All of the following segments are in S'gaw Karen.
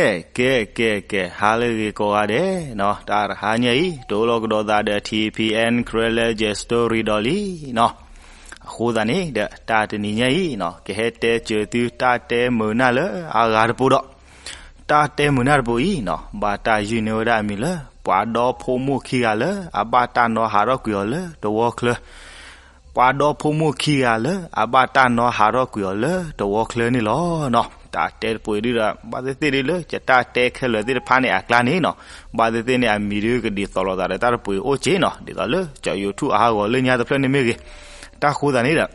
ကဲ ကဲ ကဲ ကဲ ဟါလၢအဂ့ၤကိးဂၤဒဲးနီၤ, တၢ်တဟါညါအံၤ တအိၣ်လီၤကဒီးသးဒီး ထံဖံအဲၣ် ခရဲလၢ ကဲ story ဒီးလံနီၤ. အဃိသတးန့ၣ်ဒီး တၢ်တနံၤညါအံၤနီၤ ကဟဲတဲစၢၤသုတၢ်တဲမုာ်နၢ်လၢအဂၤတပူၤဒီး တၢ်တဲမုာ်နၢ်တပူၤအံၤနီၤ ဘၣ်တၢ်ယုၢ်န့ၢ်ဝဲဒၣ်အမံၤလၢ ပှၤဒီဖိမိၢ်ခံဂၤလၢအဘၣ်တၢ်နီၤဟးထီၣ်ကွံာ်အီၤလၢတဝီချၢ ပှၤဒီဖိမိၢ်ခံဂၤလၢအဘၣ်တၢ်နီၤဟးထီၣ်ကွံာ်အီၤလၢတဝီချၢန့ၣ်လီၤနီၤ. တၢ်တဲတပူၤအံၤဒုဒီး ဘၣ်သ့ၣ်သ့ၣ်ဒုလၢ ယတၢ်တဲခဲလၢာ်သ့ၣ်တဖၣ်န့ၣ်အကျါန့ၣ်နီၤ, ဘၣ်သ့ၣ်သ့ၣ်န့ၣ် အမံၤဒုကဒ်သိးလိာ်သးဒီးတၢ်တပူၤအံၤအိၣ်က့နီၤ, ဒ်သိးလၢ ကၠီ YouTube အဟးဂီၤလၢညါတဖျၢၣ်န့ၣ်မ့ၢ်ဂ့ၤ, တၢ်ဃိသတးန့ၣ်ဒီး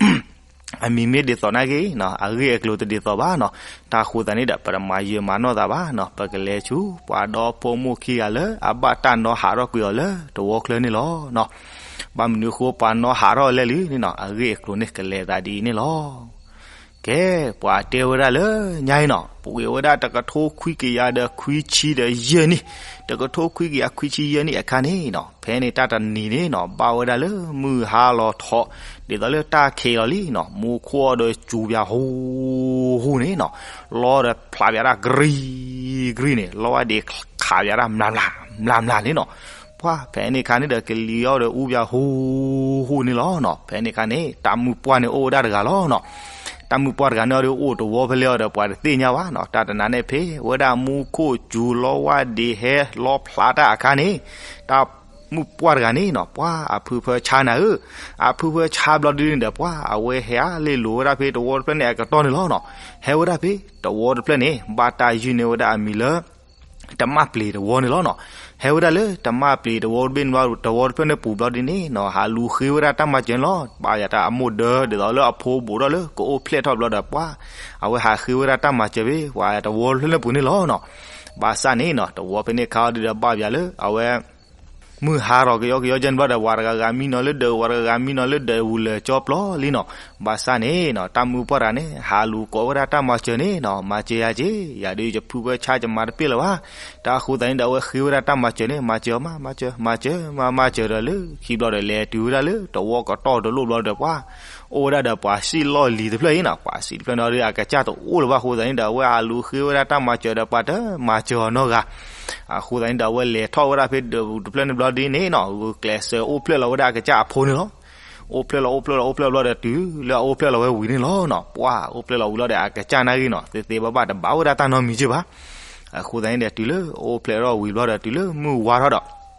အမံၤမ့ၢ်ဒ်သိးနာ်က့နီၤ အဂ့ၢ်အကျိၤတဒ်သိးဘၣ်နီၤ. တၢ်ဃိသတးန့ၣ်ဒီး ပတမၤယၢၤမၤနီၢ်သးဘၣ်နီၤ, ပကလဲၤဆူ ပှၤဒီဖိမိၢ်ခံဂၤလၢအဘၣ်တၢ်နီၤဟးထီၣ်ကွံာ်အီၤလၢတဝီချၢန့ၣ်လီၤနီၤ. ဘၣ်မနုၤအဃိပှၤနီၤဟးထီၣ်လဲၣ်လံန့ၣ်နီၤ, အဂ့ၢ်အကျိၤန့ၣ်ကလဲၤသးဒ်အံၤန့ၣ်လီၤ. ကဲ ပှၤတဲဝဲဒၣ်လၢညါအံၤနီၤ ပှ့ၤဝဲဒၣ်တကထိခွံကယၤဒီးခွံဆံဒီးယဲၢ်နံၣ်, တကထိခွံကယၤခွံဆံယဲၢ်နံၣ်အခါန့ၣ်နီၤ, ဖဲန့ၣ်တၢ်တနံၤန့ၣ်နီၤ ဘၣ်ဝဲဒၣ်လၢမုၢ်ဟါလီၤထီၣ် ဒ်သိးလၢတၢ်ခံးလီၤလံနီၤ, မူခိၣ်ဒီးစူၤပၠးဟူဟူန့ၣ်နီၤ, လီဒီးဖျးပၠးတၢ်ကရံကရံန့ၣ်, လီဝါဒ့ခးပၠးတၢ်မျးမျးမျးမျးန့ၣ်နီၤ. ပှၤဖဲန့ၣ်အခါန့ၣ်ဒီး ကလံၤအီၤဒီးအူပၠးဟူဟူန့ၣ်လီၤနီၤ. ဖဲန့ၣ်အခါန့ၣ် တၢ်မုၢ်ပှၢ်န့ၣ်အိၣ်ဝဲဒၣ်တဂၤလီၤနီၤ. တၢ်မုၢ်ပှၢ်တဂၤန့ၣ်အီၤဒီးအိၣ်တဝီဖဲလဲၣ်အီၤဒီး ပှၤတသ့ၣ်ညါဘၣ်နီၤ. တၢ်တနၤန့ၣ်ဖဲ ဝဲဒၣ်မူခိၣ်စူၤလီဝါဒ့ဟဲလီဖျးတၢ်အခါန့ၣ် တၢ်မုၢ်ပှၢ်တဂၤန့ၣ်နီၤ ပှၤအဖုဖၢဆါနၤဧၢ, အဖုဖၢဆါဘျီဒုန့ၣ်ဒီး ပှၤအဝဲဟဲအါလ့ၣ်လိၤဝဲဒၣ်ဖဲတဝီတဖျၢၣ်န့ၣ်အကတီၢ်န့ၣ်လီၤနီၤ. ဟဲဝဲဒၣ်ဖဲတဝီတဖျၢၣ်န့ၣ် ဘၣ်တၢ်ယုၢ်န့ၢ်ဝဲဒၣ်အမံၤလၢ တမၣ်ပျ့ၤတဝီန့ၣ်လီၤနီၤ. ဟဲဝဲဒၣ်လၢတမၣ်ပျ့ၤတဝီတဘ့ၣ်န့ၣ်ဘျီ တဝီတဖျၢၣ်န့ၣ်ပူၤဘျီဒုန့ၣ်နီၤ ဟးလူၤဃ့ဝဲဒၣ်တၢ်မၤစၢၤန့ၣ်လီၤ. ဘၣ်ယၤတၢ်အမိၢ်ဒၢ ဒ်သိးလၢအဖိဘူးထီၣ်လၢကအိၣ်ဖျဲၣ်ထီၣ်ဘျီဒီး ပှၤအဝဲဟးဃ့ဝဲဒၣ်တၢ်မၤစၢၤဖဲ ပှၤတဝီတဖျၢၣ်န့ၣ်ပူၤန့ၣ်လီၤနီၤ. ဘၣ်ဆၣ်န့ၣ်နီၤ တဝီဖဲန့ၣ်ခါအီၤဒုဒီး ဘၣ်ယၤလၢအဝဲ မုၢ်ဟါထီၣ်ကယီကယီကဲန့ၣ်ဘျီဒီး ပှၤတဂၤဂၤမံနီၤလၢဒၢး ပှၤတဂၤဂၤမံနီၤလၢဒၢးဝူၤလၢာ်ကၠီပျီလံနီၤ. ဘၣ်ဆၣ်န့ၣ်နီၤ တၢ်မုၢ်ပှၢ်တဂၤန့ၣ် ဟးလူၤကိးဝဲဒၣ်တၢ်မၤစၢၤန့ၣ်နီၤ မၤစၢၤယၤက့ၤ, ယၤဒုးယဖုဖၢဆါယမၤတပ့ၢ်လၢၤဘၣ်. တၢ်အဃိသတးန့ၣ်ဒီး အဝဲဃ့ဝဲဒၣ်တၢ်မၤစၢၤန့ၣ် မၤစၢၤအီၤမး မၤစၢၤ မၤစၢၤမး မၤစၢၤဒီးလၢခံဘျီဒီး လဲၤတုၤဝဲဒၣ်လၢတဝီကတီၢ်တလိၣ်ဘျီဒီး ပှၤအိၣ်ဝဲဒၣ်ဒီးပှၤစံၣ်လီၢ်လံၤတဖျၢၣ်အံၤနီၤ. ပှၤစံၣ်တဖျၢၣ်န့ၣ်ဒီး အကစၢ်တအိၣ်လၢၤဘၣ်အဃိသတးန့ၣ်ဒီး အဝဲဟးလူၤဃ့ဝဲဒၣ်တၢ်မၤစၢၤဒီးပှၤတမၤစၢၤအီၤနီတဂၤ အဃိသတးန့ၣ်ဒီး အဝဲလဲၤထီၣ်ဝဲဒၣ်ဖဲဒၢးပူၤတဖျၢၣ်န့ၣ်ဘျီဒ်န့ၣ်နီၤ ဂုာ်ကျဲးစၢးအိၣ်ဖျဲၣ်လီၤဝဲဒၣ်အကစၢ်အဖိန့ၣ်လီၤ. အိၣ်ဖျဲၣ်လီၤ အိၣ်ဖျဲၣ်လီၤ အိၣ်ဖျဲၣ်ဘျီဒီးတုၤလၢ အအိၣ်ဖျဲၣ်လီၤဝဲဝံၤန့ၣ်လီၤနီၤ. ပှၤအိၣ်ဖျဲၣ်လီၤဝံၤလီၤဒီး အကစၢ်နာ်ဂ့ၤနီၤ သ့သ့ဘၣ်ဘၣ်တဘၣ်ဝဲဒၣ်တၢ်နီတမံၤက့ၤဘၣ်. အဃိသတးန့ၣ်ဒီး တုၤလၢအိၣ်ဖျဲၣ်ထီၣ်ဝံၤဘျီဒီး တုၤလၢမုၢ်ဝါထီၣ်ဒီး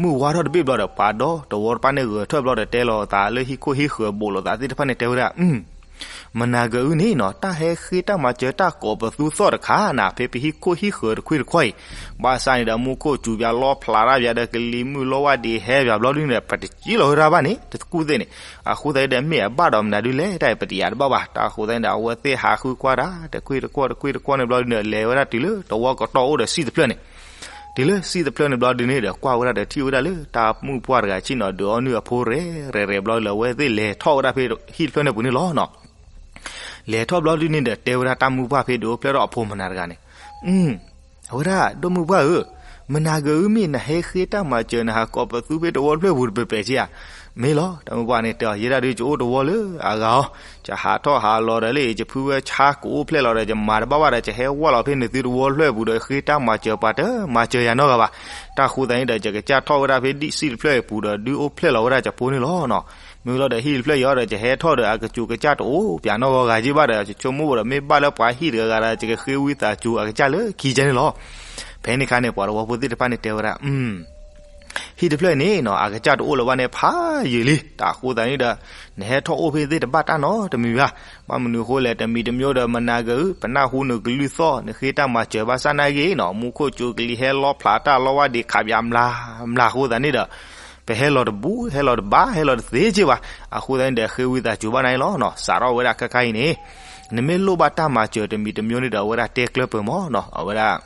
မုၢ်ဝါထီၣ်တဘ့ၣ်ဘျီဒီး ပှၤဒီတဝီတဖၣ်န့ၣ်ဂဲၤထၢၣ်ဘျီဒီး တဲလီၤအသးလၢဟံၣ်ခိၣ်ဟံၣ်ဃၢၤဘူးလိာ်သးသ့ၣ်တဖၣ်န့ၣ် တဲဝဲဒၣ် မနၤဂၤအုၣ်န့ၣ်နီၤ တၢ်ဟဲဃ့တၢ်မၤစၢၤတၢ်ကိးပသူသီၣ်တခါနၤ ဖဲပဟံၣ်ခိၣ်ဟံၣ်ဃၢၤတခွံတခွီအံၤ, ဘၣ်ဆၣ်န့ၣ်ဒီး မူခိၣ်စူၤပၠးလီဖျးတၢ်ပၠးဒီး ကလံၤမုၢ်လီဝါဒ့ဟဲပၠးဘျီဒုန့ၣ်ဒီး ပတစံးလီၤဝဲဒၣ်ဘၣ်န့ၣ် တကူၣ်သ့ၣ်န့ၣ်, အဃိသတးဒီး မ့ၢ်အဘၣ်ဒီးမနုၤဒုလဲၣ် တၢ်အံၤပတယာ်တဘၣ်ဘၣ်. တၢ်အဃိသတးန့ၣ်ဒီး အဝဲသ့ၣ်ဟးဃုကွၢ်တၢ် တခွံတခွီ တခွံတခွီန့ၣ်ဘျီဒုန့ၣ်ဒီး လဲၤဝဲဒၣ်တုၤလၢတဝီကတီၢ်အိၣ်ဒီးစံၣ်တဖျၢၣ်န့ၣ် တုၤလၢစံၣ်တဖျၢၣ်န့ၣ်ဘျီဒုန့ၣ်ဒီး ကွၢ်ဝဲဒၣ်ဒီးထံၣ်ဝဲဒၣ်လၢ တၢ်မုၢ်ပှၢ်တဂၤဆ့ၣ်နီၤ ဒုးအီနုၢ်အဖိရဲၣ်ရဲၣ်ရဲၣ်ဘျီလၢ အဝဲသ့ၣ်လဲၤထီၣ်ဝဲဒၣ်ဖဲဟံၣ်တဖျၢၣ်န့ၣ်ပူၤန့ၣ်လီၤနီၤ. လဲၤထီၣ်ဘျီဒုန့ၣ်ဒီး တဲဝဲဒၣ်တၢ်မုၢ်ပှၢ်ဖဲဒုးအိၣ်ဖျဲၣ်ထီၣ်အဖိမနၤတဂၤန့ၣ်, အဝဲဒၣ် ဒီမုၢ်ပှၢ်ဧၢ, မနၤဂၤအုၣ်မ့ၢ်နဟဲဃ့တၢ်မၤစၢၤ နဟးကိးပသူဖဲတဝီတဖျၢၣ်ပူၤတပဲာ်ပဲာ်က့ဧါ. မ့ၢ်လီၤ တၢ်မုၢ်ပှၢ်န့ၣ်တဲအီၤ ယဲဒၣ်ဒုးယအိၣ်တဝီလၢအဂၤအီၤ, ယဟးထီၣ်ဟးလီၤဒီးလၢ ယဖုဝဲဆါကအိၣ်ဖျဲၣ်လီၤဒီး ယမၤတဘၣ်ဘၣ်ဒီး ယဟဲဝဲလီၤဖဲနသုတဝီတဖျၢၣ်အပူၤဒီး ဃ့တၢ်မၤစၢၤပှၤတမၤစၢၤယၤနီတဂၤဘၣ်. တၢ်ဃိသတးန့ၣ်ဒီး ယကစၢ်ထီၣ်ဝဲဒၣ်ဖဲဒ်စံၣ်တဖျၢၣ်အပူၤဒီး ဒုးအိၣ်ဖျဲၣ်လီၤဝဲဒၣ်ယဖိန့ၣ်လီၤနီၤ. မ့ၢ်လီၤဒီးဟံၣ်တဖျၢၣ်အံၤဒီး ယဟဲထီၣ်ဒီး အကစူၤကစၢ်တအိၣ်ပၠးနီတဂၤက့ဘၣ်ဒီး ယဆိကမိၣ်ဒီး မ့ၢ်ဘၣ်လၢပှၤဟံၣ်တဂၤဂၤဒီး ယကဃ့ဝံသးစူၤအကစၢ်လၢခံကဲန့ၣ်လီၤ. ဖဲန့ၣ်အခါန့ၣ် ပှၤတဝီဖိသ့ၣ်တဖၣ်န့ၣ်တဲဝဲဒၣ် ဟံၣ်တဖျၢၣ်န့ၣ်နီၤ အကစၢ်တအိၣ်လၢၤဘၣ်န့ၣ် ဖးယံာ်လံ. တၢ်အဃိသတးန့ၣ်ဒီး နဟဲထီၣ်အိၣ်ဖဲသ့ၣ်တဘၣ်တၢ်နီတမံၤဘၣ်. ဘၣ်မနုၤအဃိလဲၣ် တမံၤတမံၤဒီး မနၤဂၤအုၣ် ပနၢ်ဟူနကလုၢ်သီၣ် နဃ့တၢ်မၤစၢၤဘၣ်ဆၣ်နာ်ဂ့ၤနီၤ မူခိၣ်စူၤကလံၤဟဲလီဖျးတၢ်လီဝါဒ့ခးပၠးမျးမျးအဃိသတးန့ၣ်ဒီး ပဟဲလီၤတဘူး ဟဲလီၤတဘၣ် ဟဲလီၤတသ့က့ဘၣ်. အဃိသတးန့ၣ်ဒီး ဃ့ဝံသးစူၤဘၣ်နၤလီၤနီၤ. စးထီၣ်ဝဲဒၣ်ခဲခါအံၤန့ၣ် နမ့ၢ်လိၣ်ဘၣ်တၢ်မၤစၢၤတမံၤတမံၤန့ၣ်ဒီး အဝဲဒၣ်တဲကျၢၢ်ပၢၤမၢ်နီၤ အဝဲဒၣ်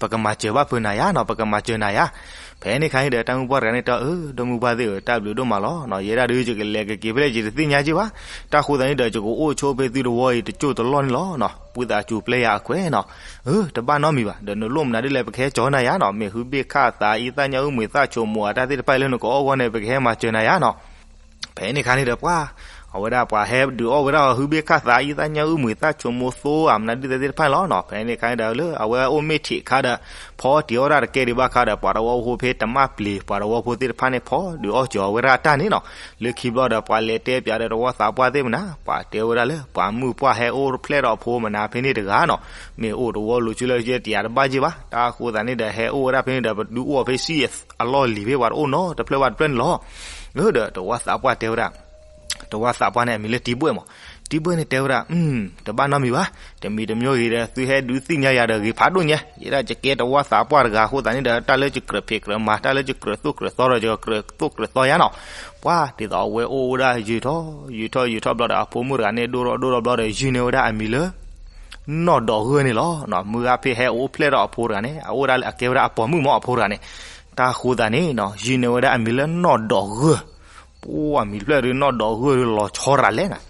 ပကမၤစၢၤဘၣ်ဖုးနၤယါနီၤ ပကမၤစၢၤနၤယါ. ဖဲန့ၣ်ခါန့ၣ်ဒီး တၢ်မုၢ်ပှၢ်တဂၤန့ၣ်တဲ အၢ ဒီမုၢ်ပှၢ်သ့ၣ်ဧၢ တၢ်ဘျုးဒိၣ်မးလီၤနီၤ. ယဲဒၣ်ဒုး ယကလဲၤကက့ၤဖဲလဲၣ် ယတသ့ၣ်ညါက့ဘၣ်. တၢ်ဃိသတးန့ၣ်ဒီး ယကအိၣ်ဆိဖဲသုတဝီအံၤ တကၠိၢ်တလီၢ်န့ၣ်လီၤနီၤ. ဝံသးစူၤပျဲယၤအခွဲးနီၤ. အၢ တဘၣ်နီတမံၤဘၣ်. ဒီးနလိၣ်မနုၤဒ်လဲၣ် ပကဟဲကၠီၤနၤယါနီၤ. မ့ၢ်ဟုဘ့ၣ်ခၣ်သးအံသၣ်ညၣ်အုၣ်မှံၤသၣ်ဆိမိး အတၢ်သ့ၣ်တဖၣ်အံၤလၢနကအီၣ်ဂီၢ်န့ၣ် ပကဟဲမၤစၢၤနၤယါနီၤ. ဖဲန့ၣ်ခါန့ၣ်ဒီးပှၤ အဝဲဒၣ်ပှၤဟဲဒုးအီၣ်ဝဲဒၣ်အီၤ ဟုဘ့ၣ်ခၣ်သး အံသၣ်ညၣ်အုၣ်မှံသၣ် ဆိမိၣ်သိ အမနုၤဒုၣ်သဲသ့ၣ်တဖၣ်န့ၣ်လီၤနီၤ. ဖဲန့ၣ်အခါဒီး လၢအဝဲအိၣ်မ့ၢ်ထံးအခါဒီး ဖီတံၤအီၣ်တၢ်တကဲဒံးဘၣ်ခါဒီး ပှၤသဝီဖိဖဲတမၣ်ပျံၤ ပှၤသဝီဖိသ့ၣ်တဖၣ်န့ၣ် ဖီဒုးအီၣ်ကၠီၤဝဲဒၣ်တၢ်န့ၣ်နီၤ. လၢခံဘျီဒီး ပှၤလဲၤတဲပၠးဒီးတဝီသးပှၢ်သ့ၣ်မနၤ ပှၤတဲဝဲဒၣ်လၢ ပှၤမုၣ်ပှၢ်ဟဲအိၣ်ဖျဲၣ်ဒီးအဖိမနၤဖဲန့ၣ်တဂၤနီၤ. မ့ၢ်အိၣ်တဝီလိၤဆူလၢ်ဆူ တယၤတဘၣ်က့ၢ်ဘၣ်. တၢ်အဃိသတးန့ၣ်ဒီး ဟဲအိၣ်ဝဲဒၣ်ဖဲန့ၣ်ဒီး ပဒုးအိၣ်အီၤဖဲစံၣ်အလီၢ်လံၤဖဲ ပှၤတအိၣ်နီတဖျၢၣ်ဘၣ်တဖျၢၣ်န့ၣ်လီၤ. ဒီးတဝီသးပှၢ်တဲဝဲဒၣ် တဝီသးပှၢ်န့ၣ် အမံၤလၢတံဘှဲၣ်မး. တံဘှဲၣ်န့ၣ်တဲဝဲဒၣ် တဘၣ်နီတမံၤဘၣ်. တမံၤတမံၤဂ့ၤဒီး သုဟဲဒုးသ့ၣ်ညါယၤဒီး ဂ့ၤဖးဒိၣ်ညါ. ယဲဒၣ်ယကဲတဝီသးပှၢ်တဂၤအဃိသတးန့ၣ်ဒီး တၢ်လၢယကြၢးဖံးကြၢးမၤ တၢ်လၢယကြၢးသိၣ်ကြၢးသီဒီး ယကြၢးသိၣ်ကြၢးသီယါနီၤ. ပှၤဒ်သိးအဝဲအိၣ်ဝဲဒၣ်ယုာ်ထီၣ်ယုာ်ထီၣ်ယုာ်ထီၣ်ဘျီဒီး အဖိမုၣ်တဂၤန့ၣ် ဒိၣ်ထီၣ်ဒိၣ်ထီၣ်ဘျီဒီး ယုၢ်န့ၢ်ဝဲဒၣ်အမံၤလၢ နီၢ်ဒီးဂၢၢ်န့ၣ်လီၤ. မုၢ်ဂၤဖဲဟဲအိၣ်ဖျဲၣ်ဒီးအဖိတဂၤန့ၣ် အအိၣ်ဒၣ်လၢအကဲဝဲဒၣ်အပိာ်မုၣ်မး အဖိတဂၤန့ၣ်. တၢ်ဃိသတးန့ၣ် ယုၢ်န့ၢ်ဝဲဒၣ်အမံၤလၢနီၢ်ဒီးဂၢၢ်. ပှၤမံၤတဖျၢၣ်ဒီး နီၢ်ဒီးဂၢၢ်ဒီးလီၤဆီရၤလဲၣ်နၤ.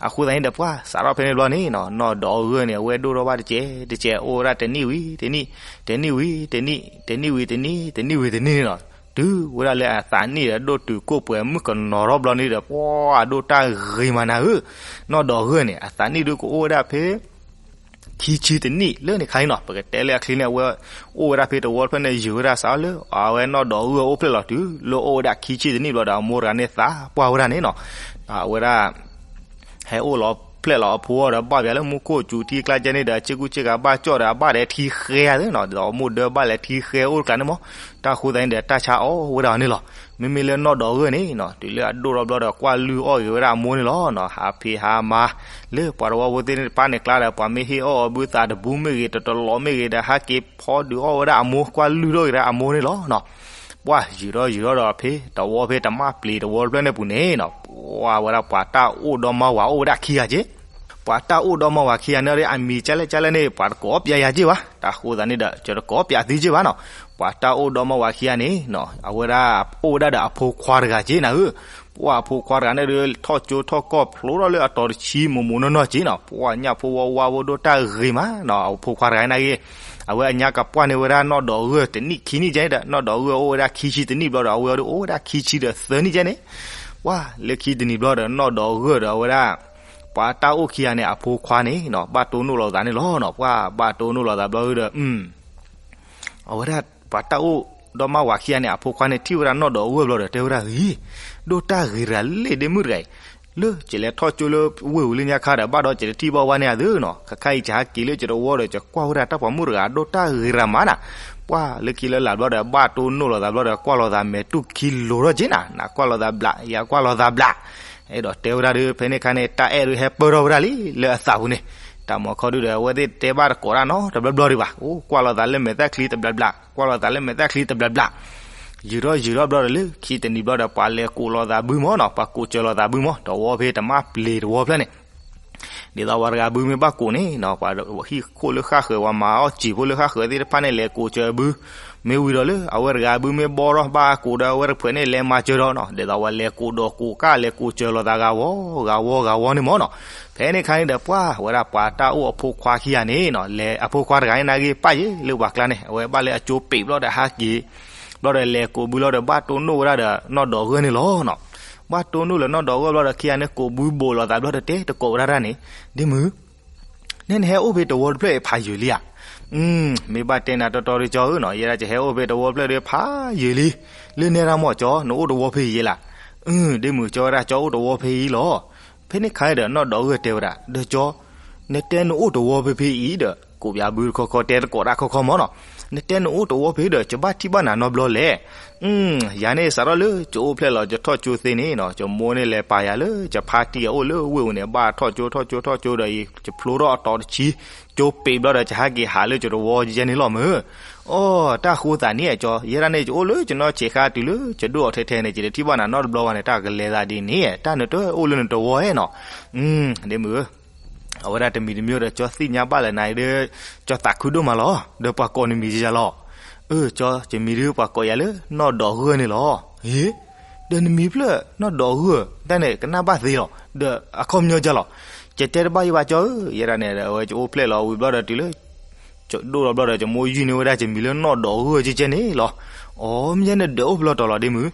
အဃိသတးန့ၣ်ဒီး ပှၤစးထီၣ်ဖဲန့ၣ်ဘျီန့ၣ် နီၢ်ဒီးဂၢၢ်န့ၣ် အဝဲဒိၣ်ထီၣ်ဘၣ်တကဲးတကဲး အိၣ်ဝဲဒၣ်တနံၣ်ဝံၤတနံၣ်, တနံၣ်ဝံၤတနံၣ်, တနံၣ်ဝံၤတနံၣ်, တနံၣ်ဝံၤတနံၣ်န့ၣ်လီၤ. တုၤဝဲဒၣ်လၢအသးနံၣ်ဒီး ဒိၣ်တုာ်ကိၣ်ပှဲၤမုၣ်ကနီၤထီၣ်ဘျီန့ၣ်ဒီး ပှၤအဒိၣ်တၢ်ဂ့ၤမးနၤဧၢ. နီၢ်ဒီးဂၢၢ်န့ၣ် အသးနံၣ်ဒုးကအိၣ်ဝဲဒၣ်ဖဲ ခံဆံတနံၣ်လၢန့ၣ်ခါန့ၣ်နီၤ. ပကတဲလၢအချံန့ၣ် အဝဲအိၣ်ဝဲဒၣ်ဖဲတဝီတဖျၢၣ်န့ၣ် ယုာ်ဝဲဒၣ်စးလၢ အဝဲနီၢ်ဒီးဂၢၢ်အိၣ်ဖျဲၣ်လီၤတုၤလၢအိၣ်ဝဲဒၣ်ခံဆံတနံၣ်ဘျီဒီး အမိၢ်တဂၤန့ၣ်သးပှၢ်ဝဲဒၣ်န့ၣ်နီၤ. အဝဲဒၣ် ဟဲအိၣ်လီၤဖျဲၣ်လီၤအဖိအီၤဒီး ဘၣ်ပၠးလၢမူခိၣ်စူၤထံကျါကဲန့ၣ်ဒီး ဆ့ကူဆ့ကၤဘၣ်ကၠီၣ်ဒီး အဘၣ်ဒီးထံဃဲဧါသ့နီၤ. ဒီးအမိၢ်ဒၢဘၣ်လဲၤထံဃဲအိၣ်တကျါန့ၣ်မး. တၢ်ဃိသတးန့ၣ်ဒီး တၢ်ဆါအီၣ်ဝဲဒၣ်အီၤန့ၣ်လီၤ. မ့မ့ၢ်လၢနီၢ်ဒီးဂၢၢ်န့ၣ်နီၤ တုၤလၢအဒိၣ်ထီၣ်ဘျီဒီး ကွၢ်လုၢ်အီၣ်ဂ့ၤဝဲဒၣ်အမိၢ်န့ၣ်လီၤနီၤ. ဟးဖံးဟးမၤ လၢပှၤသဝီဖိသ့ၣ်တဖၣ်န့ၣ်ကျါဒီး ပှၤမ့ၢ်ဟ့ၣ်အီၣ်အီၤဘုသးတဘူးမ့ၢ်ဂ့ၤ တတလီးမ့ၢ်ဂ့ၤဒီး ဟးက့ၤဖီဒုးအီၣ်ဝဲဒၣ်အမိၢ် ကွၢ်လုၢ်ထီၣ်ဂ့ၤဒၣ်အမိၢ်န့ၣ်လီၤနီၤ. ပှၤယုာ်ထီၣ်ယုာ်ထီၣ်ဒီးဖဲတဝီဖဲတမၣ်ပျံၤတဝီတဖျၢၣ်န့ၣ်ပူၤန့ၣ်နီၤ ပှၤဝဲဒၣ်ပှၤတၢ်အိၣ်ဒီမါဝၤအိၣ်ဝဲဒၣ်ခံဂၤက့ၢ်. ပှၤတၢ်အိၣ်ဒီမါဝၤခံဂၤန့ၣ် အမံၤကၢ်လဲၣ်ကၢ်လဲၣ်န့ၣ် ပှၤတကိးပၠးယၤက့ၢ်ဘၣ်. တၢ်ဃိသတးန့ၣ်ဒီး ကတကိးပၠးသုက့ၢ်ဘၣ်နီၤ. ပှၤတၢ်အိၣ်ဒီမါဝၤခံဂၤန့ၣ်နီၤ အဝဲဒၣ်အိၣ်ဝဲဒၣ်ဒီးအဖိခွါတဂၤက့ၢ်နၤဧၢ. ပှၤအဖိခွါတဂၤန့ၣ်ဒီး ထီၣ်ကၠိထီၣ်ကီၢ်ဖျိထီၣ်လၢအတီၤတဆံမိၢ်မိၢ်နီၢ်နီၢ်က့ၢ်နီၤ. ပှၤညၣ်ဖိဝါဝါဖိဒိၣ်တၢ်ဂ့ၤမးနီၤ. အဖိခွါတဂၤန့ၣ်ဂ့ၤ အဝဲအညါကပှၢ်န့ၢ်ဝဲဒၣ်နီၢ်ဒီးဂၢၢ်တနံၣ်ခံနံၣ်ကဲန့ၣ်ဒီး နီၢ်ဒီးဂၢၢ်အိၣ်ဝဲဒၣ်ခံဆံတနံၣ်ဘျီဒီး အဝဲဒီးအိၣ်ဝဲဒၣ်ခံဆံဒီးသၢနံၣ်ကဲန့ၣ်. ပှၤလၢခံတနံၤဘျီဒီး နီၢ်ဒီးဂၢၢ်ဒီးအဝဲဒၣ် ပှၤတၢ်အိၣ်ခံဂၤန့ၣ် အဖိခွါန့ၣ်နီၤ ဘၣ်တိၢ်နီၣ်လိာ်သးန့ၣ်လီၤနီၤ. ပှၤဘၣ်တိၢ်နီၣ်လိာ်သးဘျီဒီး အဝဲဒၣ်ပှၤတၢ်အိၣ်ဒီမါဝၤခံဂၤန့ၣ် အဖိခွါန့ၣ် ထံၣ်ဝဲဒၣ်နီၢ်ဒီးဂၢၢ်ဘျီဒီး တဲဝဲဒၣ်ဂ့ၤ ဒိၣ်တၢ်ဂ့ၤရၤလ့ၣ်ဒ့မုၣ်တဂၤအံၤ, လၢယလဲၤထီၣ်ကၠိလၢဝ့ၢ်ပူၤလၢညါခါဒီး ဘၣ်ဒီးယတထံၣ်ဘၣ်ဝဲန့ၣ်အသးနီၤ. ခဲခါအံၤ ယဟးက့ၤလၢယတဝီဒီး ယကွၢ်ဝဲဒၣ်တၢ်ပိာ်မုၣ်တဂၤ ဒိၣ်တၢ်ဂ့ၤရၤမးနၤ. ပှၤလၢခံလၢလာ်ဘျီဒီး ဘၣ်တိၢ်နီၣ်လိာ်သးဘျီဒီး ကွၢ်လိာ်သးမဲာ်တူၢ်ခံလိၤထီၣ်က့ၢ်နၤ. နကွၢ်လိာ်သးဘျး ယကွၢ်လိာ်သးဘျး အဲၣ်ဒိးတဲဝဲဒၣ်ဒီး ဖဲန့ၣ်ခါန့ၣ် တၢ်အဲၣ်ဒိးဟဲပၢၢ်ထီၣ်ဝဲဒၣ်လံ လၢအသးပူၤန့ၣ်. တၢ်မၤခီဒုဒီး အဝဲသ့ၣ်တဲဘၣ်တကိးတၢ်နီတဘျီဘျီဒံးဘၣ်. အိၣ်ကွၢ်လိာ်သးလၢမဲာ်သၣ်ချံတဘျးဘျး ကွၢ်လိာ်သးလၢမဲာ်သၣ်ချံတဘျးဘျး ယုာ်ထီၣ်ယုာ်ထီၣ်ဘျီဒီး လၢခံတနံၤဘျီဒီး ပှၤလဲၤကိးလိာ်သးဘုမးနီၤ. ပှၤကိးစၢၤလိာ်သးဘုမး တဝီဖဲတမၣ်ပျံၤတဝီဖျၢၣ်န့ၣ်. ဒ်သိးပှၤတဂၤဘုမ့ၢ်ဘၣ်ကိးန့ၣ်နီၤ ပှၤဟံၣ်ခိၣ်လၢဃၣ်ဃၢၤ ပှၤမၤအီၣ်စံာ်ဖိလၢဃၣ်ဃၢၤသ့ၣ်တဖၣ်န့ၣ် လဲၤကိးစၢၤဘု မ့ၢ်ဝံၤဒီးလၢအဝဲတဂၤဘုမ့ၢ်ဘီထီၣ်ဘၣ်ကိးဒီး အဝဲတဖုန့ၣ် လဲၤမၤစၢၤဒီးနီၤ. ဒ်သိးပှၤလဲၤကိးဒီးကိးကၢ် လဲၤကိးစၢၤလိာ်သးဂၤဝီဂၤဝီဂၤဝီန့ၣ်မးနီၤ. ဖဲန့ၣ်ခါန့ၣ်ဒီး ပှၤဝဲဒၣ်ပှၤတၢ်အိၣ်အဖိခွါခံဂၤန့ၣ်နီၤ လဲၤအဖိခွါတဂၤန့ၣ် နၢ်ဂ့ၢ်ပၣ်ယဲလၢပှၤကျါန့ၣ် အဝဲဘၣ်လၢအကၠိပံးဘျီဒီးဟးက့ၤ ဘျီဒီးလဲၤကိးဘုလီၤဒီး ဘၣ်တိၢ်နီၣ်ဝဲဒၣ်ဒီးနီၢ်ဒီးဂၢၢ်န့ၣ်လီၤနီၤ. ဘၣ်တိၢ်နီၣ်လၢနီၢ်ဒီးဂၢၢ်ဘျီဒီး ခံဂၤန့ၣ် ကိးဘုဘိးလိာ်သးဘျီဒီး တဲတကိးဝဲဒၣ်တၢ်န့ၣ် ဒ့မုၣ် နဲနဟဲအိၣ်ဖဲတဝီတဖျၢၣ်အံၤဖးယံာ်လံဧါ. မ့ၢ်ဘၣ်တဲနၤတီတီဒီးကၠီဧၢနီၤ ယဲဒၣ်ယဟဲအိၣ်ဖဲတဝီတဖျၢၣ်ဒီးဖးယံာ်လံ. လၢနဲဒၣ်မ့ၢ်ကၠီ နအိၣ်တဝီဖဲအံၤယဲလၢ်. ဒ့မုၣ် ကၠီဝဲဒၣ်ကၠီအိၣ်တဝီဖဲအံၤလီၤ. ဖဲန့ၣ်ခါဒီးနီၢ်ဒီးဂၢၢ်တဲဝဲဒၣ် ဒီးကၠီ နတဲနအိၣ်တဝီဖဲဖဲအံၤဒီး ကိးပၠးဘုတခီခီ တဲတကိးတၢ်ခီခီမးနီၤ. နတဲနအိၣ်တဝီဖဲဒီး ယဘၣ်ထံၣ်ဘၣ်နၤနီတဘျီလဲၣ်. ယၤန့ၣ်စးထီၣ်လၢယအိၣ်ဖျဲၣ်လီၤ ယထီၣ်ကၠိသ့န့ၣ်နီၤ ယမိၢ်န့ၣ်လဲၤပာ်ယၤလၢ ယဖါတံၢ်အအိၣ်လၢဝ့ၢ်ပူၤန့ၣ် ဘၣ်ထီၣ်ကၠိထီၣ်ကၠိထီၣ်ကၠိဒီးအံၤ ယဖျိထီၣ်အတီၤတဆံ ကၠိပံးဘျီဒီး ယဟးက့ၤဟးလၢယတဝီယဲန့ၣ်လီၤမ့ၢ်. အိ တၢ်ဃိသးန့ၣ် ကၠီ ယဲဒၣ်န့ၣ် ယအိၣ်လၢယနီၢ်ဆံးခါတုၤလၢယဒိၣ်အီၤထဲထဲန့ၣ် ယတထံၣ်ဘၣ်နၤနီတဘျီဘၣ်န့ၣ် တၢ်ကလဲၤသးဒ်န့ၣ် တၢ်နတအိၣ်လၢနတဝီဧဲနီၤ. ဒ့မုၣ်ဧၢ အဝဲဒၣ်တမံၤတမံၤဒီး ကၠီသ့ၣ်ညါဘၣ်လၢနၤဒီး ကၠီသးခုဒိၣ်မးလီၤ. ဒီးပှၤကိးနမံၤယၤလီၤ. အၢ ကၠီ ယမံၤဒုးပှၤကိးယၤလၢ နီၢ်ဒီးဂၢၢ်န့ၣ်လီၤ. ဟ့ ဒီးနမံၤဖျၢၣ်နီၢ်ဒီးဂၢၢ် တၢ်န့ၣ်ကနၣ်ဘၣ်သ့လီၤ. ဒီးအခီပညီယၤလီၤ. ယတဲတဘၣ်ယဘၣ်ကၠီဧၢ ယဲဒၣ်န့ၣ်ဒီး အဝဲယအိၣ်ဖျဲၣ်လီၤဝံၤဘျီဒီး တုၤလၢယဒိၣ်လီၤဘျီဒီး ယမိၢ်ယုၢ်န့ၢ်ဝဲဒၣ်ယမံၤလၢနီၢ်ဒီးဂၢၢ်ကဲကဲန့ၣ်လီၤ. အိ မ့ၢ်ယဲန့ၣ်ဒၢးအိၣ်ဖဲလဲၣ်တတီၤလီၤဒ့မုၣ်.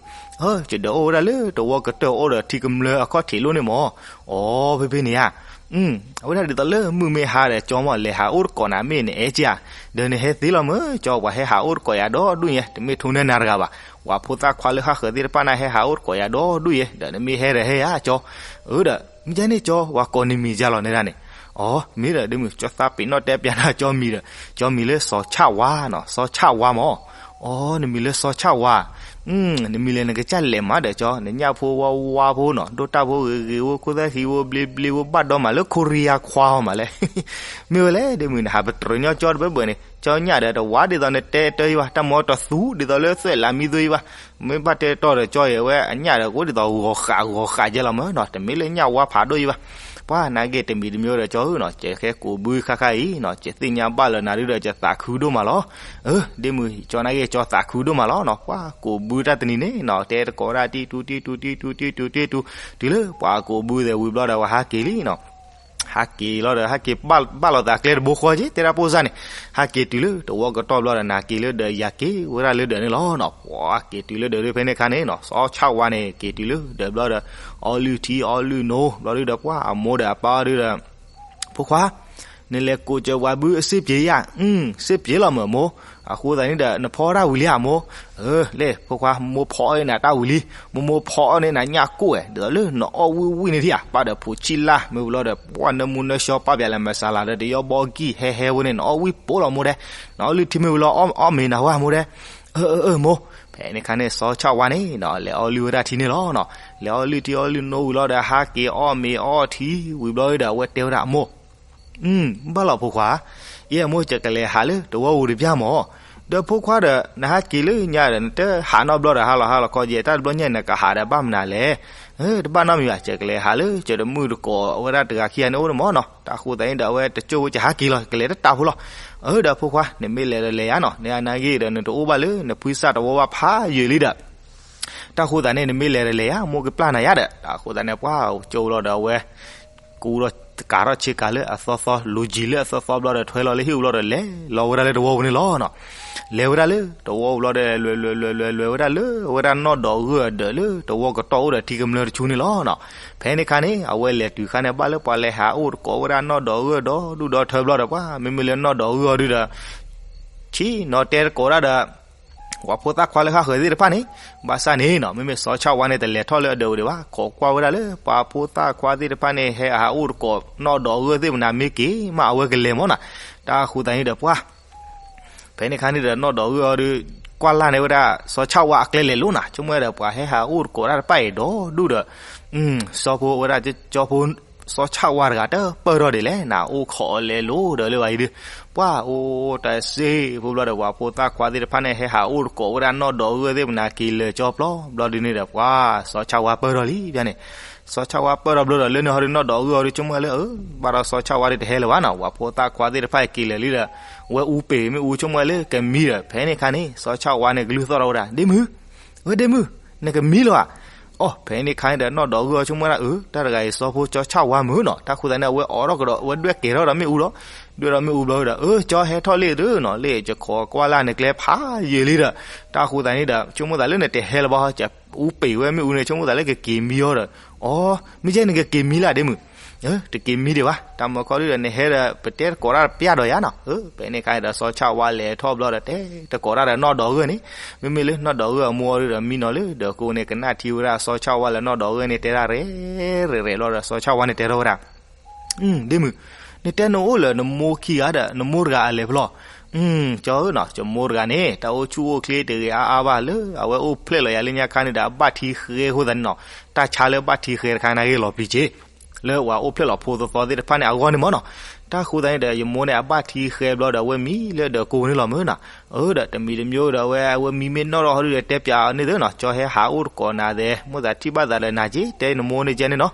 ယဒၢးအိၣ်ဝဲဒၣ်လၢတဝီကတၢၢ်အိၣ်ဒီးထံကမျၢၢ်အခီၣ်ထံးလိၣ်န့ၣ်မၢ်. အိ ဖဲဖဲန့ၣ်ဧါ. အဝဲဒၣ်ဒ်သိးလၢမုၢ်မ့ၢ်ဟါဒီးကၠီမၢ် လဲၤဟးအိၣ်တကိးနၤမ့ၢ်နအဲၣ်က့ဧါ. ဒီးနဟဲသ့လီၤမၢ်ကၠီ, ပှၤဟဲဟးအိၣ်တကိးယၤဒီဒူၣ်ညါ, တမ့ၢ်ထိၣ်နၢနၤတဂၤဘၣ်. ပှၤဖိသၣ်ခွါလၢဃၣ်ဃၢၤသ့ၣ်တဖၣ်န့ၣ် ဟဲဟးအိၣ်တကိးယၤဒီဒူၣ်ညါ, ဒီးနမ့ၢ်ဟဲဒီးဟဲဧါကၠီ. အၢဒီး မ့ၢ်ယဲန့ၣ်ကၠီ ပှၤကိးနမံၤယၤလီၤန့ၣ်ဒၣ်န့ၣ်. အိ မ့ၢ်ဒီးဒ့မုၣ် ကၠီသးပ့ၤနီၣ်တဲပျးနၤကၠီမံၤဒီး, ကၠီမံၤလၢစီၤဆၣ်ဝါနီၤ, စီၤဆၣ်ဝါမၢ်. အိ နမံၤလၢစီၤဆၣ်ဝါ. နမံၤလဲၣ်နကစၢ်လဲၤမးဒီးကၠီ, နညၣ်ဖိဝါဝါဖိနီၤ, ဒိၣ်တၢ်ဖိဂ့ၤဂ့ၤဖိ, ခိၣ်သၣ်ဃံဖိဘျ့ဘျ့ဖိ, ဘၣ်ဒီမးလၢခိရံယါခွါအီၤမးလဲၣ်. မ့ၢ်ဝဲလဲၣ်ဒ့မုၣ် နဟးပတြၢၤညီကၠီတဘၢဘၢန့ၣ်, ကၠီညၣ်ဒီးတဝါဒ်သိးနတဲတၢ်အံၤဘၣ်, တၢ်မ့ၢ်တသူဒ်သိးလၢသွဲၣ်လးမံသိအံၤဘၣ်. မ့ၢ်ဘၣ်တဲတီဒီးကၠီအံၤ အဝဲအညၣ်ဒီးကအိၣ်ဒ်သိးဂီၤဃးဂီၤဃးကဲလီၤမၢ်နီၤ, တမ့ၢ်လၢညၣ်ဝါဖးဒိၣ်အံၤဘၣ်. ပှၤနာ်က့တမံၤတမံၤဒီးကၠီဧၢနီၤ, ကဲကဲကိးဘုခါခါအံၤနီၤ, ကသ့ၣ်ညါဘၣ်လၢနၤဒုဒီး ကသးခုဒိၣ်မးလီၤ. အၢ ဒ့မုၣ် ကၠီနာ်က့ ကၠီသးခုဒိၣ်မးလီၤနီၤ. ပှၤကိးဘုတၢ်တနံၤန့ၣ်နီၤ, တဲတကိးဒၣ်တံၢ်တူတံၢ်တူတံၢ်တူတံၢ်တူတံၢ်တူ, တုၤလၢပှၤကိးဘုသဲးဝံၤဘျီဒီး ပှၤဟးက့ၤလံနီၤ. ဟးက့ၤလီၤဒီး ဟးက့ၤဘၣ်လိာ်သးကျဲတဘိဃီက့ၤ တဲဒၣ်ဖိစၢ်န့ၣ်, ဟးက့ၤတုၤလၢတဝီကတီၢ်ဘျီဒီး နၤက့ၤလၢဒၢး ယၤက့ၤဝဲဒၣ်လၢဒၢးန့ၣ်လီၤနီၤ. ပှၤက့ၤတုၤလၢဒၢးဒုဖဲန့ၣ်ခါန့ၣ်နီၤ, စီၤဆၣ်ဝါန့ၣ် က့ၤတုၤလၢဒၢးဘျီဒီး အီလုၢ်ထံအီလုၢ်နိဘျီဒုဒီး ပှၤအမိၢ်ဒီးအပၢ်အီၤဒုဒီး ဖိခွါ, နလဲၤကိးစၢၤပှၤဘုအစ့ပျ့ဧါ. စ့ပျ့လီၤမၢ်မိၢ်, အဃိသတးန့ၣ်ဒီး နဖီတၢ်ဝံၤလံဧါမိၢ်. အၢ လဲၣ် ဖိခွါ မိၢ်ဖီအီၣ်န့ၢ်နၤတၢ်ဝံၤလံ, မိၢ်မိၢ်ဖီအီၣ်န့ၢ်နၤညၣ်ကိၣ်ဝဲ ဒ်သိးလၢနအီၣ်ဝံၣ်ဝံၣ်န့ၣ်ထံၣ်ဧါ, ပၢ်ဒီးဖိဆံၣ်လၢ် မ့ၢ်ဝံၤလီၤဒီး ပှၤနၢမူနၢဆှီပာ်ပၠးလဲၤမၤစၢၤလၢ်ဒီး တယီဘီကံၢ်ဟဲဟဲဝဲန့ၣ် နအီၣ်ဝံၣ်ပိာ်လီၤမိၢ်ဒဲး, နအီၣ်လုၢ်ထံမ့ၢ်ဝံၤလီၤ အီၣ်မ့ၤနၤဝဲမိၢ်ဒဲး. အၢ အၢ အၢ မိၢ်. ဖဲန့ၣ်ခါန့ၣ် စီၤဆၣ်ဝါန့ၣ်နီၤ လဲၤအီလုၢ်ဝဲဒၣ်ထံန့ၣ်လီၤနီၤ. လဲၤအီလုၢ်ထံအီလုၢ်နိဝံၤလီၤဒီး ဟးက့ၤအီၣ်မ့ၤအီထံဝံၤဘျီဒီး အဝဲတဲဝဲဒၣ်အမိၢ်, ဘၣ်လီၤဖိခွါ, ယဲအမိၢ် ယကလဲၤဟးလၢတဝီပူၤတဘျီမၢ်, ဒီးဖိခွါဒီး နဟးက့ၤလၢညါဒီး နတဟးနီတဘျီဒီး ဟါလီၤဟါလီၤခီယဲ တၢ်တဘျီညါန့ၣ် နကဟးဒီးဘၣ်မနုၤလဲၣ်. တဘၣ်နီတမံၤဘၣ်, ယကလဲၤဟးလၢ ယတမုၣ်တကိးဝဲဒၣ်တဂၤခံဂၤန့ၣ်အိၣ်န့ၣ်မၢ်နီၤ. တၢ်ဃိသတးန့ၣ်ဒီး အဝဲတကၠိၢ်ဝဲ ယဟးက့ၤလီၤ ကလဲၤတၢ်တၢ်ဖိလီၤ. အၢ ဒီးဖိခွါ နမ့ၢ်လဲၤဒီးလဲၤယါနီၤ, နနာ်ဂ့ၤဒီး နတအိၣ်ဘၣ်လၢနဖှံစၢ်တဝီဘၣ်ဖးယံာ်လံဒီး တၢ်ဃိသတးန့ၣ် နမ့ၢ်လဲၤဒီးလဲၤယါ, မိၢ်ကပျၢ်နၤယါဒီး. တၢ်ဃိသတးန့ၣ် ပှၤကၠိလီၤဒီး အဝဲ ကူဒီးတကးထီၣ်ဆ့ကၤလၢအသီသီ, လူၤယံၤလၢအသီသီဘျီဒီး ထွဲလီၤလၢဟံၣ်အူလီၤဒီး လဲၤလီၤဝဲဒၣ်လၢတဝီပူၤန့ၣ်လီၤနီၤ. လဲၤဝဲဒၣ်လၢတဝီပူၤဘျီဒီး လဲၤလဲၤလဲၤလဲၤလဲၤလဲၤဝဲဒၣ်လၢ အဝဲဒၣ်နီၢ်ဒီးဂၢၢ်အဒၢးလၢ တဝီကတီၢ်အိၣ်ဒီးထံကမျၢၢ်တဆူန့ၣ်လီၤနီၤ. ဖဲန့ၣ်ခါန့ၣ် အဝဲလဲၤတုၤခါန့ၣ် ဘၣ်လၢပှၤလဲၤဟးအိၣ်တကိးဝဲဒၣ်နီၢ်ဒီးဂၢၢ် ဒီဒူၣ်ဒီထၢဘျီဒီး ပှၤမ့မ့ၢ်လၢနီၢ်ဒီးဂၢၢ်အီၤဒုဒီး ဆ့ၣ်နီၤတဲတကိးဒၣ်ဒီး ပှၤဖိသၣ်ခွါလၢဃၣ်ဃၢၤသ့ၣ်တဖၣ်န့ၣ်, ဘၣ်ဆၣ်န့ၣ်နီၤ မ့မ့ၢ်စီၤဆၣ်ဝါန့ၣ် တလဲၤထီၣ်လၢအဒၢးပူၤဒံးဘၣ်, ခိးကွၢ်ဝဲဒၣ်လၢ ပှၤဖိသၣ်ခွါသ့ၣ်တဖၣ်န့ၣ် ဟဲဟးအိၣ်တကိးနီၢ်ဒီးဂၢၢ်သ့ၣ်မနၤမ့ၢ်က့ၤမး အဝဲကလဲၤမၢ်နီၤ. တၢ်ဃိသတးန့ၣ်ဒီး ပှၤ ဖဲန့ၣ်ခါန့ၣ်ဒီး နီၢ်ဒီးဂၢၢ်အီၤဒု ကွၢ်လၢ်န့ၢ်ဝဲဒၣ် စီၤဆၣ်ဝါအကျဲလဲၤလိၤနီၤ, ဆိကမိၣ်ဝဲဒီး ပှၤဟဲဟးအိၣ်တကိးတၢ်တဖၣ်အံၤဒီဒူၣ်ဒီး စီၤဖိဝဲဒၣ် ကၠီဖိ စီၤဆၣ်ဝါတဂၤတပၢၢ်ထီၣ်ဒံးလဲၣ်နီၤ, အိၣ်ခိးအီၤလဲၤလိၤဒီးလၢၤဘၣ်အံၤဒု, ပှၤအိၣ်တၢ်စ့ဖိဘျီဒီး ပှၤဖိသၣ်ခွါသ့ၣ်တဖၣ်န့ၣ် ဟဲဟးအိၣ်တကိးဝဲဒၣ်နီၢ်ဒီးဂၢၢ်သ့ၣ်မနၤက့ၤလၢာ်ကၠီပျီဘျီဒုန့ၣ်ဒီး ပှၤစီၤဆၣ်ဝါပၢၢ်ထီၣ်လံဖဲန့ၣ်. စီၤဆၣ်ဝါပၢၢ်ထီၣ်ဘျီဒီး လၢန့ၣ်ဟီဒု နီၢ်ဒီးဂၢၢ်အီၤဒု ဆိကမိၣ်ဝဲလၢ အၢ ဘၣ်ဒီးစီၤဆၣ်ဝါဒုတဟဲလၢၤဘၣ်နီၤ, ပှၤဖိသၣ်ခွါသ့ၣ်တဖၣ်အံၤက့ၤလၢာ်လံဒီး ဝဲအူပ့ၤမ့ၣ်အူ ဆိကမိၣ်ဝဲလၢကမံဒီး ဖဲန့ၣ်ခါန့ၣ် စီၤဆၣ်ဝါန့ၣ်ကလုၢ်သီၣ်ထီၣ်ဝဲဒၣ် ဒ့မုၣ်, ဝဲဒ့မုၣ်, နကမံလီၤဧါ. အိ ဖဲန့ၣ်ခါန့ၣ်ဒီး နီၢ်ဒီးဂၢၢ်အီၤ ဆိကမိၣ်ဝဲဒၣ် အၢ တၢ်တဂၤအံၤ စီၤဖိစီၤဆၣ်ဝါမုၢ်နီၤ, တၢ်ဃိသတးန့ၣ် အဝဲအိးထီၣ်ကဒီး အဝဲဒွဲၣ်ကဲၤထီၣ်ဒီးမ့ၣ်အူလီၤ. ဒွဲၣ်ဒီးမ့ၣ်အူဘျီဒီး အၢ ကၠီဟဲထီၣ်လံဒုနီၤ, လၢယခိးကွၢ်လၢ်နကျဲဖးယံာ်လံဒီး တၢ်ဃိသတးန့ၣ်ဒီး ဆိကမိၣ်သးလၢနတဟဲလၢၤဘၣ်, အူပ့ၤဝဲမ့ၣ်အူန့ၣ် ဆိကမိၣ်သးလၢကက့ၤမံအီၤဒီး အိ မ့ၢ်ကဲနကက့ၤမံလၢ်ဒ့မုၣ်, တက့ၤမံဒံးဘၣ်, တၢ်မၢခီဒုဒီး နဟဲဒီး ပတဲတကိးတၢ်တပျၢ်ဒီးယါနီၤ. ဖဲန့ၣ်ခါန့ၣ်ဒီး စီၤဆၣ်ဝါလဲၤထီၣ်ဘျီဒီး တဲတကိးတၢ်ဒီးနီၢ်ဒီးဂၢၢ်န့ၣ်, မ့မ့ၢ်လၢနီၢ်ဒီးဂၢၢ်အမိၢ်အီၤဒုဒီး မံနီၤလၢဒၢးကိးန့ၣ် ကနၣ်ထံဝဲဒၣ် စီၤဆၣ်ဝါလၢနီၢ်ဒီးဂၢၢ်န့ၣ် တဲဒၣ်ရဲၣ်ရဲၣ်ရဲၣ်ဘျီဒီး စီၤဆၣ်ဝါန့ၣ်တဲထီၣ်ဝဲဒၣ် ဒ့မုၣ်, နတဲနအိၣ်လၢနမိၢ်ခံဂၤဒီး နမိၢ်တဂၤအလဲၤဖဲလဲၣ်. ကၠီဧၢနီၤ, ယမိၢ်တဂၤန့ၣ် တၢ်အိၣ်ဆူၣ်အိၣ်ချ့တဂ့ၤအါအါဘၣ်, လၢအဝဲအိၣ်ဖျဲၣ်လီၤယၤလၢညါခါန့ၣ်ဒီး အဘၣ်ထံဃဲအဃိသတးန့ၣ်နီၤ, တၢ်ဆါလၢဘၣ်ထံဃဲတခါန့ၣ်ဂ့ၤလီၤပျံၤက့ၤ လၢပှၤအိၣ်ဖျဲၣ်လီၤဖိသီသီသ့ၣ်တဖၣ်န့ၣ် အဂီၢ်န့ၣ်မၢ်နီၤ. တၢ်ဃိသတးန့ၣ်ဒီး ယမိၢ်န့ၣ် အဘၣ်ထံဃဲဘျီဒီး အဝဲမံလၢဒၢးကိးန့ၣ်လီၤမၢ်နီၤ. အၢ ဒီးတမံၤတမံၤဒီး အဝဲ အဝဲမံမ့ၢ်နီၢ်ထီၣ်ဟီဒုဒီး တဲပၠးအီၤန့ၣ်သ့နီၤ, ကၠီဟဲဟးအိၣ်တကိးနၤသ့, မိၢ်သးထံၣ်ဘၣ်သးဒီးနၤက့ၤ တဲနမိၢ်န့ၣ်ကဲန့ၣ်နီၤ.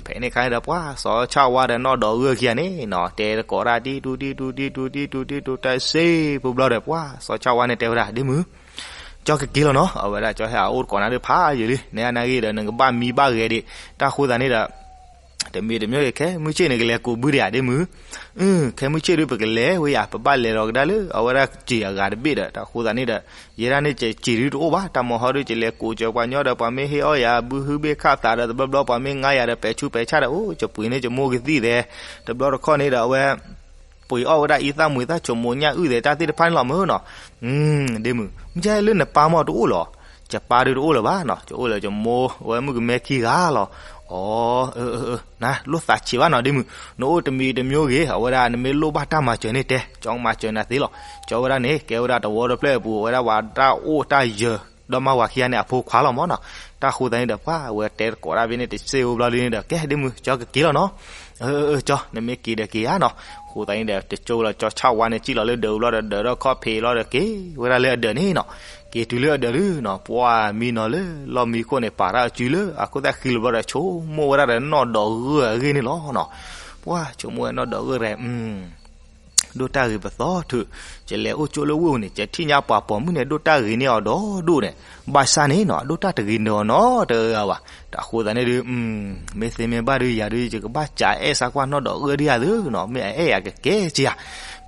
ဖဲန့ၣ်ခါန့ၣ်ဒီး ပှၤစီၤဆၣ်ဝါဒီးနီၢ်ဒီးဂၢၢ်ခံဂၤန့ၣ်နီၤ တဲတကိးတၢ် တံၢ်တူတံၢ်တူတံၢ်တူတံၢ်တူတံၢ်တူတၢ်စ့ဖိဘျီဒီး ပှၤစီၤဆၣ်ဝါန့ၣ်တဲဝဲဒၣ် ဒ့မုၣ်, ကၠီကက့ၤလီၤနီၤ, အဝဲဒၣ်ကၠီဟဲဟးအိၣ်တကိးနၤဒုဖးယံာ်လံ, နနာ်ဂ့ၤဒီး နကဘၣ်မံဘၣ်ဂဲၤဒံး, တၢ်ဃိသတးန့ၣ်ဒီး တမံၤတမံၤဂ့ၤ ခဲမုၢ်ဆ့ၣ်န့ၣ် ကလဲၤကိးဘုဒံးဧါ ဒ့မုၢ်. အ ခဲမုၢ်ဆ့ၣ်ဒုး ပကလဲၤဝဲယၤ ပဘၣ်လဲၤဒီးကဒါလၢ အဝဲဒၣ်စံာ်အဂၤတဘ့ၣ်ဒီး တၢ်ဃိသးန့ၣ်ဒီး ယဲဒၣ်န့ၣ် စံာ်ဒုးတအိၣ်ဘၣ် တၢ်မၤဟီဒုး ယလဲၤကိးစၢၤပှၤညီဒီး ပှၤမ့ၢ်ဟ့ၣ်အီၣ်ယၤ ဘုဟုဘ့ၣ်ခၣ်သးဒီး တဘျီဘျီပှၤမ့ၢ်ငါယၤဒီး ပဲာ်ဆူးပဲာ်ဆၣ်ဒီး အိၣ် ယပှ့ၤန့ၢ်ယမိၢ်ကသံၣ်သဲး တဘျီတခီၣ်န့ၣ်ဒီး အဝဲ ပှ့ၤအီၣ်ဝဲဒၣ်အံသၣ်မှံသၣ် ဆိမိၣ်ညၣ်အုၣ်သဲး တၢ်သ့ၣ်တဖၣ်န့ၣ်လီၤမ့ၢ်နီၤ. ဒ့မုၢ် မ့ၢ်လၢနပၢ်မ့ၢ်တအိၣ်လီၤ. ယပၢ်ဒုးတအိၣ်လၢၤဘၣ်နီၤ ယအိၣ်လၢယမိၢ် အဝဲမုၣ်ကမဲခံဂၤလီၤ. အ နလိၣ်သးဆံးဘၣ်နီၤ ဒ့မုၢ် နအိၣ်တမံၤတမံၤဂ့ၤ အဝဲဒၣ်နမ့ၢ်လိၣ်ဘၣ်တၢ်မၤစၢၤန့ၣ်တဲ ကၠီကမၤစၢၤနၤသ့လီၤ. ကၠီဝဲဒၣ်န့ၣ် ကဲဝဲဒၣ်တဝီတဖျၢၣ်အပူၤ အဝဲဒၣ်ပှၤတၢ်အိၣ်တၢ်ယၢၤ ဒီမါဝၤခံဂၤန့ၣ် အဖိခွါလီၤမ့ၢ်နီၤ. တၢ်ဃိသးန့ၣ်ဒီး ပှၤဝဲတဲတကိးတၢ်ဖဲန့ၣ် တစ့ၢ်အိၣ်ဘျီဒုးန့ၣ်ဒီး ကဲဒ့မုၢ် ကၠီကက့ၤလီၤနီၤ. အ ကၠီ နမ့ၢ်က့ၤဒီးက့ၤဧါနီၤ. ဃိသးန့ၣ်ဒီး တကၠိလီၤ ကၠီဆၣ်ဝါန့ၣ် စံၣ်လီၤလၢဒၢးဘျီဒီး ဒၢးထီၣ်ခီၣ်ဖံးလီၤဒီး က့ၤဝဲဒၣ်လၢအဒၢးန့ၣ်နီၤ. က့ၤတုၤလၢအဒၢးဒုးနီၤ ပှၤမံနီၤလၢလီၢ်မံခိၣ်န့ၣ် ပာ်တၢ်အစုလၢအခိၣ်သၣ်ဃံလီၤဘျီဒီး ဆိကမိၣ်ဝဲဒၣ်ဒီးနီၢ်ဒီးဂၢၢ်အဂ့ၢ်န့ၣ်လီၤနီၤ. ပှၤဆိကမိၣ်ဝဲနီၢ်ဒီးဂၢၢ်ရဲၣ် ဒိၣ်တၢ်ဂ့ၤပသီထုး, ယလဲၤအိၣ်ကၠိလၢဝ့ၢ်ပူၤန့ၣ် ယထံၣ်ညါပှၤပိာ်မုၣ်န့ၣ် ဒိၣ်တၢ်ဂ့ၤန့ၢ်အီၤဒီဒိၣ်န့ၣ်, ဘၣ်ဆၣ်န့ၣ်နီၤ အဒိၣ်တၢ်တဂ့ၤန့ၢ်အီၤနီတဂၤဘၣ်. တၢ်ဃိသးန့ၣ်ဒုး မ့ၢ်သ့မ့ၢ်ဘၣ်ဒုး ယၤဒုး ယကဘၣ်စးအဲၣ်စးကွၢ်နီၢ်ဒီးဂၢၢ်ဒံးယၤသုနီၤ, မ့ၢ်အအဲၣ်ယၤကကဲက့ၤယၤ.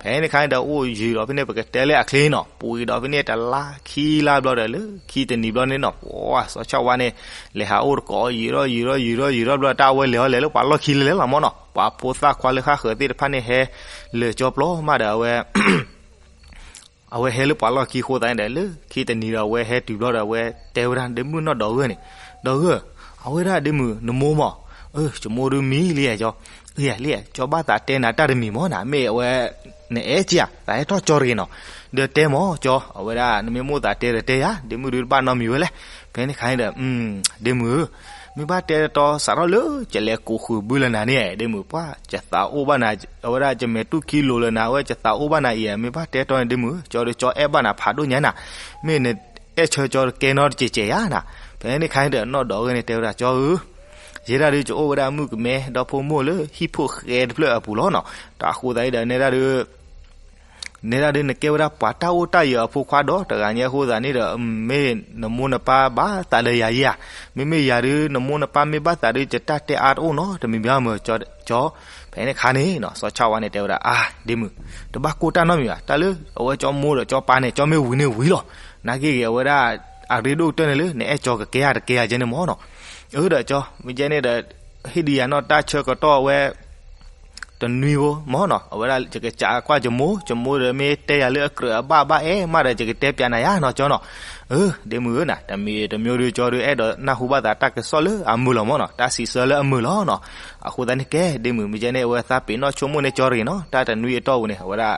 ဖဲန့ၣ်ခါန့ၣ်ဒီး အိၣ်ယံာ်ဒီးဖဲန့ၣ် ပကတဲလၢအချ့နီၤ, ပှ့ၤဒီးဖဲန့ၣ် တလါခံလါဘျီဒီး လၢခံတနံၤဘျီန့ၣ်နီၤ, ပှၤစီၤဆၣ်ဝါန့ၣ် လဲၤဟးအိၣ်တကိးယံာ်ထီၣ်ယံာ်ထီၣ်ယံာ်ထီၣ်ယံာ်ထီၣ်ဘျီ တၢ်အဝဲလဲၤအီၤလဲၤလၢပှၤလီၢ်ခံလဲၤလဲၤလီၤမ့ၢ်နီၤ, ပှၤဖိသၣ်ခွါလၢဃၣ်ဃၢၤသ့ၣ်တဖၣ်န့ၣ် ဟဲလၢာ်ကၠီပျီမးဒီး အဝဲ အဝဲဟဲလၢပှၤလီၢ်ခံဃိသးန့ၣ်ဒီး လၢခံတနံၤဒီး အဝဲဟဲတုၤဘျီဒီး အဝဲတဲဝဲဒၣ် ဒ့မုၣ်နီၢ်ဒီးဂၢၢ်န့ၣ်, ဒီးဂၢၢ်, အဝဲဒၣ်ဒ့မုၣ် နမိၢ်မး, အၢ ယမိၢ်ဒုးမံလံယၤကၠီ, လံယၤ လံယၤ ကၠီဘၣ်သးတဲနၤတၢ်တမံၤမးနၤ, မ့ၢ်အဝဲ နအဲၣ်က့ၤဧါ, သးအဲၣ်ထီၣ်ကၠီတဂ့ၤနီၤ, ဒီးတဲမးကၠီ, အဝဲဒၣ် နမ့ၢ်မိၣ်သးတဲဒီးတဲယၤ, ဒ့မုၣ်ဒုးတဘၣ်နီတမံၤဝဲလဲၣ်. ဖဲန့ၣ်ခါန့ၣ်ဒီး ဒ့မုၣ်ဧၢ, မ့ၢ်ဘၣ်တဲတီစးထီၣ်လၢ ယလဲၤကိးဃုာ်ဘုလၢနၤန့ၣ် ဒ့မုၣ် ပှၤ ယသးအိၣ်ဘၣ်နၤ, အဝဲဒၣ် ယမဲာ်တူၢ်ခံလိၤလၢနၤ, အဝဲ ယသးအိၣ်ဘၣ်နၤအံၤ, မ့ၢ်ဘၣ်တဲတီန့ၣ် ဒ့မုၣ် ကၠီဒီး ကၠီအဲၣ်ဘၣ်နၤဖးဒိၣ်ညါနၤ, မ့ၢ်နအဲၣ်ဆၢကၠီတကဲနီတစဲးစဲးယၤနၤ. ဖဲန့ၣ်ခါန့ၣ်ဒီး နီၢ်ဒီးဂၢၢ်န့ၣ် တဲဝဲဒၣ် ကၠီဧၢ, ယဲဒၣ်ဒုး ယအိၣ်ဝဲဒၣ်မုၣ်ကမဲ ဒီဖိမိၢ်လၢဟံၣ်ဖိၣ်ဃဲတဖျၢၣ်အပူၤလီၤနီၤ. တၢ်ဃိသးအံၤဒီး နဲဒၣ်ဒုး နဲဒၣ်ဒုး နကဲဝဲဒၣ်ပှၤတၢ်အိၣ်တၢ်ယၢၤအဖိခွါဒီး တဂၤညါအဃိသးန့ၣ်ဒီး မ့ၢ်နမိၢ်နပၢ်ဘၣ်သးဒီးယၤယဲဧါ, မ့မ့ၢ်ယၤဒုး နမိၢ်နပၢ်မ့ၢ်ဘၣ်သးဒုး ယတၢ်တဲအါတအိၣ်နီတမံၤဘၣ်မၢ် ကၠီ. ဖဲန့ၣ်ခါန့ၣ်နီၤ စီၤဆၣ်ဝါန့ၣ် တဲဝဲဒၣ် အါ ဒ့မုၣ်, တဘၣ်ကိၢ်တၢ်နီတမံၤဘၣ်, တၢ်လၢအဝဲကၠီမိၢ်ဒီးကၠီပၢ်န့ၣ် ကၠီမ့ၢ်ဝံၤန့ၣ်ဝံၤလီၤ. နာ်က့ဂ့ၤ အဝဲဒၣ် အရ့ဒိၣ်ကတၢၢ်န့ၣ်လၢ နအဲၣ်ကၠီကကဲဧါတကဲဧါကဲန့ၣ်မၢ်နီၤ. အၢ ဒီးကၠီ မ့ၢ်ကဲန့ၣ်ဒီး ဟ့ၣ်ဒုးယၤနီၢ်တၢ်ဆၢကတီၢ်အဝဲ တနွံဧိၤမၢ်နီၤ, အဝဲဒၣ်ယကစးကွၢ်ယမိၢ်, ယမိၢ်ဒီးမ့ၢ်တဲယၤလၢအကြၢးအဘၣ်ဘၣ်အဲၣ်မးဒီး ယကတဲပျးနၤယါနီၤ ကၠီနီၤ. အၢ ဒ့မုၣ်ဧၢနၤ, တမံၤတမံၤဒုး ကၠီဒုးအဲၣ်ဒိးနၢ်ဟူဘၣ်သးတၢ်ကစီၣ်လၢအမုာ်လီၤမၢ်နီၤ, တၢ်စံးဆၢလၢအမုာ်လီၤနီၤ. အဃိသတးန့ၣ်ကဲ ဒ့မုၣ် မ့ၢ်ကဲန့ၣ် အဝဲသးပ့ၤနီၣ်ဆိကမိၣ်န့ၢ်ကၠီတဂ့ၤနီၤ, တၢ်တနွံအတီၢ်ပူၤန့ၣ် အဝဲဒၣ်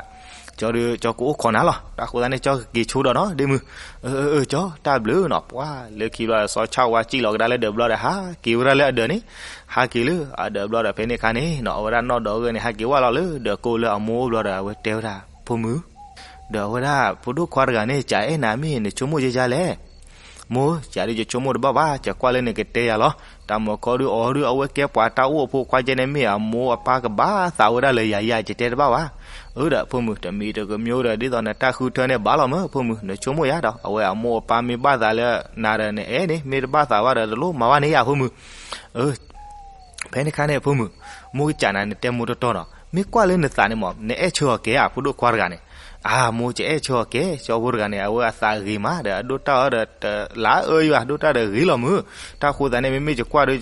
ကၠီဒုး ကၠီကအိၣ်ခိးနၤလီၤ. တၢ်ဃိသတးန့ၣ် ကၠီကက့ၤဆိဒီးနီၤ ဒ့မုၣ်. အၢ အၢ အၢ ကၠီ တၢ်ဘျုးနီၤ. ပှၤလၢခံဘျီဒီး စီၤဆၣ်ဝါစံၣ်လီၤကဒါလၢဒၢးဘျီဒီး ဟးက့ၤဝဲဒၣ်လၢအဒၢးန့ၣ်, ဟးက့ၤလၢအဒၢးဘျီဒီး ဖဲန့ၣ်ခါန့ၣ်နီၤ အဝဲဒၣ်နီၢ်ဒီးဂၢၢ်န့ၣ် ဟးက့ၤဝဲလီၤလၢဒၢးကိးလၢအမိၢ်အိၣ်ဘျီဒီး အဝဲတဲဝဲဒၣ် ဖိမုၣ်, ဒီးအဝဲဒၣ် ဖိဒိၣ်ခွါတဂၤန့ၣ် ကအဲၣ်နၤမ့ၢ်နဆိကမိၣ်ယဲယါလဲၣ်. မိၢ် ယၤဒုးယဆိကမိၣ်တဘၣ်ဘၣ်, ယကွၢ်လၢနကတဲယၤလီၤ. တၢ်မၤခီဒုးအီၤဒုး အဝဲကဲပှၤတၢ်အိၣ်အဖိခွါကဲန့ၣ် မ့ၢ်အမိၢ်အပၢ်ကဘၣ်သးဝဲဒၣ်လၢယၤယါ ယတဲတဘၣ်ဘၣ်. အၢ ဒီးဖိမုၣ် တမံၤတကမံၤဒီး ဒ်သိးနတၢ်ဃုထၢန့ၣ်ဘၣ်လီၤမၢ် ဖိမုၣ်, နဆိကမိၣ်ယါဒီး အဝဲအမိၢ်အပၢ်မ့ၢ်ဘၣ်သးလၢနၤဒီးနအဲၣ်န့ၣ် မ့ၢ်တဘၣ်သးဘၣ်ဒီး တလိၣ်မၤဘၣ်န့ၢ်ယၤ ဖိမုၣ်. အၢ ဖဲန့ၣ်ခါန့ၣ် ဖိမုၣ်, မိၢ်ကစးနၤ နတဲမိၢ်တီတီနီၤ, မ့ၢ်ကွၢ်လၢနသးန့ၣ်မး နအဲၣ်ဆၢအီၤကဲဧါ ဖိဒိၣ်ခွါတဂၤန့ၣ်. အၢ မိၢ် ယအဲၣ်ဆၢအီၤကဲ, ကၠီဖိတဂၤန့ၣ် အဝဲအသးဂ့ၤမးဒီး အဒိၣ်တၢ်အီၤဒီး တလၢအၢယွၤ ဒိၣ်တၢ်ဒီးဂ့ၤလီၤမုၢ်. တၢ်ဃိသတးန့ၣ် မ့မ့ၢ်ယကွၢ်ဒုး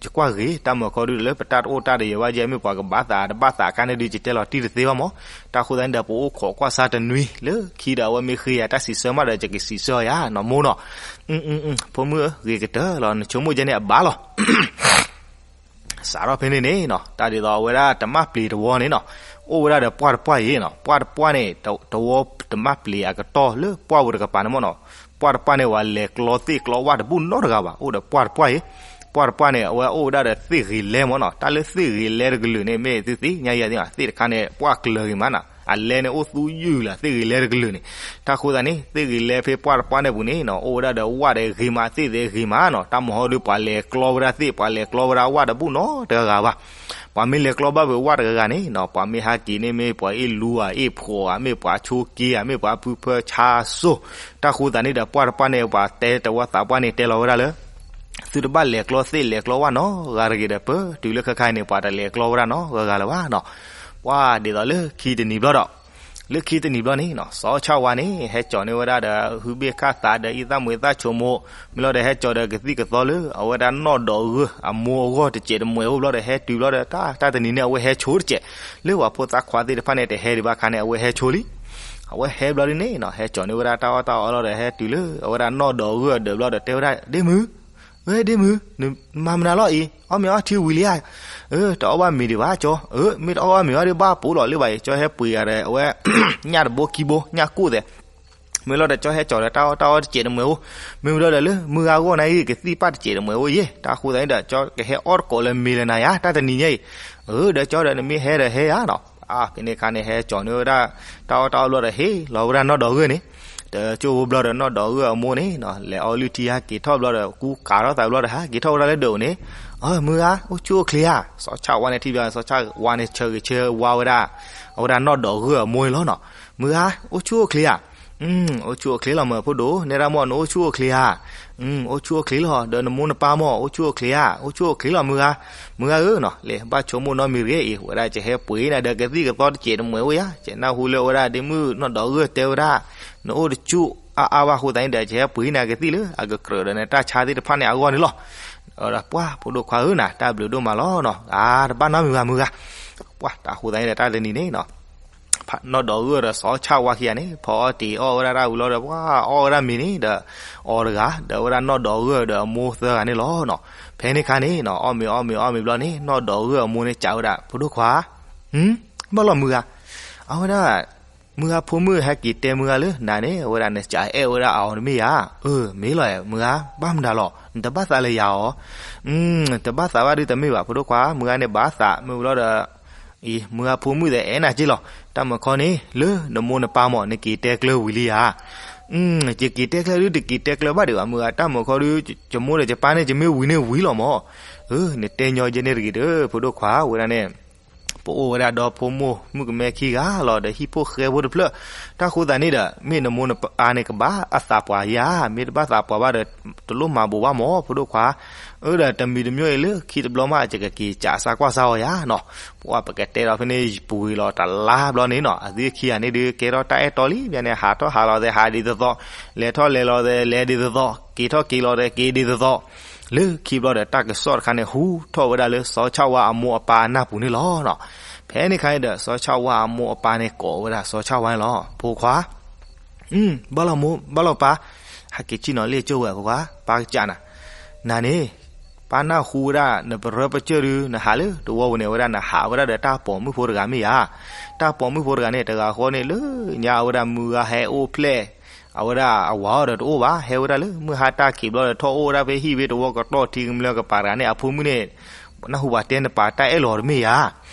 ယကွၢ်ဂ့ၤ, တၢ်မၤခီဒုးလၢပတၢ်တအိၣ်တၢ်ဒီးယၤဝဲယဲ မ့ၢ်ပှၤကဘၣ်သးတဘၣ်သးအခါန့ၣ်ဒုး ယတဲလီၤတံၢ်တသ့ဘၣ်မး. တၢ်ဃိသတးန့ၣ်ဒီး ပအိၣ်ခိးကွၢ်ဆါတနွံလၢခံဒီး အဝဲမ့ၢ်ဃ့ယၤတၢ်စံးဆၢမးဒီး ယကစံးဆၢအီၤယါနီၤ မိၢ်နီၤ. ဖိမုၣ်ဧၢ, ဂ့ၤကတၢၢ်လီၤ, နဆိကမိၣ်ယဲန့ၣ်အဘၣ်လီၤ. စးထီၣ်ဖဲန့ၣ်န့ၣ်နီၤ တၢ်ဒ်သိးအဝဲဒၣ်တမၣ်ပျံၤတဝီန့ၣ်နီၤ, အိၣ်ဝဲဒၣ်ဒီးပှၢ်တပှၢ်အံၤနီၤ, ပှၢ်တပှၢ်န့ၣ် တဝီတမၣ်ပျံၤအကတီၢ်လၢပှၢ်ပူၤတကပၤန့ၣ်မ့ၢ်နီၤ, ပှၢ်တပှၢ်န့ၣ် ပှၤလဲၤကျီသ့ၣ်ကျီဝၣ်တဘူၣ်နီတဂၤဘၣ်, အိၣ်ဒီးပှၢ်တပှၢ်အံၤ, ပှၢ်တပှၢ်န့ၣ် အဝဲအိၣ်ဝဲဒၣ်ဒီးသ့ၣ်ဂ့ၤလဲမ့ၢ်နီၤ, တၢ်လၢသ့ၣ်ဂ့ၤလဲတကလုာ်န့ၣ် မ့ၢ်သုသ့ၣ်ညါယဲသ့ၣ်နီၤ, သ့ၣ်တခါန့ၣ် ပှၢ်ကျၢၤဂ့ၤမးနီၤ, အလဲန့ၣ်အိၣ်သူယုၢ်လၢသ့ၣ်ဂ့ၤလဲတကလုာ်န့ၣ်, တၢ်ဃိသတးန့ၣ် သ့ၣ်ဂ့ၤလဲဖဲပှၢ်တပှၢ်န့ၣ်ပူၤန့ၣ်နီၤ အိၣ်ဝဲဒၣ်ဒီးဝၣ်ဒီးဂ့ၤမး သ့ၣ်သ့ၣ်ဂ့ၤမးနီၤ, တၢ်မၤဟီဒုးပှၤလဲၤကျီဝဲဒၣ်သ့ၣ် ပှၤလဲၤကျီဝဲဒၣ်ဝၣ်တဘူၣ်နီတဂၤဘၣ်. ပှၤမ့ၢ်လဲၤကျီဘၣ်ဝဲဝၣ်တဂၤဂၤန့ၣ်နီၤ ပှၤမ့ၢ်ဟးက့ၤန့ၣ် မ့ၢ်ပှၤအ့ၣ်လူဧါ အ့ၣ်ဖှီၣ်ဧါ မ့ၢ်ပှၤဆိးက့ဧါ မ့ၢ်ပှၤဖုဖၢဆါစိၤ, တၢ်ဃိသတးန့ၣ်ဒီး ပှၢ်တပှၢ်န့ၣ် ပှၤတဲတဝီသးပှၢ်န့ၣ် တဲလီၤဝဲဒၣ်လၢ သုတဘၣ်လဲၤကျီသ့ၣ်လဲၤကျီဝၣ်နီတဂၤတဂ့ၤဒီး ပတုၤလၢခဲခါအံၤန့ၣ် ပှၤတလဲၤကျီဝဲဒၣ်နီတဂၤဂၤလၢၤဘၣ်နီၤ. ပှၤဒ်သိးလၢခံတနံၤဘျီဒီး, လၢခံတနံၤဘျီန့ၣ်နီၤ စီၤဆၣ်ဝါန့ၣ် ဟဲကၠီၤန့ၢ်ဝဲဒၣ်ဒီး ဟုဘ့ၣ်ခၣ်သးဒီး အံသၣ်မွဲသၣ်ဆိမိၣ်, မ့ၢ်လီၤဒီး ဟဲကၠီၤဒီးကသံၣ်ကသီလၢ အဝဲဒၣ်နီၢ်ဒီးဂၢၢ်အမိၢ်အဂီၢ်တစဲးတမှဲၤအိၣ်ဘျီဒီး ဟဲတုၤဘျီဒီး တၢ် တၢ်တနံၤန့ၣ် အဝဲဟဲဆိတစဲး, လၢပှၤဖိသၣ်ခွါသ့ၣ်တဖၣ်န့ၣ် တဟဲဒံးဘၣ်ခါန့ၣ် အဝဲဟဲဆိလံ. အဝဲဟဲဘျီဒ်န့ၣ်နီၤ ဟဲကၠီၤန့ၢ်ဝဲဒၣ်တၢ်အီၣ်တၢ်အီလီၤဒီး ဟဲတုၤလၢအဝဲဒၣ်နီၢ်ဒီးဂၢၢ်အဒၢးဘျီဒီး တဲဝဲဒၣ် ဒ့မုၣ်, ဝဲဒ့မုၣ်, နမၤမနုၤလီၤအံၤ, အီၣ်မ့ၤအီထံဝံၤလံဧါ. အၢ တအီၣ်ဘၣ်မ့ၤဒံးဘၣ်ကၠီ, အၢ မ့ၢ်တအီၣ်ဘၣ်မ့ၤအီဒံးဘၣ်ပိာ်လီၤလၢၤဘၣ်အံၤ, ကၠီဟဲပှ့ၤဂၤဒီး အဝဲ ညၣ်တဘိခံဘိ ညၣ်ကိၣ်သဲး မ့ၢ်လီၤဒီး ကၠီဟဲကၠီၤဒီးတၢ်အီၣ်တၢ်အီတစဲးတမှဲၤအိၣ်, မ့ၢ်ဝံၤဒီးလၢမုၢ်ဂၤဂီၢ်နၤအံၤ ကသံၣ်ပၣ်တစဲးတမှဲၤအိၣ်ယဲ, တၢ်ဃိသတးန့ၣ်ဒီး ကၠီကဟဲအီၣ်တကိးလၢမ့ၤလၢနၤယါ တၢ်တနံၤညါအံၤ. အၢ ဒီးကၠီဒီး နမ့ၢ်ဟဲဒီးဟဲယါနီၤ. ဖဲန့ၣ်အခါန့ၣ် ဟဲကၠီၤန့ၢ်ဝဲဒၣ် တၢ်အီၣ်တၢ်အီဘျီဒီး ဟ့ၣ်လီၤဝဲဒၣ်နီၢ်ဒီးဂၢၢ်န့ၣ်, ဒီးကၠိဖိဘျီဒီး နီၢ်ဒီးဂၢၢ်အမိၢ်န့ၣ်နီၤ လဲၤအီလုၢ်ထံဟဲက့ၤထီၣ်ဘျီဒီး ကူကးထီၣ်သးဘျီဒီး ဟဲက့ၤထီၣ်ဝဲဒၣ်လၢဒၢးအိၣ်န့ၣ်, အၢ မုၢ်ဂၤ အိၣ်ဆူၣ်အိၣ်ချ့ဧါ. စီၤဆၣ်ဝါန့ၣ်ထံၣ်ဘျီ စီၤဆၣ်ဝါန့ၣ် ဆၢဂ့ၤဆၢဝါဝဲဒၣ် အဝဲဒၣ်နီၢ်ဒီးဂၢၢ်အမိၢ်န့ၣ်လီၤနီၤ. မုၢ်ဂၤ အိၣ်ဆူၣ်အိၣ်ချ့ဧါ. အိၣ်ဆူၣ်အိၣ်ချ့လီၤမၢ်ဖိဒိၣ်, နဲဒၣ်မိၢ် နအိၣ်ဆူၣ်အိၣ်ချ့ဧါ. အိၣ်ဆူၣ်အိၣ်ချ့လီၤ, ဒီးနမိၢ်နပၢ်မိၢ် အိၣ်ဆူၣ်အိၣ်ချ့ဧါ. အိၣ်ဆူၣ်အိၣ်ချ့လီၤမုၢ်ဂၤ. မုၢ်ဂၤဧၢနီၤ လဲၤဘၣ်ဆိကမိၣ်နီတမံၤတဂ့ၤအံၤ, ဝဲဒၣ်ယဟဲပှ့ၤနၤဒီးကသံၣ်ကသီတစဲးတမှဲၤအိၣ်ယါ, ယနၢ်ဟူလၢအဝဲဒၣ်ဒ့မုၣ်နီၢ်ဒီးဂၢၢ်တဲဝဲဒၣ် နအိၣ်တဆူၣ်အါအါဘၣ်အဃိသတးန့ၣ်ဒီး ယဟဲပှ့ၤနၤကသံၣ်လၢ အကကြၢးဒီးနတၢ်ဆါသ့ၣ်တဖၣ်န့ၣ်အဂီၢ်န့ၣ်လီၤ. ဒီးပှၢ်ဖိဒိၣ်ခွါဧၢနၤ တၢ်ဘျုးဒိၣ်မးလီၤနီၤ, အါတဘၣ်နီတမံၤဘၣ်မုၢ်ဂၤ. ပှၢ်တၢ်ဃိသတးန့ၣ်ဒီး တၢ်တနံၤန့ၣ်နီၤ နီၢ်ဒီးဂၢၢ်ဒီးစီၤဆၣ်ဝါခံဂၤန့ၣ် ဖီအီၣ်တ့ၤအီၣ်ဝဲဒၣ်တၢ်ဝံၤလီၤဒီး ပှၤအီၣ်ဝဲဒၣ်မ့ၤန့ၣ်ဒီး အီၤတဂၤ ဒီးဝဲဒၣ်နီၢ်ဒီးဂၢၢ်ဒီးအမိၢ်သၢဂၤန့ၣ်လီၤနီၤ. ဖဲန့ၣ်အခါန့ၣ်နီၤ အီၣ်မ့ၤအီၣ်မ့ၤအီၣ်မ့ၤဘျီန့ၣ် နီၢ်ဒီးဂၢၢ်အမိၢ်န့ၣ် စံးဝဲဒၣ် ဖိဒိၣ်ခွါ ဘၣ်လီၤမုၢ်ဂၤ, အဝဲဒၣ် မုၢ်ဂၤဖိမုၣ်ဟဲက့ၤတဲမုၢ်ဂၤလၢနၤန့ၣ် အဝဲဒၣ်နစံးအဲၣ်ဝဲဒၣ်အီၤတမ့ၢ်ဧါ. အၢ မ့ၢ်လီၤမုၢ်ဂၤ, ဘၣ်မနုၤလီၤ နတဘၣ်သးလၢယၤအီၤ. တဘၣ်သးဘၣ်ဒုးတမ့ၢ်ဘၣ် ဖိဒိၣ်ခွါ, မုၢ်ဂၤန့ၣ်ဘၣ်သး မ့ၢ်ဝံၤလီၤဒီး အံၤ မုၢ်ဂၤဖိမုၣ်သ့ၣ်အဲၣ်နၤက့လီၤ. တၢ်မုၢ်ခီန့ၣ် လၢနမိၢ်နပၢ်မၢ် နက့ၤတဲကျၢၤဝံၤလံဧါ. ယက့ၤတဲကျၢၤဒုး တက့ၤတဲကျၢၤဘၣ်ဒံးဘၣ် မုၢ်ဂၤ, တၢ်မုၢ်ခီဒုး ယမိၢ်ဒီးယပၢ်န့ၣ် ယမ့ၢ်ဝံၤန့ၣ်ဝံၤလီၤမၢ်. အၢ နတဲညီယဲန့ၣ်တဂ့ၤဒီး ဖိဒိၣ်ခွါ, ဝဲဒၣ်န့ၣ် ပအိၣ်ဝဲဒၣ်ဒီဖိမိၢ်မုၣ်ကမဲခံဂၤလီၤဒီး ဟံၣ်ဖိဃဲဖိတဖျၢၣ်. တၢ်ဃိသတးန့ၣ်ဒီး မ့ၢ်နမိၢ်နပၢ်န့ၣ် ကဘၣ်အသးပှၢ်ယၤ, မ့ၢ်တဘၣ်သးပှၢ်ဘၣ်ဒီး တလိၣ်မၤဘူးဘၣ်မၢ် ဖိဒိၣ်ခွါ. အၢ ဒီးတမံၤတမံၤအံၤ လၢခံတဘျီမး ယကက့ၤစံးစၢ်ကွၢ်စၢ်အီၤယၤနီၤ. ပှၤပကတဲဒီးဖဲန့ၣ် ပှ့ၤလီၤတလါဘျီန့ၣ်နီၤ အသုခံဂၤန့ၣ်ဒုး ကဲထီၣ်တၢ်အဲၣ်တီလံ. ဘၣ်န့ၣ် ဟးထီၣ်ဟးလီၤသဲးဟးဒ်သိးသိး, လဲၤထီၣ်လဲၤလီၤသဲးလဲၤဒ်သိးသိး, က့ၤထီၣ်က့ၤလီၤသဲးက့ၤဒ်သိးသိး. လၢခံဘျီဒီး တၢ်ကစီၣ်တခါန့ၣ် ဟူထီၣ်ဝဲဒၣ်လၢစီၤဆၣ်ဝါအမိၢ်အပၢ်အနၢ်ပူၤန့ၣ်လီၤ. ဖဲန့ၣ်အခါန့ၣ်ဒီး စီၤဆၣ်ဝါအမိၢ်အပၢ်န့ၣ် ကိးဝဲဒၣ်စီၤဆၣ်ဝါန့ၣ်လီၤ. ဖိခွါ ဘၣ်လီၤမိၢ် ဘၣ်လီၤပၢ်, ဟဲက့ၤဆံၣ်နီၤလ့ၣ်ကၠိဝဲ ဖိခွါ, ပၢ်ကစၢ်နၤ, နၤန့ၣ် ပၢ်နၢ်ဟူဝဲဒၣ် နပရၢပစၢၢ်ဒုး နဟးလၢတဝီပူၤန့ၣ် ဝဲဒၣ်နဟးဝဲဒၣ်ဒီးတၢ်ပိာ်မုၣ်ဖိတဂၤမ့ၢ်ဧါ. တၢ်ပိာ်မုၣ်ဖိတဂၤန့ၣ် တဂၤဃီန့ၣ် လၢညါအဝဲဒၣ်မုၢ်ဂၤဟဲအိၣ်ဖျဲၣ် အဝဲဒၣ်အဝၤအီၤဒီးတအိၣ်ဘၣ်, ဟဲဝဲဒၣ်လၢမုၢ်ဟါတၢ်ခံးဘျီဒီး ထီၣ်အိၣ်ဝဲဒၣ်ဖဲဟံၣ်ဖဲတဝီကတီၢ်ထံကမျၢၢ်ကပၤတဂၤန့ၣ် အဖိမုၣ်န့ၣ် နၢ်ဟူပှၤတဲနပာ်တၢ်အဲၣ်လီၤတမ့ၢ်ဧါ.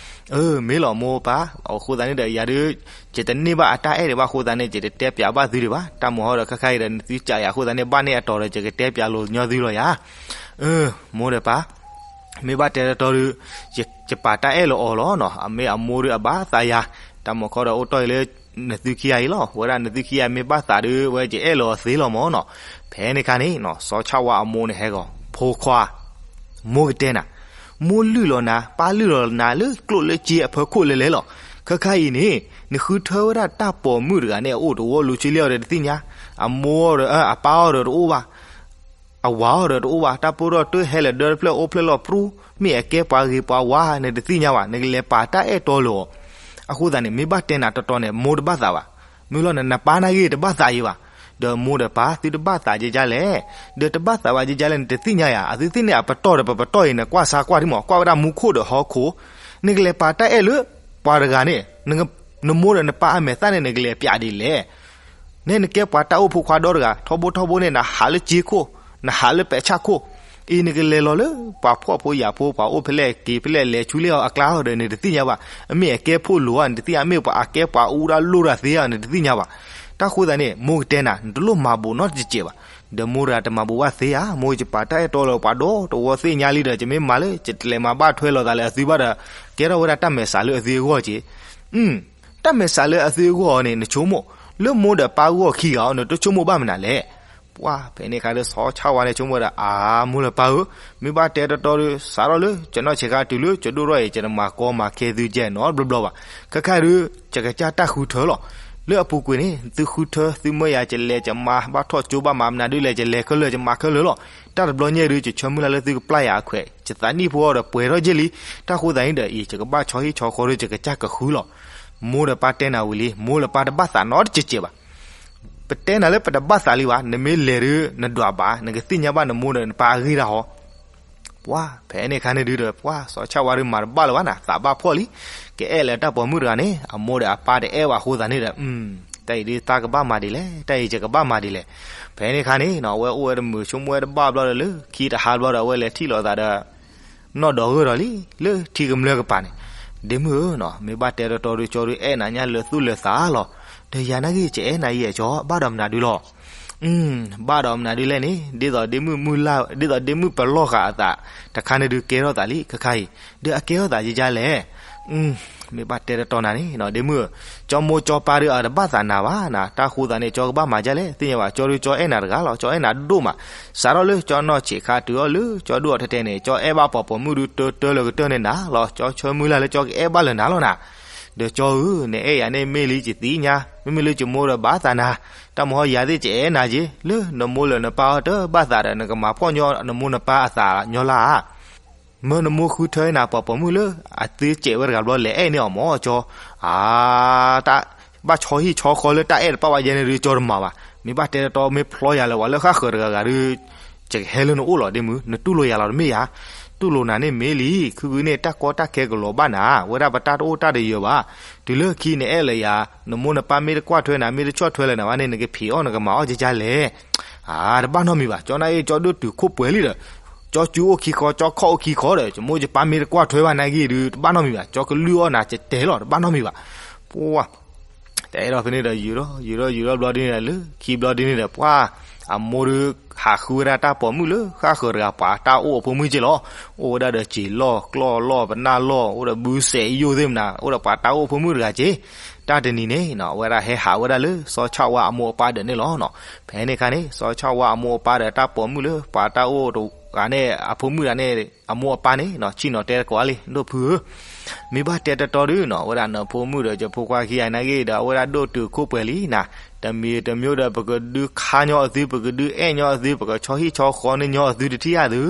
အၢ မ့ၢ်လီၤမိၢ်ပၢ်, အဃိသတးန့ၣ်ဒီး ယၤဒုး ယတန့ၢ်ဘၣ်အတၢ်အဲၣ်ဒံးဘၣ်အဃိသတးန့ၣ် ယတတဲပျးဘၣ်သုဒံးဘၣ်. တၢ်မုၢ်ဟီဒီးခဲခါအံၤဒီး နသုစံးယၤအဃိသတးန့ၣ် ဘၣ်န့ၢ်အတီၤဒီး ယကတဲပျးလိာ်ညီသုလီၤယၤ. အၢ မိၢ်ဒီးပၢ် မ့ၢ်ဘၣ်တဲတတီဒုး ယပာ်တၢ်အဲၣ်လီၤအီၤလီၤနီၤ. အမ့ၢ်အမိၢ်ဒုးအဘၣ်သးယၤ, တၢ်မုၢ်ခီဒီးအိၣ်တီၢ်အံၤလၢ နသုခံဂၤအံၤလီၤ. ဝဲဒၣ်နသုခံဂၤမ့ၢ်ဘၣ်သးဒုး ဝဲယအဲၣ်လီၤအီၤသ့လီၤမၢ်နီၤ. ဖဲန့ၣ်အခါန့ၣ်နီၤ စီၤဆၣ်ဝါအမိၢ်န့ၣ်ဟဲဂီၤ ဖိခွါ မိၢ်ကတဲနၤ, မိၢ်လုၢ်လီၤနၤ ပၢ်လုၢ်လီၤနၤလၢကျိၣ်လၢစ့အဖီခိၣ်လဲၤလဲၤလီၤ. ခဲခါအံၤန့ၣ် နဃုထၢဝဲဒၣ်တၢ်ပိာ်မုၣ်တဂၤန့ၣ် အအိၣ်တဝီ လူၤဆံလ့ၣ်အီၤဒီးတသ့ၣ်ညါ, အမိၢ်အီၤဒီး အပၢ်အီၤဒီးတအိၣ်ဘၣ် အဝၤအီၤဒီးတအိၣ်ဘၣ်, တၢ်ပၢၢ်ထီၣ်တၢၢ်ဟဲလၢာ်ဒၢတဖျၢၣ်အိၣ်ဖျဲၣ်လီၤပြူ, မ့ၢ်အကဲပှၤဂ့ၤပှၤဝါ နတသ့ၣ်ညါဘၣ်, နကလဲၤပာ်တၢ်အဲၣ်တီလၢအီၤ. အဃိသတးန့ၣ် မ့ၢ်ဘၣ်တဲနၤတတီန့ၣ် မိၢ်တဘၣ်သးဘၣ်. မ့ၢ်လီၤန နပၢ်နၢ်ဂ့ၢ်တဘၣ်သးယံၤဘၣ်. ဒီးမိၢ်ဒီးပၢ်သုတဘၣ်သးယကလဲၣ်, ဒီးတဘၣ်သးဘၣ်ယကလဲၣ် နတသ့ၣ်ညါယၤ, အသုသ့ၣ်န့ၣ် အပတီၢ်ဒီးပပတီၢ်အံၤ နကွၢ်ဆါကွၢ်ထံမး ကွၢ်ဝဲဒၣ်မူခိၣ်ဒီးဟီၣ်ခိၣ်, နကလဲၤပာ်တၢ်အဲၣ်လၢ ပှၤတဂၤန့ၣ် နမိၢ်ဒီးနပၢ်အမဲာ်သၣ်န့ၣ် နကလဲၤပျးဒ်လဲၣ်. နဲနကဲပှၤတၢ်အိၣ်ဖိခွါဒီတဂၤ ထီဘိထီဘိန့ၣ် နဟးလၢစ့ခိၣ်, နဟးလၢပဲာ်ဆၣ်ခိၣ်, အံၤနကလဲၤလီၤလၢ ပှၤဖှီၣ်ဖိယာ်ဖိ ပှၤအိၣ်ဖဲလဲၣ်က့ၤဖဲလဲၣ် လဲၤဆူလ့ၣ်အီၤအကျါအီၤဒီး နတသ့ၣ်ညါဘၣ်. အမ့ၢ်အကဲဖိလိၤဧါ နတသ့ၣ်ညါ, အမ့ၢ်ပှၤအကဲပှၤအူဒၣ်လိၣ်တၢ်သ့ဧါ နတသ့ၣ်ညါဘၣ်. တၢ်ဃိသတးန့ၣ် မိၢ်ကတဲနၤ နတလိၣ်မၤဘူးနီတစဲးဘၣ်. ဒီးမိၢ်တဂၤတမၤဘူးဘၣ်သ့ဧါ, မိၢ်ယပာ်တၢ်အဲၣ်တီလၢပှၤဒီတဝီသ့ၣ်ညါလံဒီး ယမ့ၢ်မၤလၢ ယတလဲၤမၤဘၣ်ထွဲလိာ်သးလၢအသုဘၣ်ဒီး ကဲထီၣ်ဝဲဒၣ်တၢ်မဲာ်ဆှးလၢအသုအဂီၢ်က့ၤ တၢ်မဲာ်ဆှးလၢအသုအဂီၢ်အီၤန့ၣ် နဆိကမိၣ်, လၢမိၢ်ဒီးပၢ်ဂီၢ်ခံဂၤအီၤ နတဆိကမိၣ်ဘၣ်မနုၤလဲၣ်. ပှၢ်ဖဲန့ၣ်ခါဒီး စီၤဆၣ်ဝါန့ၣ်ဆိကမိၣ်ဝဲဒၣ် အမိၢ်လၢပၢ်ဧၢ, မ့ၢ်ဘၣ်တဲတီတီဒီး စးထီၣ်လၢကနီၢ်ဆံးခါတုၤလၢကဒိၣ်ထီၣ်အံၤ ယတမၤကီမၤခဲသုကဲနီတဘျီဘျီဘၣ်. ခဲခါဒီး ယကစၢ်တၢ်ဃုထၢလီၤ. လၢအပူၤကွံာ်န့ၣ် သုဃုထၢ သုမၢယၤ ယလဲၤယမၤ ဘၣ်ထီၣ်ကၠိဘၣ်မၤမနုၤဒုလဲၣ် ယလဲၤခဲလၢာ် ယမၤခဲလၢာ်လီၤ. တၢ်တဘျီညါဒီး ယဆၢမုၢ်လၢ်လၢသုကပျၢ်ယၤအခွဲး ယသးနံၣ်ဖိအီၤဒီးပှဲၤထီၣ်က့ၢ်လံ. တၢ်ဃိသတးန့ၣ်ဒီးအံၤ ယကဘၣ်ဆီဟံၣ်ဆီဃီဒီး ယကစၢ်ကဃုလီၤ. မိၢ်ဒီးပၢ်တဲနၤဝံၤလံ, မိၢ်လၢပၢ်တဘၣ်သးနီတစဲးစဲးဘၣ်. ပတဲနၤလၢပတဘၣ်သးလံဘၣ်, နမ့ၢ်လဲၤဒီးနဒွးဘၣ်, နကသ့ၣ်ညါဘၣ်နမိၢ်ဒီးနပၢ်အဂ့ၢ်ဒၣ်ဟီ. ပှၢ်ဖဲန့ၣ်ခါန့ၣ်ဒုးဒီး ပှၢ်စီၤဆၣ်ဝါဒုးမၤတဘၣ်လၢၤဘၣ်နၤ, သးဘၣ်ဖှီၣ်လံ. ကအဲၣ်လၢတၢ်ပိာ်မုၣ်တဂၤန့ၣ် အမိၢ်ဒီးအပၢ်တအဲၣ်ဘၣ်အဃိသတးန့ၣ်ဒီး တၢ်အံၤဒုးသးကဘၣ်မၤဒ်လဲၣ်, တၢ်အံၤယကဘၣ်မၤဒ်လဲၣ်. ဖဲန့ၣ်ခါန့ၣ် အဝဲအိၣ်ဝဲတမုာ် ဆိကမိၣ်ဝဲတဘၣ်ဘျီဒီး လၢခံတဟါဘျီဒီး အဝဲလဲၤထံၣ်လိာ်သးဒီး နီၢ်ဒီးဂၢၢ်ဒီးလံ လၢထံကမျၢၢ်ကပၤန့ၣ်, ဒ့မုၣ်ဧၢ, မ့ၢ်ဘၣ်တဲတီတီဒီး ကၠီဒုးအဲၣ်နၤညါလၢသူၣ်လၢသးလီၤ. ဒီးယၤနာ်က့ ယအဲၣ်နၤယဲၢ်ကၠီ ဘၣ်ဒီးမနုၤဒုးလီၤ. ဘၣ်ဒီးမနုၤဒုးလဲၣ်န့ၣ် ဒ်သိးဒ့မုၣ်မုၢ်လၢ်, ဒ်သိးဒ့မုၣ်ပလီၢ်ဃာ်အသးတခါန့ၣ်ဒုး ကဲထီၣ်သးလံ ခဲခါအံၤ, ဒီးအကဲထီၣ်သးယကလဲၣ်. မ့ၢ်ဘၣ်တဲတီတီနၤန့ၣ် ဒ့မုၣ်ဧၢ, ကၠီမိၢ်ကၠီပၢ်ဒုးအတဘၣ်သးနၤဘၣ်နၤ, တၢ်ဃိသတးန့ၣ် ကၠီကဘၣ်မၤဒ်လဲၣ် သ့ၣ်ညါဘၣ်, ကၠီဒုးကၠီအဲၣ်နၤတဂၤလီၤ, ကၠီအဲၣ်နၤဒိၣ်မး. စးထီၣ်လၢကၠီနီၢ်ဆံးခါတုၤအီၤလၢကၠီဒိၣ်အီၤထဲထဲန့ၣ် ကၠီအဲၣ်ဘၣ်ပိာ်ပိာ်မုၣ်ဒုးတၢတၢလၢကတၢၢ်န့ၣ်နၤလီၤ. ကၠီဆၢမုၢ်လၢ်လၢကၠီကအဲၣ်ဘၣ်လၢနၤလီၤနၤ. ဒီးကၠီဧၢ, နအဲၣ်ယၤန့ၣ်မ့ၢ်လံယသ့ၣ်ညါ, မ့မ့ၢ်လၢယမိၢ်ဒီးဘၣ်သးနၤ, တၢ်မဟီယၤသ့ၣ် ယအဲၣ်နၤက့ၤ လၢနမိၢ်လၢနပၢ်အီၤတဘၣ်သးဒီး နကမၤဖှီၣ်ညီနမိၢ်နပၢ်အသးညီလၢ်ဧါ. မၢနမိၢ်ဃုထၢနၤပိာ်ပိာ်မုၣ်လၢအသ့စဲးဝဲတဂၤဘျီ လဲၤအဲၣ်န့ၢ်အီၤမၢ်ကၠီ. အါ, တၢ်ဘၣ်ဆီဟံၣ်ဆီဃီလၢတၢ်အဲၣ်တပၣ်ဘၣ်ယဲန့ၣ်ဒုး ကၠီတမၤဘၣ်. မ့ၢ်ဘၣ်တဲတီတီ မ့ၢ်ဖျီယၤလၢၤဝဲလၢဃၣ်ဃၢၤတဂၤဂၤဒီး ယကဟဲလၢနအိၣ်လီၤ ဒ့မုၣ်, နတူၢ်လိာ်ယၤလီၤတမ့ၢ်ဧါ. တူၢ်လိာ်နၤန့ၣ်မ့ၢ်လံ, ခုဂုန့ၣ် တၢ်ကီတၢ်ခဲကလီၤဘၣ်နၤ, ဝဲဒၣ်ပတၢ်တအိၣ်တၢ်တယၢၤဘၣ်. တုၤလၢခံနအဲၣ်လၢယၤ, နမိၢ်နပၢ်မ့ၢ်တကွၢ်ထွဲနၤ မ့ၢ်တဆီၣ်ထွဲလၢၤနၤဘၣ်န့ၣ် နကဖံးအီၣ်နကမၤအီၣ်ကကလဲၣ်. အါ, တဘၣ်နီတမံၤဘၣ်, ကၠီနာ်အ့ၣ် ကၠီဒိၣ်တုာ်ခိၣ်ပှဲၤလံဒီး ကၠီစုအိၣ်ခံခီ ကၠီခီၣ်အိၣ်ခံခီဒီး ယမိၢ်ယပၢ်မ့ၢ်တကွၢ်ထွဲဘၣ်နာ်က့ဒုး တဘၣ်နီတမံၤဘၣ်, ကၠီကလုၢ်အီၣ်နၤကတဲာ်လီၤ တဘၣ်နီတမံၤဘၣ်. ပှၢ် တအဲၣ်ဒိးဖဲန့ၣ်ဒီး ယူၤထီၣ်ယူၤထီၣ်ယူၤထီၣ်ဘျီဒ်န့ၣ်ဒီး လၢခံဘျီဒ်န့ၣ်ဒီး ပှၢ်အမိၢ်ဒီး ဟးဃုဝဲဒၣ်တၢ်ပိာ်မုၣ်လၢဃၣ်ဃၢၤတဂၤ ပှၤတၢ်အိၣ်အဖိမုၣ်က့လီၤ. အိၣ်ဝဲဒၣ်ဒီးစံာ်လီၢ်ကျီၢ်လီၢ်ပနၢ်လီၢ် အိၣ်ဒီးဘုစဲးယိၣ်သ့ၣ်မနၤ အိၣ်ဒီးပှၤတၢ်အိၣ်အဖိမုၣ်တဂၤက့. တၢ်တနံၤန့ၣ် အဝဲဒၣ်ဟဲဟးဝဲဒၣ်လၢစီၤဆၣ်ဝါအမိၢ်အပၢ်ဒၢးန့ၣ်လီၤ. ဖဲန့ၣ်အခါန့ၣ် စီၤဆၣ်ဝါအမိၢ်အပၢ်ဒီးတၢ်ပိာ်မုၣ်လၢပှၤတၢ်အိၣ်တဂၤန့ၣ် အဖိမုၣ်တဂၤန့ၣ် အမိၢ်အပၢ်န့ၣ် ဆ့ၣ်နီၤတဲတကိးလံ ဒိၣ်ဖုဧၢ, မ့ၢ်ဘၣ်တဲတီတီဒုးနီၤ ဝဲဒၣ်နဖိမုၣ်ဒီးယဖိခွါခံဂၤနာ်က့ဒီး အဝဲဒၣ်ဒိၣ်တုာ်ခိၣ်ပှဲၤလံနၤ, တမံၤတမံၤဒီး ပကဒုးခါညီအသု ပကဒုးအဲၣ်ညီအသု ပကဆီဟံၣ်ဆီဃီန့ၢ်ညီအသုတထံၣ်ဧါသု.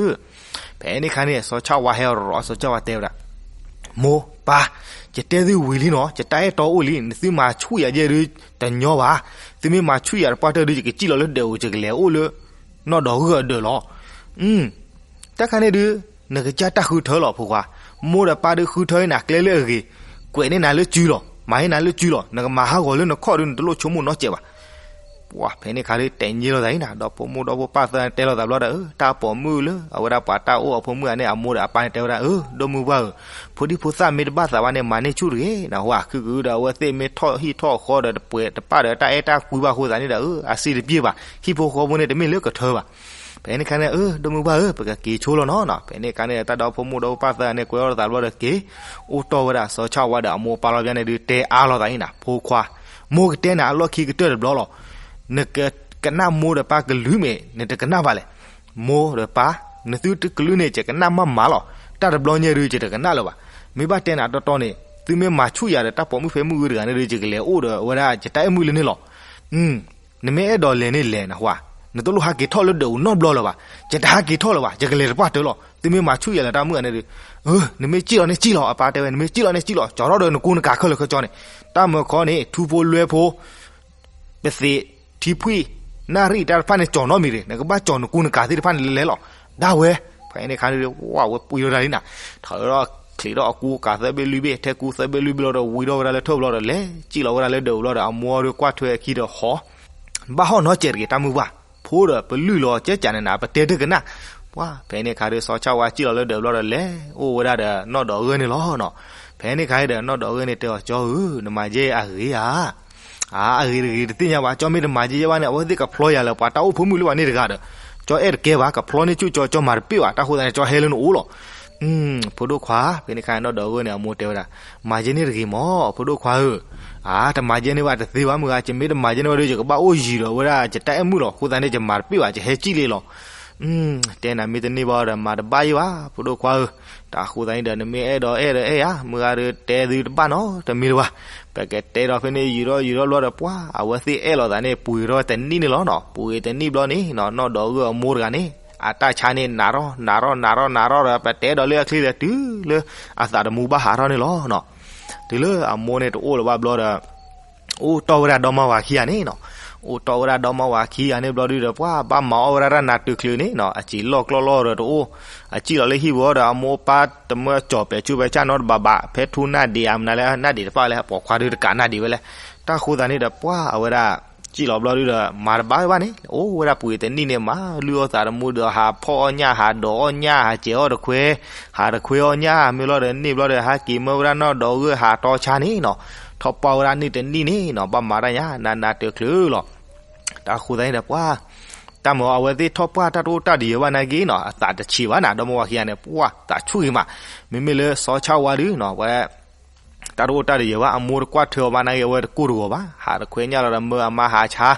ဖဲန့ၣ်အခါန့ၣ် စီၤဆၣ်ဝါဟဲရီၤ စီၤဆၣ်ဝါတဲဝဲဒၣ် မိၢ်ပၢ်, ယတဲသုဝံၤလံနီၤ ယတၢ်အဲၣ်တီအိၣ်လံ နသုမၤဆူၣ်ယၤယဲဒုး တညီဘၣ်. သုမ့ၢ်မၤဆူၣ်ယၤတပှၢ်တၢၢ်ဒုး ယကစံၣ်လီၤလၢဒဲးအိၣ် ယကလဲၤအိၣ်လၢ နီၢ်ဒီးဂၢၢ်အဒၢးလီၤ. တၢ်ခါန့ၣ်ဒုး နကစၢ်တၢ်ဃုထၢလီၤဖိခွါ, မိၢ်ဒီးပၢ်ဒုးဃုထၢနၤကျဲလၢအဂ့ၤ, ကွဲးန့ၢ်နၤလၢစုလီၤ မၤန့ၢ်နၤလၢစုလီၤ နကမၤဟးဂီၤလၢနခီၣ်ဒုး နတလိၣ်ဆိကမိၣ်နီတစဲးဘၣ်. ပှၢ်ဖဲန့ၣ်အခါဒုး တဲညံလိာ်သးအံၤနၤ ဒီဖိမိၢ်ဒီဖိပၢ်သၢတဲလိာ်သးဘျီဒီး တၢ်ပိာ်မုၣ်လၢ အဝဲဒၣ်ပှၤတၢ်အိၣ်အဖိမုၣ်ဧါန့ၣ် အမိၢ်ဒီးအပၢ်န့ၣ်တဲဝဲဒၣ် အၢ ဒိၣ်မုၢ်ပှၢ်ဧၢ, ဖိဒံဖိသၣ်မ့ၢ်တဘၣ်သးဘၣ်န့ၣ် မၤန့ၢ်ဆူၣ်တဂ့ၤနဟါ, ခုကဒုးဒီး အဝဲသ့ၣ်မ့ၢ်ထီၣ်ဟံၣ်ထီၣ်ဃီဒီး တပှဲၤတပၢ်ဒီးတၢ်အဲၣ်တၢ်ကွံဘၣ်အဃိသတးန့ၣ်ဒီး အစ့တပျ့ၢ်ဘၣ်, ဟံၣ်ဖိဃီဖိန့ၣ် တမ့ၢ်လၢကထၢဘၣ်. ဖဲန့ၣ်အခါန့ၣ် အၢ ဒိၣ်မုၢ်ပှၢ်ဧၢ, ပကက့ၤဆိလီၤနီၤ. ဖဲန့ၣ်အခါန့ၣ် တၢ်ဒီဖိမိၢ်ဒီဖိပၢ်သၢဂၤန့ၣ် ကွဲးအီၣ်လိာ်သးဘျီဒီးက့ၤ အိၣ်တီၢ်ဝဲဒၣ်စီၤဆၣ်ဝါဒီးအမိၢ်အပၢ်လီၤ. ပျၢၤန့ၣ်ဒုး တဲအါလိာ်သးအံၤနၤ ဖိခွါ, မိၢ်ကတဲနၤအလီၢ်ခံကတၢၢ်တဘျီလီၤ. နကကနၣ်မိၢ်ဒီးပၢ်ကလုၢ်မ့ၢ် နတကနၣ်ဘၣ်လဲၣ်. မိၢ်ဒီးပၢ်, နသုတကလုၢ်န့ၣ် ယကနၣ်မးမးလီၤ. တၢ်တဘျီညါဒုး ယတကနၣ်လၢၤဘၣ်. မ့ၢ်ဘၣ်တဲနၤတီတီန့ၣ် သုမ့ၢ်မၤဆူၣ်ယၤဒီး တၢ်ပိာ်မုၣ်ဖဲမုၣ်ဂုတဂၤန့ၣ်ဒုး ယကလဲၤအိၣ်ဒီးအဝဲဒၣ်ယတၢ်အဲၣ်မုၣ်လၢန့ၣ်လီၤ. နမ့ၢ်အဲၣ်ဒိးလဲၤန့ၣ်လဲၤနဟါ, နတလိၣ်ဟးက့ၤထီၣ်လၢဒၢးအိၣ်နီတဘျီလၢၤဘၣ်. ယတဟးက့ၤထီၣ်လၢၤဘၣ်, ယကလဲၤတပှၢ်တၢၢ်လီၤ. သုမ့ၢ်မၤဆူၣ်ယၤလၢတၢ်မုၣ်ဂၤန့ၣ်ဒုး, အၢ နမ့ၢ်စံၣ်လီၤန့ၣ်စံၣ်လီၤ, အပၢ်တဲဝဲ နမ့ၢ်စံၣ်လီၤန့ၣ်စံၣ်လီၤ, ကၠီထီၣ်ဒီးနကူနကၤခဲလၢာ်ခဲဆ့န့ၣ်. တၢ်မၢခီန့ၣ် ထူဖိလွဲဖိ ပသ့ၣ် ထံဖှံၣ် နၣ်ရံၣ်တၢ်တဖၣ်န့ၣ် ကၠီနီတမံၤတဂ့ၤ, နကဘၣ်ကၠီနကူနကၤသ့ၣ်တဖၣ်န့ၣ်လဲၤလဲၤလီၤ. ဒၣ်ဝဲ, ဖဲန့ၣ်အခါန့ၣ် ဝဲဝဲပှံၤထီၣ်တၢ်လံနၤ, ထီၣ်ဒီးချံးထီၣ်အကူကၤသၢဘ့ၣ်လွံၢ်ဘ့ၣ်, ထဲကူသၢဘ့ၣ်လွံၢ်ဘ့ၣ်လီၤဒီး ဝံၤထီၣ်ဝဲဒၣ်လၢထၢၣ်ဘျီဒီး လဲၤစံၣ်လီၤဝဲဒၣ်လၢဒၢးဘျီဒီး အမိၢ်ဒီးကွၢ်ထွဲအခံဒီးဟီ ဘၣ်ဟီၣ်နီတစဲးတဂ့ၤ တၢ်မုၢ်ပှၢ်, ဖိဒီးပလုၢ်လီၤကဲကးန့ၣ်နၤ ပတဲတကနၣ်. ပှၢ်ဖဲန့ၣ်အခါဒီး စီၤဆၣ်ဝါစံၣ်လီၤလၢဒၢးဘျီဒီး လဲၤအိၣ်ဝဲဒၣ်ဒီးနီၢ်ဒီးဂၢၢ်န့ၣ်လီၤနီၤ. ဖဲန့ၣ်အခါဒီး နီၢ်ဒီးဂၢၢ်န့ၣ်တဲအီၤ ကၠီဧၢ, နမၤယဲအဂ့ၤဧါ. အဂ့ၤတဂ့ၤတသ့ၣ်ညါဘၣ်, ကၠီမ့ၢ်တမၤယဲယဲဘၣ်န့ၣ် အဝဲသ့ၣ်ကဖျီယၤလၢပှၤတၢ်အိၣ်ဖိမုၣ်လၢပှၤန့ၣ်တဂၤဒီး ကၠီအဲၣ်တကဲဘၣ်, ကဖျီန့ၢ်ဆူၣ်ကၠီ ကၠီမၤတပ့ၢ်ဘၣ်, တၢ်ဃိသတးန့ၣ် ကၠီဟဲလၢနအိၣ်လီၤ. ဖိဒိၣ်ခွါ, ဖဲန့ၣ်အခါ နီၢ်ဒီးဂၢၢ်န့ၣ် အမိၢ်တဲဝဲဒၣ်, မၤယဲန့ၣ်တဂ့ၤမၢ် ဖိဒိၣ်ခွါဧၢ. အါ တမၤယဲန့ၣ်ဘၣ်တသ့ဘၣ်မုၢ်ဂၤ, ယမ့ၢ်တမၤယဲန့ၣ်ဘၣ်ဒီး ယကဘၣ်အိၣ်ယံၤဒီးဝဲဒၣ်ယတၢ်အဲၣ်မုၣ်လီၤ. အဃိသတးန့ၣ် ယမၤတပ့ၢ်ဘၣ်, ယဟဲစံၣ်လံလီၤ. တဲနၤမ့ၢ်တန့ၢ်ဘၣ်ဒီး မၤတဘၣ်ယဲဘၣ် ဖိဒိၣ်ခွါဧၢ. တၢ်အဃိသတးန့ၣ်ဒီး နမ့ၢ်အဲၣ်ဒိးအဲၣ်ဒီးအဲၣ်ယၤ, မုၢ်ဂၤဒီးတဲသုတဘၣ်နီတမံၤလၢၤဘၣ်. ပကတဲဒီးဖဲန့ၣ် ယံာ်ထီၣ်ယံာ်ထီၣ်ဘျီဒီး ပှၤအဝဲသ့ၣ်အဲၣ်လိာ်သးန့ၣ် ပှ့ၤထီၣ်တနံၣ်န့ၣ်လီၤနီၤ. ပှ့ၤတနံၣ်ဘျီန့ၣ်နီၤ နီၢ်ဒီးဂၢၢ်အမိၢ်တဂၤန့ၣ် အတၢ်ဆါန့ၣ် နးထီၣ်နးထီၣ်နးထီၣ်နးထီၣ်ဒီး ပတဲဒီးလၢအချ့ဒီး တုၤလၢအသးတမူဘၣ်ဟးထီၣ်န့ၣ်လီၤနီၤ. တုၤလၢအမိၢ်န့ၣ်တအိၣ်လၢၤဘၣ်ဘျီဒီး အိၣ်တီၢ်ဝဲဒၣ်ဒီမါဝၤခံဂၤန့ၣ်နီၤ. အိၣ်တီၢ်ဝဲဒၣ်ဒီမါဝၤခံဂၤန့ၣ်ဘျီဒုဒီး ပှၤဘၣ်မၤအီၣ်ဝဲဒၣ်တၢ်နးတုၤချုးန့ၣ်နီၤ, အစံာ်လီၢ်ကျီၢ်လီၢ်ဒီးတအိၣ်, အစံၣ်လီၤလၢဟံၣ်ပူၤဒီး အမိၢ်ပၢ်တမၢကၠီၣ်ပဲာ်ဆူပဲာ်ဆၣ်နီတဘးဘး, ဖဲထူနၢ်ဒံးဧါ မနုၤလဲၣ် နၢ်ဒံးတဖၣ်လဲၣ် ပိာ်ခွါဒုတကးနၢ်ဒံးဝဲလဲၣ်. တၢ်ဃိသတးန့ၣ်ဒီး ပှၤအဝဲဒၣ် စံၣ်လီၤဘျီဒုဒီး မၤတဘၣ်ဝဲဘၣ်န့ၣ် အိၣ်ဝဲဒၣ်ပှ့ၤတနံၣ်န့ၣ် မၤလုၢ်အီၣ်သးတမူဒီး ဟးဖီၣ်အီၣ်ညၣ် ဟးဒိးအီၣ်ညၣ် ဟးစဲးအီၣ်တခွဲ ဟးတခွဲအီၣ်ညၣ် မ့ၢ်လီၤဒီးန့ၣ်ဘျီဒီး ဟးက့ၤမၢဝဲဒၣ်နီၢ်ဒီးဂၢၢ် ဟးတီဆါန့ၣ်နီၤ. ထီၣ်ပှၢ်ဝဲဒၣ်န့ၣ်တနံၣ်န့ၣ်နီၤ ဘၣ်မၤတၢ်ညါ နးနးတုၤချုးလီၤ. တၢ်ဃိသတးန့ၣ်ဒီး ပှၤ တၢ်မၤအဝဲသ့ၣ်ထီၣ်ပှၢ်တၢ်တအိၣ်တၢ်တယၢၤဘၣ်နာ်က့နီၤ အသးတဆံးဘၣ်နၤ ဒီမါဝၤခံဂၤန့ၣ် ပှၤသးဆူၣ်ဂ့ၤမး. မ့မ့ၢ်လၢစီၤဆၣ်ဝါဒုနီၤ ဝဲ တၢ်တအိၣ်တၢ်တယၢၤဘၣ် အမိၢ်တကွၢ်ထွဲအီၤဘၣ်နာ်က့ အဝဲတကိၢ်တဂီၤဘၣ် ဟးတခွဲညၣ်လီၤဒီး မၢအမါဟးဆါ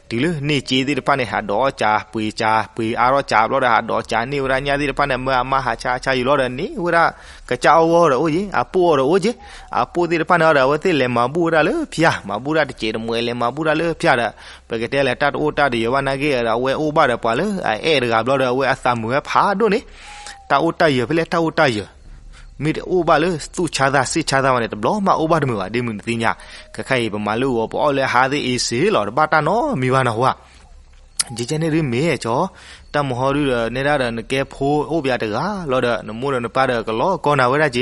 တုၤလၢန့ၢ်စ့သ့ၣ်တဖၣ်န့ၣ် ဟးဒိးအီၣ်စး ပှ့ၤစး ပှ့ၤအါထီၣ်စးဘျီဒီး ဟးဒိးစးန့ၢ်ဝဲဒၣ်ညၣ်သ့ၣ်တဖၣ်န့ၣ် မၢအမါဟးဆါဟးဆါယံာ်လီၤဒီး န့ၢ်ဝဲဒၣ်ကစၢ်အီၣ်ဂီၢ်ဒီးအိၣ်က့ အပိၢ်အီၤဒီးအိၣ်က့ အပိၢ်သ့ၣ်တဖၣ်န့ၣ်ဒီး အဝဲသ့ၣ်လဲၤမၤဘူၣ်ဝဲဒၣ်လၢဖၠၣ် မၤဘူၣ်ဒၣ်တစဲးတမှဲး လဲၤမၤဘူၣ်ဒၣ်လၢဖၠၣ်ဒီး ပကတဲလဲၣ် တၢ်တအိၣ်တၢ်တယၢၤဘၣ်နာ်က့ဒီး အဝဲအိၣ်ဘၣ်ဒီးပှၤလၢအအဲၣ်တဂၤဘျီဒီး အဝဲအသးမုာ်ဝဲဖးဒိၣ်န့ၣ် တၢ်အိၣ်တၢ်ယၢၤဖဲလဲၣ် တၢ်အိၣ်တၢ်ယၢၤ မ့ၢ်တအိၣ်ဘၣ်လၢသူၣ်ဆါသၣ်စ့ၣ်ဆါသၣ်ဝဲန့ၣ် တဘျီမးအိၣ်ဘၣ်တမုာ်ဘၣ် ဒ်မုၢ်နသ့ၣ်ညါ. ခဲခါအံၤ ပမၤလၢဂီၤ ပအီၣ်လၢအဟါသ့ၣ်အ့စ့လီၤ တဘၣ်တၢ်နီတမံၤဘၣ်နဟူဧါ. ကဲကဲန့ၣ်ဒုမ့ၢ်ကၠီ တၢ်မဟီဒုဒီး နဲဒၣ်ဒီးနကဲဖိအိၣ်ပယၤတဂၤလီၤဒီး နမိၢ်ဒီးနပၢ်ဒီးကလီၤကီနၤဝဲဒၣ်က့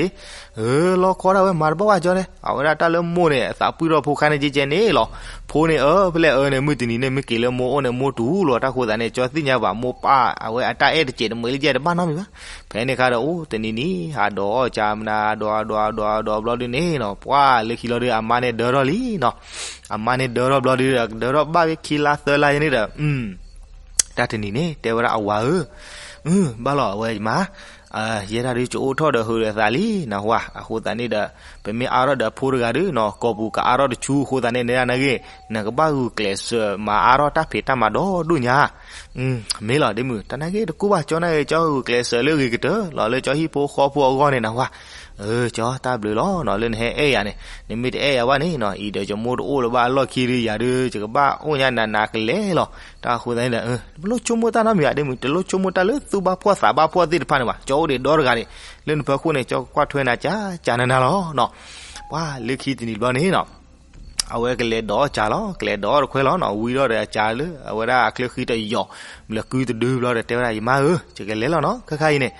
လီၤခီဒၣ်ဝဲမၤတဘၣ်ဘၣ်ကၠီန့ၣ် အဝဲဒၣ်တၢ်လၢမိၢ်န့ၣ် အသးပှံၢ်ထီၣ်ဖိခါန့ၣ် ကဲကဲန့ၣ်လီၤ. ဖိန့ၣ်အၢ ဖဲလဲၣ်အၢန့ၣ် မုၢ်တနံၤန့ၣ် မ့ၢ်က့ၤလၢမိၢ်အိၣ်န့ၣ် မိၢ်တူၢ်လီၤ တၢ်ဃိသတးန့ၣ် ကၠီသ့ၣ်ညါဘၣ် မိၢ်ပၢ်အဝဲအတၢ်အဲၣ်တစဲးတမှဲးလၢယဲၢ်တဘၣ်နီတမံၤဘၣ်. ဖဲန့ၣ်ခါဒီး အိၣ်တနံၤနံၤ ဟးဒိးအီၣ်စးမနၤ ဒိးဒိးဒိးဒိးဘျီဒုန့ၣ်နီၤ ပှၤလၢခံလီၤဒု အမါန့ၣ်ဒၢထီၣ်လံနီၤ. အမါန့ၣ်ဒၢထီၣ်ဘျီဒုဒီး ကဒၢထီၣ်ဘၣ်ဝဲခံလါသၢလါယဲန့ၣ်ဒီး တၢ်တနံၤန့ၣ် တဲဝဲဒၣ်အဝၤဧၢ, ဘၣ်လီၤအဝဲယမါ, ယဲဒၣ်ဒု ယအိၣ်ထီၣ်ဒီးဟုးဒီးသးလံ နဟူဧါ. အဃိသတးန့ၣ်ဒီး ပမ့ၢ်အါထီၣ်ဒီးဖိတဂၤဒုနီၤ ကိာ်ပူၤကအါထီၣ်တဆူ အဃိသတးန့ၣ် နဲဒၣ်နာ်ဂ့ၤ နကဘၣ်ဂုာ်ကျဲးစၢးမၤအါထီၣ်တၢ်ဖံးတၢ်မၤဒီဒိၣ်ညါ မ့ၢ်လီၤ ဒ်မုၢ် တၢ်နာ်ဂ့ၤတကိၢ်ဘၣ် ကၠီနာ်ဂ့ၤ ကၠီဂုာ်ကျဲးစၢးလၢအဂ့ၤကတၢၢ်လီၤ လၢကၠီဟံၣ်ဖိဃီဖိအဂီၢ်န့ၣ် နဟူဧါ. ကၠီတၢ်ဘျုးလီၤနီၤ လၢနဟဲအဲၣ်ယၤန့ၣ် နမ့ၢ်တအဲၣ်ယၤဘၣ်န့ၣ်နီၤ အံၤဒီးယမိၢ်တအိၣ်လၢၤဘၣ်အလီၢ်ခံဒု ယၤဒု ယကဘၣ်အိၣ်ညါနးနးကလဲာ်လီၤ. တၢ်အဃိသတးန့ၣ်ဒီး တလိၣ်ဆိကမိၣ်တၢ်နီတမံၤဘၣ် ဒ်မုၢ် တလိၣ်ဆိကမိၣ်တၢ်လၢသူၣ်ဘၣ်ဖှီၣ်သးဘၣ်ဖှီၣ်သ့ၣ်တဖၣ်န့ၣ်ဘၣ် ကၠီအိၣ်ဒံးဒီတဂၤန့ၣ် လၢနဖီခိၣ်န့ၣ် ကၠီကကွၢ်ထွဲနၤကၠးကၠးနၤနၤလီၤနီၤ. ပှၤလၢခံတနံၤဘျီန့ၣ်နီၤ အဝဲကလဲၤဒိးအီၣ်စးလီၤ ကလဲၤဒိးအီၣ်တခွဲလီၤနီၤ ဝံၤဒီးဒီးအစးလၢ အဝဲဒၣ်အချၢဃံတယီၤ ဘျၢကုတဒုဘျီဒီးတဲဝဲဒၣ် ယမါဧၢ ယကလဲၤလီၤနီၤ ခဲခါအံၤန့ၣ်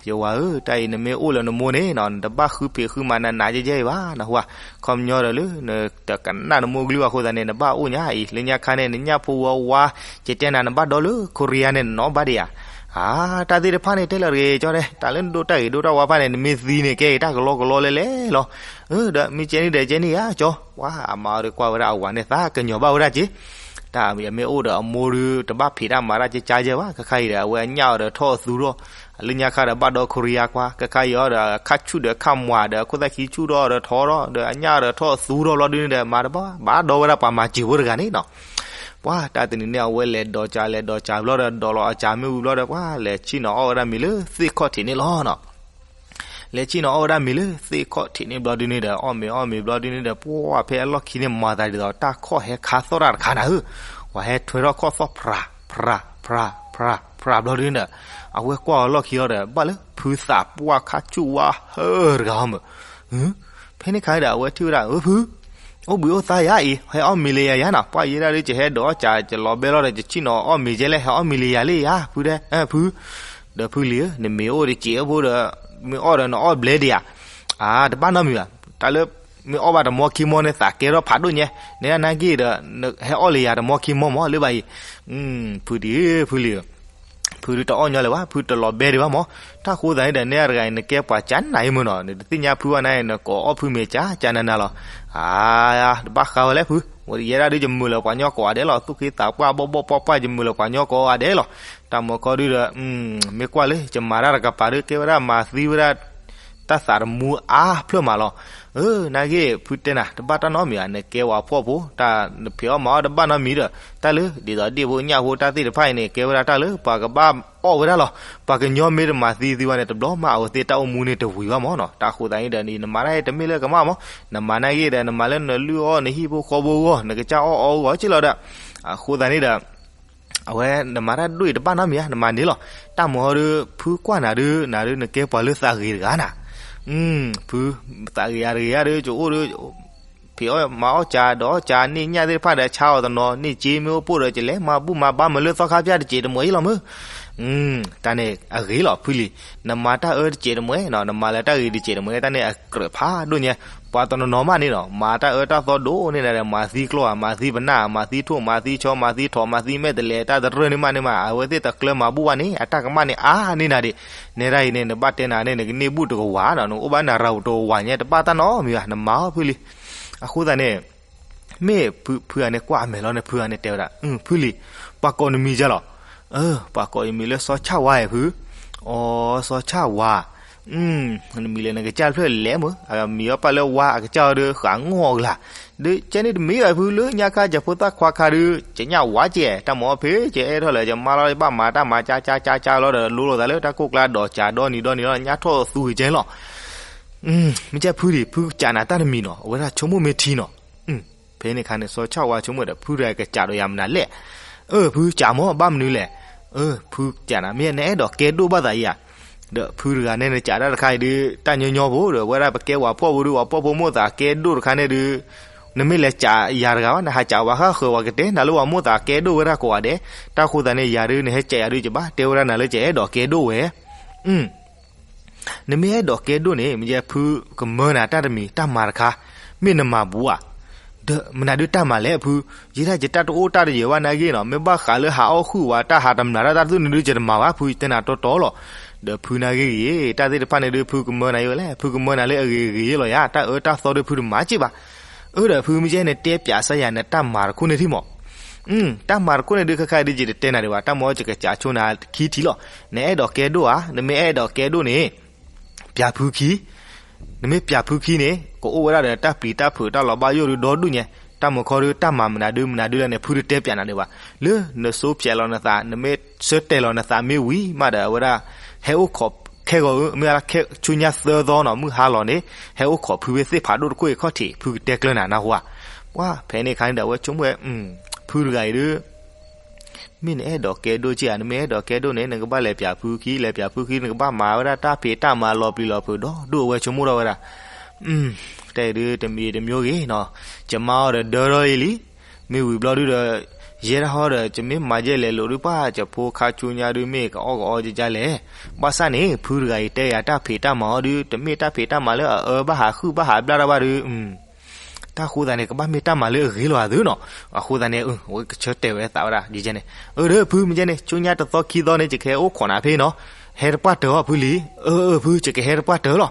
ယဝၤဧၢ တၢ်အံၤနမ့ၢ်အိၣ်လၢနမိၢ်န့ၣ်နီၤ နတဘၣ်ဃုဖံးဃုမၤနးနးယဲယဲအံၤဘၣ် နဟူဧါ. ခီပညီဒီးလၢ နတကနၣ်နမိၢ်ကလုၢ်ဘၣ်အဃိသတးန့ၣ် နဘၣ်အိၣ်ညါအံၤ လၢညါခါန့ၣ် နညၣ်ဖိဝဲဝါ ကတဲနၤ နဘၣ်ဒီလၢ ခိရံယါန့ၣ် နနီၣ်ဘၣ်ဒံးဧါ. အါ တၢ်သ့ၣ်တဖၣ်န့ၣ် တဲလၢတဂ့ၤ ကၠီတဲ တၢ်လၢနဒိၣ်တၢ်ဂ့ၤဒိၣ်တၢ်ဝါဖၣ်န့ၣ် နမ့ၢ်သံန့ၣ် ကဲက့ၤတၢ်ကလီကလီလဲၤလဲၤလီၤ. အၢ ဒီးမ့ၢ်ကဲန့ၣ်ဒီးကဲန့ၣ်ဧါ ကၠီ ပှၤအမါအီၤဒီးကွၢ်ဝဲဒၣ်အဝၤန့ၣ် သးကညီၤဘၣ်ဝဲဒၣ်က့ၤ တၢ်အမ့ၢ်အိၣ်ဒီးအမိၢ်ဒု တဘၣ်ဖံးတၢ်မၤတၢ်ကကါယဲဘၣ် ခဲခါအံၤဒီး အဝဲအညၣ်အီၤဒီးထီၣ်အသူထီၣ် လၢညါခါဒီးဘၣ်ဒီခိရံယါကွၢ် ခဲခါအံၤအီၤဒီး ခါဆူၣ်ဒီးခါမွၤဒီး ခိၣ်သၣ်ခံဆူၣ်ထီၣ်ဒီးထီထီၣ် ဒီးအညၣ်အီၤဒီးထီၣ်အသူထီၣ်ဘျီဒုန့ၣ်ဒီး မၤတဘၣ် ဘၣ်ဒီဝဲဒၣ်ပှၤမၤစၢၤဖိတဂၤန့ၣ်နီၤ. ပှၤတၢ်တနံၤန့ၣ် အဝဲလဲၤဒိးစးလဲၤဒိးစးဘျီဒီး ဒိးလီၤအစးမ့ၢ်ဝံၤဘျီဒီး ပှၤလဲၤဆ့ၣ်နီၤအီၣ်ဝဲဒၣ်မ့ၤလၢသ့ၣ်ခီၣ်ထံးန့ၣ်လီၤနီၤ. လဲၤဆ့ၣ်နီၤအီၣ်ဝဲဒၣ်မ့ၤလၢသ့ၣ်ခီၣ်ထံးန့ၣ်ဘျီဒုန့ၣ်ဒီး အီၣ်မ့ၤအီၣ်မ့ၤဘျီဒုန့ၣ်ဒီး ပှၤဖဲအလီၢ်ခံန့ၣ် မၤသးဒ်သိးတၢ်ခီၣ်ဟဲခါသီၣ်တၢ်တခါနၤဧၢ, ပှၤဟဲထွဲထီၣ်ခီၣ်သီၣ်ဖြး ဖြး ဖြး ဖြး ဖြးဘျီဒုန့ၣ်ဒီး အဝဲကွၢ်အလီၢ်ခံအီၤဒီး ဘၣ်လၢဖုသးပှၢ်ခါဆူၣ်ဝါဟၢတဂၤအီၤမး ဖဲန့ၣ်ခါဒီး အဝဲထံၣ်ဝဲဒၣ် အၢ ဖု, အိၣ်ဘှံးအိၣ်သါယၤအံၤ ဟဲအီၣ်မ့ၤလၢယၤယၤနီၤ, ပှၤယဲဒၣ်ဒုး ယဟဲဒိးအီၣ်စး ယလီၤဘဲလီၤဒီး ယဆ့ၣ်နီၤအီၣ်မ့ၤကဲလဲၣ် ဟဲအီၣ်မ့ၤလၢယၤလၢယၤ ဖုဒဲ ဖု, ဒီးဖုလံၤဧၢ နမ့ၢ်အိၣ်တစဲးအဖိဒီး မ့ၢ်အီၣ်ဒီးနအီၣ်ဘျဲဒံးဧါ, အါ တဘၣ်နီတမံၤဘၣ်, တၢ်လၢ မ့ၢ်အီၣ်ဘၣ်တမီခံမီန့ၣ် သးကဲထီၣ်ဖးဒိၣ်ညါ, နဲဒၣ်နာ်က့ဒီး ဟဲအီၣ်လၢယၤတမီခံမီမး လၢဘၣ်အံၤ, ဖုဒံးဧၢ ဖုလံၤဧၢ ဖုဒုးတအီၣ်ညီလၢၤဘၣ်, ဖုတလီၤဘဲဒံးဘၣ်မး, တၢ်ဃိသးန့ၣ်ဒီး နဲဒၣ်တဂၤအံၤ နကဲပှၤကၢနၤအံၤမ့ၢ်နီၤ, နတသ့ၣ်ညါဖုဘၣ်န့ၣ် နကိးအီၣ်ဖုမ့ၤကၢကၢနၤနၤလီၤ, အါ တဘၣ်ဃးဝဲလဲၣ်ဖု ယဲဒၣ်ဒုးယမုာ်လၢပှၤကညီကိးဂၤဒဲးလီၤ. သူၣ်က့သးပှၢ်ဘီၣ်ဘီၣ်ပှၢ်ပှၢ် ယမုာ်လၢပှၤကညီကိးဂၤဒဲးလီၤ. တၢ်မၤခီဒုးဒီး မ့ၢ်ကွၢ်လၢ ယမၤတၢ်တကပၤဒုး ကဲဝဲဒၣ်မၤသံဝဲဒၣ် တၢ်သးတမူအါဖျၢၣ်မးလီၤ. အၢ နာ်က့ ဖုတဲနၤ တဘၣ်တၢ်နီတမံၤဧါ, နကဲဝဲဖှီၣ်ဖိ တၢ်နဖံးအီၣ်မၤအီၣ်တဘၣ်နီတမံၤဒီး တၢ်လၢဒ်သိးဒ့ၣ်ဖိညၣ်ဖိတၢ်သ့ၣ်တဖၣ်အံၤန့ၣ် ကဲဝဲဒၣ်တၢ်လၢပှၤကဘၣ်အီၣ်ဝဲဒၣ်လီၤ. ပှၤကညီမ့ၢ်တမၤသံသ့ဝဲန့ၣ် တဘျီမးအဝဲသ့ၣ်တၢ်အိၣ်မူန့ၣ်တဝံၤဘၣ်မးနီၤ. တၢ်အဃိသတးန့ၣ်ဒီး နမၤတၢ်တမ့ၢ်လၢကမၣ်မး, နမၤနာ်က့ဒီး နမၤလၢနလုၢ်အီၣ်နဟံၣ်ဖိဃီဖိအဂီၢ် နကစၢ်အီၣ်အီဂီၢ်က့လီၤဒီး အဃိသတးန့ၣ်ဒီး အဝဲနမၤတၢ်ဒိၣ်အံၤတဘၣ်နီတမံၤဧါ, နမၤန့ၣ်လီၤ. တၢ်မၤဟီဒုး ဖုကွၢ်နၤဒုး နၤဒုးနကဲပှၤလၢသးဂ့ၤတဂၤနၤ, ဖု သးဂ့ၤယၤတဂ့ၤဧါဒုး ကအိၣ်ဒုး ဖံးအီၣ်မၤအီၣ်ကး ဒီးအီၣ်ကး န့ၢ်ညၣ်သ့ၣ်တဖၣ်ဒီး ဆါအီၤတနီၤ န့ၢ်စ့မ့ၢ်အိၣ်ပိၢ်ဒီး ကလဲၤမၤဘူၣ်မၤဘါမၤလၢသီခါဖၠၣ်တစဲးတမှဲၤအံၤလီၤမ့ၢ် တၢ်န့ၣ်အဂ့ၤလီၤဖုလံ. နမၤတၢ်အၢတစဲးတမှဲၤ နမၤလၢတၢ်ဂ့ၤတစဲးတမှဲၤ တၢ်န့ၣ်အကြၢးဖးဒိၣ်ညါ. ပှၤတနီၤနီၤမးန့ၣ်နီၤ မၤတၢ်အၢတၢ်သီဒိၣ်န့ၢ်နၤဒီး မၤသံကျိၣ်ဧါ, မၤသံပနၢ်ဧါ, မၤသံထိၣ်, မၤသံဆီ, မၤသံထိး, မၤသံမဲာ်တဲးလဲး တၢ်တရၢၢ်န့ၣ်မးန့ၣ်မး အဝဲသ့ၣ်တကျၢၤမၤဘူၣ်ဘၣ်န့ၣ် အတၢ်ကမၣ်န့ၣ်အါန့ၢ်နၤဒံး. နဲဒၣ်အံၤန့ၣ် နဘၣ်တဲနၤန့ၣ် နကန့ၢ်ဘူၣ်တကဝၤနီၤ, နအိၣ်ဘၣ်နၤရၤပူၤတကဝၤညါ တဘၣ်တၢ်နီတမံၤဘၣ်, နမၤအီၤဖုလံ. အဃိသတးန့ၣ် မ့ၢ်ဖုဂၤန့ၣ်ကွၢ်အမဲာ်လီၤန့ၣ် ဖုဂၤန့ၣ်တဲဝဲဒၣ်, ဖုလံ, ပှၤကိးနမံၤဒ်လဲၣ်. အၢ ပှၤကိးယမံၤလၢစီၤဆၣ်ဝါဧါဖု. အိ စီၤဆၣ်ဝါ, နမံၤလဲၣ် နကစၢ်တဖျၢၣ်လဲၣ်မ့ၢ် အမံၤအီၣ်ပာ်လၢဝါ အကစၢ်အီၤဒီး ဃးငီၢ်အီၤကလာ်, ဒီးကဲန့ၣ်တမ့ၢ်ဘၣ်ဖု လၢညါခါ ယဖိသၣ်ခွါခါဒီး ယညၣ်ဝါကဲ တၢ်မၤအီၣ်ဖဲ ယအဲၣ်ထီၣ်လၢ ယမါလီၤ ယဘၣ်မၤတၢ်မၤကၠါကၠါကၠါကၠါလီၤဒီး လိလီၤသးလၢတၢ်ကိၢ်ကျါဒီး ကးဒီနံၤဒီနံၤလီၤ ညၣ်ထီၣ်သူကဲလီၤ. မ့ၢ်ကဲဖုဒံး ဖုကစးနၤတၢ်တမံၤနီၤ အဝဲဒၣ်ဆိကမိၣ်မ့ၢ်ထံနီၤ. ဖဲန့ၣ်အခါန့ၣ် စီၤဆၣ်ဝါဆိကမိၣ်ဒီး ဖုတဂၤကစးဒီးယၤမနုၤလဲၣ်. အၢ ဖုကစးမ့ၢ် ဘၣ်မနုၤလဲၣ်. အၢ ဖုကစးနၤ မ့ၢ်နအဲၣ်ဒိးကဲဒိၣ်ဘၣ်သးအံၤဧါ. ဒီးဖုတဂၤန့ၣ် နစးတၢ်တခါအံၤဒုး တၢ်ညီညီဖိဒီး အဝဲဒၣ်ပကဲဝဲဖှီၣ်ဖိဒုး ဝဲဖှီၣ်ဖိမိၢ်သးကဲဒိၣ်တခါန့ၣ်ဒုး နမ့ၢ်လဲၤစးယၤတဂၤဘၣ် နဟးစးဝဲဃၣ်ဃၢၤဝဲကတဲ နၤလၢပှၤမိၢ်သးကဲဒိၣ်ဝဲဒၣ်ကိးဂၤဒဲး. တၢ်ဃိသတးန့ၣ် ယၤဒုး နဟဲစးယၤဒုး ယဘၣ်တဲဝဲဒၣ်နၤလၢယအဲၣ်ဒိးကဲဒိၣ်ဝဲ နမ့ၢ်အဲၣ်ဒိးကဲဒိၣ်န့ၣ် မ့ၢ်ယဲဖုကမၢနၤတၢ်တမံၤ တၢ်မၤတခါ မ့ၢ်နမၤဘူးဧါ. ဒီးမနုၤဒုးတၢ်မၤလဲၣ်ဖု, ယဲဒၣ်ယတၢ်တအိၣ်တၢ်တယၢၤဘၣ်နာ်ဂ့ၢ်နီၤ မ့ၢ်ဘၣ်ဃးလၢဟးအီၣ်ဃုာ်ဝဲ တၢ်ဟးတမျၢ်တၢ်တၢ်တသူၣ်န့ၣ်ဒုး ယတမၤဘၣ်ဖု ယတဲနၤတီတီလီၤ. ဒီးဖုနာ်ဂ့ၢ်ဂ့ၤ တၢ်သ့ၣ်တဖၣ်န့ၣ်ဒုး ဖုကမၢနၤယဲဝဲလဲၣ် ဖုကမၢနၤလၢအဂ့ၤဂ့ၤယဲလီၤယၤ တၢ်အၢတၢ်သီဒုးဖုတမၤစ့ၢ်ဘၣ်. အၢ ဒီးဖုမ့ၢ်ယဲန့ၣ် တဲပျးစၢ်ယၤ နတၢ်မၤတခိၣ်န့ၣ်ထံၣ်မး တၢ်မၤတခိၣ်န့ၣ်ဒုး ခဲခါဒုး ယတတဲနၤဒံးဘၣ် တၢ်မၤအီၣ် ယကစးဆိနၤခံထံၣ်လီၤ. နအဲၣ်ဒိးကဲဒိၣ်ဧါ, နမ့ၢ်အဲၣ်ဒိးကဲဒိၣ်န့ၣ် ပျးဖုခံ, နမ့ၢ်ပျးဖုခံန့ၣ် ကအိၣ်ဝဲဒၣ်ဒီးတၢ်ပျံၤတၢ်ဖုးတၢ်လီၤဘၣ်ယိၣ်ဒုးဒီဒူၣ်ညါ, တၢ်မၤခီဒုး တၢ်မၤမနုၤဒုးမနုၤဒုးလဲၣ်န့ၣ် ဖုတတဲပျးနၤဒံးဘၣ်. လၢနစိဖျဲးလီၤနသး နမ့ၢ်ဆၢတဲာ်လီၤနသးမ့ၢ်ဝံၤမးဒီး အဝဲဒၣ် ဟဲအိၣ်ခိးခဲဂီၤဧၢ မ့ၢ်ဝဲဒၣ်ဆူညါသၢသီနီၤ မုၢ်ဟါလီၤန့ၣ် ဟဲအိၣ်ခိးဖုဖဲသ့ၣ်ဖးဒိၣ်တခိၣ်အံၤခီၣ်ထံး ဖုကတဲကျၢၤနၤနၢ်ဟူဧါ. ပှၤဖဲန့ၣ်အခါန့ၣ်ဒီး အဝဲဆိကမိၣ်ဝဲ ဖုတဂၤအံၤဒုး မ့ၢ်နအဲၣ်ဒိးကဲဒိၣ်က့ဧါ, နမ့ၢ်အဲၣ်ဒိးကဲဒိၣ်န့ၣ် နကဘၣ်လဲၤပျးဖုခံ, လဲၤပျးဖုခံ နကဘၣ်မၤဝဲဒၣ်တၢ်ဖံးတၢ်မၤလီၤပျံၤလီၤဖုးဒီဒူၣ် အဝဲဆိကမိၣ်ထီၣ်ဝဲဒၣ်. တၢ်အံၤဒုး တမံၤတမံၤဂ့ၤနီၤ, ယမါအီၤဒီးဒၢထီၣ်အံၤလံ, မ့ၢ်ဝံၤဘျီဒုးဒီး ယဲဒၣ်ဟီဒီး ယမ့ၢ်မၤယဲလဲၤလိာ်ဒုးပှၢ် ယဖိခါဆူညါဒုး မ့ၢ်ကအီၣ်ကအီယကလဲၣ်. ဘၣ်ဆၣ်န့ၣ် ဖုတဂၤအံၤတဲယၤတၢ်ဖံးတၢ်မၤအီၤဒုး တမ့ၢ်တၢ်ဖံးတၢ်မၤလၢအအၢဘၣ်ဟးဃုာ်ဘၣ်ဟးဘျၣ်တၢ်ဘၣ်ဒုး တၢ်ဃိသးန့ၣ် ကဘၣ်မ့ၢ်တၢ်မၤလၢအဂ့ၤလီၤအသးနီၤ. အဃိသးန့ၣ် အဝဲကဆၢတဲာ်ဝဲသးဝဲဒၣ်ဒ်န့ၣ်, အၢ ဒီးဖုမ့ၢ်ကဲန့ၣ် ဆူညါတသီခံသီန့ၣ် ယကဟဲအိၣ်ခိးနၤဖဲနီၤ, ဟဲတပှၢ်တၢၢ်အီၤဖုလံ. အၢ အၢ ဖု ယကဟဲတပှၢ်တၢၢ်လီၤ.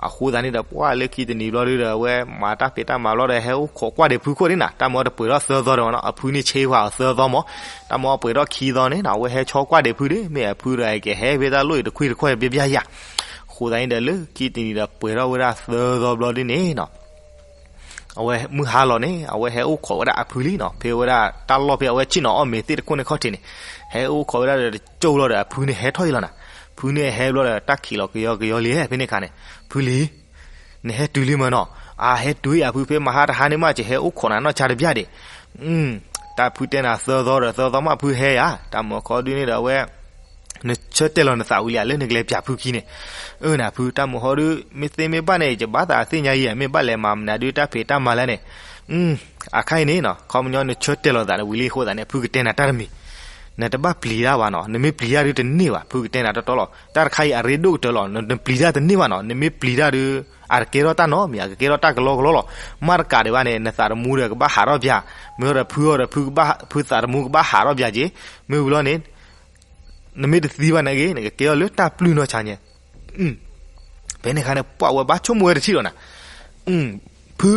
အဃိသးန့ၣ်ဒီး ပှၢ်လၢခံတနံၤဘျီဒုးဒီး အဝဲမၤတၢ်ဖံးတၢ်မၤဘျီဒီး ဟဲအိၣ်ခိးကွၢ်ဒံးဖုခိၣ်န့ၣ်နၤ, တၢ်မ့ၢ်တပှဲၤထီၣ်သၢသီဒီးနီၤ, အဖုန့ၣ်ဆ့ကွၢ်အီၤသၢသီမး, တၢ်မ့ၢ်ပှဲၤထီၣ်ခံသီန့ၣ်နီၤ အဝဲဟဲဆီကွၢ်ဒံးဖုဒၣ်, မ့ၢ်အဖုတဂၤအံၤကဟဲဖဲတၢ်လိၣ်အံၤတခွံတခွဲၢ်ဘျါဘျါယၤ. အဃိသးန့ၣ်ဒီး လၢခံတနံၤဒီး ပှဲၤထီၣ်ဝဲဒၣ်သၢသီဘျီဒ်န့ၣ်နီၤ အဝဲမုၢ်ဟါလီၤန့ၣ် အဝဲဟဲအိၣ်ခိးဝဲဒၣ်အဖုလံနီၤ, ဖဲဝဲဒၣ်တၢ်လီၢ်ဖဲအဝဲဆ့ၣ်နီၤအီၣ်မ့ၤသ့ၣ်တခိၣ်န့ၣ်ခီၣ်ထံးန့ၣ်, ဟဲအိၣ်ခိးဝဲဒၣ်ဒီးတကၠိလီၤဒီးအဖုန့ၣ်ဟဲထီၣ်အံၤလီၤနၤ. ဖုန့ၣ်ဟဲဘျီဒီးတၢ်ခံးလီၤကယီကယီလံဖဲန့ၣ်အခါန့ၣ်, ဖုလံ နဟဲတုၤလံမ့ၢ်နီၤ. အဟဲတုၤယၤဖု ဖဲမဟါတဟါန့ၣ်မး ယဟဲအိၣ်ခိးနၤနီၢ်ဆါတဘျီဒံး. တၢ်ဖုတဲနၤသၢသီဒီးသၢသီမးဖုဟဲယၤ, တၢ်မ့ၢ်ခီဒုန့ၣ်ဒီးအဝဲ နဆၢတဲာ်လီၤနသးဝံၤလံဧါ လၢနကလဲၤပျးဖုခံန့ၣ်. အၢ နဖု တၢ်မ့ၢ်ဟီဒု မ့ၢ်သ့မ့ၢ်ဘၣ်န့ၣ် ယဘၣ်သးသ့ၣ်ညါယံၤဧါ, မ့ၢ်ဘၣ်လဲၤမၤမနုၤဒု တၢ်ဖံးတၢ်မၤလဲၣ်န့ၣ်. အခါအံၤန့ၣ်နီၤ ခီပညီနဆၢတဲာ်လီၤသးဝံၤလံအဃိသတးန့ၣ် ဖုကတဲနၤတၢ်တမံၤ, နတဘၣ်ပျံၤတၢ်ဘၣ်နီၤ, နမ့ၢ်ပျံၤတၢ်ဒုတန့ၢ်ဘၣ်, ဖုကတဲနၤတီတီလီၤ. တၢ်တခါအံၤအရ့ဒိၣ်ကတၢၢ်လီၤ, နပျံၤတၢ်တန့ၢ်ဘၣ်နီၤ, နမ့ၢ်ပျံၤတၢ်ဒု အတကဲထီၣ်တၢ်နီတမံၤ, အကကဲထီၣ်တၢ်ကလီကလီလီၤ. မ့ၢ်တကးဒံးဘၣ်န့ၣ် နသးတမူဒီးကဘၣ်ဟးထီၣ်ပျး, မ့ၢ်ဒီးဖုအီၤဒီး ဖုသးတမူကဘၣ်ဟးထီၣ်ပျးက့ၤ, မ့ၢ်ဝံၤလီၤန့ၣ် နမ့ၢ်တသံဘၣ်နာ်က့ နကကဲထီၣ်လၢတၢ်ပျုၢ်နီၢ်ဆါညါ. ဖဲန့ၣ်အခါန့ၣ် ပှၤဝဲဘၣ်ဆိကမိၣ်ဝဲတထံၣ်လီၤနၤ. ဖု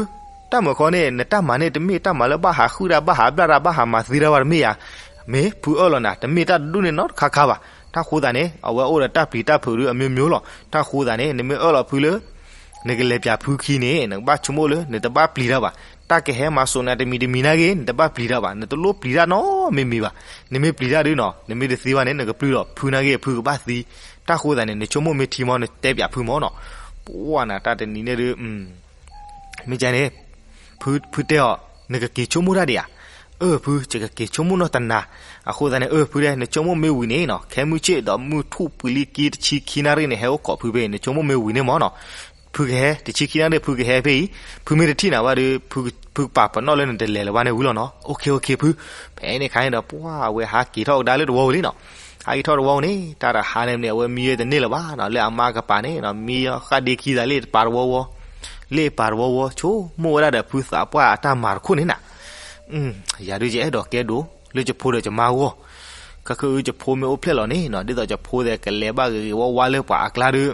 တၢ်မုၣ်ခီန့ၣ် နတၢ်မၤန့ၣ် တမ့ၢ်တၢ်မၤလၢဘၣ်ဟးဃုာ်တၢ် ဘၣ်ဟးဘျၣ်တၢ် ဘၣ်ဟးမၤသံတၢ်ဘၣ်တမ့ၢ်ဧါ. မ့ၢ်ဖုအၢၣ်လီၤနၤ တမ့ၢ်တၢ်တဒူၣ်န့ၣ်နီတခါခါဘၣ်. တၢ်ဃိသတးန့ၣ် အဝဲအိၣ်ဒီးတၢ်ပျံၤတၢ်ဖုးဒုအမျိုးမျိုးလီၤ. တၢ်ဃိသတးန့ၣ် နမ့ၢ်အၢၣ်လီၤဖုလၢ နကလဲၤပျးဖုခံန့ၣ် နကဘၣ်ဆိကမိၣ်လၢ နတဘၣ်ပျံၤတၢ်ဘၣ်. တၢ်ကဟဲမၤစိာ်နၤတမံၤတမံၤနာ်ဂ့ၤ နတဘၣ်ပျံၤတၢ်ဘၣ်. နတလိၣ်ပျံၤတၢ်နီတမံၤမံၤဘၣ်. နမ့ၢ်ပျံၤတၢ်ဒုနီၤ နမ့ၢ်တသံဘၣ်န့ၣ် နကပျုၢ်ဒီးဖုနာ်ဂ့ၤ ဖုကဘၣ်သံ. တၢ်ဃိသတးန့ၣ် နဆိကမိၣ်မ့ၢ်ထံမီ နတဲပျးဖုမီနီၤ. ပှၢ်နၤတၢ်တနံၤန့ၣ်ဒု မ့ၢ်ကန့ၣ် ဖုတဲအီၤ နကက့ၤဆိကမိၣ်တၢ်ဒံးဧါ. အၢၣ်ဖု ယကက့ၤဆိကမိၣ်နီၢ်တနၤ. အဃိသတးန့ၣ် အၢၣ်ဖုတဲ နဆိကမိၣ်မ့ၢ်ဝံၤန့ၣ်နီၤ ခဲမုၢ်ဆ့ၣ်ဒီးမုၢ်ထူၣ်ပှံၤလံက့ တဆံခံနၣ်ရံၣ်န့ၣ် ဟဲအိၣ်ခိးဖုဖဲအံၤ နဆိကမိၣ်မ့ၢ်ဝံၤန့ၣ်မီနီၤ. ဖုကဟဲ တဆံခံနၣ်ရံၣ် ဖုကဟဲဖဲအံၤ. ဖုမ့ၢ်တထံၣ်နၤဘၣ်ဒီး ဖုကပာ်ပနီၣ်လၢနတလဲၤလၢၤဘၣ်န့ၣ်ဝံၤလီၤနီၤ. အိၣ်ခ့အိၣ်ခ့ဖု. ဖဲန့ၣ်ခါန့ၣ်ဒီး ပှၢ်အဝဲဟးက့ၤထီၣ်ကဒါလၢတဝီဝံၤလံနီၤ. ဟးက့ၤထီၣ်တဝီဝံၤန့ၣ် တၢ်တဟါန့ၣ်မ့ၢ် အဝဲမံဝဲတန့ၢ်လၢၤဘၣ်နီၤ. လၢအမါကပၤန့ၣ်နီၤ မံဃၣ်ဒ့ခံသးလၢတပၤတဝီဝီ လၢပၤတဝီဝီ ဆိကမိၣ်ဝဲဒၣ်ဒီးဖုသးပှၢ်အတၢ်မၤတခိၣ်န့ၣ်နၤ. ယၤဒုးယအဲၣ်ဒိးကဲဒိၣ်လၢယဖိဒီးယမါအဂီၢ်. ခဲခါအု ယဖိမ့ၢ်အိၣ်ဖျဲၣ်လီၤန့ၣ်နီၤ ဒ်သိးယဖိသ့ၣ်ကလဲၤဘၣ်ဂ့ၤဂ့ၤဝါဝါ လၢပှၤအကျါဒီး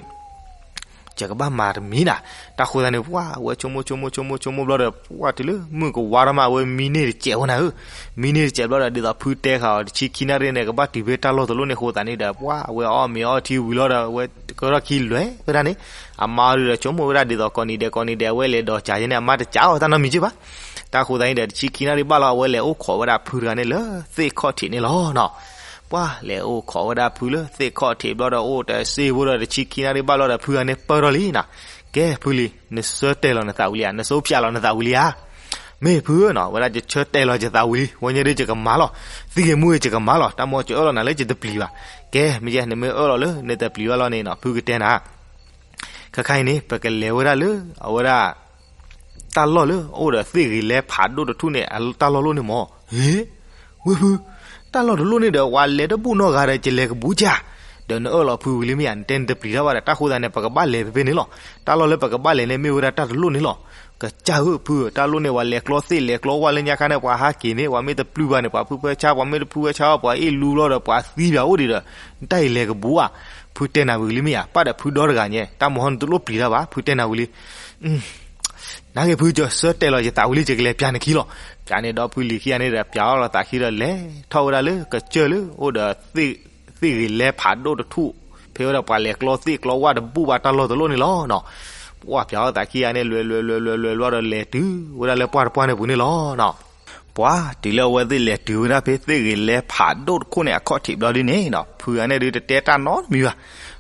ယကဘၣ်မၤတမံၤနၤ. တၢ်ဃိသတးန့ၣ် ပှၢ်အဝဲဆိကမိၣ်ဆိကမိၣ်ဆိကမိၣ်ဆိကမိၣ်ဘျီဒီး ပှၢ်တုၤလၢမုၢ်ကဝါထီၣ်မး အဝဲမံန့ၢ်တစဲးဝဲနၤဧၢ. မံန့ၢ်တစဲးဘျီဒီး ဒ်သိးဖုတဲဃာ်အီၤ တဆံခံနၣ်ရံၣ်န့ၣ် ကဘၣ်တုၤဖဲတၢ်လီၢ်တလီၢ်န့ၣ်အဃိသတးန့ၣ်ဒီး ပှၢ်အဝဲအီၣ်မ့ၤအီထံဝံၤလီၤဒီး အဝဲကၢထီၣ်ခံလွဲဝဲဒၣ်န့ၣ်. အမါအီၤဒုးဒီး ဆိကမိၣ်ဝဲဒၣ်ဒ်သိးကိးနံၤဒဲးကိးနံၤဒဲး အဝဲလဲၤဒိးကးယဲန့ၣ် အမါတကးအီၤတၢ်နီတမံၤက့ဘၣ်. တၢ်ဃိသတးန့ၣ်ဒီး တဆံခံနၣ်ရံၣ်ဘၣ်လီၤ အဝဲလဲၤအိၣ်ခိးဝဲဒၣ်ဖုတဂၤန့ၣ်လၢသ့ၣ်ခီၣ်ထံးန့ၣ်လီၤနီၤ. ပှၢ်လဲၤအိၣ်ခိးဝဲဒၣ်ဖုလၢသ့ၣ်ခီၣ်ထံးဘျီဒီး အိၣ်တစ့ဖိဒီး တဆံခံနၣ်ရံၣ်ဘၣ်လီၤဒီး ဖုတဂၤန့ၣ်ပၢၢ်ထီၣ်လံနီၤ. ကဲဖုလံ, နဆၢတဲာ်လီၤနသးဝံၤလံဧါ, နစိဖၠးလီၤနသးဝံၤလံဧါ. မ့ၢ်ဖုဧၢနီၤ, ဝဲဒၣ်ယဆၢတဲာ်လီၤယသးဝံၤလံ, ဝဲညါဒုးယကမၤလီၤ, သံဂ့ၤမူဂ့ၤယကမၤလီၤ, တၢ်မ့ၢ်ကၠီအၢၣ်လီၤနၤလၢယတပျံၤဘၣ်. ကဲ မ့ၢ်ယဲ နမ့ၢ်အၢၣ်လီၤလၢနတပျံၤဘၣ်လီၤန့ၣ်နီၤ, ဖုကတဲနၤ, ခဲခါအံၤန့ၣ် ပကလဲၤဝဲဒၣ်လၢ အဝဲဒၣ် တၢ်လီၢ်လၢအအိၣ်ဒီးသ့ၣ်ဂ့ၤလဲဖးဒိၣ်တထူၣ်န့ၣ် တၢ်လီၢ်လိၣ်န့ၣ်မၢ်. ဟ့, ဝဲဖု, တၢ်လီၢ်တလိၣ်န့ၣ်ဒီး ပှၤလဲၤတဘူၣ်နီတဂၤဒီး ယလဲၤကဘူးကၢ်, ဒီးနအၢၣ်လီၤဖုဝံၤလံမ့ၢ်ဧါ, နတဲနတပျံၤတၢ်ဘၣ်ဒီး တၢ်ဃိသတးန့ၣ် ပကဘၣ်လဲၤဖဲဖဲန့ၣ်လီၤ. တၢ်လီၢ်လၢပကဘၣ်လဲၤန့ၣ် မ့ၢ်ဝဲဒၣ်တၢ်တလိၣ်န့ၣ်လီၤ. ကစၢ်ဧၢဖု, တၢ်လိၣ်န့ၣ် ပှၤလဲၤကျီသ့ၣ်လဲၤကျီဝၣ်လၢညါခါန့ၣ် ပှၤဟးက့ၤန့ၣ် ပှၤမ့ၢ်တပျုၢ်ဘၣ်န့ၣ် ပှၤဖုဖၢဆါ ပှၤမ့ၢ်တဖုဖၢဆါ ပှၤအ့ၣ်လူလီၤဒီး ပှၤသံပၠးအိၣ်ဒံးဒီး နတၢ်အံၤလဲၤကဘူးဧါ. ဖုတဲနၤဝံၤလံမ့ၢ်ဧါ, ပၣ်ဒီးဖုဒီတဂၤညါ, တၢ်မဟီနတလိၣ်ပျံၤတၢ်ဘၣ်, ဖုတဲနၤဝံၤလံ. နဂ့ၤဖု, ယဆၢတဲာ်လီၤယသးဝံၤလံ, ယကလဲၤပၠးနခံလီၤ. ပၠးန့ၣ်ဒီးဖုလံၤခံဂၤန့ၣ်ဒီး ပၠးအီၣ်လီၤသးခံဒီး လဲၤထီၣ်ဝဲဒၣ်လၢကစၢၢ်လၢအိၣ်ဒီး သ့ၣ်ဂ့ၤလဲဖးဒိၣ်တထူၣ်, ဖဲဝဲဒၣ်ပှၤလဲၤကျီသ့ၣ်ကျီဝၣ်တဘူၣ်ဘၣ်တၢ်လီၢ်တလိၣ်န့ၣ်လီၤ. ပှၢ်ပၠးအီၣ်သးခံဂၤန့ၣ် လဲၤလဲၤလဲၤလဲၤလဲၤလဲၤဘျီဒီး လဲၤတုၤဝဲဒၣ်လၢပှၢ်တပှၢ်န့ၣ်ပူၤန့ၣ်လီၤ. ပှၢ်တုၤလၢအဝဲသ့ၣ်လဲၤတုၤဝဲဒၣ်ဖဲသ့ၣ်ဂ့ၤလဲဖးဒိၣ်တခိၣ်န့ၣ် အခီၣ်ထံးဘျီဒ်န့ၣ်နီၤ, ဖုဂၤန့ၣ်ဒုးတတဲတၢ်နီတမံၤဘၣ်.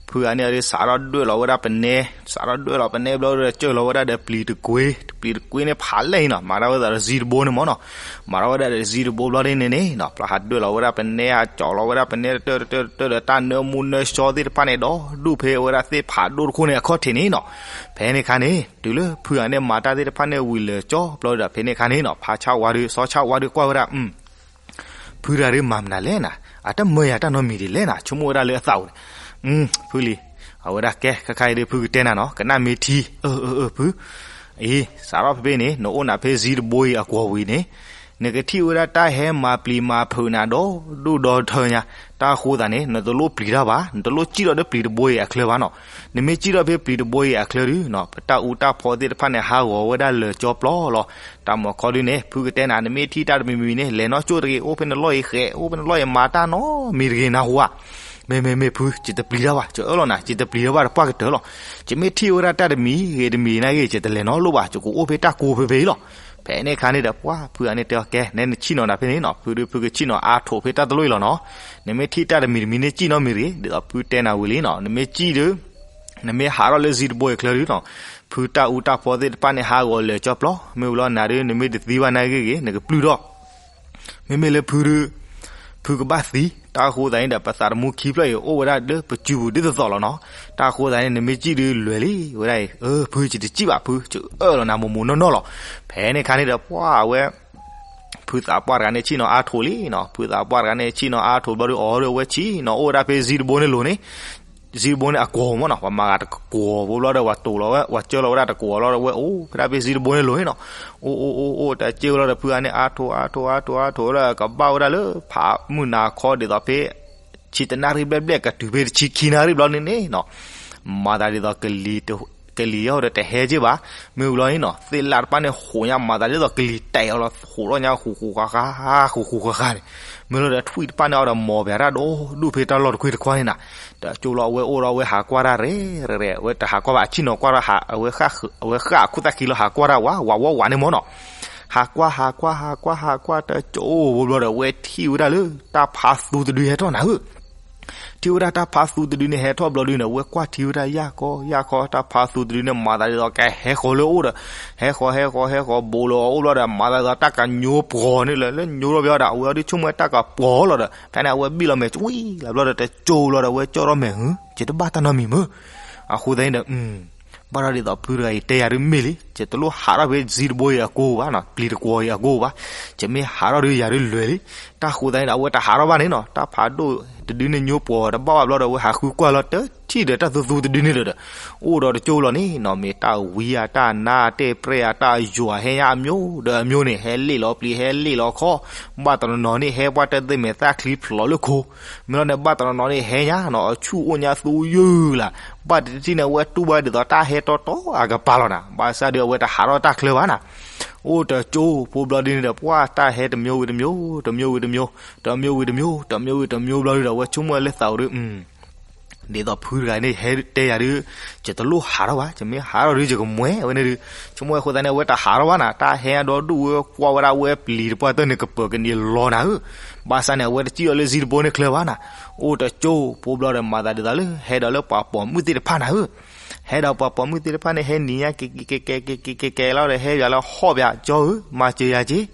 ဖုဂၤန့ၣ်ဒုးစးထီၣ်ဒွဲၣ်လီၤဝဲဒၣ်ပနဲ, စးထီၣ်ဒွဲၣ်လီၤပနဲဘျီဒီး စၢၢ်လီၤဝဲဒၣ်ဒီးပျံၤတကွ့, ပျံၤတကွ့န့ၣ်ဖးလဲၢ်အံၤနီၤ, မၤတၢ်ဝဲဒၣ်ဒီးတစံတဘိန့ၣ်မၢ်နီၤ. မၤထီၣ်ဝဲဒၣ်ဒီးတစံတဘိဘျီဒ်န့ၣ်န့ၣ်နီၤ, ပှၢ်ဟးဒွဲၣ်လီၤဝဲဒၣ်ပနဲ, ဟးကၠီလီၤဝဲဒၣ်ပနဲတတၢၢ်တတၢၢ်တတၢၢ်ဒီး တၢ်နၢမူနၢဆှီသ့ၣ်တဖၣ်န့ၣ် ဒီးဒူၣ်ဖဲဝဲဒၣ်သ့ၣ်ဖးဒိၣ်တခိၣ်န့ၣ် အခီၣ်ထံးန့ၣ်နီၤ. ဖဲန့ၣ်ခါန့ၣ် တုၤလၢဖုဂၤန့ၣ်မၤတၢ်သ့ၣ်တဖၣ်န့ၣ်ဝံၤလၢာ်ကၠီဘျီဒီး ဖဲန့ၣ်ခါန့ၣ်နီၤ, ဖါဆၣ်ဝါဒုး စီၤဆၣ်ဝါဒုးကွၢ်ဝဲဒၣ် ဖုတဂၤဒုးမၤမနုၤလဲၣ်နၤ, အတမၢယၤတၢ်နီတမံၤဒ်လဲၣ်နၤ, ဆိကမိၣ်ဝဲဒၣ်လၢအသးအိၣ်န့ၣ်. ဖုလံၤ, အဝဲဒၣ်ကဲ ခဲခါအံၤဒုးဖုကတဲနၤနီၤ, ကနၣ်မ့ၢ်ထံ, အၢ အၢ အၢ ဖု, အံၤ စးထီၣ်ဖဲဖဲန့ၣ် နအိၣ်နၤဖဲစံတဘိအံၤအကွီၢ်ဝံၤန့ၣ် နကထံၣ်ဝဲဒၣ်တၢ်ဟဲမၤပျံၤမၤဖုးနၤဒီဒူၣ်ဒီထၢညါ, တၢ်အဃိသတးန့ၣ် နတလိၣ်ပျံၤတၢ်ဘၣ်, နတလိၣ်စံၣ်ထီၣ်ဒီးပျံၤတဘိအံၤအချၢဘၣ်နီၤ. နမ့ၢ်စံၣ်ထီၣ်ဖဲပျံၤတဘိအံၤအချၢဒုးနီၤ, ပတၢ်အူတၢ်ဖီသ့ၣ်တဖၣ်န့ၣ် ဟးဂီၤဝဲဒၣ်လၢာ်ကၠီပျီလီၤ. တၢ်မၤခီဒုးန့ၣ် ဖုကတဲနၤ နမ့ၢ်ထံၣ်တၢ်တမံၤမံၤန့ၣ် လဲၤနီၢ်ကၠိၣ်တဂ့ၤ, အိၣ်ဖဲနလီၢ်အံၤဃဲး, အိၣ်ဖဲနလီၢ်အံၤမၤတၢ်နီတမံၤတဂ့ၤ နၢ်ဟူဧါ. မ့ၢ်မ့ၢ်မ့ၢ်ဖု, ယတပျံၤတၢ်ဘၣ်, ယအၢၣ်လီၤနၤ, ယတပျံၤတၢ်ဘၣ်တပှၢ်ကတၢၢ်လီၤ. ယမ့ၢ်ထံၣ်ဝဲဒၣ်တၢ်တမံၤဂ့ၤတမံၤနာ်ဂ့ၤ ယတလဲၤနီတလီၢ်ဘၣ်, ယကအိၣ်ဖဲတၢ်ကိးဖဲဖဲအံၤလီၤ. ဖဲန့ၣ်အခါန့ၣ်ဒီး ပှၢ်ဖုဂၤန့ၣ်တဲအီၤ ကဲ နဲနဆံၣ်နီၤနၤဖဲန့ၣ်နီၤ, ဖုဒုးဖုကဆံၣ်နီၤအါထိးဖဲတၢ်တလိၣ်အံၤလီၤနီၤ. နမ့ၢ်ထံၣ်တၢ်တမံၤတမံၤန့ၣ် စံၣ်နီၤမ့ၢ်တဂ့ၤ, ဒ်သိးဖုတဲနၤဝံၤလံနီၤ, နမ့ၢ်စံၣ်ဒီး နမ့ၢ်ဟးထီၣ်လၢစံတဘိအံၤအချၢဒုးနီၤ, ဖုတၢ်အူတၢ်ဖီသ့ၣ်တဖၣ်န့ၣ် ဟးဂီၤလၢာ်ကၠီပျီ, မ့ၢ်ဝံၤလီၤနၤဒုး နမ့ၢ်တသံဘၣ်နာ်ဂ့ၤဂ့ၤ နကပျုၢ်ထီၣ်. မ့မ့ၢ်လၢဖုဒုး ဖုကဘၣ်သံ, တၢ်အဃိသတးန့ၣ်ဒီး ပသးသမူခံဖျၢၣ်အံၤ အိၣ်ဝဲဒၣ်လၢပစုပူၤဒ်သိးသိးလီၤနီၤ. တၢ်အဃိသတးန့ၣ် နမ့ၢ်စံၣ်ဒုးလွဲၤလံဝဲဒၣ်အံၤ, အၢ ဖု ယတစံၣ်ဘၣ်ဖု, ယအၢၣ်လီၤနၤမိၢ်မိၢ်နီၢ်နီၢ်လီၤ. ဖဲန့ၣ်အခါန့ၣ်ဒီး ပှၢ်ဝဲ ဖုသးပှၢ်တဂၤန့ၣ် ဆံၣ်နီၤအါထိးလံနီၤ, ဖုသးပှၢ်တဂၤန့ၣ် ဆံၣ်နီၤအါထိးဘျီဒုး အီၤဒုး အဝဲဆံၣ်နီၤအိၣ်ဝဲဒၣ်ဖဲစံတဘိန့ၣ်လိၤန့ၣ်, စံတဘိန့ၣ်အကွီၢ်မၢ်နီၤ, ပှၤမၤဂၤတကွီၢ်ဖိဘျီဒီး ပှၤတိာ်လီၤဝဲ ပှၤကၢလီၤဝဲဒၣ်တကွီၢ်လီၤဒီး အဝဲအိၣ်ဖဲဒၣ်ဖဲစံတဘိန့ၣ်လိၤန့ၣ်နီၤ. အိၣ်အိၣ်အိၣ်အိၣ် တၢ်စ့ဝဲလီၤဒီး ဖုဂၤန့ၣ် အါထိးအါထိးအါထိးအါထိးဒီး ကဘၣ်ဝဲဒၣ်လၢဖးမုၢ်နၤခီဒ်သိးဖဲ ဆံတနၣ်ရံၣ်ဘျဲၣ်ဘျဲၣ် ကတုၤဖဲတဆံခံနၣ်ရံၣ်ဘျီန့ၣ်န့ၣ်နီၤ, မၤသးဒ်သိးကလံၤတ ကလံၤအီၤဒီးတဟဲက့ဘၣ်. မ့ၢ်ဘျီန့ၣ်နီၤ သ့ၣ်လၣ်တဖၣ်န့ၣ် ဟူးညါမၤသးဒ်သိးကလံၤတဲာ်အီၤလီၤ, ဟူးထီၣ်ညါဃူးဃူးဃါဃါ ဃူးဃူးဃါဃါန့ၣ်. မ့ၢ်လီၤဒီးထွံၣ်တဖၣ်န့ၣ်အီၤဒီး မိၢ်ပၢ်တၢ်ဒီဒူၣ်ဖဲတၢ်လီၢ်တခွ့တခွါန့ၣ်နီၤ. တကၠိလီၤ အဝဲအိၣ်ဒီးအဝဲဟးကွၢ်တၢ်ရဲၣ်ရဲၣ်, အဝဲတဟးကွၢ်ဘၣ် အဆ့ၣ်နီၤကွၢ်ဒီး အဝဲဃၣ်အခိၣ်သၣ်ခံလီၤ ဟးကွၢ်တၢ်ဝးဝးဝးဝးန့ၣ်မ့ၢ်နီၤ. ဟးကွၢ် ဟးကွၢ် ဟးကွၢ် ဟးကွၢ် တကၠိဖိဘျီဒီး အဝဲထံၣ်ဝဲဒၣ်လၢ တၢ်ဖးသူတဒုဟဲထီၣ်နၤဧၢ. ထံၣ်ဝဲဒၣ်တၢ်ဖးသူတဒုန့ၣ် ဟဲထီၣ်ဘျီဒုန့ၣ် အဝဲကွၢ်ထံဝဲဒၣ်ယၢ်ကီယၢ်ခီ တၢ်ဖးသူတဒုန့ၣ် မၤသးဒ်သိးကဟဲဃီၤလၢအအိၣ်ဒီး ဟဲဃီၤ ဟဲဃီၤ ဟဲဃီၤ ဘူးလီၤအအိၣ်ဘျီဒီး မၤသးဒ်သိးတၢ်ကညိပှီၤန့ၣ်လၢ လၢညိထီၣ်ဘၣ်ဒီး အဝဲအီၤဒုးဆိကမိၣ်တၢ်ကပှီၤလီၤဒီး ဖဲန့ၣ် အဝဲဘံၣ်လီၤမဲာ်ကွံာ်လီၤဘျီဒီး တကၠိလီၤဒီး အဝဲကၠီၣ်ထီၣ်မဲာ်ဟု ယတဘၣ်တၢ်နီတမံၤမ့ၢ်. အဃိသတးန့ၣ်ဒီး ဘၣ်ဒီးဒ်သိးဖုတဂၤအံၤတဲယၤဒုးမ့ၢ်လံ, ယတလိၣ်ဟးထီၣ်ဖဲစံးတဘိအံၤအကိဘၣ်နီၤ, ပျံၤတကွီၤအံၤအကိဘၣ်, ယမ့ၢ်ဟးထီၣ်ဒုးယၤဒုးလွဲၢ်လံ. တၢ်ဃိသတးန့ၣ်ဒီး အဝဲတဟးထီၣ်ဘၣ်န့ၣ်နီၤ, တၢ်ဖးဒိၣ်တဒုန့ၣ်ညိပှီၤတဘၣ်ဘၣ်ဘျီဒီး အဝဲဟးဃုကွၢ်လီၤတထံၣ်ဒီးတၢ်သူသူတဒုန့ၣ်ဒီး အိၣ်ဒီးတကၠိလီၤန့ၣ်နီၤ, မ့ၢ်တၢ်ဝံဧါ တၢ်နါ တၢ်ပြဲၢ်ဧါ တၢ်ယိၤဧါ ဟဲညါအမျိုးဒီးအမျိုးန့ၣ် ဟဲလ့ၣ်လီၤပျံၤ ဟဲလ့ၣ်လီၤခီ, ဘၣ်တနီၤနီၤန့ၣ် ဟဲပှၢ်တၢ်သ့ၣ်မဲာ်သၣ်ချံဖျိးလၢခိ မ့ၢ်လီၤန့ၣ် ဘၣ်တနီၤနီၤန့ၣ် ဟဲညါနီၤ အဆူၣ်အိၣ်ညါသူယုၢ်လၢ်, ဘၣ်တထံၣ်န့ၣ် အဝဲတူၢ်ဘၣ်ဒ်သိးတၢ်ဟဲတီတီအကပၤလီၤနၤ, ဘၣ်ဆၣ်ဒီးအဝဲတဟးထီၣ်တၢ်ချၢဘၣ်နၤ. အိၣ်တကၠိဖိဘျီဒုန့ၣ်ဒီး ပှၢ်တၢ်ဟဲတမျိုးဝံၤတမျိုး, တမျိုးဝံၤတမျိုး, တမျိုးဝံၤတမျိုး, တမျိုးဝံၤတမျိုးဘျီဒုဒီး အဝဲဆိကမိၣ်လၢသးအိၣ်ဒု ဒ်သိးဖုတဂၤန့ၣ် ဟဲတဲယၤဒုး ယတလိၣ်ဟးထီၣ်ဘၣ်, ယမ့ၢ်ဟးထီၣ်ဒုး ယကမှဲဝဲန့ၣ်ဒုး, ဆိကမိၣ်အဃိသတးန့ၣ် အဝဲတဟးထီၣ်ဘၣ်နၤ, တၢ်ဟဲအဒီဒူၣ်ဝဲကွၢ်ဝဲဒၣ်ဝဲပျံၤတပှၢ်တၢၢ်န့ၣ် ကပၢၤကန့ၢ်လီၤနၤဧၢ, ဘၣ်ဆၣ်န့ၣ် အဝဲတစံၣ်အီၤလၢစံတဘိန့ၣ်ချၢဘၣ်နၤ, အိၣ်တကၠိဖိဘျီဒီး မၤသးဒ်သိးလၢ ဟဲဒီးလၢပှၤပိာ်မုၣ်သ့ၣ်တဖၣ်နၤဧၢ, ဟဲဒီးပှၤပိာ်မုၣ်သ့ၣ်တဖၣ်န့ၣ် ဟဲနံၤညါကကဲကဲကဲကဲကဲလီၤဒီး ဟဲယၤလၢဟီၣ်ပၠး ကၠီဧၢ မၤစၢၤယၤက့ၤ,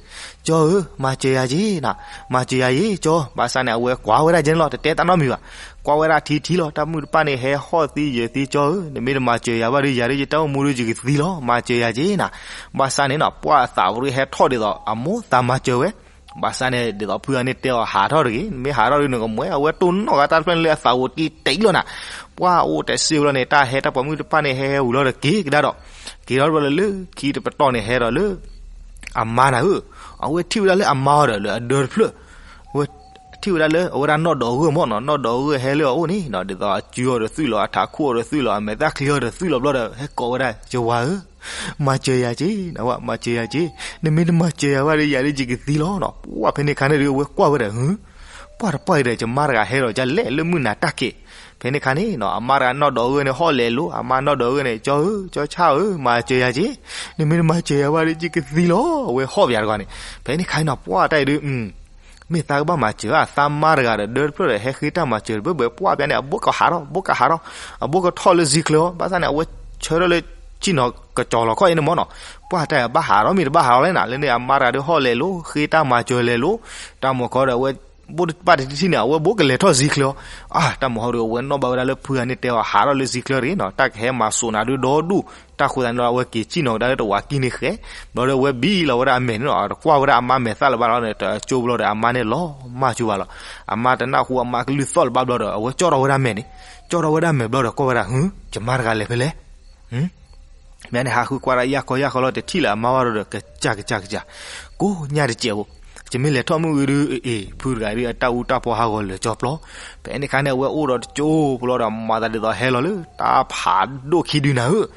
ကၠီဧၢ မၤစၢၤယၤက့ၤနၤ, မၤစၢၤယၤယ့ၤ ကၠီ, ဘၣ်ဆၣ်န့ၣ် အဝဲကွၢ်ဝဲဒၣ်ကဲန့ၣ်လီၤ တတဲတၢ်နီတမံၤဘၣ်, ကွၢ်ဝဲဒၣ်ထံထံလီၤ တၢ်မုၣ်တဖၣ်န့ၣ် ဟဲဟီၣ်သံယၢၤသံ ကၠီဧၢ နမ့ၢ်တမၤစၢၤယၤဘၣ်ဒီး ယၤဒီးယတၢ်အိၣ်မူဒီးယကသံလီၤ မၤစၢၤယၤက့ၤနၤ, ဘၣ်ဆၣ်န့ၣ်နီၤ ပှၢ်အသးပူၤဒုးဟဲထီၣ်ဒ်သိး အမိၢ်သးမၤစၢၤဝဲ, ဘၣ်ဆၣ်န့ၣ် ဒ်သိးဖုဂၤန့ၣ်တဲအီၤဟးထီၣ်တဂ့ၤ နမ့ၢ်ဟးထီၣ်ဒုးနကမှဲ အဝဲတိၢ်နီၣ်ဂၤတၢ်တဖျၢၣ်န့ၣ်လၢအသးအိၣ်တံၢ်တံၢ်လီၤနၤ, ပှၢ်အိၣ်တစ့ဘျီန့ၣ် တၢ်ဟဲတၢ်ပိာ်မုၣ်တဖၣ်န့ၣ် ဟဲဟဲဝံၤလီၤဒီးက့ၤကဒါဒီး, က့ၤထီၣ်ဘျီလၢလၢခံတပတီၢ်န့ၣ် ဟဲဒီးလၢ အမါနၤဧၢ, အဝဲထံၣ်ဝဲဒၣ်လၢအမါအီၤဒီးလၢအဒၢတဖျၢၣ်, အဝဲထံၣ်ဝဲဒၣ်လၢအဝဲဒၣ်နီၢ်ဒီးဂၢၢ်မ့ၢ်နီၤ နီၢ်ဒီးဂၢၢ်ဟဲလၢအအိၣ်န့ၣ်နီၤ ဒ်သိးအစုအီၤဒီးသွံၣ်လီၤ အထးခိၣ်အီၤဒီးသွံၣ်လီၤ အမဲာ်သၣ်ချံအီၤဒီးသွံၣ်လီၤဘျီဒီး ဟဲကိးဝဲဒၣ် ယဝၤဧၢ, မၤစၢၤယၤက့ၤ နဝဲ မၤစၢၤယၤက့ၤ, နမ့ၢ်တမၤစၢၤယၤဘၣ်ဒီး ယၤဒီးယကသံလီၤနီၤ, ပှၢ်ဖဲန့ၣ်ခါန့ၣ်ဒီး အဝဲကွၢ်ဝဲဒၣ် ဟၢ ပှၢ်တပှၢ်အံၤဒီး ယမါတဂၤဟဲဒီးကလဲၣ်လၢမုၢ်နၤတၢ်က့ၤ, ဖဲန့ၣ်ခါန့ၣ်နီၤ အမါတဂၤနီၢ်ဒီးဂၢၢ်န့ၣ် ဟီၣ်လဲၤလိၤ အမါနီၢ်ဒီးဂၢၢ်န့ၣ် ကၠီဧၢ ကၠီဆၣ်ဧၢ မၤစၢၤယၤက့ၤ, နမ့ၢ်တမၤစၢၤယၤဘၣ်ဒီး ယကသံလီၤ အဝဲဟီၣ်ပၠးတဂၤန့ၣ်, ဖဲန့ၣ်ခါန့ၣ်နီၤ ပှၢ်တၢ်အံၤဒီး မ့ၢ်သးကဘၣ်မၤစၢၤဧါ သးမါတဂၤဒီး ဒၢတဖျၢၣ်ဒီး ဟဲဃ့တၢ်မၤစၢၤတဘၢဘၢ ပှၢ်ပၠးန့ၣ် အဘိကဟးထီၣ် ဘိကဟးထီၣ် အဘိကထီၣ်လၢစံချၢအီၤ ဘၣ်ဆၣ်န့ၣ် အဝဲဆၢထၢၣ်လၢဆ့ၣ်နီၤကစီၤလီၤခီၣ်အံၤန့ၣ်မ့ၢ်နီၤ, ပှၢ်တၢ်အံၤဘၣ်ဟးထီၣ်မ့ၢ်တဘၣ်ဟးထီၣ်လဲၣ်နၤ လၢန့ၣ် အမါတဂၤဒီးဟီၣ်လဲၤလိၤ ဃ့တၢ်မၤစၢၤလဲၤလိၤ, တၢ်မုၢ်ခီဒီး အဝဲ ဘၣ်တထံၣ်န့ၣ် အဝဲဘိကလဲၤထီၣ်စံချၢအီၤ, အါ တၢ်မုၢ်ဟီဒီး အဝဲနီၣ်ဘၣ်ဝဲဒၣ်လၢဖုဂၤန့ၣ်တဲအီၤ ဟးထီၣ်လၢစံချၢတဂ့ၤနီၤ တၢ်ကဟဲမၤစိာ်နၤဒုးဒီဒူၣ်, တၢ်ဃိသတးန့ၣ်ဒီး အဝဲက့ၤစံၣ်နီၤကဒါလၢတဝးကံၢ်န့ၣ်ဃဲ, ဘျီဒီးအဝဲဘံၣ်လီၤဝဲဒၣ်အမဲာ်န့ၣ်နီၤ တကွၢ်ဝဲဒၣ်အမါမဲာ်သၣ်လၢၤဘၣ်လီၤန့ၣ် တကၠိဘျီဒီး အမါန့ၣ်လီၤမၢ်ကၠိဘၣ်လီၤ, အမါတနၢ်ဟူအမါကလုၢ်သီၣ်လၢၤဘၣ်ဘျီဒီး အဝဲကၠီၣ်ထီၣ်ဝဲဒၣ်မဲာ်န့ၣ်, ကၠီၣ်ထီၣ်ဝဲဒၣ်မဲာ်ဘျီဒီး ကွၢ်ဝဲဒၣ် ဟု ယမါတဂၤလဲၤဖဲလဲၣ် မ့ၢ်န့ၣ် ဟးဃုကွၢ်ဒၣ်ယၢ်ခီယၢ်ခီလီၤ တထံၣ်လၢၤအမါဘၣ်ဒီး ကစၢ်ကစၢ်ကစၢ်, ကိးညၣ်တစဲးဖိ, ယမ့ၢ်လဲၤထီၣ်မုၢ်ဂ့ၤဒုး အ့ၣ် ဖုတဂၤဒုး အတၢ်အူတၢ်ပီဟးဂီၤလၢာ်ကၠီပျီ, ဖဲန့ၣ်ခါန့ၣ် အဝဲအိၣ်ဒီးတကၠိဖိလီၤဒီး မၤသးဒ်သိးဟဲလီၤလၢ တၢ်ဖးဒိၣ်ခံဒုနၤဧၢ,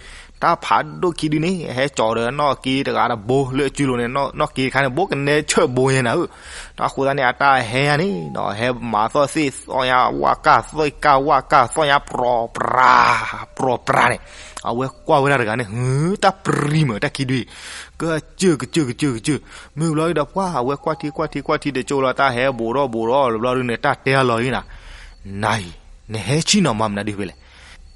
တၢ်ဖးဒိၣ်ခံဒုန့ၣ် ဟဲကၠီၤဒီးနီၣ်က့တဂၤတဘိလၢအစုလိၤန့ၣ် နီၣ်က့တခါန့ၣ် ဘိကနဲဆၢၣ်ဘိညါနၤဧၢ, တၢ်ဃိသတးန့ၣ် အတၢ်ဟဲညါန့ၣ်နီၤ ဟဲမၤသီၣ်သ့ၣ်သီၣ်ညါ ဝၣ်ကၢ်သီၣ်ကၢ် ဝၣ်ကၢ်သီၣ်ညါ ပြီၤပြၤ ပြီၤပြၤန့ၣ်, အဝဲကွၢ်ဝဲဒၣ်တဂၤန့ၣ် ဟု တၢ်ပြံမုၢ်တၢ်ခံဒုအံၤ, ကစၢၢ်ကစၢၢ်ကစၢၢ်ကစၢၢ်, မ့ၢ်ဘျီဒုဒီး ပှၢ်အဝဲကွၢ်ထံကွၢ်ထံကွၢ်ထံတကၠိလီၤ တၢ်ဟဲဘူးထီၣ်ဘူးထီၣ်လၢၤဘျီဒုန့ၣ် တၢ်တဲအလီၤအံၤနၤ, နၤအံၤ နဟဲဆ့ၣ်နီၤမၤမနုၤဒ်ဖဲလဲၣ်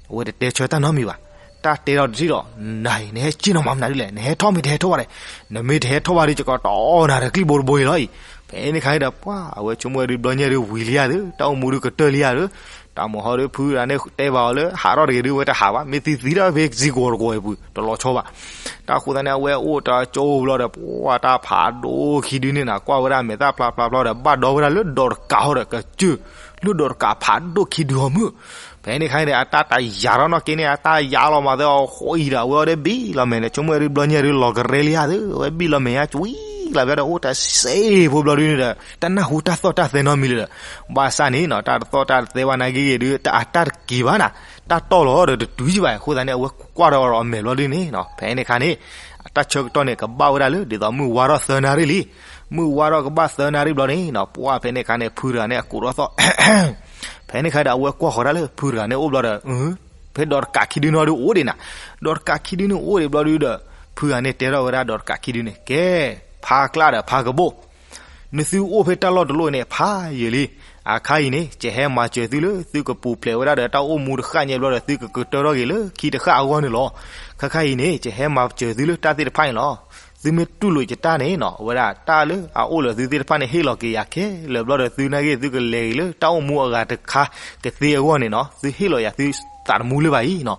အဝဲတတဲဆၢတၢ်နီတမံၤဘၣ်. တၢ်တဲဒီးတထံၣ်ဒီး နၤအံၤ နဟဲဆ့ၣ်နီၤမၤမနုၤဒ်လဲၣ်, နဟဲထီၣ်မ့ၢ်တဟဲထီၣ်ဘၣ်လဲၣ်, နမ့ၢ်တဟဲထီၣ်ဘၣ်ဒီး ယကတီၢ်နၤဒီးကျံၣ်ဘိတဘိအံၤလီၤအံၤ. ဖဲန့ၣ်ခါအံၤဒီး ပှၢ်အဝဲဆိကမိၣ်ဝဲဒုး ဘျီညါဒုးဝံၤလံဧါဒုး တၢ်အိၣ်မူဒုးကတၢၢ်လံဧါဒုး, တၢ်မုၢ်ဟီဒုး ဖုဒၣ်န့ၣ်တဲဘၣ်အီၤလၢ ဟးထီၣ်တဂ့ၤဒုး အဝဲတဟးဘၣ်, မ့ၢ်သံသံဒၣ်ဖဲစံကဝီၤတကဝီၤအံၤပူၤ တလီၤဆီဘၣ်. တၢ်ဃိသတးန့ၣ် အဝဲအိၣ်တကၠိဘျီဒီး ပှၢ်တၢ်ဖးဒိၣ်ခံဒုန့ၣ်နၤ ကွၢ်ဝဲဒၣ်မဲာ်သၣ်ဖျါဖျါဖျါဒီး ဘၣ်ဒီဝဲဒၣ်လၢဒီးတကးဟီဒီး ကစၢၢ် လၢဒီးတကးဖးဒိၣ်ခံဒုအီၤမုၢ်. ဖဲန့ၣ်ခါန့ၣ် အတၢ်တယာ်ထီၣ်နီၢ်က့န့ၣ် အတၢ်ယာ်လီၤမးသဲအီၤဃီအံၤဒီး အဝဲအီၤဒၣ်ဘံၣ်လီၤမဲာ်န့ၣ် ဆိကမိၣ်ဝဲဒုး ဘျီညါဒုး လီၤကရဲလံဧါဒုး အဝဲဘံၣ်လီၤမဲာ်ညါကွံ ကလးဘျီဒီးအိၣ်တၢ်စ့ဖိဘျီဒုန့ၣ်ဒီး တနၢ်ဟူတၢ်သီၣ်တၢ်သဲနီတမံၤလၢၤဒီး ဘၣ်ဆၣ်န့ၣ်နီၤ တၢ်တသီၣ်တၢ်တသဲဘၣ်နာ်က့ဂ့ၤဒုး တၢ်အတၢ်တက့ၤဘၣ်နၤ တၢ်တီၢ်လီၤဒီးတတုၤကဘၣ် အဃိသတးန့ၣ် အဝဲကွၢ်ထီၣ်အီၤဒီးအမဲာ်ဘျီဒုန့ၣ်နီၤ ဖဲန့ၣ်အခါန့ၣ် တၢ်ဆၢကတီၢ်န့ၣ် ကဘၣ်ဝဲဒၣ်လၢ ဒ်သိးမုၢ်ဝါထီၣ်သၢနၣ်ရံၣ်လံ. မုၢ်ဝါထီၣ်ကဘၣ်သၢနၣ်ရံၣ်ဘျီန့ၣ်နီၤ ပှၢ်ဖဲန့ၣ်အခါန့ၣ် ဖုတဂၤန့ၣ် အကိးထီၣ်သီၣ် ဖဲန့ၣ်အခါဒီး အဝဲကွၢ်ဃီၤဒၣ်လၢ ဖုတဂၤန့ၣ်အိၣ်ဘျီဒီး ဖဲဒီးတကးခံဒုန့ၣ်ဒုးအိၣ်ဒံးနၤ, ဒီးတကးခံဒုန့ၣ်အိၣ်ဒံးဘျီဒုဒီး ဖုဂၤန့ၣ်တဲထီၣ်ဝဲဒၣ်ဒီးတကးခံဒုန့ၣ် ကဲ ဖါကျၢ်ဒီးဖါကဘိၣ်, နသုအိၣ်ဖဲတၢ်လီၢ်တလီၢ်အံၤန့ၣ် ဖးယံာ်လံ. အခါအံၤန့ၣ် ယဟဲမၤစၢၤသုလၢ သုကပူၤဖျဲးဝဲဒၣ်ဒီးတၢ်အိၣ်မူတဃၣ်ညါဘျီဒီး သုကကတၢထီၣ်က့ၤလၢခံတဃၣ်အဂီၢ်န့ၣ်လီၤ. ခါခါအံၤန့ၣ် ယဟဲမၤစၢၤသုလၢတၢ်သ့ၣ်တဖၣ်န့ၣ်လီၤ. သုမ့ၢ်တူၢ်လိာ်ယတၢ်န့ၣ်နီၤ အဝဲဒၣ်တၢ်လၢအအိၣ်လၢသုသ့ၣ်တဖၣ်န့ၣ် ဟ့ၣ်လီၤက့ၤယၤခဲလၢာ်ဘျီဒီး သုနာ်က့ သုကလဲၤက့ၤလၢတၢ်အိၣ်မူအဂၤတခါကသ့အဂီၢ်န့ၣ်နီၤ သုဟ့ၣ်လီၤယၤသုသးတမူလၢၤဘၣ်အံၤနီၤ.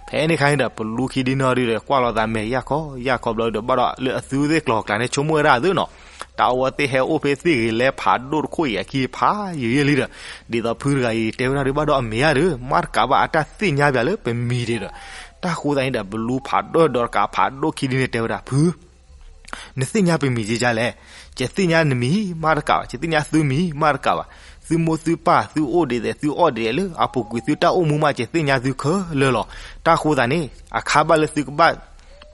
ဖဲန့ၣ်ခါန့ၣ်ဒီး ပလူခံဒုန့ၣ်ဒုဒီး ကွၢ်လီၤသးမဲာ်ယၢ်ခီယၢ်ခီဘျီဒီး ဘၣ်ဒီးလၢအသုသ့ၣ်ကျိၤကျါန့ၣ် ဆိကမိၣ်ဝဲဒၣ်သုနီၤ တၢ်အဝဲသ့ၣ်ဟဲအိၣ်ဖဲသ့ၣ်ဂ့ၤလဲဖးဒိၣ်တခိၣ်အံၤအခံဖးယံာ်ယံာ်လံဒီး ဒ်သိးဖုတဂၤအံၤတဲဝဲဒၣ်ဒုး ဘၣ်ဒီးအမဲာ်ယၢ်ဒီး မ့ၢ်တကးဘၣ်အတၢ်သ့ၣ်ညါပၠးလၢပမံၤဒံးဒီး တၢ်ဃိသတးန့ၣ်ဒီး ပလူဖးဒိၣ်ဒီးတကးဖးဒိၣ်ခံဒုန့ၣ်တဲဝဲဒၣ် ဖု နသ့ၣ်ညါပမံၤကကလဲၣ်. ယသ့ၣ်ညါနမံၤမးတကးဘၣ်, ယသ့ၣ်ညါသုမံၤမးတကးဘၣ်. သုမိၢ်သုပၢ် သုအိၣ်ဒံးဒဲး သုအီၣ်ဒံးဒဲးလၢအပူၤကွံာ် သုတၢ်အိၣ်မူမး ယသ့ၣ်ညါသုခဲလၢာ်လီၤ. တၢ်ဃိသတးန့ၣ် အခါဘၣ်လၢသုကဘၣ်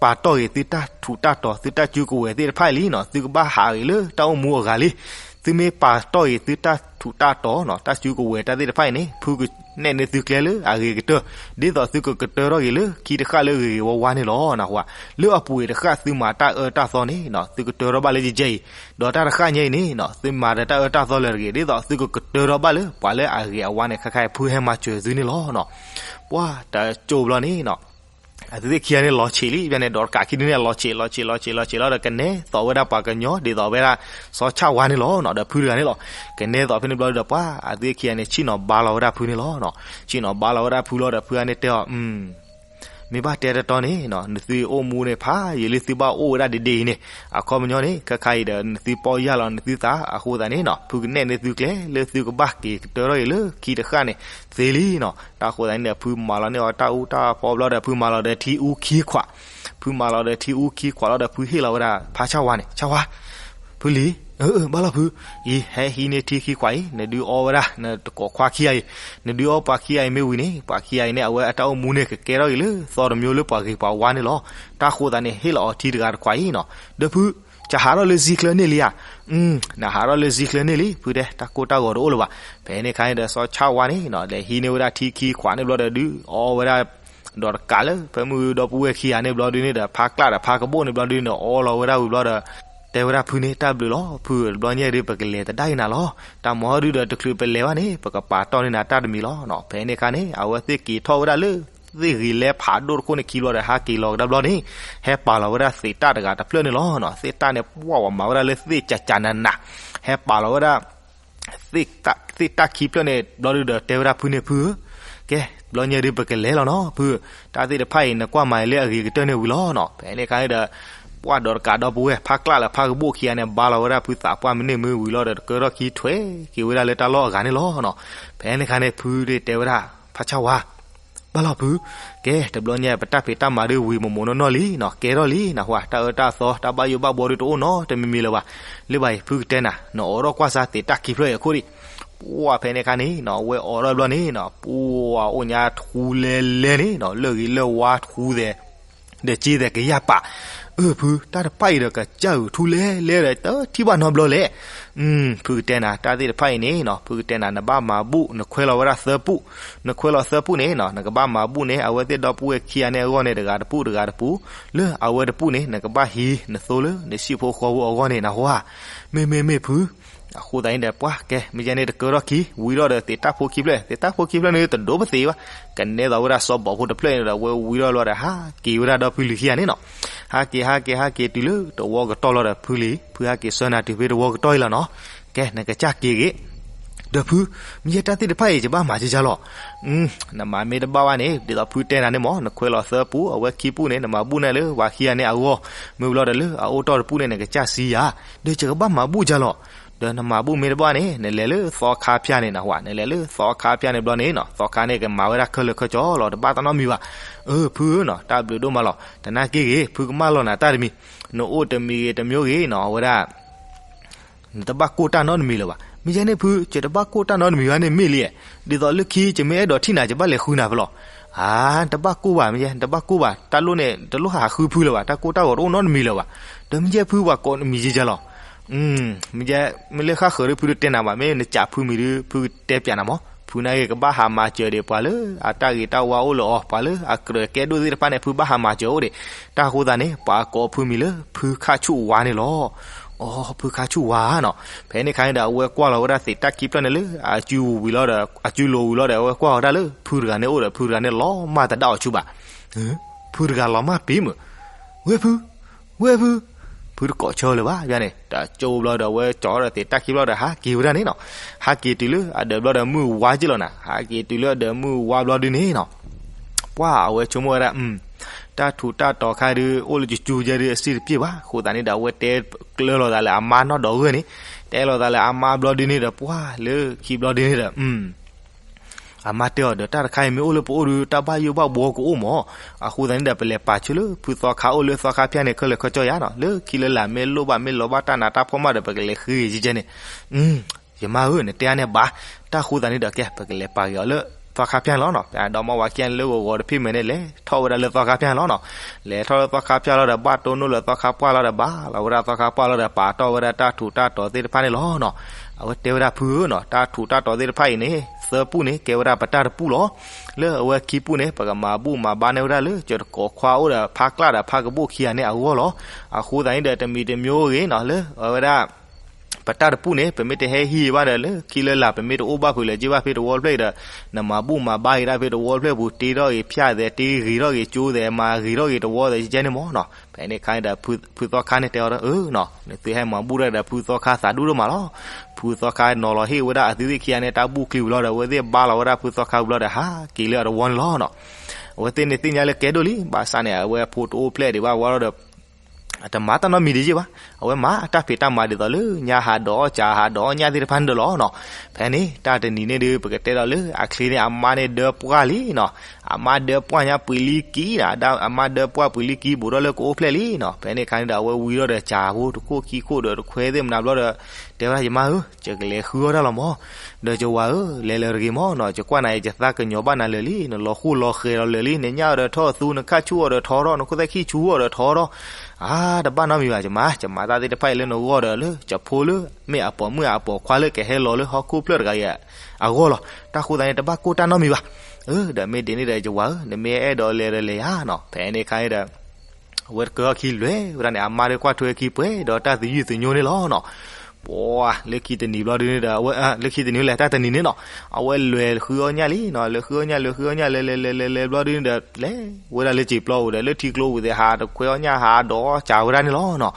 ပာ်တီၢ်ဂ့ၤ သုတၢ်ထူးတၢ်တီၤ သုတၢ်စုကဝဲၤသ့ၣ်တဖၣ်အံၤလံနီၤ သုကဘၣ်ဟးဂ့ၤလၢတၢ်အိၣ်မူအဂၤလံ. သုမ့ၢ်ပာ်တီၢ်ဂ့ၤ သုတၢ်ထူးတၢ်တီၤနီၤ တၢ်စုကဝဲၤတၢ်သ့ၣ်တဖၣ်အံၤန့ၣ် ဖုကနဲၣ်န့ၢ်သုကျဲလၢအဂ့ၤကတၢၢ် ဒ်သိးသုကကတၢထီၣ်ဂ့ၤလၢခံတဃၣ်လၢဂ့ၤဂ့ၤဝါဝါန့ၣ်လီၤ. နၢ်ဟူဧါ. လၢအပူၤကွံာ်တဃၣ် သုမၤတၢ်အၢတၢ်သီန့ၣ်နီၤ သုကတၢထီၣ်ဘၣ်လၢယကဲအံၤ, ဒီးတၢ်တဃၣ်ညါအံၤန့ၣ်နီၤ သုမၤဒီးတၢ်အၢတၢ်သီလၢာ်တဂ့ၤ ဒ်သိးသုကကတၢထီၣ်ဘၣ်လၢပှၤလၢအဂ့ၤအဝါန့ၣ် ခဲခါအံၤ ဖုဟဲမၤစၢၤသုန့ၣ်လီၤနီၤ. ပှၢ်တကၠိဘျီန့ၣ်နီၤ အသုသ့ၣ်ခံဂၤန့ၣ် လီၤဆံးလံ ဘၣ်န့ၣ် ဒီးတကးခံဒုန့ၣ် လီၤဆံး လီၤဆံး လီၤဆံး လီၤဆံးလီၤဒီး ကနဲသိးဝဲဒၣ်ပှၤကညီ ဒ်သိးဝဲဒၣ် စီၤဆၣ်ဝါန့ၣ်လီၤနီၤ ဒီးဖုတဂၤန့ၣ်လီၤ. ကနဲသိးဖဲန့ၣ်ဘျီဒီး ပှၢ်အသုသ့ၣ်ခံဂၤန့ၣ် ဆ့ၣ်နီၤဘါလီၤဝဲဒၣ်ဖုန့ၣ်လီၤနီၤ. ဆ့ၣ်နီၤဘါလီၤဝဲဒၣ်ဖုလီၤဒီး ဖုဂၤန့ၣ်တဲအီၤ မ့ၢ်ဘၣ်တဲတတီန့ၣ်နီၤ နသုအိၣ်မူန့ၣ် ဖးယံာ်လံ သုဘၣ်အိၣ်ဝဲဒၣ်ဒ်ဒ်အံၤန့ၣ် အခီပညီန့ၣ် ခဲခါအံၤဒီး နသုပီၢ်ယၢ်လီၤနသုသး အဃိသတးန့ၣ်နီၤ ဖုကနဲၣ်န့ၢ်သုကျဲလၢသုကဘၣ်က့ၤကတၢထီၣ်ဂ့ၤလၢခံတဃၣ်န့ၣ် သ့လံနီၤ. တၢ်ဃိသတးန့ၣ်ဒီး ဖုမၤလီၤန့ၢ်အီၤတၢ်အူတၢ်ဖီဘျီဒီး ဖုမၤလီၤဒီးထံအူခံခွး, ဖုမၤလီၤဒီးထံအူခံခွးလီၤဒီး ဖုဟ့ၣ်လီၤဝဲဒၣ်ဖါဆၣ်ဝါန့ၣ် ဆၣ်ဝါ ဖုလံၤ, ဘၣ်လီၤဖု, အံၤ ဟဲဟံးန့ၢ်ထံခံခွးအံၤ နဒုးအီဝဲဒၣ် နတကိးခွါခံဂၤအံၤ, နဒုးအီပှၤခံဂၤအံၤမ့ၢ်ဝံၤန့ၣ် ပှၤခံဂၤအံၤန့ၣ် အဝဲအတၢ်အိၣ်မူန့ၣ် ကကဲထီၣ်က့ၤလၢသီတမံၤလၢပှၤဂ့ၤပှၤဝါန့ၣ်လီၤ. တၢ်ဃိသတးန့ၣ် ဟ့ၣ်လီၤအီၤထံတဂၤတခွးအံၤနီၤ. ဒီးဖု ကဟးထီၣ်လၢစံချၢန့ၣ်လံဧါ. နဟးထီၣ်လၢစံချၢန့ၣ်လံ ဖုတဲ တၢ်ကိၢ်တၢ်ဂီၤတအိၣ်လၢၤဘၣ်. ဖဲန့ၣ်အခါန့ၣ်ဒီး စီၤဆၣ်ဝါန့ၣ်နီၤ လဲၤဟံးန့ၢ်ဝဲဒၣ်ထံခံခွးန့ၣ်ဘျီဒီး ဒုးအီဝဲဒၣ် ဒီးတကးလၢ ဖဲမုၢ်ဒီပုၢ်ဝဲၢ်ခံဂၤန့ၣ်ဘျီဒုန့ၣ်ဒီး ဖါကျၢ်ဒီးဖါကဘိၣ်န့ၣ်ဘျီဒုန့ၣ်ဒီး အီလီၤဝဲဒၣ်ဝံၤဘျီဒီး တဲဝဲဒၣ်ဖုန့ၣ် တၢ်ဘျုးလီၤဖု, တဘျီညါဒုး ပကလဲၤသဒၣ်အံၤနၤလီၤ. တၢ်မၤဟီဒုဒီး တချုးပလဲၤဘၣ်န့ၣ် ပကပာ်တီၢ်န့ၢ်နၤတၢ်တမံၤလီၤနီၤ. ဖဲန့ၣ်အခါန့ၣ် အဝဲသ့ၣ်က့ၤထီၣ်ဝဲဒၣ်လၢ သ့ၣ်ဂ့ၤလဲဖးဒိၣ်တခိၣ်န့ၣ်ခံဘျီဒီး ဟးက့ၤလီၤကဒါဘျီန့ၣ် ဟဲပာ်လီၤဝဲဒၣ်သ့ၣ်တၢ်တဂၤတဖျၢၣ်န့ၣ်လီၤနီၤ. သ့ၣ်တၢ်န့ၣ် ပှၢ်ဝဲမၤဝဲဒၣ်လၢသ့ၣ်ကၠးကၠးနးနး, ဟဲပာ်လီၤဝဲဒၣ် သ့ၣ်တၢ်ခံဖျၢၣ်န့ၣ် ဘျီဒုဒီး တဲဝဲဒၣ်ဖုန့ၣ် ဖုဧၢ, ကဲ တဘျီညါဒုး ပကလဲၤလီၤနီၤဖု, တၢ်သ့ၣ်တဖၣ်အံၤ နကွၢ်မၤအံၤလၢအဂ့ၤကတၢၢ်န့ၣ်ဝံၤလီၤနီၤ. ဖဲန့ၣ်အခါန့ၣ်ဒီး ပှၢ်ဒီးတကးဒီပုၢ်ဝဲၢ် ဖါကျၢ်လၢဖါကဘိၣ်ခံဂၤန့ၣ် ဘါလီၤဝဲဒၣ်ဖုသးပှၢ်မ့ၢ်န့ၢ်မ့ၢ်ဝံၤလီၤဒီး တကၢထီၣ်ခံထွဲက့ၤဝဲဒၣ်လၢတၢ်လီၢ်အဂၤန့ၣ်လီၤနီၤ. ဖဲန့ၣ်အခါန့ၣ် ဖုဒုးတဲဝဲဒၣ် ဖါဆၣ်ဝါ ဘၣ်လီၤဖု, ကဲ တဘျီညါ ပတၢ်ဖံးတၢ်မၤဒုးဝံၤမိၢ်မိၢ်နီၢ်နီၢ်လံနီၤ, ကဲထီၣ်လံနီၤ, ဟါ တၢ်အၢတၢ်သီ တၢ်ဘၣ်ယိၣ်ဘၣ်ဘှီဒုးတအိၣ်နီတမံၤမံၤလၢၤဘၣ်. လၢဘၣ်အံၤ ဖုကတဲနၤ, နအိးထီၣ်ကွၢ်စၢ်သ့ၣ်တၢ်ခံဖျၢၣ်အံၤအခိၣ်ဒံး, ပှၢ်ဖဲန့ၣ်အခါန့ၣ်နီၤ အဝဲအိးထီၣ်ဘျီန့ၣ်နီၤ ပှၢ်အိၣ်ညါထူလဲလဲန့ၣ်နီၤ, လၢၢ်ဂ့ၤလၢၢ်ဝါထူသဲး ဒီးက့သဲးကယၢ်ပာ်, အၢ ဖု တၢ်တဖၣ်အံၤဒီးကစၢ်အုး ထူလဲလဲဒီး တထံၣ်ဘၣ်နီတဘျီလဲၣ်. ဖုကတဲနၤ တၢ်သ့ၣ်တဖၣ်အံၤန့ၣ်နီၤ ဖုကတဲနၤ နဘၣ်မၤဘူၣ် နခွဲးလီၤဝဲဒၣ်သၢပူၣ်, နခွဲးလီၤသၢပူၣ်န့ၣ်နီၤ နကဘၣ်မၤဘူၣ်န့ၣ် အဝဲသ့ၣ်ဒီပုၢ်ဝဲၢ်ခံဂၤန့ၣ်အဂီၢ်န့ၣ် တဂၤတပူၣ်တဂၤတပူၣ်, လၢအဝဲတပူၣ်န့ၣ် နကဘၣ်ဟံးနသိလၢနဆံၣ်ဖိဃီဖိအဂီၢ်န့ၣ် နဟါ. မ့ၢ်မ့ၢ်မ့ၢ်ဖု, အဃိသတးန့ၣ်ဒီး ပှၢ်ကဲ မ့ၢ်ယဲန့ၣ် တကၢထီၣ်ခံ ဝံၤထီၣ်ဒီးသ့ၣ်တၢ်ဖိခံဖျၢၣ်, သ့ၣ်တၢ်ဖိခံဖျၢၣ်န့ၣ် တဒိပသ့ဘၣ်, ကနဲသိးဝဲဒၣ်စီၤဘီၣ်ဖိတဖျၢၣ်န့ၣ်ဒီး ဝဲဝံၤထီၣ်လီၤဒီး ဟးက့ၤဝဲဒၣ်ဒီဖုလံၤခံဂၤန့ၣ်နီၤ. ဟးက့ၤ ဟးက့ၤ ဟးက့ၤတုၤလၢတဝီကတီၢ်လီၤဒီး ဖုလံၤ ဖုဟးက့ၤဆှၢနၤတုၤဖဲတဝီကတီၢ်အံၤလီၤနီၤ. ကဲ နကစၢ်က့ၤဂ့ၤ ဒီးဖု, မ့ၢ်ယဲတၢ်သ့ၣ်တဖၣ်အံၤ ယဘၣ်မၤကကလီၤ. နမၤမ့ၢ်တဘၣ်ဘၣ်န့ၣ် ဒ်သိးဖုတဲနၤန့ၣ်မ့ၢ် နခွဲးလီၤသၢပူၣ် အဝဲခံပူၣ်န့ၣ် နမၤဘူၣ်န့ၢ်လၢပှၤခံဂၤန့ၣ်အဂီၢ်, မ့ၢ်ဘျီဒီးလၢအအိၣ်တီၢ်တပူၣ်န့ၣ် နကစၢ်စံယၤ, ဒီးယကဘၣ်မၤဘူၣ်ကလီၤ. ဒီးနမၤဘူၣ်မ့ၢ်တဘၣ်န့ၣ် နလဲၤလၢသီခါဖၠၣ်န့ၣ်နဝဲ, နလဲၤလၢသီခါဖၠၣ်န့ၣ်ဘျီန့ၣ်နီၤ, သီခါန့ၣ်ကမၤဝဲဒၣ်ခဲလၢာ်ခဲဆ့လီၤ, တဘၣ်တၢ်နီတမံၤဘၣ်. အၢ ဖုဧၢနီၤ, တၢ်ဘျုးဒိၣ်မးလီၤ. သနာ်က့ဂ့ၤ ဖုကမၣ်လီၤနၤတၢ်တမံၤ, နအိၣ်တမံၤဂ့ၤတမံၤဂ့ၤနီၤ, အဝဲဒၣ် နတဘၣ်ကိၢ်တၢ်နီတမံၤလၢၤဘၣ်. မ့ၢ်ယဲန့ၣ်ဖု ယတဘၣ်ကိၢ်တၢ်နီတမံၤဘၣ်န့ၣ်မ့ၢ်လံ, ဒ်သိးလၢခံယမ့ၢ်အဲၣ်ဒိးထံၣ်နၤ ယဘၣ်လဲၤဃုနၤဖဲလဲၣ်. အါ တဘၣ်ကိၢ်ဘၣ်, မ့ၢ်ယဲ တဘၣ်ကိၢ်ဘၣ်, တၢ်လိၣ်န့ၣ် တလိၣ်ဟးဃုဖုလၢၤဘၣ်, တၢ်ကိၢ်တၢ်ဂီၤတအိၣ်နီတမံၤလၢၤဘၣ်. ဒီးမ့ၢ်ယဲဖုပှၤကိးတမံၤယဲယဲလီၤ. မ့ၢ်ယဲ မ့ၢ်လၢဃၣ်ဃၢၤဒီးဖုတတဲနၤဘၣ်, မ့ၢ်နစံးဖုမံၤဒီး ဖုကတဲပျးနၤမး. ဖုနာ်က့ကဘၣ်ဟးမၤစၢၤဒံးပှၤလၢအတၢ်ဂ့ၤတၢ်ဝါအိၣ်လၢအီၤ, ပှၤလၢအကြၢးကဲဒိၣ်သ့ၣ်တဖၣ်န့ၣ် ဖုဘၣ်ဟးမၤစၢၤအိၣ်ဒံး. တၢ်ဃိသတးန့ၣ် ပှၤကိးဖုမံၤလၢ ဖုခါဆူၣ်ဝါန့ၣ်လီၤ. အိ ဖုခါဆူၣ်ဝါနီၤ. ဖဲန့ၣ်အခါန့ၣ်ဒီး အဝဲကွၢ်လီၤဝဲဒၣ်သ့းတၢ်ခံဖျၢၣ်န့ၣ်လၢ အစုဝံၤလီၤဒီး အစုလိၤဝံၤလီၤဒီး အဝဲကွၢ်ဝဲဒၣ်လၢ ဖုတဂၤန့ၣ်အိၣ်ဒီး ဖုတဂၤန့ၣ်လီၤမၢ်တဒၣ်အီၤဆူၣ်ဘၣ်. ဖုတဂၤလီၤမၢ်ပ့ၤမုၢ်, ဝဲၢ်ဖု, ဝဲၢ်ဖု, ဖုတကိးဆၢလၢၤဘၣ်န့ၣ်, တကၠိဘျီဒီး အဝဲကၠီဒီးသ့းတၢ်ခံဘျီဒီး ဟးက့ၤဝဲဒၣ်န့ၣ်နီၤ. ဟးက့ၤတုၤလၢအဒၢးဘျီဒီး မုၢ်ဝါက့လီၤနၤ, ဟးက့ၤတုၤလၢအဒၢးမုၢ်ဝါဘျီဒုန့ၣ်နီၤ. ပှၢ်အဝဲဆိကမိၣ်ဝဲဒၣ် တၢ်ထူးတၢ်တီၤခါဒုး အိၣ်လၢကၠူကၠူကဲဒုး အစ့ၣ်တပျ့ၢ်ဘၣ်. အဃိသတးန့ၣ်ဒီး အဝဲတဲကျၢၤလိာ်သးလၢအမါနီၢ်ဒီးဂၢၢ်န့ၣ်, တဲလိာ်သးလၢအမါဘျီဒုန့ၣ်ဒီး ပှၢ်လၢခံဘျီဒုန့ၣ်ဒီး အမါတဲအီၤဒီး တၢ်တခါအံၤမ့ၢ်အိၣ်လၢပအိၣ်ဒီး တၢ်ဘၣ်ယိၣ်ဘၣ်ဘှီကအိၣ်မး. အဃိသတးန့ၣ်ဒီး ပလဲၤပာ်ဆၢလၢဖုသီခါအိၣ်လၢသီခါဖၠၣ်န့ၣ် ခဲလၢာ်ခဲဆ့ယါနီၤ. လၢခံလၢလာ်မ့ၢ်လိၣ်ဘၣ်မ့ၢ်လီၤဘၣ်တၢ်နးတၢ်ဖှီၣ်မးဒီး ပကလဲၤဃ့ဂ့ၤကဲန့ၣ်. ယမါဧၢ နတဲအါန့ၣ်ဘၣ်. တၢ်ဃိသတးန့ၣ်ဒီး ကဲ ပကလဲၤပာ်က့ၤအီၤလၢသီခါဖၠၣ်လီၤနီၤ. ဒီမါဝၤခံဂၤန့ၣ်လၢဂီၤဂီၤတဖ့ၣ်မဲာ်န့ၣ် လဲၤထီၣ်ဝဲဒၣ်လၢသီခါဖၠၣ်လီၤနီၤ. လဲၤထီၣ်လၢသီခါဖၠၣ်လီၤဒီး ဘၣ်တိၢ်နီၣ်လၢသီခါပှၢ်လီၤဒီး ဘၣ်လီၤဝဲဒၣ်သီခါပှၢ်လီၤဒီး ပာ်တီၢ်ဝဲဒၣ်တၢ်ထူးတၢ်တီၤသ့ၣ်တဖၣ်န့ၣ်လီၤနီၤ. အဝဲတဲဝဲဒၣ်ဖုဧၢနီၤ, တၢ်ထူးတၢ်တီၤသ့ၣ်တဖၣ်အံၤန့ၣ် သၢပူၣ်န့ၣ် ကဲဝဲဒၣ်ပတၢ်တပူၣ်လီၤ. လၢအဝဲခံပူၣ်န့ၣ် ပကမၤဘူၣ်မၤဘါန့ၢ်ဝဲဒၣ်လၢ ကၠီၤတကိးခွါအိၣ်ဒီး ဖါကျၣ်ဒီးဖါကဘိၣ်ခံဂၤန့ၣ်အဂီၢ်လီၤ. အဃိသတးန့ၣ်ဒီး တမံၤတမံၤဂ့ၤနီၤ လၢအဝဲဒၣ် ပတၢ်တပူၣ်န့ၣ် ပမ့ၢ်တဟဲဟံးဘၣ်ဒီး လၢခံလၢလာ် ပမ့ၢ်တအိၣ်ဘၣ်ဖုးလၢၤက့ဘၣ်ဖဲတဝီတဖျၢၣ်အံၤဒီး နမၤဘူၣ်မၤဘါက့ၤဒၣ်ဖဲတဝီတဖျၢၣ်ပူၤ တ့ထီၣ်ဂ့ၤဖၠၣ်သဲး တ့ဂ့ၤထီၣ်ဂ့ၤကၠိသဲး မၤဂ့ၤထီၣ်ဂ့ၤတဝီသဲးကဲန့ၣ်မးနီၤ. ဖဲန့ၣ်အခါန့ၣ်ဒီး ဖုသီခါန့ၣ်တဲအီၤဒီး အၢနီၤ နသုဟဲမၤဘူၣ်တၢ်ဒီးဖုသီခါသးဒူၣ်ဒိၣ်မးလီၤ. ဖုသီခါနီၤလီၤဟ့ၣ်ဝဲဒၣ်အသုသ့ၣ်ခံဂၤန့ၣ် တၢ်ဘူၣ်ချံဝံၤလီၤဒီး အဝဲသ့ၣ်ဘါလီၤဝဲဒၣ်ဖုသီခါဝံၤလီၤဒီး ဟးက့ၤလၢအတဝီန့ၣ်လီၤနီၤ. အဝဲသ့ၣ်န့ၣ်သ့ၣ်ညါလၢကဲဒိၣ်လံ ဘၣ်ဆၣ်န့ၣ် အဝဲဖိတအိၣ်ဖျဲၣ်ဒံးဘၣ်ဝဲလီၤဒီး အတမၤတၢ်နီတမံၤဒံးယ့ၢ်ဘၣ်. အဝဲမၤတၢ်ဖံးတၢ်မၤဒ်သိးလၢ ညါဟးဒီးအီၣ်ကၢ်ဟးဒီးအီၣ်ညၣ်သ့ၣ်တဖၣ်န့ၣ်ဒီးလီၤနီၤ. ဖဲန့ၣ် တၢ်တနံၤန့ၣ်ဒုး ပကတဲဒီးလၢအချ့န့ၣ် အမါန့ၣ်ဒၢပှၢ်လံနီၤ. အမါဒၢပှၢ်ညါပှံၤလံကံနီၤ, အမါဒၢပှၢ်ပှံၤလံကံဘူးထီၣ်လၢကအိၣ်ဖျဲၣ်လံနီၤ. ဖဲန့ၣ်အခါန့ၣ်ဒီး အဝဲဝံထီၣ်ဒီးစၢ်ဖိတခိၣ်ခံခိၣ်ဒီးတခွဲသ့ၣ်မနၤဘျီဒီး တဲဝဲဒၣ် ယမါဧၢ, ယကလဲၤဃုအီၣ်တၢ်လီၤမး. ဒီးယဝၤဧၢ, လဲၤလၢၤတဂ့ၤမးနီၤ, ယကွၢ်နၤအံၤ ယသးကညီၤဘၣ်နၤလၢာ်လံ, နလီၤဃိလီၤဃဲၤလီၤလၢာ်လံ, နညၣ်အီၤဒီးထီၣ်သူ, နခၣ်ဆူၣ်အီၤဒီးထီထီၣ်, နခိၣ်သၣ်ခံဆူၣ်အီၤဒီးထီထီၣ်. အါ, တဘၣ်နီတမံၤဘၣ်, ယမါ, ယမၤတၢ်သ့ၣ်တဖၣ်အံၤလၢနဂီၢ်ဒီးလၢ ယဖိလၢမ့ၢ်အပိာ်မုၣ်အပိာ်ခွါလၢကဟဲလီၤလၢဟီၣ်ခိၣ်ဖျၢၣ်တဂၤအံၤအဂီၢ်လီၤ. တၢ်ဃိသတးန့ၣ် တဘၣ်ကိၢ်တၢ်နီတမံၤဘၣ်. အၢ, ဒီးမ့ၢ်ဒ်န့ၣ်ဒီး ယဝၤဧၢ, နမ့ၢ်အဲၣ်ဒိးလဲၤဒီးလဲၤယၤနီၤ. ဖဲန့ၣ်အခါန့ၣ်ဒီး အဝဲတကၢၢ်အီၣ်ခံလွဲၢ်ဝဲဒၣ်န့ၣ် အမါဒီးကွၢ်ထွဲခံပှဲၤဒီးတၢ်သယုၢ်သညိန့ၣ်လီၤနီၤ. ပှၤလၢခံတနံၤဘျီဒုန့ၣ်ဒီး အဝဲ လၢခံတနံၤလဲၣ် တၢ်တနံၤန့ၣ်နီၤ, အဝဲလဲၤဃုအီၣ်ညၣ်လံနီၤ, လဲၤဃုအီၣ်ညၣ် လဲၤဃုအီၣ်ညၣ် လဲၤလဲၤလဲၤလဲၤလဲၤဘျီဒုန့ၣ်ဒီး လဲၤဝဲဒၣ်လၢစံာ်ပျီပူၤဒီး လၢထံကျိပူၤသ့ၣ် ဟးတခွဲအီၣ်ညၣ် ဟးဒီးအီၣ်စၢ်ဝဲဒၣ်န့ၣ်လီၤနီၤ.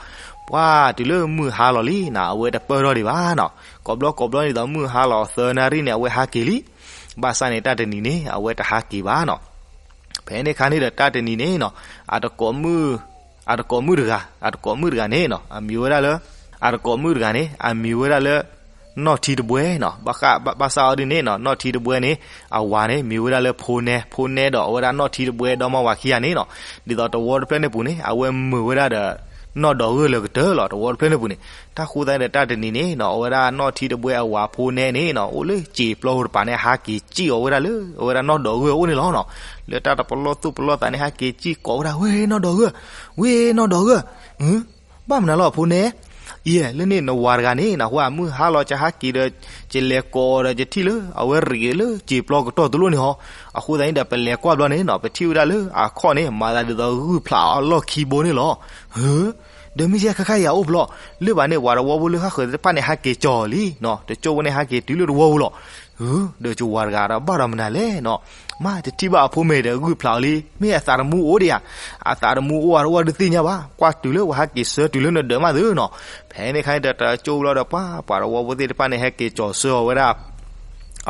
ပှၤတုၤလၢမုၢ်ဟါလီၤလံနီၤ, အဝဲတပၢၢ်ထီၣ်ဒံးဘၣ်နီၤ. ကိးဘျီကိးဘျီန့ၣ်ဒီး မုၢ်ဟါလီၤသၢနၣ်ရံၣ်န့ၣ် အဝဲဟးက့ၤလံ. ဘၣ်ဆၣ်န့ၣ် တၢ်တနံၤန့ၣ် အဝဲတဟးက့ၤဘၣ်နီၤ. ဖဲန့ၣ်အခါန့ၣ်ဒီး တၢ်တနံၤန့ၣ်နီၤ, အတကိးမုၣ်, အတကိးမုၣ်တဂၤ, အတကိးမုၣ်တဂၤန့ၣ်နီၤ, အမံၤဝဲဒၣ်လၢ, အတကိးမုၣ်တဂၤန့ၣ် အမံၤဝဲဒၣ်လၢ နီၢ်ထံတဘှဲနီၤ. ဘၣ်ဆၣ်အီၤဒ်န့ၣ်နီၤ, နီၢ်ထံတဘှဲန့ၣ် အဝၤန့ၣ် မံၤဝဲဒၣ်လၢဖိနဲ, ဖိနဲဒီးအဝဲဒၣ်နီၢ်ထံတဘှဲ ဒီမါဝၤခံဂၤန့ၣ်နီၤ, ဒ်သိးတဝီတဖျၢၣ်န့ၣ်ပူၤန့ၣ် အဝဲမုာ်ဝဲဒၣ်ဒီး နီၢ်ဒီးဂၢၢ်လၢကတၢၢ်လီၤ. တဝီတဖျၢၣ်န့ၣ်ပူၤန့ၣ် တၢ်ဃိသတးန့ၣ်ဒီး တၢ်တနံၤန့ၣ်နီၤ, အဝဲဒၣ်နီၢ်ထံတဘှဲအဝၤဖိနဲန့ၣ်နီၤ, အိၣ်လၢစံာ်ပျီပူၤတပၤန့ၣ် ဟးက့ၤစံၣ်အီၤဝဲဒၣ်လၢ အဝဲဒၣ်နီၢ်ဒီးဂၢၢ်အအိၣ်န့ၣ်လီၤနီၤ. လၢတၢ်တပလီၢ်သူၣ်ပလီၢ်သးန့ၣ် ဟးက့ၤစံၣ်ကိးဝဲဒၣ်, ဝ့ၢ်နီၢ်ဒီးဂၢၢ်, ဝ့ၢ်နီၢ်ဒီးဂၢၢ်, ဘၣ်မနုၤလီၤဖိနဲ, ယဲ လၢန့ၣ်နဝၤတဂၤန့ၣ်နီၤ, ဝဲမုၢ်ဟါလီၤ ယဟးက့ၤဒီး ယလဲၤကိးအီၤဒီး ယထံၣ်လၢအဝဲရံးလၢစံာ်ပျီကတီၢ်တလိၣ်န့ၣ်ဟီ. အဃိသတးန့ၣ်ဒီး ပလဲၤကွၢ်ဘျီန့ၣ်နီၤ, ပထံၣ်ဝဲဒၣ်လၢအခီၣ်န့ၣ် မၤသးဒ်သိးဂုၢ်ဖျးအလီၢ်ခံဘိန့ၣ်လီၤ. ဒီးမ့ၢ်ယဲခဲခါအံၤအအိၣ်ဖျဲၣ်, လၢဘၣ်န့ၣ် ပှၤတဝီဖိလၢဃၣ်ဃၢၤသ့ၣ်တဖၣ်န့ၣ် ဟးက့ၤကၠီၤလံနီၤ, တကၠိဖိန့ၣ် ဟးက့ၤတုၤလၢတဝီပူၤလီၤ. ဒီးယဝၤတဂၤဒီး ဘၣ်ဒီးမနုၤလဲၣ်နီၤ, မ့ၢ်တထံၣ်ဘၣ်အဖိမ့ၢ်ဒီးဂုၢ်ဖျးအီၤလံ, မ့ၢ်အသးတမူအိၣ်ဒံးဧါ, အသးတမူအိၣ်အါတဝီဒုးသ့ၣ်ညါဘၣ်, ကွၢ်တုၤလၢပှၤဟးက့ၤဆှၢတုၤလၢနဒၢးမးသုနီၤ. ဖဲန့ၣ်အခါန့ၣ်ဒီး တကၠိဖိလီၤဒီး ပှၤ ပှၤတဝီဖိသ့ၣ်တဖၣ်န့ၣ် ဟဲက့ၤကၠီၤဆှၢအီၤဝဲဒၣ်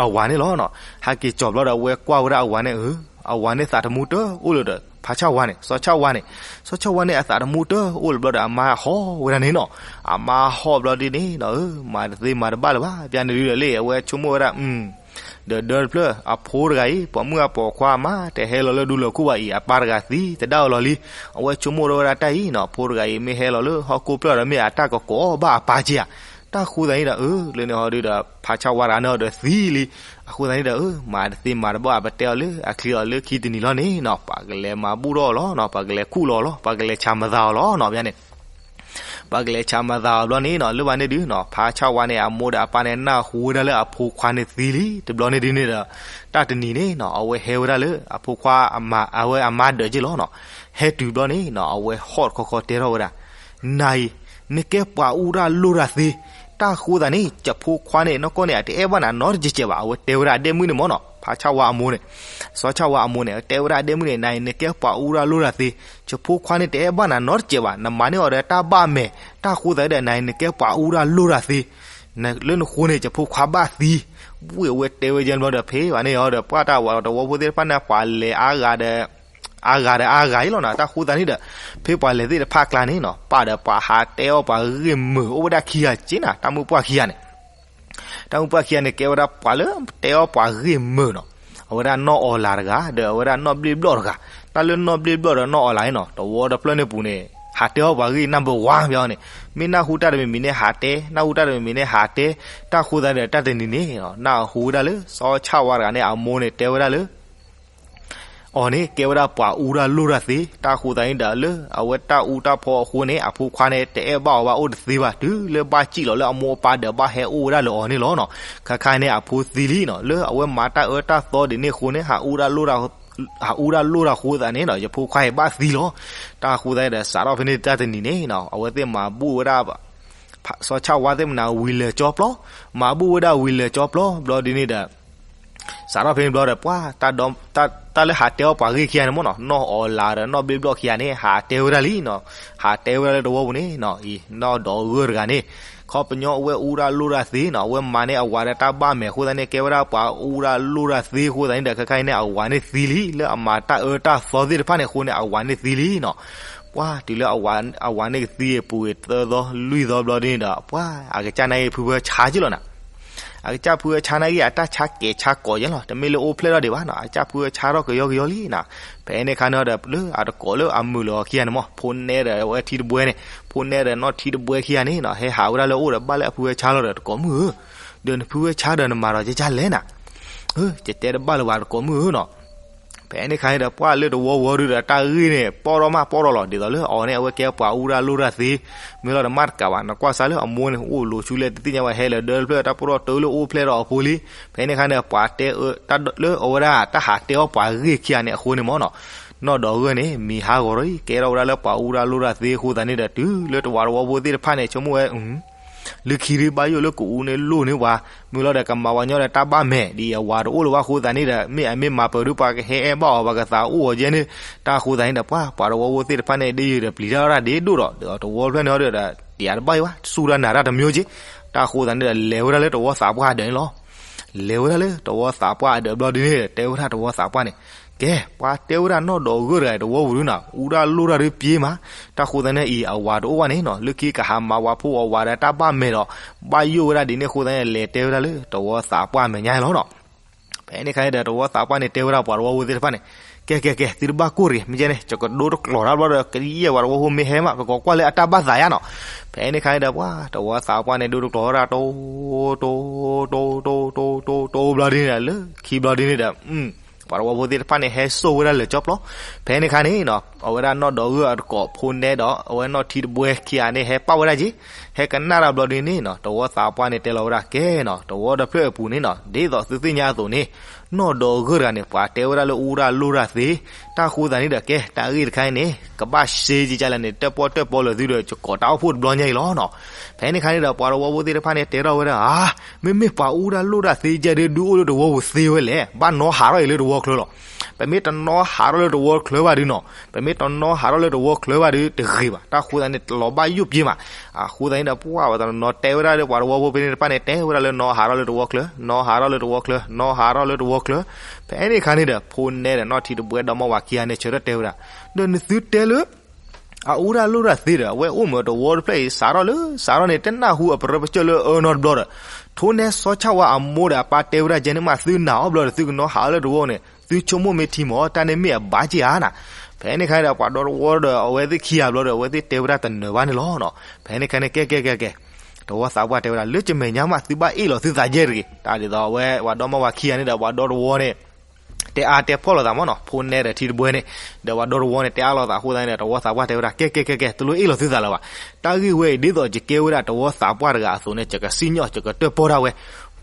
အဝၤန့ၣ်လီၤနီၤ. ဟဲက့ၤကၠီၤဘျီဒီး အဝဲကွၢ်ဝဲဒၣ်အဝၤန့ၣ်, အဝၤန့ၣ်သးတမူတအိၣ်လၢၤဒီး ဖါဆၣ်ဝါန့ၣ် စီၤဆၣ်ဝါန့ၣ်, စီၤဆၣ်ဝါန့ၣ် အသးတမူတအိၣ်လၢၤဘျီဒီး အမါဟီၣ်ဝဲဒၣ်န့ၣ်နီၤ. အမါဟီၣ်ဘျီဒ်န့ၣ်နီၤ, အၢ မၤတသ့မၤတဘၣ်လၢၤဘၣ် ပျၢ်န့ၣ်ဒုဒီးလၢ အဝဲဆိကမိၣ်ဝဲဒၣ် ဒီးဒၢတဖျၢၣ် အဖိတဂၤအံၤ ပိာ်မုၣ်အပိာ်ခွါအမါ တဟဲလီၤလၢဒူလၢၤခိၣ်ဘၣ်အံၤ အပၢ်တဂၤသံ တဒၣ်အီၤလီၤလံ. အဝဲဆိကမိၣ်ထီၣ်ဝဲဒၣ်တၢ်အံၤနီၤ, အဖိတဂၤအံၤ မ့ၢ်ဟဲလီၤလၢဟီၣ်ခိၣ်ဖျၢၣ်ဒီး မ့ၢ်အတၢ်ကကိးဘၣ်အပၢ်က့ဧါ. တၢ်ဃိသတးန့ၣ်ဒီး အၢ လၢန့ၣ်ဟီဒုဒီး ဖါဆၣ်ဝါတဂၤန့ၣ်ဒီးသံလံ. အဃိသတးန့ၣ်ဒီး အၢ မၤတသ့မၤတဘၣ် ပတဲအီၤလၢအချံအီၤလၢခံတနံၤလီၤန့ၣ်နီၤ, ပှၤကလဲၤမၤဘူၣ်ထီၣ်အီၤလီၤနီၤ, ပှၤကလဲၤခူၣ်လီၤအီၤလီၤ, ပှၤကလဲၤဆးမၤသးအီၤလီၤနီၤ ပျၢ်န့ၣ် ပှၤကလဲၤဆးမၤသးအီၤဘျီန့ၣ်နီၤ, လၢဘၣ်န့ၣ်ဒုနီၤ, ဖါဆၣ်ဝါန့ၣ် အမိၢ်ဒီးအပၢ်န့ၣ် နၢ်ဟူဝဲဒၣ်လၢအဖိခွါန့ၣ်သံလံ. တဘျီန့ၣ်ဒုန့ၣ်ဒီး တၢ်တနံၤန့ၣ်နီၤ, အဝဲဟဲဝဲဒၣ်လၢအဖိခွါ အဝဲအမါဒၢးက့ၢ်လီၤနီၤ. ဟဲတုၤဘျီန့ၣ်နီၤ, အဝဲဟီၣ်တခီခီတဲထီၣ်ဝဲဒၣ်, နၤအံၤ နကဲပှၤအူတၢ်လိၣ်တၢ်သ့, တၢ်ဃိသတးန့ၣ် ယဖိခွါန့ၣ် နီၢ်ကီၢ်န့ၣ် အတအဲၣ်ဘၣ်နၤနီတစဲးစဲးဘၣ်. အဝဲတဲဝဲဒၣ်အဒဲမုၣ်န့ၣ်မ့ၢ်နီၤ, ဖါဆၣ်ဝါအမိၢ်န့ၣ်, စီၤဆၣ်ဝါအမိၢ်န့ၣ် တဲဝဲဒၣ်အဒဲမုၣ်န့ၣ်, နၤအံၤ နကဲပှၤအူတၢ်လိၣ်တၢ်သ့, ယဖိခွါန့ၣ် တအဲၣ်ဘၣ်နၤနီတစဲးဘၣ်, နမၤန့ၢ်အီၤဒီးတၢ်ဘၣ်မဲာ်, တၢ်ဃိသတးဒီး နၤအံၤ နကဲပှၤအူတၢ်လိၣ်တၢ်သ့, လၢနဃိန့ၣ် ယဖိခွါဘၣ်သံ. ဝံၤအဝဲတဲဝဲယဲၢ်ဘျီဒီး ဖဲဘၣ်န့ၣ်အီၤဒီး ပှၤတၢ်ဝးတဝီဖိသ့ၣ်တဖၣ်န့ၣ် ပှၤလဲၤအါဂၤဒီး အါဂၤဒီးအါဂၤအံၤလီၤနီၤ. တၢ်ဃိသတးန့ၣ်ဒီး ဖဲပှၤလဲၤသ့ၣ်တဖၣ်ကျါန့ၣ်နီၤ, ပၢ်ဒီးပှၤဟးတဲအီၣ်ပှၤဂ့ၢ်မုာ်အိၣ်ဝဲဒၣ်ခံဂၤက့နီၤ, တၢ်မုၣ်ပှၢ်ခံဂၤန့ၣ် တၢ်မုၣ်ပှၢ်ခံဂၤန့ၣ် ကဲဝဲဒၣ်ပှၤလၢတဲအီၣ်ပှၤဂ့ၢ်မုာ်နီၤ. အဝဲဒၣ်နီၢ်အီလၤတဂၤ ဒီးအဝဲဒၣ်နီၢ်ဘျ့ၣ်ဘျီၣ်တဂၤ, တၢ်လၢနီၢ်ဘျ့ၣ်ဘျီၣ်ဒီးနီၢ်အီလၤန့ၣ်နီၤ, တဝီတဖျၢၣ်န့ၣ်ပူၤန့ၣ် ဟးတဲအီၣ်ပှၤဂ့ၢ် number one ဘၣ်န့ၣ်, မ့ၢ်နၢ်ဟူတၢ်တမံၤမံၤန့ၣ်ဟးတဲ, နၢ်ဟူတၢ်တမံၤမံၤန့ၣ်ဟးတဲ. တၢ်ဃိသတးဒီး တၢ်တနံၤန့ၣ် နၢ်ဟူဝဲဒၣ်လၢ စီၤဆၣ်ဝါတဂၤန့ၣ် အမိၢ်န့ၣ်တဲဝဲဒၣ်လၢ အီၤန့ၣ် ကဲဝဲဒၣ်ပှၤအူတၢ်လိၣ်တၢ်သ့, တၢ်ဃိသတးန့ၣ်ဒီး လၢအဝဲတၢ်အူတၢ်ဖီအဃိန့ၣ် အဖိခွါန့ၣ် တအဲၣ်ဘၣ်အီၤဘၣ်အိၣ်တသ့ဘၣ်, တုၤလၢဘၣ်စံၣ်လီၤလၢအမိၢ်အပၢ်ဒီး ဘၣ်ဟဲအိၣ်ဝဲဒၣ်လၢအီၤန့ၣ်လီၤနီၤ. ခါခါန့ၣ် အဖိသံလံနီၤ, လၢအဝဲမၤတၢ်အၢတၢ်သီဒ်န့ၣ်အဃိန့ၣ် ဟးအူတၢ်လိၣ်တၢ်ဃိသတးန့ၣ်ဒီး ယဖိခွါအံၤဘၣ်သံလီၤ. တၢ်ဃိသတးဒီး စးထီၣ်ဖဲန့ၣ်တၢ်တနံၤန့ၣ်နီၤ, အဝဲသ့ၣ်မၤဘူၣ်ဝဲဒၣ် စီၤဆၣ်ဝါသ့ၣ်မနၤဝံၤလဲၤကၠီပျီ, မၤဘူၣ်ဝဲဒၣ်ဝံၤလဲၤကၠီပျီဘျီဒ်န့ၣ်ဒီး စးထီၣ်ဖဲန့ၣ်ဘျီဒီး ပှၤ တၢ်လၢဟးတဲအီၣ်ပှၤဂ့ၢ်ခံဂၤန့ၣ်မ့ၢ်နီၤ, နီၢ်အီလၤဒီးနီၢ်ဘျ့ၣ်ဘျီၣ်ခံဂၤန့ၣ် ဟးတဲဝဲဒၣ်လံနီၤ, ဟးတဲဝဲဒၣ်လၢတဝီပူၤန့ၣ်နီၤ, အံၤ နီၢ်ဒီးဂၢၢ်တဂၤန့ၣ် ခီပညီအဝဲအူတၢ်လိၣ်တၢ်သ့နီၤ, အဝဲမၤန့ၢ်အဝၤဒီးတၢ်ဘၣ်မဲာ်အဃိသတးန့ၣ် ကဲဝဲဒၣ်ပှၤအူတၢ်လိၣ်တၢ်သ့အဃိသတးန့ၣ်ဒီး ခဲခါအံၤန့ၣ် အဝၤန့ၣ်သံလံ, လၢအမၤတၢ်အၢတၢ်သီသ့ၣ်တဖၣ်န့ၣ်အဃိန့ၣ် အဝၤန့ၣ်သံလံနီၤ. ပှၤ တုၤလၢအဝၤန့ၣ်ကသံပူၤသၢသီလွံၢ်သီဘျီဒ်န့ၣ်ဒီး ပှၤ အကစၢ်န့ၣ်ဂ့ၤဖုဖၢဆါက့လီၤနၤ, အကစၢ်ဖုဖၢဆါန့ၣ်ဂ့ၤ အတၢ်ဆါကဲၤဆါကိးယဲလီၤ, တမ့ၢ်လၢအိၣ်ဖျဲၣ်ထီၣ်ဒံးဘၣ်နီၤ, အကစၢ်ဖုဖၢဆါထီၣ်ကယီကယီလံနီၤ. ဖဲန့ၣ်ခါန့ၣ်ဒီး လၢအတကိးလၢအမုာ်လီၤခံဂၤန့ၣ်မ့ၢ် ဖိနဲဒီးအဝဲထံတဘှဲန့ၣ်, ဖိနဲဒီးနီၢ်ထံတဘှဲခံဂၤန့ၣ်နီၤ ဟဲဟးဝဲဒၣ်လၢအအိၣ်ဒီး ဘၣ်လၢအဖုဖၢဆါလီၤဒီး တကိးမုၣ်ဧၢ, ဒီးနဖုဖၢဆါဒီးနမၤဒီးကကၢ်လဲၣ်နၤ, အၢ ယတဲတဘၣ်လၢၤဘၣ် တကိးမုၣ်ဧၢနီၤ. ဖဲန့ၣ်ခါန့ၣ်ဒီး ပှၤလၢတဝီဝီၤဒုဒီး တၢ်ဂ့ၢ်န့ၣ် ပီၣ်ထီၣ်မးပီၣ်ထီၣ်လီၤ, ဒ်သိးလၢအီၤန့ၣ် အဝဲကဲပှၤအူတၢ်လိၣ်တၢ်သ့, မ့ၢ်လီၤတမၣ်တကးဘၣ်, နကွၢ်စးလၢအမိၢ်န့ၣ် အိၣ်လိၤဆူလဲၣ်တသ့ၣ်ညါဘၣ်, ဟဲလၢဒၢတဖျၢၣ် တၢ်ပိၢ်ထီၣ်တၢ်လၢအိၣ်ဖျဲၣ်ထီၣ်အဖိလံ. ဖဲန့ၣ်ခါန့ၣ် ပှၤတဲအၢ တၢ်လၢအဝဲဒၣ် တၢ်ဟးတဲအီၣ်ပှၤဂ့ၢ်ခံဂၤန့ၣ်အဃိန့ၣ်မ့ၢ်နီၤ, နီၢ်ဒီးဂၢၢ်န့ၣ် မံၤဟးဂီၤဒီး ကဲထီၣ်ဝဲဒၣ်လၢပှၤအူတၢ်လိၣ်တၢ်သ့အဃိသတးန့ၣ်ဒီး တုၤလၢတဝီတဝီဖိသ့ၣ်တဖၣ်န့ၣ် ဆိကမိၣ်ဝဲ လၢခံဒု ဘၣ်ယိၣ်လၢကအိၣ်န့ၣ်လိၣ်န့ၢ်ပှၤ, မ့ၢ်လီၤဒီးကမၤဝဲညီဒီးတၢ်ဘၣ်မဲာ် ဒ်အဝၤတအိၣ်လၢၤဘၣ်အဃိသတးန့ၣ်ဒီး မ့ၢ်အမ့ၢ်မၤပၢၤဒု ပှၤကဟဲအဲၣ်ဘၣ်အီၤ ပှၤကသးအိၣ်အီၤယဲန့ၣ်, တၢ်အဃိသတးန့ၣ်ဒီး ပှၤ ပှၤတဝီဖိသ့ၣ်တဖၣ်န့ၣ် ဒ်ယုာ်ဒီးပျံၤတၢ်ဒၣ်ဒ့ဒိၣ်ဒီး တဝီဖျၢၣ်န့ၣ်ဒီး တယၤတဘၣ်အံၤဘၣ် စူၢ်တၢ်နာ်တၢ်တမံၤက့, တၢ်အဃိသတးန့ၣ်ဒီး လဲၤဝဲဒၣ်လၢတဝီသးပှၢ်ဒၢးန့ၣ်လီၤ. လဲၤဝဲဒၣ်လၢတဝီသးပှၢ်အဒၢးဘျီဒ်န့ၣ်ဒီး တဲဝဲဒၣ်တဝီသးပှၢ်န့ၣ်, ကဲ ပှၤတဲဝဲဒၣ်နီၢ်ဒီးဂၢၢ်တဂၤအံၤ တဝီပူၤဒုနီၤ အူတၢ်လိၣ်တၢ်ဒုပျ့ၤမး, တၢ်ဃိသတးန့ၣ်အံၤ အဝၤတအိၣ်ဘၣ်န့ၣ်နီၤ လၢခံကဟးမၤဝၤဖိအဝၤဒီးတၢ်ဘၣ်မဲာ်ဒီး ဘၣ်ယိၣ်ဝဲဒၣ်ဒ်န့ၣ်အဃိသတးန့ၣ် လဲၤတဲဝဲဒၣ်လၢတဝီသးပှၢ်အမဲာ်ညါလီၤနီၤ. ဖဲန့ၣ်ခါန့ၣ်ဒီး တဝီသးပှၢ်န့ၣ် တဲဝဲဒၣ်ပှၤတဝီဖိသ့ၣ်တဖၣ်န့ၣ်, ကဲ ကဲ ကဲ သုတဘၣ်ကိၢ်တဂ့ၤ, မ့ၢ်ကဲန့ၣ် ယကဒိတကျိးတၢ်ဘျီဒီး ကယဲၢ်ပှၤတဝီဖိမ့ၢ်ဟဲမး ပကိးကွၢ်လၢအတၢ်ဘၣ်သးယါနီၤ. ဖဲန့ၣ်ခါန့ၣ်ဒီး ပှၤတဝီသးပှၢ်န့ၣ် ဒိတကျိးဝဲဒၣ် တိ တိ တိ တိ တိ တိ တိ ဘျီဒ်န့ၣ်ဒီး လၢခံဘျီဒ်န့ၣ်ဒီး ပှၤတဝီဖိသ့ၣ်တဖၣ်န့ၣ် ဟဲစိာ်ဝဲဒၣ်လၢကၠီပျီ. ဖဲန့ၣ်ခါန့ၣ်နီၤ အဝဲဒၣ်နီၢ်ဒီးဂၢၢ်အတကိးဖိနဲဒီး အဝဲနီၢ်ထံတဘှဲခံဂၤန့ၣ် ဟဲပာ်ဝဲဒၣ်က့ၤ, ဟဲကနၣ်တၢ်ဘျီဒ်န့ၣ်နီၤ တဝီသးပှၢ်န့ၣ် တဲလီၤဝဲဒၣ် ကဲနီၤ တဝီတဖျၢၣ်အပူၤန့ၣ်နီၤ ဒ်သိးသုသ့ၣ်ညါအသိးန့ၣ် နီၢ်ဒီးဂၢၢ်တဂၤန့ၣ် ပှၤတဲဝဲဒၣ်လၢအူတၢ်လိၣ်တၢ်သ့, တၢ်ဃိသတးန့ၣ်ဒီး ကဲ တၢ်ဂ့ၢ်တခါအံၤန့ၣ် ကဘၣ်စ့ကကလဲၣ်န့ၣ် တၢၣ်ပီၣ်တၢၣ်ပီလၢာ်သုဒီး ယကိးတၢ်အိၣ်ဖှိၣ်တဘျီညါအံၤလီၤနီၤ. ဖဲန့ၣ်ခါန့ၣ်ဒီး ပှၤတဝီဖိသ့ၣ်တဖၣ်န့ၣ် တဲထီၣ်ဝဲဒၣ် ဧါ, မ့မ့ၢ်ပှၤအူတၢ်လိၣ်တၢ်သ့ယဲဒုးဒုးအိၣ်လၢတဝီပူၤသ့ဝဲလဲၣ်, ဘၣ်နီၣ်ဟးထီၣ်အံၤလၢတဝီချၢလီၤ. ပမ့ၢ်တနီၣ်ဟးထီၣ်လၢတဝီချၢဘၣ်ဒုနီၤ, ပမ့ၢ် တနီၤဟးထီၣ်လၢတဝီချၢဘၣ်ဒီးတဂ့ၤဘၣ်, တၢ်ဃိသတးန့ၣ် တလီၤဘၣ်ယိၣ်ပျ့ၤမး. အဃိသတးန့ၣ်ဒီး ပှၢ်ဝဲတနီၤတဲဝဲဒၣ်လၢပှၤတဝီဖိဖဲန့ၣ်တဖၣ်န့ၣ် တဲဝဲဒၣ်လၢနီၤဟးထီၣ်လၢတဝီချၢ, နီၤဟးထီၣ်လၢတဝီချၢ, နီၤဟးထီၣ်လၢတဝီချၢ. ဖဲန့ၣ်အခါန့ၣ်ဒီး ဖိနဲဒီးနီၢ်ထံတဘှဲဒီမါဝၤခံဂၤန့ၣ် ဆၢထၢၣ်တဲဝဲဒၣ်, ဒီးနသုတဲလၢ အအိၣ်ဒၣ်လိၣ်တၢ်သ့ဒီး အဝဲအိၣ်မ့ၢ်တဝီတဖျၢၣ်အံၤ စးထီၣ်လၢစးထီၣ်န့ၣ် တနၢ်ဟူအပရၢပကၢၢ်လၢအအၢနီတဘျီဒီး, ထိနဲစီဆၣ်ဝါအမိၢ်ဒီးအပၢ်တဲဝဲဒၣ်ကဲန့ၣ်မး သုနာ်အီၤဘျီဒီး သုကနီၤဟးထီၣ်လၢတဝီန့ၣ် သုဆိကမိၣ်မ့ၢ်ထံမး တၢ်န့ၣ်မ့ၢ်အဘၣ်က့ၤဧါနၤ. ဖဲန့ၣ်အခါဒီး ပှၤဒီတဝီဒီး အဝဲသ့ၣ်ခံဂၤဘျီဒီး အဝဲသ့ၣ်တဲဝဲဒၣ်တနၢၤဘၣ်န့ၣ်လီၤနီၤ. ဖဲန့ၣ်အခါန့ၣ် ကဲကဲကဲကဲ တဝီသးပှၢ်တဲဝဲဒၣ် လၢကမဲာ်ညါမး သုဘၣ်အ့ၣ်လီၤသုသးယဲၢ်တဂ့ၤ. တၢ်ဒ်သိးအဝဲ ပှၤဒီမါဝၤခံဂၤန့ၣ်ဒီး ပှၤဒီတဝီန့ၣ် တဲအါတဲဖှီၣ်လိာ်သးမးနီၤ, ဖိနဲဒီးထံတဘှဲန့ၣ်, ဒီးပှၤဒီတဝီန့ၣ် တဲအါလိာ်သးအဃိသတးန့ၣ်ဒီး တဝီသးပှၢ်တဲဝဲဒၣ် ကဲကဲကဲကဲ တလိၣ်အ့ၣ်လီၤသုသးလၢၤဘၣ်. တၢ်ဂ့ၢ်ဝဲအံၤ ဒ်သိးယကဲဝဲဒၣ်တဝီသးပှၢ်တဂၤအသိးန့ၣ် ယကစံၣ်ညီၣ် ယကတၢၣ်ပီၢ်ဒၣ်ဝဲ.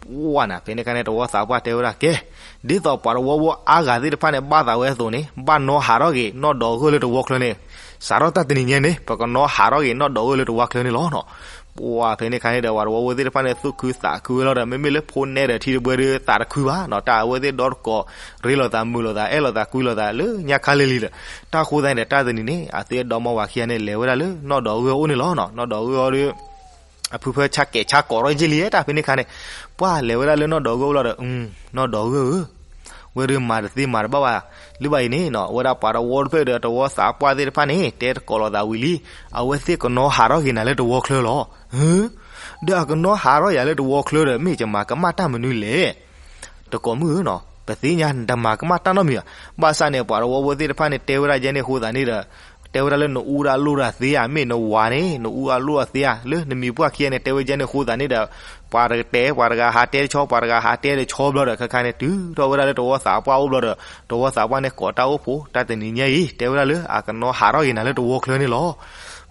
ပှၢ်နၤ ဖဲန့ၣ်အခါန့ၣ် တဝီသးပှၢ်တဲဝဲဒၣ် ကဲ ဒ်သိးပှၤတဝီဖိအါဂၤသ့ၣ်တဖၣ်န့ၣ် ဘၣ်သးဝဲအသိးန့ၣ် ဘၣ်နီၤဟးထီၣ်က့ၤ နီၢ်ဒီးဂၢၢ်လၢတဝီချၢန့ၣ်, စးထီၣ်တၢ်တနံၤညါန့ၣ် ပကနီၤဟးထီၣ်က့ၤ နီၢ်ဒီးဂၢၢ်လၢတဝီချၢန့ၣ်လီၤနီၤ. ပှၢ်ဖဲန့ၣ်အခါန့ၣ်ဒီး ပှၤတဝီဖိသ့ၣ်တဖၣ်န့ၣ် သူၣ်ခုသးခုဝဲလီၤဒီး မ့မ့ၢ်လၢဖိနဲဒီးထံတဘှဲဒီးသးတခုဘၣ်နီၤ, တၢ်အဝဲသ့ၣ်ဒီတကိး ရ့လိာ်သးမုာ်လိာ်သး အဲၣ်လိာ်သးကွံလိာ်သးလၢညါခါလံလံဒီး, တၢ်ဃိသတးန့ၣ်ဒီး တၢ်တနံၤန့ၣ် အသုဒီမါဝၤခံဂၤန့ၣ် လဲၤဝဲဒၣ်လၢနီၢ်ဒီးဂၢၢ်အအိၣ်န့ၣ်လီၤနီၤ. နီၢ်ဒီးဂၢၢ်အီၤဒီး အဖုဖၢဆါကဲးဆါကိးထီၣ်က့ၤလံ တၢ်ဖဲန့ၣ်အခါန့ၣ်, ပှၢ်လဲၤဝဲဒၣ်လၢနီၢ်ဒီးဂၢၢ်အအိၣ်လီၤဒီး, နီၢ်ဒီးဂၢၢ်ဧၢ, ဝဲဒၣ်မၤတသ့မၤတဘၣ်ဘၣ်, လၢဘၣ်အံၤန့ၣ်နီၤ ဝဲဒၣ်ပှၤတဝီတဖျၢၣ်ဒီးတဝီသးပှၢ်သ့ၣ်တဖၣ်န့ၣ် တဲတကိးလိာ်သးဝံၤလံ, အဝဲသ့ၣ်ကနီၤဟးထီၣ်က့ၤနၤလၢတဝီချၢလီၤ. ဒီးအကနီၤဟးထီၣ်ယၤလၢတဝီချၢဒီး မ့ၢ်ယမၤကမၣ်တၢ်မနုၤလဲၣ်. တကိးမုၣ်ဧၢနီၤ, ပသ့ၣ်ညါနတမၤကမၣ်တၢ်နီတမံၤဘၣ်. ဘၣ်ဆၣ်န့ၣ် ပှၤတဝီဖိသ့ၣ်တဖၣ်န့ၣ် တဲဝဲဒၣ်ယဲန့ၣ်အဃိသတးန့ၣ်ဒီး, တဲဝဲဒၣ်လၢနအူဒၣ်လိၣ်ဒၣ်သ့ဧါ, မ့ၢ်နဝၤန့ၣ် နအူဒၣ်လိၣ်ဒၣ်သ့ဧါ, လၢနမံၤပှၢ်ခံဂၤန့ၣ် တဲဝဲယဲန့ၣ်အဃိသတးန့ၣ်ဒီး, ပှၤတကတဲ ပှၤတဂၤဟးတဲတဆီ ပှၤတဂၤဟးတဲတဆီဘျီဒီး ခဲခါန့ၣ် တုၤထီၣ်ဝဲဒၣ်လၢတဝီသးပှၢ်အိၣ်ဘျီဒီး တဝီသးပှၢ်န့ၣ်ကိးတၢ်အိၣ်ဖှိၣ် တၢ်တနံၤညါအံၤ တဲဝဲဒၣ်လၢအကနီၤဟးထီၣ်က့ၤနၤလၢတဝီချၢန့ၣ်လီၤ.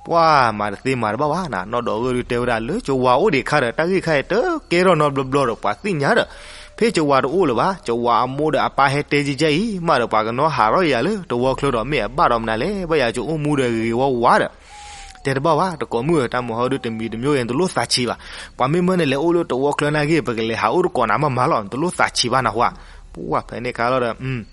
ပှၢ်မၤတသ့မၤတဘၣ်ဘၣ်နၤ, နီၢ်ဒီးဂၢၢ်ဒုးတဲဝဲဒၣ်လၢကဝၤအိၣ်ဒံးခါဒီး တၢ်ဂ့ၢ်ခါအံၤတကဲထီၣ်နီတဘျီဘျီဒီး ပှၤသ့ၣ်ညါဒီး, ဖဲကဝၤတအိၣ်လၢၤဘၣ်, ကဝၤအမိၢ်ဒီးအပၢ်ဟဲတဲကဲအံၤ မးဒီးပှၤကနီၤဟးထီၣ်ယၤလၢတဝီချၢဒီး မ့ၢ်အဘၣ်ဒီးမနုၤလဲၣ်, ဘၣ်ယၤကအိၣ်မူဒီးဂ့ၤဂ့ၤဝါဝါဒီး တဲတဘၣ်ဘၣ်, တကိးမုၣ်ဧၢ, တၢ်မုၢ်ဟီဒုးတမံၤတမံၤအံၤ နတလိၣ်သးဆံးဘၣ်. ပှၤမ့ၢ်မၢန့ၣ် လဲၤအိၣ်လၢတဝီချၢနာ်က့ ပကလဲၤဟးအိၣ်တကိးနၤမးမးလီၤ, နတလိၣ်သးဆံးဘၣ်နဟူဧါ. ပှၢ်ဖဲန့ၣ်အခါလီၤဒီး,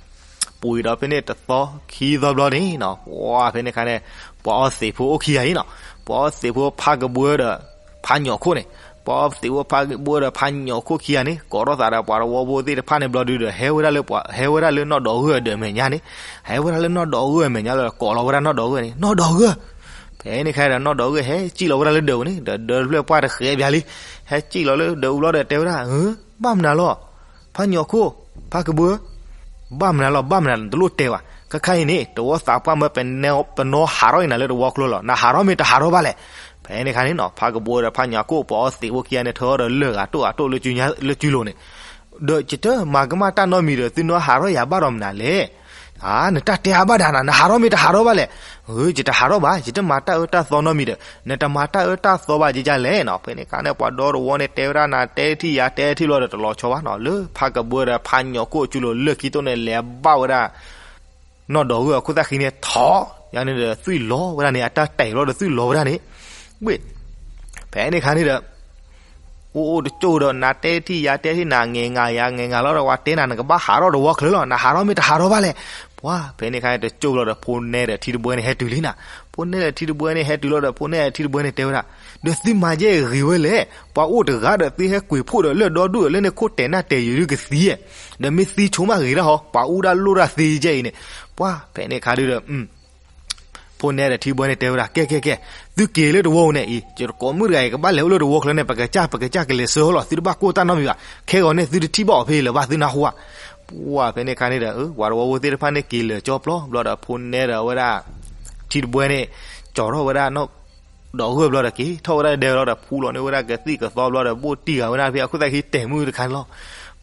ပှ့ၤဒီးဖဲန့ၣ်တသီခံသီဘျီန့ၣ်နီၤ, ပှၢ်ဖဲန့ၣ်အခါန့ၣ်, ပှၤအီသံးဖိအိၣ်ခံဂၤအံၤနီၤ, ပှၤအီသံးဖိဖးကဘှၢဒီးဖးညိးခိၣ်န့ၣ်, ပှၤအီသံးဖိဖးကဘှၢဒီးဖးညိးခိၣ်ခံဂၤန့ၣ် ကိးထီၣ်သးဒီးပှၤတဝီဖိသ့ၣ်တဖၣ်န့ၣ်ဘျီဒုးဒီး ဟဲဝဲဒၣ်လၢပှၤ, ဟဲဝဲဒၣ်လၢနီၢ်ဒီးဂၢၢ်အဒၢးမဲာ်ညါန့ၣ်, ဟဲဝဲဒၣ်လၢနီၢ်ဒီးဂၢၢ်အမဲာ်ညါလီၤဒီး ကိးလီၤဝဲဒၣ်နီၢ်ဒီးဂၢၢ်န့ၣ်, နီၢ်ဒီးဂၢၢ် ဖဲန့ၣ်အခါဒီး နီၢ်ဒီးဂၢၢ်ဟဲစံၣ်လီၤဝဲဒၣ်လၢဒၢးပူၤန့ၣ်, ဒီးဒၢးတဖျၢၣ်ပှၢ်တဃဲးဘျါလံ, ဟဲစံၣ်လီၤလၢဒၢးပူၤဘျီဒီးတဲဝဲဒၣ်, ဘၣ်မနုၤလီၤ, ဖးညိးခိၣ်, ဖးကဘှၢ, ဘၣ်မနုၤလီၤ ဘၣ်မနုၤလီၤ နတလိၣ်တဲဘၣ်. ခဲခါအံၤန့ၣ် တဝီသးပှၢ်မၢပနီၤဟးထီၣ်က့ၤနၤလၢတဝီချၢလီၤ, နဟးထီၣ်မ့ၢ်တဟးထီၣ်ဘၣ်လဲၣ်. ဖဲန့ၣ်အခါန့ၣ်နီၤ ဖးကဘှၢဒီးဖးညိးခိၣ် ပှၤအီသံးဖိခံဂၤန့ၣ် ထၢဒီးလၢၢ်ဂၤတိၢ်ဂၤတိၢ်လၢစုလိၤန့ၣ် ဒီးယတမၤကမၣ်တၢ်နီတမံၤဒီး သုနီၤဟးထီၣ်ယၤဘၣ်ဒီးမနုၤလဲၣ်. နတၢ်တဲအါဘၣ်ဒၣ်နၤ, နဟးထီၣ်မ့ၢ်တဟးထီၣ်ဘၣ်လဲၣ်. ယတဟးထီၣ်ဘၣ်, ယတမၤတၢ်အၢတၢ်သီနီတမံၤဒီး နတမၤတၢ်အၢတၢ်သီဘၣ်ကကလဲၣ်နီၤ. ဖဲန့ၣ်အခါန့ၣ် ပှၤဒီတဝီန့ၣ် တဲဝဲဒၣ်နၤ တဲထံၣ်ယၤ တဲထံၣ်ဘျီဒီး တလီၤဆီဘၣ်နီၤ, လၢဖးကဘှၢဒီးဖးညိးခိၣ်အစုလိၤလၢၢ်ခံတိၢ်န့ၣ် လဲၤဘၣ်ဝဲဒၣ် နီၢ်ဒီးဂၢၢ်အခိၣ်သၣ်ဃံန့ၣ် ထီၣ်ယၤန့ၣ်ဒီး သွံၣ်လီၤဝဲဒၣ်န့ၣ်, အတၢ်တဲာ်ဘျီဒီး သွံၣ်လီၤဝဲဒၣ်န့ၣ်, ဝ့ၢ် ဖဲန့ၣ်အခါန့ၣ်ဒီး အိၣ်အိၣ်တကၠိၢ်ဒီး နၤတဲထံၣ်ယၤတဲထံၣ် နၤငဲၤငၤယၤ ငဲၤငၤလီၤဒီး ပှၤတဲနၤ နကဘၣ်ဟးထီၣ်တဝီချၢလီၤ, နဟးထီၣ်မ့ၢ်တဟးထီၣ်ဘၣ်လဲၣ်. ပှၢ် ဖဲန့ၣ်အခါန့ၣ် တကၠိၢ်လီၤဒီး ဖိနဲဒီးထံတဘှဲန့ၣ် ဟဲတုၤလံနၤ. ဖိနဲဒီးထံတဘှဲန့ၣ် ဟဲတုၤလီၤဒီး ဖိနဲဒီးထံတဘှဲန့ၣ် တဲဝဲဒၣ်, ဒီးသုမၤယဲၢ်ဂ့ၤဝဲလဲၣ်, ပှၤအိၣ်တဂၤဒီး သုဟဲကွံာ်ဖှိၣ်ဒီးလၢၢ်ဒီဒူၣ် လၢန့ၣ်ခိၣ်တဲာ်နၢ်တဲာ်ယုာ်ဒုးကသံ, ဒီးမ့ၢ်သံဆိမးဂ့ၤဒၣ်ဟီ, ပှၤအူဒၣ်လိၣ်တၢ်သ့ယဲၢ်အံၤန့ၣ်. ပှၢ် ဖဲန့ၣ်အခါဒုးဒီး ဖိနဲဒီးထံဘှဲန့ၣ်တဲဝဲဒၣ် ကဲ ကဲ ကဲ, သုက့ၤလၢတဝီန့ၣ်အံၤ, ယတကိးမုၣ်တဂၤအံၤ ကဘၣ်လဲၤအိၣ်လၢတဝီချၢန့ၣ် ပကစၢ် ပကစၢ်ကလဲၤဆှၢအီၤလီၤ, သုတဘၣ်ကိၢ်တၢ်နီတမံၤဘၣ်, ခဲဂီၤန့ၣ် သုတထံၣ်ဘၣ်အီၤဖဲအံၤလၢၤဘၣ် သုနၢ်ဟူဧါ. ပှၢ် ဖဲန့ၣ်အခါန့ၣ်ဒီး ပှၤတဝီဖိသ့ၣ်တဖၣ်န့ၣ်က့ၤလၢာ်ကၠီပျီဘျီဒီး ဖိနဲဒီးဝဲဒၣ် ထံတဘှဲန့ၣ် ကၠီထီၣ်ဝဲဒၣ် နီၢ်ဒီးဂၢၢ်ဘျီဒီး က့ၤထီၣ်ဝဲဒၣ်ဒဲလီၤဒီး ဖူလီၤန့ၢ်ဝဲဒၣ်ကသံၣ်ကသီဘျီဒီး ဘိၣ်တံၢ်ဂၤဝဲဒၣ်ဖဲအခိၣ်သၣ်ခံတဲာ်မုၢ်တခါန့ၣ်လီၤ.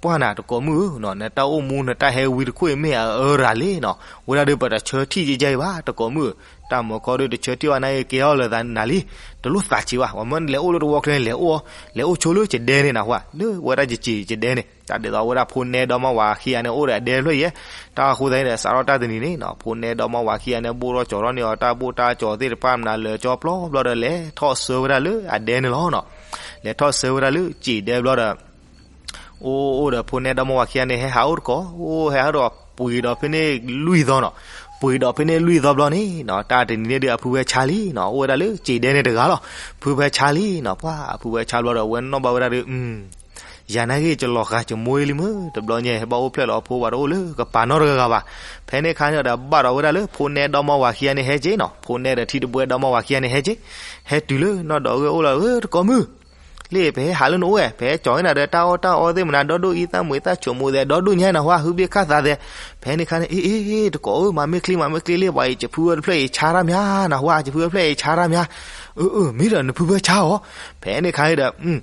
ပှၢ်နၤတကိးမုၣ်ဧၢ, နတၢ်အိၣ်မူနတၢ်ဟဲဝံတခိၣ်အံၤမ့ၢ်အအၢရၤလံနီၤ, ဝဲဒၣ်ဒီးပတဆၢထံၣ်ကဲကဲအံၤဘၣ် တကိးမုၣ်ဧၢ, တၢ်မၤခီဒုးတဆၢထံၣ်ဘၣ်နၤအံၤကဲထီၣ်လၢနၤလံ, တလိၣ်သးဆံးဘၣ်, ပှၤမၢနလဲၤအိၣ်လၢတဝီချၢန့ၣ် လဲၤအိၣ်, လဲၤအိၣ်ဆိလၢယဒဲန့ၣ်နဟူဧါ, လၢဝဲဒၣ်ယစံးယဒဲန့ၣ်, တၢ်ဒ်သိးဝဲဒၣ်ဖိနဲဒီမါဝၤခံဂၤန့ၣ် အိၣ်ဒီးအဒဲတဖျၢၣ်အံၤ, တၢ်ဃိသတးန့ၣ်ဒီး စးထီၣ်တၢ်တနံၤန့ၣ်နီၤ ဖိနဲဒီမါဝၤခံဂၤန့ၣ် ဘိၣ်ထီၣ်ကၠီၤထီၣ်န့ၢ်အီၤ တၢ်ဘိၣ်တၢ်ကၠီၤသ့ၣ်တဖၣ်မနုၤလၢာ်ကၠီပျီဘျီဒီး လဲၤထီၣ်ဆှၢဝဲဒၣ်လၢအဒဲန့ၣ်လီၤနီၤ. လဲၤထီၣ်ဆှၢဝဲဒၣ်လၢစံးဒဲဘျီဒီး အိၣ်အိၣ်ဒီးဖိနဲဒီမါဝၤခံဂၤန့ၣ် ဟဲဟးအိၣ်တကိး, အိၣ်ဟဲဟးအိၣ်တကိး ပှဲၤဒီးဖဲန့ၣ်လွံၢ်သီနီၤ, ပှ့ၤဒီးဖဲန့ၣ်လွံၢ်သီဘျီန့ၣ်နီၤ, တၢ်တနံၤန့ၣ်ဒီးအဖုဖဲဆါလံနီၤ, အိၣ်ဝဲဒၣ်လၢစံးဒဲန့ၣ်တဂၤလီၤ. ဖုဖဲဆါလံနီၤ, ပှၤအဖုဖဲဆါဘျီဒီး အဝဲနီၣ်ဘၣ်ဝဲဒၣ်ဒီး ယၤနာ်က့ ယလီၤဃာ်ယမိၢ်အံၤလံမ့ၢ်, တဘျီညါ ဟဲဘၣ်အိၣ်ဖျဲၣ်လီၤအဖိ ပှၤတအိၣ်လၢကပၤနီတဂၤဂၤဘၣ်. ဖဲန့ၣ်အခါန့ၣ်ဒီး ဘၣ်ဒီးဝဲဒၣ်လၢဖိနဲဒီမါဝၤခံဂၤန့ၣ်ဟဲက့နီၤ, ဖိနဲဒီးထံတဘှဲဒီမါဝၤခံဂၤန့ၣ်ဟဲက့, ဟဲတုၤလၢနီၢ်ဒီးဂၢၢ်အိၣ်လီၤ, တကိးမုၣ် လၢပဟဲဟးလၢနအိၣ်ဝဲ, ပဟဲကၠီၤဝဲနၤဒီးတၢ်အီၣ်တၢ်အီသ့ၣ်မနၤ, ဒီဒိၣ်အံသၣ်မွံသၣ်ဆိးမိၣ်သဲး ဒီဒိၣ်ညါနဟူဧါ, ဟုဘ့ၣ်ခၣ်သးသဲး. ဖဲန့ၣ်အခါန့ၣ် အ့ အ့ အ့ တကိးဧၢ, မၤမ့ၢ်ချ့ မၤမ့ၢ်ချ့လံ, ပှၤအံၤ ယဖုဝဲတဖျၢၣ်အံၤဆါတၢ်မးနဟူဧါ, ယဖုဝဲတဖျၢၣ်အံၤဆါတၢ်မး. အၢ အၢ မ့ၢ်ဒီးနဖုဖဲဆါအီၤ. ဖဲန့ၣ်အခါန့ၣ်ဒီး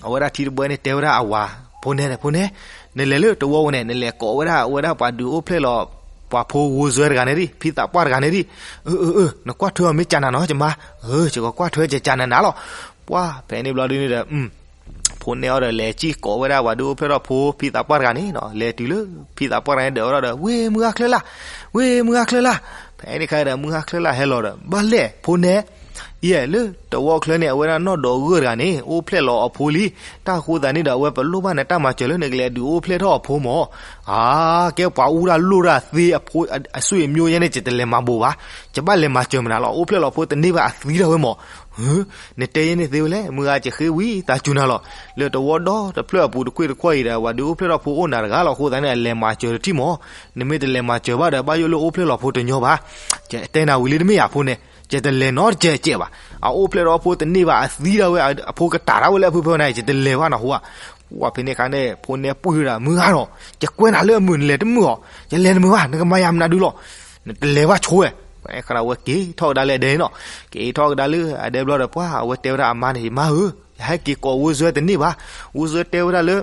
အဝဲဒၣ်ထံတဘှဲန့ၣ်တဲဝဲဒၣ်အဝၤ, ဖိနဲဒီး ဖိနဲ, နလဲၤလၢတဝီပူၤန့ၣ် နလဲၤကိးဝဲဒၣ် အဝဲဒၣ်ပှၤဒုးအိၣ်ဖျဲၣ်လီၤ ပှၤဖိဝိၢ်စွဲတဂၤန့ၣ်ဒံး, ဖံသးပှၢ်တဂၤန့ၣ်ဒံး. အၢ အၢ အၢ နကွၢ်ထွဲအီၤမ့ၢ်ကနၤနီၤ ယမါ. အၢ ယကကွၢ်ထွဲ ယကနၤနၤလီၤ. ပှၤဖဲန့ၣ်ဘျီဒုန့ၣ်ဒီး ဖိနဲအီၤဒီးလဲၤစံၣ်ကိးဝဲဒၣ်ပှၤဒုးအိၣ်ဖျဲၣ်ထီၣ်ဖိ ဖံသးပှၢ်တဂၤန့ၣ်နီၤ, လဲၤတုၤလၢ ဖံသးပှၢ်တဂၤန့ၣ်ဒီးဝဲဒၣ်ဒီး ဝ့ၢ်မုၢ်ဂၤချၢလၢ်, ဝ့ၢ်မုၢ်ဂၤချၢလၢ်. ဖဲန့ၣ်အခါဒီး မုၢ်ဂၤချၢလၢ်ဟဲလီၤဒီး ဘၣ်လဲၣ်ဖိနဲ, ယဲလၢတဝီချၢန့ၣ် အဝဲဒၣ်နီၢ်ဒီးဂၢၢ်တဂၤန့ၣ် အိၣ်ဖျဲၣ်လီၤအဖိလံ. တၢ်ဃိသးန့ၣ်ဒီး အဝဲပလိၣ်ဘၣ်နတၢ်မၤစၢၤလၢနကလဲၤဒုးအိၣ်ဖျဲၣ်ထီၣ်အဖိမၢ်. အါ ကဲပှၤအူတၢ်လိၣ်တၢ်သ့အဖိ အဆွေမျိုးညါန့ၣ် ယတလဲၤမၤဘိးဘၣ်, ယဘၣ်လဲၤမၤစၢၤမနုၤလီၤ, အိၣ်ဖျဲၣ်လီၤဖိတန့ၢ်ဘၣ်အသံတၢ်ဝဲမၢ်. နတဲယဲန့ၣ်သ့ဝဲလဲၣ်, မုၢ်ဂၤ ယဃ့ဝံသးစူၤနၤလီၤ. လၢတဝီဒီတဖျၢၣ်အပူၤတကွ့ၢ်တခွီၣ်အံၤဒီး ပှၤဒုးအိၣ်ဖျဲၣ်ထီၣ်ဖိအိၣ်နၤတဂၤလီၤ. အဃိသတးန့ၣ် အလဲၤမၤစၢၤတထံၣ်မၢ်. နမ့ၢ်တလဲၤမၤစၢၤဘၣ်ဒီး ဘၣ်ယိၣ်လၢအိၣ်ဖျဲၣ်လီၤဖိတညီဘၣ်. ယတဲနၤဝံၤလံတမ့ၢ်ဧါဖိနဲ, ယတလဲၤနီတစဲးစဲးဘၣ်. အအိၣ်ဖျဲၣ်ထီၣ်ဖိတန့ၢ်ဘၣ်အသံတၢ်ဝဲ, အဖိကတၢ်တၢ်ဝဲလၢအဖုဖဲနၤ, ယတလဲၤဘၣ်နဟူဧါ. ပှၤဖဲန့ၣ်အခါန့ၣ် ဖိနဲပှံၢ်ဝဲဒၣ် မုၢ်ဂၤနီၤ, ယကွဲနၤလၢအမုာ် နလဲၤတမုာ်အီၤ, ယလဲၤတမုာ်ဘၣ်, နကမၤယၤမနုၤဒုလီၤ. နတလဲၤဘၣ်ဆိဝဲ. ဖဲန့ၣ်အခါန့ၣ် အဝဲက့ၤထီၣ်ကဒါလၢအဒဲန့ၣ်နီၤ, က့ၤထီၣ်ကဒါလၢအဒဲဘျီဒီး ပှၤအဝဲတဲဝဲဒၣ်အမါန့ၣ်, ယမါဧၢ, ယဟဲက့ၤကိးဝိၢ်စွဲတန့ၢ်ဘၣ်. ဝိၢ်စွဲတဲဝဲဒၣ်လၢ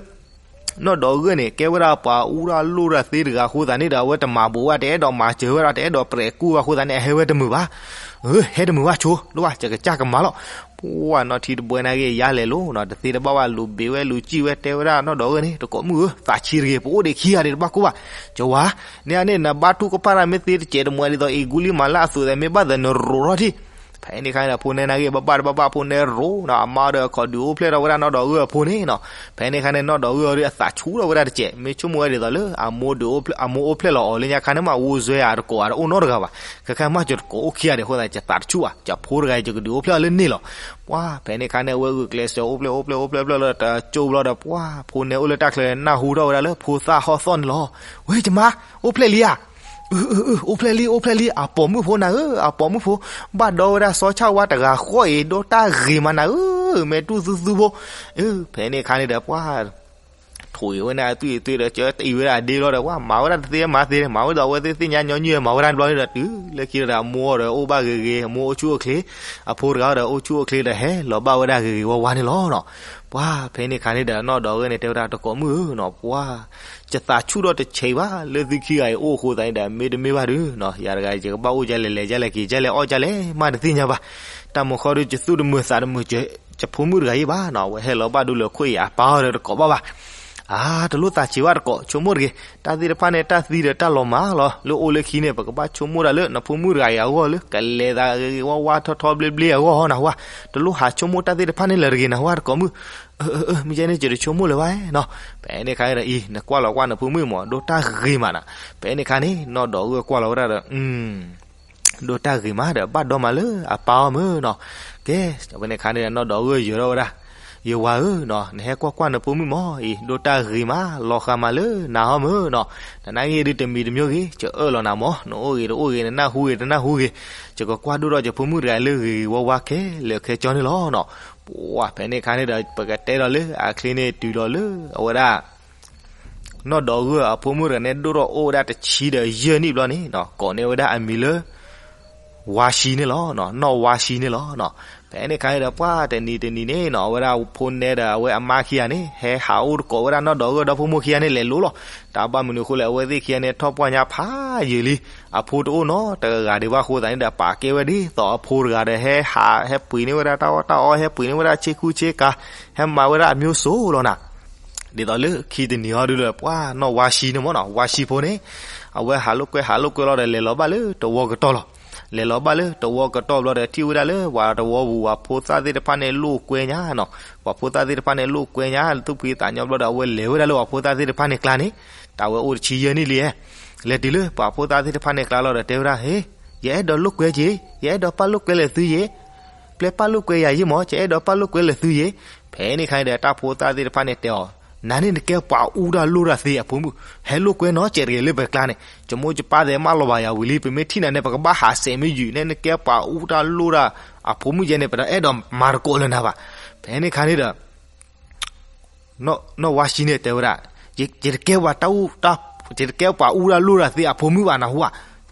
နီၢ်ဒီးဂၢၢ်န့ၣ် ကဲဝဲဒၣ်ပှၤအူတၢ်လိၣ်တၢ်သ့တဂၤအဃိသတးန့ၣ်ဒီး အဝဲတမၤဘိးဘၣ်, တအဲၣ်ဒိးမၤစၢၤဝဲဒၣ်, တအဲၣ်ဒိးပြဲးကူၣ်ဘၣ်အဃိသတးန့ၣ် အဟဲဝဲတမုာ်ဘၣ်. အၢ ဟဲတမုာ်ဘၣ်ဆိ, ဒိၣ်ဘၣ် ယကစၢ်ကမၤလီၤ. ပှၤနီၢ်ထံတဘှဲနာ်က့ ယါလဲၤလိၤနီၤ, တသ့တဘၣ်ဘၣ် လူၤဘ့ၣ်ဝဲလူၤစံၣ်ဝဲ တဲဝဲဒၣ်နီၢ်ဒီးဂၢၢ်န့ၣ်, တကိးမုၣ်ဧၢ, သးဆံးတဂ့ၤ, ပအိၣ်ဒံးခံဂၤဒံး တဘၣ်ကိၢ်ဘၣ်. ကဝၤ, န့ၣ်န့ၣ် နဘါထုကဖၣ်တၢ်မ့ၢ်သ့တစဲးတမှဲးဒ်သိး အ့ၣ်ကူလံမၤလၢအသိးသဲး မ့ၢ်ဘၣ်သဲးနရိးထီၣ်ထံၣ်. ဖဲန့ၣ်အခါန့ၣ် ဖိနဲနာ်က့ ဘၣ်ဘၣ်တဘၣ်ဘၣ် ဖိနဲရိးနီၤ, အမါဒီးခီၣ်ဒုးအိၣ်ဖျဲၣ်ထီၣ်ဝဲဒၣ်နီၢ်ဒီးဂၢၢ်အဖိန့ၣ်နီၤ. ဖဲန့ၣ်အခါန့ၣ် နီၢ်ဒီးဂၢၢ်အံၤ အသးဆူၣ်ထီၣ်ဝဲဒၣ်တစဲး, မ့ၢ်ဆိကမိၣ်ဝဲဒ်သိးလၢ အမိၢ်အိၣ်ဖျဲၣ်လီၤအီၤလၢညါခါန့ၣ်မး ဝိၢ်စွဲဧါတကိးဧါ တအိၣ်နီတဂၤဘၣ်. ခဲခါမး ယတကိးအိၣ်ခံဂၤဒံးအဃိသတး ယသးတဆူၣ်ဘၣ်, ယဖိတဂၤအံၤ ယကဒုးအိၣ်ဖျဲၣ်အီၤလၢန့ၣ်လီၤ. ပှၤဖဲန့ၣ်အခါန့ၣ် အဝဲဂုာ်ကျဲးစၢးအိၣ်ဖျဲၣ် အိၣ်ဖျဲၣ် အိၣ်ဖျဲၣ် အိၣ်ဖျဲၣ်လီၤဒီး တကၠိဘျီဒီး ပှၤဖိနဲအိၣ်လၢတၢ်ချၢ နၢ်ဟူထီၣ်ဝဲဒၣ်လၢဖိသၣ်ဟီၣ်သီၣ်န့ၣ်လီၤ. ဝဲ ယမါ, အိၣ်ဖျဲၣ်လံဧါ. အၢ အၢ အၢ အိၣ်ဖျဲၣ်လံ အိၣ်ဖျဲၣ်လံ, အပိာ်မုၣ်ဖိနၤဧၢ, အပိာ်မုၣ်ဖိ, ဘၣ်ဒီးဝဲဒၣ်စီၤဆၣ်ဝါတဂၤဃီအံၤ ဒိၣ်တၢ်ဂ့ၤမးနၤဧၢ, မဲာ်တူၢ်သူသူဖိ. အၢ ဖဲန့ၣ်အခါန့ၣ်ဒီး ပှၤ ထိၣ်အံၤဝဲန့ၣ်အသွံၣ်အသွဲဒီး ကၢတအံၤဝဲဒၣ်အဒ့လီၤဒီး ပှၤမၤဝဲဒၣ်တသ့မၤသ့, မၤဝဲဒၣ်အဝဲသ့ၣ်သ့ၣ်ညါညီနုၢ် မၤဝဲဒၣ်ဘျီန့ၣ်ဒီး တုၤလၢခံဒီး အမိၢ်ဒီးအိၣ်ဘၣ်ဂ့ၤဂ့ၤ, အမိၢ်အိၣ်ဆူၣ်အိၣ်ချ့, အဖိတဂၤဒီးအိၣ်ဆူၣ်အိၣ်ချ့ဒီး ဟဲလီၤဘၣ်ဝဲဒၣ်ဂ့ၤဂ့ၤဝါဝါန့ၣ်လီၤနီၤ. ပှၤဖဲန့ၣ်အခါန့ၣ်ဒီး နီၢ်ဒီးဂၢၢ်န့ၣ် တဲဝဲဒၣ် တကိးမုၣ်ဧၢနီၤ, ပှၤ ယသးဆူၣ်ထီၣ်တဆံးဘၣ် လၢသုခံဂၤအံၤအိၣ်အဃိသတးန့ၣ်ဒီး မ့တမ့ၢ်ဘၣ်ဒုးနီၤ, ယၤတဂၤ ယကဘၣ်အိၣ်ဒ်လဲၣ်လဲၣ်ဒ်လဲၣ်က့ၤ ဒ်လဲၣ်အီၣ်ဒ်လဲၣ်မး တသ့ၣ်ညါဘၣ်. တၢ်မုၢ်ဃီဒီး ယသူၣ်တမုာ်သးတမုာ် ယဖိမုၣ်တဂၤအံၤဘၣ်နီၤ, အဝဲဟဲလီၤဘၣ်ဒိလၢခိၣ်အံၤ အပၢ်အီၤဒီးတကိးဘၣ်ဘၣ်. အါ တလိၣ်သးဆံးဘၣ်တကိး, ဆိကမိၣ်တဂ့ၤ, တၢ်သ့ၣ်တဖၣ်န့ၣ် တၢ်သံဒီးတၢ်လီၤမၢ်လီၤ, လၢအိၣ်လၢခံန့ၣ် ပကဘၣ်ဆိကမိၣ်ဒၣ်လၢ နဖိမုၣ်တဂၤအံၤအဂီၢ်လၢ ကလဲၤသးဂ့ၤဂ့ၤဝါဝါထီထီဘျ့ဘျ့အဂီၢ်ဟီနဟူဧါ, တလိၣ်ဟးဆိကမိၣ်တၢ်သ့ၣ်တဖၣ်န့ၣ်လၢၤတဂ့ၤနဟူဧါ တကိးမုၣ်. အၢ အၢ အၢ မ့ၢ်ကဲန့ၣ် ယတဆိကမိၣ်လၢၤဘၣ်နီၤ. ဖဲန့ၣ်အခါန့ၣ်ဒီး အံၤ နကွၢ်လီၤကွၢ်နဖိမုၣ်မး ဒိၣ်တၢ်ဂ့ၤမးနီၤ. ဖဲန့ၣ်အခါန့ၣ် နီၢ်ဒီးဂၢၢ်ကွၢ်လီၤဝဲဒၣ်ဒီး ဒိၣ်တၢ်ဂ့ၤမးဒီး ဘၣ်ဒီမးလၢအပၢ်အီၤမ့ၢ်နီၤ. ကဲ ဖဲန့ၣ်အခါန့ၣ်ဒီး နီၢ်ဒီးဂၢၢ်ယၢၤထီၣ်ဝဲဒၣ်, ယဝၤဧၢနီၤ, နဟဲကွၢ်ကွၢ်နဖိမုၣ်မးအံၤ ဒိၣ်တၢ်ဂ့ၤမး လီၤဃာ်မးလၢနၤအီၤမ့ၢ်နီၤ. နနာ်က့ဒုးတမံၤတမံၤဂ့ၤ ကအၢၣ်လီၤနၤမး, နအိၣ်ဂ့ၤတအိၣ်ဂ့ၤ နနၢ်ဟူဂ့ၤတနၢ်ဟူဂ့ၤ, ယကကွၢ်ဒိၣ်ထီၣ်ယဖိမုၣ်တဂၤလၢဂ့ၤဂ့ၤဝါဝါခဲလၢာ်ခဲဆ့န့ၣ်လီၤနီၤ. ပှၤဖဲန့ၣ်အခါန့ၣ်ဒီး ပကတဲဒီးလၢအချ့န့ၣ် တုၤလီၤလၢအဝဲဒၣ် နီၢ်ဒီးဂၢၢ်အဖိမုၣ်တဂၤန့ၣ် ဒိၣ်ထီၣ်အိၣ်ဝဲဒၣ်တဆံဒီးယဲၢ်နံၣ်ဘျီန့ၣ်နီၤ, ကိးန့ၢ်ဝဲဒၣ်အမံၤလၢ ဝါရှံန့ၣ်လီၤ, နီၢ်ဝါရှံန့ၣ်လီၤ. ဖဲန့ၣ်အခါန့ၣ်ဒီး ပှၤတနံၤတနံၤန့ၣ်နီၤ အဝဲဒၣ်ဖိနဲဒီးအဝဲအမါခံဂၤန့ၣ် ဟဲဟးအိၣ်တကိးဝဲဒၣ်နီၢ်ဒီးဂၢၢ်ဒီဖိမိၢ်ခံဂၤန့ၣ် လဲၤလိၤလီၤ. တၢ်ဘၣ်မနုၤအဃိလဲၣ်, အဝဲသ့ၣ်ခံဂၤန့ၣ် ထီၣ်ပှၢ်ညါဖးယံာ်လံ. အဖိတအိၣ်နီတဂၤဒံးဘၣ်အဃိသတးန့ၣ်ဒီး ပာ်ကဲဝဲဒ်သိးအဖိတဂၤဒီး ဟဲဟး ဟဲပှ့ၤန့ၢ်ဝဲဒၣ်တၢ်အီၣ်တၢ်အီ, ဟဲပှ့ၤန့ၢ်ဝဲဒၣ်ဆ့ကူဆ့ကၤ, ဟဲမၤဝဲဒၣ်အမျိုးစုံလီၤနၤ. ဒ်သိးလၢခံတနံၤဟီဒုဒီး ပှၤနီၢ်ဝါရှံန့ၣ်မ့ၢ်နီၤ, ဝါရှံဖိန့ၣ် အဝဲဟးလိာ်ကွဲဟးလိာ်ကွဲလီၤဒီး လဲၤလီၤဘၣ်လၢတဝီကတီၢ်လီၤ. လဲၤလီၤဘၣ်လၢတဝီကတီၢ်ဘျီဒီး ထံၣ်ဝဲဒၣ်လၢပှၤတဝီပူၤ ပှၤဖိသၣ်သ့ၣ်တဖၣ်န့ၣ် လိာ်ကွဲညါနီၤ. ပှၤဖိသၣ်သ့ၣ်တဖၣ်န့ၣ် လိာ်ကွဲညါ သူၣ်ဖှံသးညီဘျီဒီး အဝဲလဲၤဝဲဒၣ်လၢပှၤဖိသၣ်သ့ၣ်တဖၣ်န့ၣ်ကျါန့ၣ်, တၢ်ဝဲအိၣ်တဆံယဲၢ်နံၣ်လံဧါ. လဲၤတုၤလၢပှၤဖိသၣ်သ့ၣ်တဖၣ်န့ၣ်ကျါလီၤဒီးတဲဝဲဒၣ်, ဟ့, ယအဲၣ်ဒိးလိာ်ကွဲက့ၤ, ယအဲၣ်ဒိးပာ်လိာ်ကွဲလၢသုယ့ၣ်, ပျဲပာ်လိာ်ကွဲယၤယ့ၣ်မၢ်, ယအဲၣ်ဒိးပာ်လိာ်ကွဲလၢသုယ့ၣ်. ဖဲန့ၣ်ခါန့ၣ်ဒီး တၢ်ဖိသၣ်သ့ၣ်တဖၣ်န့ၣ်တဲအီၤ, နၤန့ၣ်နကဲပှၤအူတၢ်လိၣ်တၢ်သ့အဖိမုၣ်, ဟဲလိာ်ကွဲနီတစဲးတဂ့ၤလၢပကျါန့ၣ်, ယမိၢ်ယပၢ်သ့ၣ်မၢလီၤဘၣ်ယၤဝံၤလံ, ပမ့ၢ်ထံၣ်နၤန့ၣ် ပကဘၣ်ဟးစဲးမ့ၢ်ယုာ်, နၤန့ၣ်နကဲပှၤအူတၢ်လိၣ်တၢ်အဖိမုၣ်ယဲန့ၣ် ပတအဲၣ်ဒိးမၤသကိးလၢနၤဘၣ်. ဖဲန့ၣ်ခါန့ၣ်ဒီး နီၢ်ဝါဆံန့ၣ်တဲဝဲဒၣ်, ယတကဲပှၤတၢ်အူ, ယတကဲပှၤအူတၢ်လိၣ်တၢ်သ့အဖိမုၣ်ဘၣ်နဟူဧါ,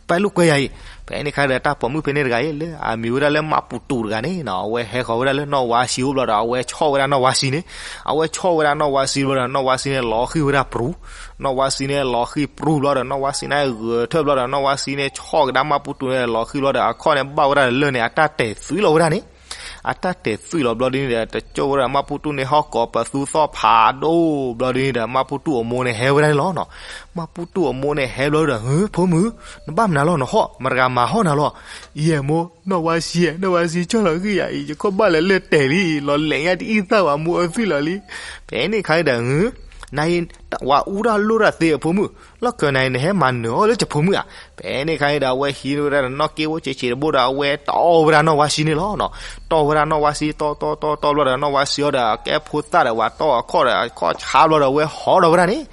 ပာ်လိာ်ကွဲယၤအံၤ. ဖဲန့ၣ်ခါဒီး တၢ်ပိာ်မုၣ်ဖဲန့ၣ်တဂၤအံၤ လၢအမံၤဝဲဒၣ်လၢမၢ်ပူၤတူးတဂၤန့ၣ်နီၤ, အဝဲဟဲဃီၤဝဲဒၣ်လၢနီၢ်ဝါဆံအိၣ်ဘျီဒီး အဝဲဆီၣ်ဝဲဒၣ်နီၢ်ဝါဆံန့ၣ်, အဝဲဆီၣ်ဝဲဒၣ်နီၢ်ဝါဆံဘျီဒီး နီၢ်ဝါဆံန့ၣ်လီၤဃံၣ်ဝဲဒၣ်ပြူၤ, နီၢ်ဝါဆံန့ၣ်လီၤဃံၣ်ပြူၤဘျီဒီး နီၢ်ဝါဆံန့ၣ်ဂဲၤထၢၣ်ဘျီဒီး နီၢ်ဝါဆံန့ၣ်ဆီၣ်ကဒါမၢ်ပူၤတူးန့ၣ်လီၤဃံၣ်ဘျီဒီး အခီၣ်န့ၣ်ဘၣ်ဝဲဒၣ်လၢာ်န့ၣ် အတၢ်တဲာ်သွံၣ်လီၤဝဲဒၣ်န့ၣ် အတၢ်တဲာ်သွံၣ်လီၤဘျီဒ်န့ၣ်ဒီး တကၠိၣ်ဝဲဒၣ်မၢ်ပူၤတူးန့ၣ်ဟီၣ်ကိးပသူသီၣ်ဖးဒိၣ်ဘျီဒ်န့ၣ်ဒီး မၢ်ပူၤတူးအမိၢ်န့ၣ်ဟဲဝဲဒၣ်န့ၣ်လီၤနီၤ. မၢ်ပူၤတူးအမိၢ်န့ၣ်ဟဲဘျီဒီး ဟၢ ဖိမုၣ်, နဘၣ်မနုၤလီၤနဟီၣ်, မတဂၤမၤဟီၣ်နၤလီၤ. ယဲၢ်မိၢ်, နီၢ်ဝါဆံဧၢ, နီၢ်ဝါဆံ ကၠီၣ်လီၤဂံၢ်ယၤအံၤ, ယခီၣ်ဘၣ်လၢလၢၢ်တဲာ်လံ, လီၤလဲာ်ညါတအံၣ်သၣ်ဝဲမိၢ်အသွံၣ်လီၤလံ. ဖဲန့ၣ်ခါန့ၣ်ဒီး နၤအံၤ ပှၤအူတၢ်လိၣ်တၢ်သ့အဖိမုၣ်, လီၢ်ခၢၣ်နၤအံၤ နဟဲမၤနၢၤအီၤလၢယဖိမုၣ်ဧါ. ဖဲန့ၣ်ခါန့ၣ်ဒီး အဝဲဟံးဝဲဒၣ်နီၢ်က့ဝဲဆံးဆံးတဘိဒီး အဝဲတီၢ်ဝဲဒၣ်နီၢ်ဝါဆံန့ၣ်လီၤ. တီၢ်ဝဲဒၣ်နီၢ်ဝါဆံ တီၢ်တီၢ်တီၢ်တီၢ်ဘျီဒီး နီၢ်ဝါဆံအီၤဒီး ကဲဖိသၣ်ဒီး ပှၤတီၢ်အခီၣ်ဒီး အခီၣ်ဆါဘျီဒီး အဝဲဟီၣ်ဒီးဝဲဒၣ်န့ၣ်,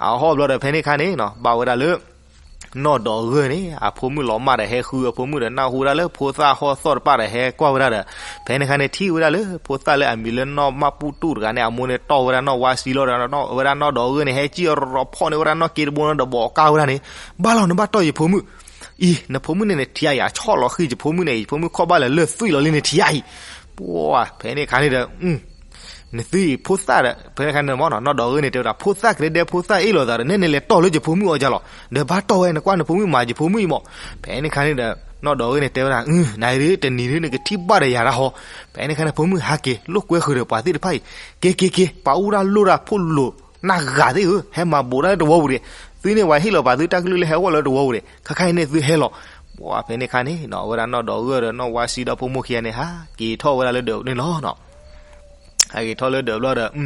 အဟီၣ်ဘျီဒီး ဖဲန့ၣ်ခါန့ၣ်နီၤ ဘၣ်ဝဲဒၣ်လၢ နီၢ်ဒီးဂၢၢ်န့ၣ် အဖိမုၣ်လီၤမၢ်ဒီး ဟဲဃုအဖိမုၣ်ဒီး နၢ်ဟူဒၣ်လၢဖိသၣ်ဟီၣ်သီၣ်တပၣ်ဒီး ဟဲကွၢ်ဝဲဒၣ်ဒီး ဖဲန့ၣ်ခါန့ၣ် ထံၣ်ဝဲဒၣ်လၢဖိသၣ်လၢအမံၤလၢနီၢ်မၢ်ပူၤတူးတဂၤန့ၣ် အမိၢ်န့ၣ်တီၢ်ဝဲဒၣ်နီၢ်ဝါဆံလီၤဒီး ဝဲဒၣ်နီၢ်ဒီးဂၢၢ်န့ၣ် ဟဲစံၣ်ရီဖီၣ်န့ၢ်ဝဲဒၣ်နီၢ်က့တဘိန့ၣ်ဒီး ဘီးကၢ်ဝဲဒၣ်န့ၣ်, ဘၣ်လီၤ နဘၣ်တီၢ်ယဖိမုၣ်, အံၤ နဖိမုၣ်န့ၣ် နထံၣ်အါယၤ ဆီၣ်လီၤဃံၣ်ယဖိမုၣ်န့ၣ် ယဖိမုၣ်ခီၣ်ဘၣ်လၢလၢၢ်သွံၣ်လီၤလံ နထံၣ်အါအံၤ, ပှၤ ဖဲန့ၣ်ခါန့ၣ်ဒီး နသုအံၤဖိသၣ်ဒီး ဖဲန့ၣ်ခါန့ၣ်မ့ၢ်နီၤ နီၢ်ဒီးဂၢၢ်န့ၣ်တဲဝဲဒၣ် ဖိသၣ်ကဒဲဒဲဖိသၣ်အ့ၣ်လိာ်သးဒီး နဲန့ၣ်လဲၤတီၢ်လၢယဖိမုၣ်အီၤယၤလီၤ, ဒီးဘၣ်တီၢ်ဝဲ နကွၢ်နဖိမုၣ်မၤယဖိမုၣ်အံၤမး, ဖဲန့ၣ်ခါန့ၣ်ဒီး နီၢ်ဒီးဂၢၢ်န့ၣ်တဲဝဲဒၣ် နၤအံၤဒ်တနံၤဒ်နကထံၣ်ဘၣ်ဒီးယၤတၢ်ဟီ, ဖဲန့ၣ်ခါန့ၣ် ဖိမုၣ်ဟးက့ၤ လိာ်ကွဲဃုာ်ဒီးပှၤသ့ၣ်တဖၣ်အံၤ, က့ၤက့ၤက့ၤ ပှၤအူတၢ်လိၣ်တၢ်ဖိလိာ်နၢ်ဂၤသ့ၣ်ဧၢ, ဟဲမၤဘူးတၢ်လၢတဝီပူၤဒံး, သုန့ၣ်ပှၤဟ့ၣ်လီၤပာ်သုတၢ်ကလုၢ်လၢဟဲဂီၢ်လၢတဝီပူၤဒံး, ခဲခါအံၤန့ၣ်သုဟဲလီၤ, ပှၤဖဲန့ၣ်ခါန့ၣ်နီၤ အဝဲဒၣ်နီၢ်ဒီးဂၢၢ်ဒီးနီၢ်ဝါဆံဒီးဖိမိၢ်ခံဂၤန့ၣ် ဟးက့ၤထီၣ်ဝဲဒၣ်လၢဒၢးန့ၣ်လီၤနီၤ. ဟဲက့ၤထီၣ်လၢဒၢး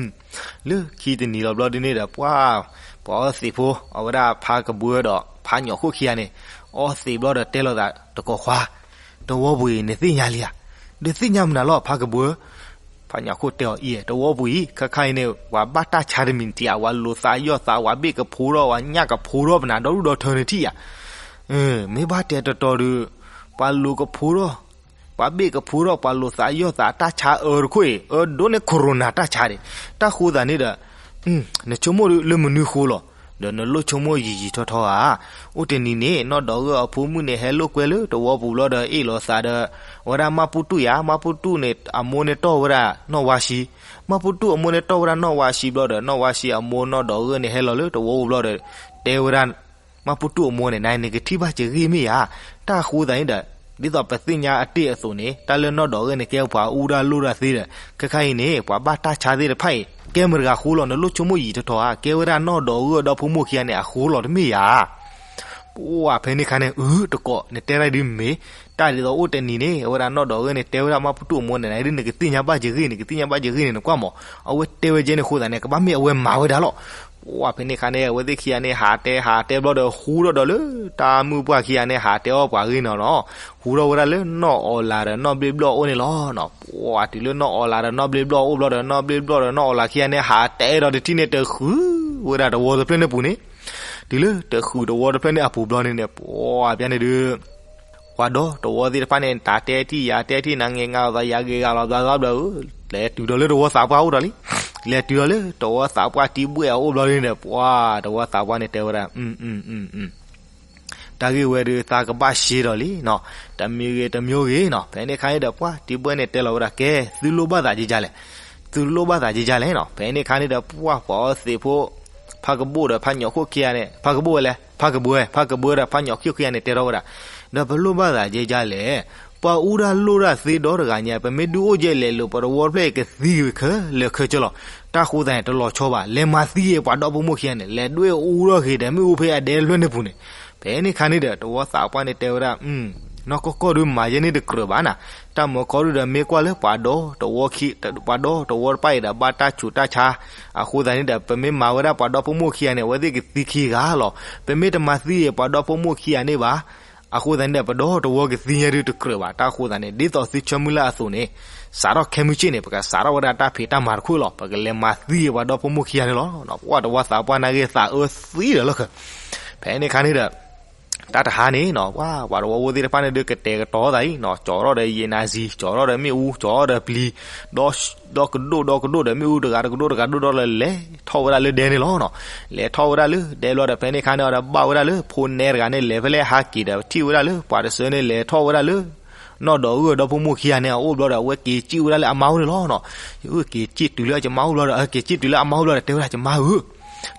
ဘျီဒီး လၢခံတနံၤလီၤဘျီဒ်န့ၣ်ဒီး ပှၤ ပှၤအီသံးဖိ အဝဲဒၣ်ဖါကဘှၢဒီးဖါညိးခိၣ်ခံဂၤန့ၣ် အီသံးဘျီဒီးတဲလိာ်သးတကိးခွါ, တဝီပူၤအံၤနသ့ၣ်ညါလံဧါ, ဒီးသ့ၣ်ညါမနုၤလီၤ ဖါကဘှၢ, ဖါညိးခိၣ်တဲအီၤအံၤ တဝီပူၤအံၤ ခဲခါအံၤန့ၣ် ပှၤဘၣ်တၢ်ဆါတမံၤတံၢ်ဧါ, ပှၤလိာ်သးယီၢ်သး ပှၤဘ့ၣ်ကဖိထီၣ် ပှၤညၣ်ကဖိထီၣ် ပနၤဒီဒူၣ်ဒီထၢန့ၣ်ထံၣ်ဧါ, မ့ၢ်ဘၣ်တဲတတီၤဒီး ပှၤလိာ်ကဖိထီၣ် ပှၤဘ့ၣ်ကဖိထီၣ် ပှၤလိာ်သးယီၢ်သးတၢ်ဆါအၢတခိၣ်အံၤ အၢဒိၣ်န့ၢ် corona တၢ်ဆါဒံး, တၢ်ဃိသးန့ၣ်ဒီး နဆိကမိၣ်လၢမနုၤဃိလီၤ, ဒီးနလိၣ်ဆိကမိၣ်ယံာ်ယံာ်ထီထီဧါ. အိၣ်တနံၤန့ၣ် နီၢ်ဒီးဂၢၢ်အဖိမုၣ်န့ၣ် ဟဲလိာ်ကွဲလၢတဝီပူၤဘျီဒီး အ့ၣ်လိာ်သးဒီး အဝဲဒၣ်မၢ်ပူၤတူၢ်ယၤ, မၢ်ပူၤတူၢ်န့ၣ် အမိၢ်န့ၣ်တီၢ်ဝဲဒၣ်နီၢ်ဝါဆံ, မၢ်ပူၤတူၢ်အမိၢ်န့ၣ်တီၢ်ဝဲဒၣ်နီၢ်ဝါဆံဘျီဒီး နီၢ်ဝါဆံအမိၢ်နီၢ်ဒီးဂၢၢ်န့ၣ် ဟဲလီၤလၢတဝီပူၤဘျီဒီး တဲဝဲဒၣ် မၢ်ပူၤတူၢ်အမိၢ်န့ၣ် နၤနကထံၣ်ဘၣ်စ့ၢ်ဂ့ၢ်မ့ၢ်ဧါ. တၢ်ဃိသးန့ၣ်ဒီး ဒ်သိးပသ့ၣ်ညါအတ့ၢ်အသိးန့ၣ် တၢ်လၢနီၢ်ဒီးဂၢၢ်န့ၣ် ကဲပှၤအူတၢ်လိၣ်တၢ်သ့ဒီး ခဲခါအံၤန့ၣ် ပှၤဘၣ်တၢ်ဆါသ့ၣ်တဖၣ်အံၤ ကဲမတၤတဂၤဃိလီၤ နလိၣ်ဆိကမိၣ်ယံာ်ထီထီဧါ. ကဲဝဲဒၣ်နီၢ်ဒီးဂၢၢ်ဒီးဖိမိၢ်ခံဂၤန့ၣ် အဃိလီၤတမ့ၢ်ဧါ. ပှၤဖဲန့ၣ်ခါန့ၣ် အၢ တကိး နတဲတၢ်ဒ်မ့ၢ် တၢ်ဒ်သိးအိၣ်တနံၤန့ၣ် အဝဲဒၣ်နီၢ်ဒီးဂၢၢ်န့ၣ် တဲဝဲဒၣ်မၢ်ပူၤတူၢ်အမိၢ်န့ၣ် နဒ်နကသ့ၣ်ညါဘၣ်စ့ၢ်ဂ့ၢ် နကသ့ၣ်ညါဘၣ်စ့ၢ်ဂ့ၢ်န့ၣ် နကွၢ်မး အဝဲတဲဝဲကဲန့ၣ်အဃိသတးန့ၣ် ကဘၣ်မ့ၢ်အဝဲမၤဝဲဒၣ်လီၤ. ပှၤဖဲန့ၣ်ခါန့ၣ် အဝဲသ့ၣ်ခံဂၤန့ၣ် ဟးတဲဟးတဲဘျီဒီး ဟူထီၣ်ဒီးလၢ တၢ်မုၣ်ပှၢ်ခံဂၤန့ၣ် ဟးတဲအီၣ်ပှၤဂ့ၢ်နီၤနီၤ ဟူထီၣ်ဝဲဒၣ်လၢနီၢ်အီလးဒီးနီၢ်ဘျ့ဘျီၣ်အိၣ်န့ၣ်လီၤ. ပှၤတုၤလၢနီၢ်အီလးဒီးနီၢ်ဘျ့ဘျီၣ်အိၣ်ဘျီဒီး နီၢ်ဘျ့ဘျီၣ်ဒီးနီၢ်အီလးခံဂၤန့ၣ် ဟးတဲဒီးတထံၣ်န့ၣ် တဃုာ်ဝဲဒၣ်တဝီတဖျၢၣ်န့ၣ်ပူၤန့ၣ် တုၤလၢတဃုာ်တဝီတဖျၢၣ်န့ၣ်အပူၤဘျီန့ၣ်န့ၣ် ပှၤဖဲန့ၣ်ဒုး ပှၤဒီတဝီသ့ၣ်တဖၣ်န့ၣ် တၢ်တဲထံၣ်ယၤတဲထံၣ် နၤငဲၤငါအသး ယၤဂ့ၤဂၤလီၤ ဘျါဘျါဘျါဧၢ, လဲၤတုၤဒီးလၢတဝီသးပှၢ်အိၣ်ဒီးလံ. လဲၤတုၤဒီးလၢတဝီသးပှၢ်တံဘှဲၣ်အအိၣ်ဘျီန့ၣ်န့ၣ် ပှၤတဝီသးပှၢ်န့ၣ်တဲဝဲဒၣ် တၢ်ဂ့ၢ်ဝဲဒုး သးကဘၣ်ရှဲဒီးလံနီၤ, တမံၤဂ့ၤတမံၤဂ့ၤနီၤ, ဖဲန့ၣ်ခါန့ၣ်ဒီး ပှၤတံဘှဲၣ်န့ၣ်တဲလီၤဝဲဒၣ် ကဲ သုလိၣ်ဘၣ်သးက့ၤကလဲၣ်, သုလိၣ်ဘၣ်သးက့ၤကလဲၣ်နီၤ. ဖဲန့ၣ်ခါန့ၣ်ဒီး ပှၤပှၤအီသံးဖိ ဖါကဘိၣ်ဒီးဖါညိးခိၣ်ခံဂၤန့ၣ် ဖါကဘိၣ်ဝဲလဲၣ် ဖါကဘိၣ်ဝဲ ဖါကဘိၣ်ဝဲဒီးဖါညိးခိၣ်ခံဂၤန့ၣ် တဲထီၣ်ဝဲဒၣ် ဒီးပလိၣ်ဘၣ်သးက့ၤကလဲၣ်, ပှၤအူတၢ်လိၣ်တၢ်သ့ဒီတဂၤညါ ပမ့ၢ်ဒုးအိၣ်ကဲလဲၣ်လိၤ ပတဝီတဖျၢၣ်အံၤကသံဝဲခဲလၢာ်ခဲဆ့လီၤ. တၢ်ဃိသတးန့ၣ် တလီၤဆီဘၣ်, လဲၤမၤသံယဲပှၤဒီဖိမိၢ်ခံဂၤန့ၣ် လဲၤဒွဲၣ်အူထီၣ်က့ၤဒီး မ့ၣ်အူဖဲအဒဲတဖျၢၣ်န့ၣ်ပူၤန့ၣ်. ဖဲန့ၣ်ခါန့ၣ်ဒီး တဝီသးပှၢ်န့ၣ်တဲဝဲဒၣ် နီၢ်ကီၢ်ကီၢ်ဒုးမၤယဲန့ၣ်တကြၢးဘၣ်နၤ, တၢ်မၢကီဒုးဒီးမ့ၢ်ကွၢ်လၢပှၤဒီတဝီခံ, ပှၤဒီတဝီတဖၣ်အံၤဒီးဘၣ်တၢ်ဆူးတၢ်ဆါ, အဃိသတးန့ၣ်ဒီးပမ့ၢ်မၤဝဲဒၣ်ပှၤဒီဖိမိၢ်ခံဂၤန့ၣ် အဝဲသ့ၣ်ကသံခံဂၤလီၤ. ပမ့ၢ်တမၤသံအံၤပှၤဒီဖိမိၢ်ခံဂၤန့ၣ်ဘၣ်, အဃိသတးန့ၣ်ဒီးပဒီတဝီကသံညါဒုးတကြၢးဘၣ်. တၢ်အဃိသတးန့ၣ် ဒ်သိးသုဆၢမုၢ်လၢ်အသိးန့ၣ်, စးထီၣ်ခဲမုၢ်ဆ့ၣ်န့ၣ် ပကစးထီၣ်ဝဲဒၣ်တၢ်ဖံးတၢ်မၤတခိၣ်လီၤ. ပကလဲၤမၤသံအံၤပှၤဒီဖိမိၢ်ခံဂၤန့ၣ်လီၤ. ပှၤတဝီသးပှၢ်နာ်က့သးအၢသံဒီးလီၢ်ဃၢၤ, ဖဲန့ၣ်ခါန့ၣ်ဒီး တၢ်တဟါန့ၣ်နီၤ, ပှၤတဝီဖိသ့ၣ်တဖၣ်န့ၣ်ဒုးကတဲာ်ကတီၤသးအံၤနီၤ, ကၠီထီၣ်ဒီးယံာ်နၤစံၤ, ကၠီထီၣ်ဒီးမ့ၣ်အူ, ကၠီထီၣ်ဒီးပျံၤ, ဒီကဒိၣ်ဒီကဒိၣ်ဒီးမ့ၣ်အူတဂၤတကဒိၣ်တဂၤဒိၣ်ဒီးလဲၤထီၣ်ဝဲဒၣ်လၢဒဲန့ၣ်လီၤနီၤ. လဲၤထီၣ်ဝဲဒၣ်လၢဒဲဘျီဒီး ဖဲန့ၣ်ခါန့ၣ်အီၤဒီးဘၣ်ဝဲဒၣ်လၢဖိနဲတဂၤန့ၣ် လဲၤဖဲလဲၣ်ဟးက့ၤဒီးထံၣ်ဝဲဒၣ်လၢပှၤတစၢန့ၣ် လဲၤထီၣ်ဝဲဒၣ်လၢ နီၢ်ဒီးဂၢၢ်ဒီဖိမိၢ်ခံဂၤန့ၣ် အအိၣ်ဘျီဒီး အဝဲက့ၤစံၣ်ဝဲဒၣ်လၢအမါအိၣ်န့ၣ်လီၤနီၤ. အဝဲက့ၤစံၣ်တုၤလၢအမါအိၣ်ဘျီဒီး အက့ၤစံၣ်တုၤလၢအမါအိၣ်ဘျီဒီး တဲဝဲဒၣ် ယမါဧၢ,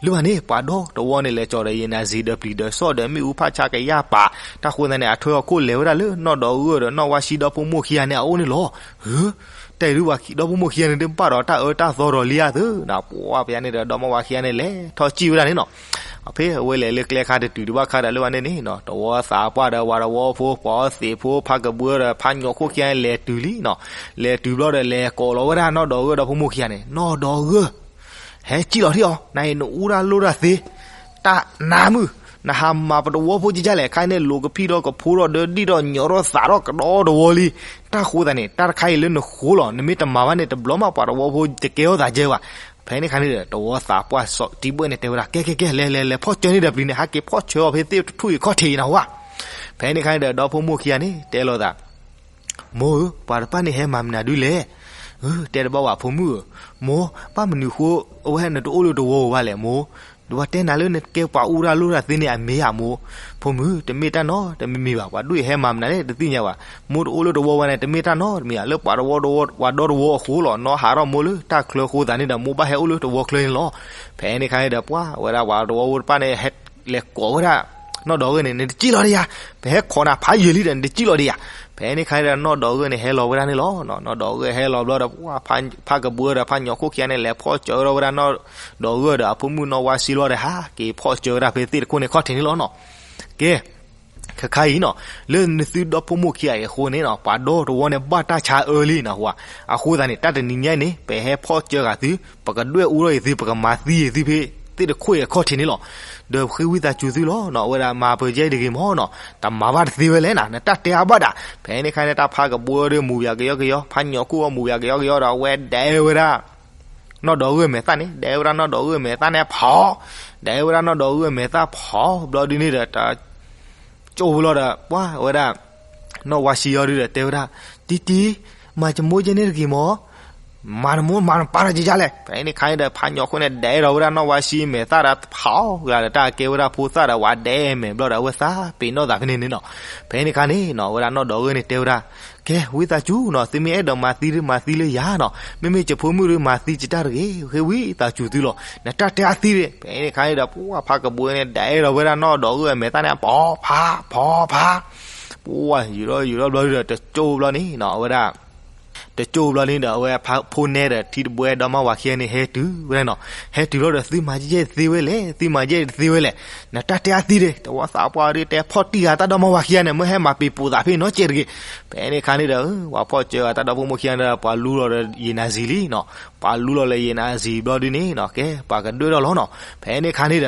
လၢဘၣ်န့ၣ် ပှၤဒီတဝီန့ၣ် လဲၤကၠီဒီးယံာ်နၤစံၤဒီးပျံၤဒီးဆီၣ်ဒီးမ့ၣ်အူဖးဆါကယၢ်ပာ်, တၢ်ဃိသတးန့ၣ် အထွဲအီၤခိၣ်လဲၤဝဲဒၣ်လၢနီၢ်ဒီးဂၢၢ်ဒီးနီၢ်ဝါဆံဒီဖိမိၢ်ခံဂၤန့ၣ် အအိၣ်န့ၣ်လီၤ. ဧၢ, တၢ်အံၤဒုးပှၤဒီဖိမိၢ်ခံဂၤန့ၣ်ဒုးဘၣ်ဒီးတၢ်အၢတၢ်သီဒီးလံဧါသၢနီၤ. ပှၤဖဲန့ၣ်ဒီး ဒီမါဝၤခံဂၤန့ၣ်လဲၤထီၣ်စံၣ်ဝဲဒၣ်န့ၣ်နီၤ. အဖဲအဝဲလဲၤလၢကျဲခါတတုၤဒံးဘၣ်ခါဒီး လၢဘၣ်န့ၣ်န့ၣ်နီၤ, တဝီသးပှၢ်ဒီးပှၤတဝီဖိ ပှၤအီသံးဖိ ဖးကဘှၢဒီးဖးညီခိၣ်ခံဂၤန့ၣ် လဲၤတုၤလံနီၤ. လဲၤတုၤဘျီဒီး လဲၤကိးလီၤဝဲဒၣ်နီၢ်ဒီးဂၢၢ်ဒီဖိမိၢ်ခံဂၤန့ၣ်, နီၢ်ဒီးဂၢၢ်, ဟဲစံၣ်လီၤထံၣ်အီၤ, နအံၤနအူတၢ်လိၣ်တၢ်သ့ တၢ်နါမုၣ်, နဟးမၤပတဝီဖိကကလဲၣ်, ခါန့ၣ် လိၤကဖံးထီၣ်ကဖိထီၣ်ဒီးဒံၣ်ထီၣ်ညီထီၣ်သးထီၣ်ကဒီတဝီလံ. တၢ်ဃိသတးန့ၣ် တၢ်တခါအံၤလၢနဃိလီၤ, နမ့ၢ်တမၤဘၣ်န့ၣ် တဘျီမးပှၤတဝီဖိတကဲထီၣ်သးကဲဘၣ်. ဖဲန့ၣ်ခါန့ၣ်ဒီး တဝီသးပှၢ်စီၤတံဘှဲၣ်န့ၣ်တဲဝဲဒၣ် ကဲကဲကဲ လဲၤလဲၤလဲၤဖီၣ်စၢန့ၢ်ဒီးပျံၤန့ၣ် ဟးက့ၤဖီၣ်စၢအီၤဖဲသ့ၣ်တထူၣ်အံၤခီၣ်ထံးအံၤနဟူဧါ. ဖဲန့ၣ်ခါန့ၣ်ဒီး ဒီဖိမိၢ်ခံဂၤန့ၣ် တဲလိာ်သး မိၢ်ဧၢ, ပှၤတဖၣ်န့ၣ်ဟဲမၤမနုၤဒုလဲၣ်. တဲတဘၣ်ဝဲဖိမုၣ်ဧၢ, မိၢ်, ဘၣ်မနုၤဃိ အဝဲနတအိၣ်လၢတဝီဧိၤဘၣ်လဲၣ်မိၢ်. ဒ်ပှၤတဲနၤလၢနကဲပှၤအူတၢ်လိၣ်တၢ်သ့န့ၣ်အမ့ၢ်ဧါမိၢ်. ဖိမုၣ်, တမ့ၢ်တၢ်နီတမံၤမံၤဘၣ်, ပှၤဒိၣ်အံၤဟဲမၤမနုၤန့ၣ်တသ့ၣ်ညါဘၣ်. မိၢ်တအိၣ်လၢတဝီဝဲန့ၣ် တမ့ၢ်တၢ်နီတမံၤဧါ, လၢပှၤတဝီတဝီ ပှၤဒီတဝီအဃိလီၤ. နီၢ်ဟးထီၣ်မိၢ်လၢတၢ်ချၢအဃိသတးန့ၣ်ဒီး မိၢ်ဘၣ်ဟဲအိၣ်လၢတဝီချၢန့ၣ်လီၤ. ဖဲန့ၣ်ခါန့ၣ်ဒီး ပှၤဝဲဒၣ်ပှၤတဝီဖိတဖၣ်န့ၣ် ဟဲလဲၤကိးဝဲဒၣ် နီၢ်ဒီးဂၢၢ်န့ၣ် နတစံၣ်လီၤဒံးယၤ, ပဟဲခိးနၤဖးယံာ်လံဒီး နတစံၣ်လီၤဒံးယၤ. ဖဲန့ၣ်ခါန့ၣ်ဒီး နီၢ်ဒီးဂၢၢ်န့ၣ် ဟဲလီၤဝဲဒၣ်န့ၣ်လီၤ. နီၢ်ဒီးဂၢၢ်ဟဲလီၤဘျီဒီး ဖးကဘှၢဒီးဖးညီခိၣ်ခံဂၤန့ၣ် လဲၤဖီၣ်စၢထီၣ်ဝဲဒၣ်နီၢ်ဒီးဂၢၢ်ဒီးအဖိမုၣ်နီၢ်ဝါဆံလီၤဒီး ဟးက့ၤဖီၣ်စၢဝဲဒၣ်ဖဲသ့ၣ်တခိၣ်န့ၣ်ခီၣ်ထံးန့ၣ်လီၤနီၤ. ကဲ ခဲခါအံၤနီၤ, လၢနသုဒီဖိမိၢ်ခံဂၤအံၤအဃိန့ၣ်နီၤ, ပှၤဒီတဝီန့ၣ် ဘၣ်တၢ်ဆါအၢလံနီၤ. အဃိသတးန့ၣ် တၢ်တနံၤညါအံၤန့ၣ် ပဟဲဖီၣ်စၢဂၤသု, ပကဒွဲၣ်အူထီၣ်အံၤသု, ပကမၤသံအံၤသုဖဲသ့ၣ်တခိၣ်အံၤအခီၣ်ထံးန့ၣ်လီၤ. ဒီးဃ့ဝံသးစူၤသုလီၤနီၤ, အဝဲဒၣ်မၤပယဲအံၤတဂ့ၤမၢ်နီၤ, တမၤဘၣ်တသ့ဝဲလဲၣ်နၤ, နတၢ်တဲအါဘၣ်ဒၣ်. ဖဲန့ၣ်ခါန့ၣ် တၢ်ဖးကဘှၢဒီးမူၤပၠးကယီကယီ, ဖးညီခိၣ်အီၤမူၤပၠးကယီကယီဒီး အဝဲဒဲဝဲဒၣ် နီၢ်ဒီးဂၢၢ်မဲာ်သၣ်န့ၣ်, ဒဲဝဲဒၣ်နီၢ်ဒီးဂၢၢ်မဲာ်သၣ်န့ၣ်ဖီ, ဒဲဝဲဒၣ်နီၢ်ဒီးဂၢၢ်မဲာ်သၣ်ဖီဘျီဒုန့ၣ်ဒီး တကၠိၣ်လီၤဒီး ပှၤဝဲဒၣ် နီၢ်ဝါဆံအီၤဒုဒီးတဲဝဲဒၣ်, တံတံ, မၤကမိၣ်ယဲန့ၣ်တဂ့ၤမၢ်, မၤနမိၢ်မၤနပၢ်ဒီးကယါလဲၣ်. ဖဲန့ၣ်ခါန့ၣ်ဒီး ဖးညီခိၣ်န့ၣ် ဒဲဒီးဝဲဒၣ်နီၢ်ဝါဆံမဲာ်သၣ်ဒီးဖီဂၤဒီး တၢ်ကဲဝဲဒၣ်ဖိသၣ်ဒီး ဝဲဒဲမဲာ်ဘျီဒီး အဝဲသးပ့ၤနီၣ်သးဖဲန့ၣ်န့ၣ်နီၤ. ဖဲန့ၣ်ခါန့ၣ်နီၤ အဝဲဒၣ်နီၢ်ဒီးဂၢၢ်န့ၣ်တဲဝဲဒၣ်, ကဲ ဝံသးစူၤနီၤ, သုမ့ၢ်အဲၣ်ဒိးမၤသံဒုးမၤသံလၢယၤနီၤ, မ့မ့ၢ်ယဖိမုၣ်ဒုးမၤသံယတၢ်တဂ့ၤ, ဃ့ဝံသးစူၤသုလီၤ, နတၢ်တဲအါသံဒၣ်. ဖဲန့ၣ်ခါန့ၣ်ဒီး ပှၤဖးကဘှၢန့ၣ် ဒဲဒီးဝဲဒၣ်နီၢ်ဒီးဂၢၢ်မဲာ်သၣ်န့ၣ် ဖီဖး ဖီဖး, ပှၤယူၤထီၣ်ယူၤထီၣ်ဘျီဒုဒီး တကၠိၣ်ဘျီန့ၣ်နီၤ အဝဲဒၣ် တကၠိၣ်ဘျီန့ၣ်ဒီး အဝဲဖိနဲဒီးထံတဘှဲဒီမါဝၤခံဂၤန့ၣ် ဟဲတုၤဝဲဒၣ်နီၤ. ဟဲတုၤလီၤဒီး သုမၤယဲၢ်တသ့ဝဲလဲၣ်, သုမၤယဲၢ်တသ့ဝဲလဲၣ်, နတၢ်တဲအါသံဒၣ်. တဝီသးပှၢ်ဒုတဲဖီၣ်တံၢ်ဂၤတၢ်ဒီမါဝၤခံဂၤန့ၣ် မ့ၢ်ဟဲမၤပံၤပိာ်သးဖဲနီတစဲးတဂ့ၤ. ဖဲန့ၣ်ခါန့ၣ်ဒီး ပှၤဖီၣ်စၢဂၤတၢ်ဒီဖိမိၢ်ခံဂၤန့ၣ်ဒီး ပှၤလူလီၤဒီးယံာ်နၤစံၤလံနီၤ. ပှၤလူလီၤလၢယံာ်နၤစံၤဘျီဒုန့ၣ်နီၤ ကဲ ပှၤကဒွဲၣ်ထီၣ်လီၤနီၤ. ဖဲန့ၣ်ခါန့ၣ်ဒီး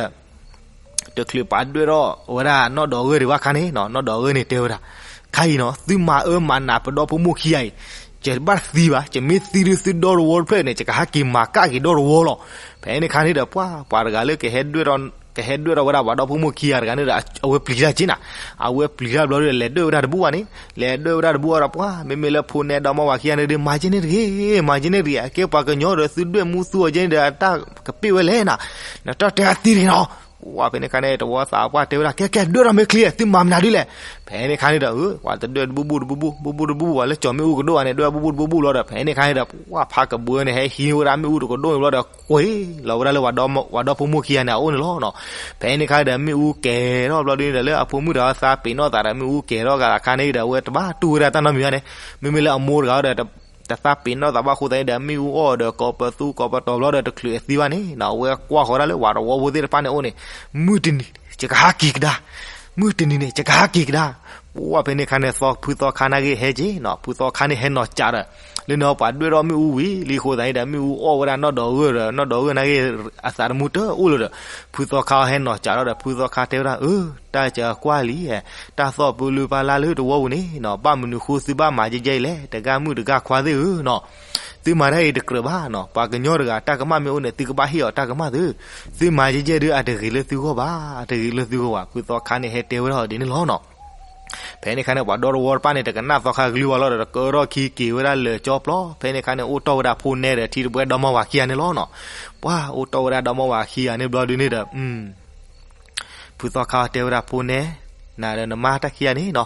တချုးပှၤဒွဲၣ်ထီၣ်ဝဲဒၣ်နီၢ်ဒီးဂၢၢ်ဒံးဘၣ်ခါန့ၣ်နီၤ, နီၢ်ဒီးဂၢၢ်န့ၣ်တဲဝဲဒၣ်, ခါအံၤနီၤ သုမၤအၢမၤနးပဒီဖိမိၢ်ခံဂၤအံၤ, ယဘၣ်သံဘၣ်, ယမ့ၢ်သံဒုးသုဒီတဝီတဖျၢၣ်န့ၣ် ယကဟးက့ၤမၤကၣ်က့ၤဒီတဝီလီၤ. ဖဲန့ၣ်ခါန့ၣ်ဒီး ပှၤ ပှၤတဂၤလၢကဟဲဒွဲၣ်ထီၣ် ကဟဲဒွဲၣ်ထီၣ်ဝဲဒၣ်ပှၤဒီဖိမိၢ်ခံဂၤတဂၤန့ၣ်ဒီး အဝဲပျံၤတၢ်က့ၤနၤ, အဝဲပျံၤတၢ်ဘျီဒုဒီး လဲၤဒွဲၣ်ဝဲဒၣ်တဘူၣ်ဘၣ်န့ၣ်, လဲၤဒွဲၣ်ဝဲဒၣ်တဘူၣ်ဘၣ်ဒီး ပှၤ မ့မ့ၢ်လၢဖိနဲဒီမါဝၤခံဂၤန့ၣ်ဒုး မၤက့ၤန့ၣ်တဂ့ၤ, မၤက့ၤန့ၣ်တဂ့ၤ, အကဲပှၤကညီဒီး သုဒွဲၣ်မူသူအီၤက့ၤန့ၣ်ဒီး အတၢ်ကပ့ၢ်ဝဲလဲၣ်နၤ, နတၢ်တဲအါသံဒၣ်နီၤ. ပှၤဖဲန့ၣ်ခါန့ၣ် တဝီသးပှၢ်တဲဝဲဒၣ် ကဲကဲ ဒွဲၣ်ထီၣ်မ့ၢ်ချံ သုမၤမနုၤဒ်လဲၣ်. ဖဲန့ၣ်ခါန့ၣ်ဒီး ပှၤတဒွဲၣ်တဘူၣ်ဘူၣ်တဘူၣ်ဘူၣ်, ဘူၣ်ဘူၣ်တဘူၣ်ဘူၣ် ပှၤလၢကၠီၤမ့ၣ်အူကဒိၣ်ဘၣ်န့ၣ် ဒွဲၣ်ဘူၣ်ဘူၣ်တဘူၣ်ဘူၣ်လီၤဒီး ဖဲန့ၣ်ခါန့ၣ်ဒီး ပှၤဖးကဘှၢန့ၣ် ဟဲဟံးဝဲဒၣ်မ့ၣ်အူတကဒိၣ်န့ၣ်ဘျီဒီး ကွံာ်လီၤဝဲဒၣ်လၢ ပှၤဒီဖိမိၢ်ခံဂၤန့ၣ်အအိၣ်န့ၣ်လီၤနီၤ. ဖဲန့ၣ်ခါန့ၣ်ဒီး မ့ၣ်အူကဲၤထီၣ်ဘျီဒုန့ၣ်ဒီး လၢအဖိမုၣ်တဂၤသးပ့ၤနီၣ်သးဒီး မ့ၣ်အူကဲၤထီၣ်ဂၤခါန့ၣ်ဒီး အဝဲတဘၣ်တူၢ်ဝဲဒၣ်တၢ်နီတမံၤဘၣ်န့ၣ်, မ့မ့ၢ်လၢအမိၢ်တဂၤဒီး တသးပ့ၤနီၣ်သးဘၣ်အဃိသတးန့ၣ်ဒီး မ့ၣ်အူအီၣ်ဒီး ကိးပသူကိးပတီၤဘျီဒီး တချုးအသံဘၣ်န့ၣ်နီၤ အဝဲကွၢ်ဃီၤဒၣ်လၢပှၤတဝီဖိသ့ၣ်တဖၣ်န့ၣ်အအိၣ်န့ၣ်, မုၢ်တနံၤ ယကဟးက့ၤကဒါ, မုၢ်တနံၤန့ၣ် ယကဟးက့ၤကဒါ. ပှၢ်ဖဲန့ၣ်အခါန့ၣ် သီဖုသီခါနာ်က့ဟဲက့ၤနီၤ, ဖုသီခါန့ၣ်ဟဲနီၤကးဒီး လၢန့ၣ်ပှၤဒွဲၣ်ထီၣ်မ့ၣ်အူဝံၤလံအဃိသတးန့ၣ်ဒီး မ့ၣ်အူအီၣ်ဝဲဒၣ်နီၢ်ဒီးဂၢၢ်ဒီး နီၢ်ဒီးဂၢၢ်နာ်က့ အသးတမူတအိၣ်လၢၤဒီး ဖုသီခါဟဲနီၤကးထီၣ်ဒီး ဖုသီခါတဲဝဲဒၣ် အၢ တၢ်ကကွၢ်လံ, တၢ်သီၣ်ပၢလၢပၢ်လၢ်လၢတဝီပူၤန့ၣ်နီၤ ဘၣ်မနုၤဃိသုဘၣ်မၤယဲၢ်ယဲၢ်အံၤလဲၣ်, တဂၤမုၣ်တဂၤခွါသ့ၣ်ဧၢနီၤ. သုမၤတၢ်အံၤတကြၢးဘၣ်နီၤ, ပှၤကညီတဂၤတၢ်ကမၣ်မ့ၢ်အိၣ်န့ၣ် သုကဘၣ်ဟ့ၣ်အီၤတၢ်ကမၣ်သု, သုမၤယဲၢ်ယဲၢ်ဒုး အတဂ့ၤလၢသုဂီၢ်ဘၣ်, အတဂ့ၤလၢသုဂီၢ်ဘၣ်. ဖုသီခါန့ၣ်ဟဲတဲဝဲဒၣ်အီၤဒ်န့ၣ်လီၤနီၤ. ဖဲန့ၣ်အခါန့ၣ် ပှၤဒီတဝီတဖၣ်န့ၣ် တကနၣ်သီခါကလုၢ်ဝဲလီၤဒီး တကၢထီၣ်ခံက့ၤဝဲဒၣ်လၢာ်ကၠီပျီ. ဖဲန့ၣ်အခါန့ၣ် အိၣ်တီၢ်ဝဲဒၣ်ဖိနဲဒီးထံတပွဲဒီမါဝၤခံဂၤန့ၣ်လီၤနီၤ. ပှၢ်အိၣ်တီၢ်ဝဲဒၣ်ဒီမါဝၤခံဂၤန့ၣ်ဘျီဒုန့ၣ်ဒီး ဖုသီခါတဲဝဲဒၣ်ဖိနဲ, နၤဒီးနမါတၢ်ခံဂၤန့ၣ်နီၤ,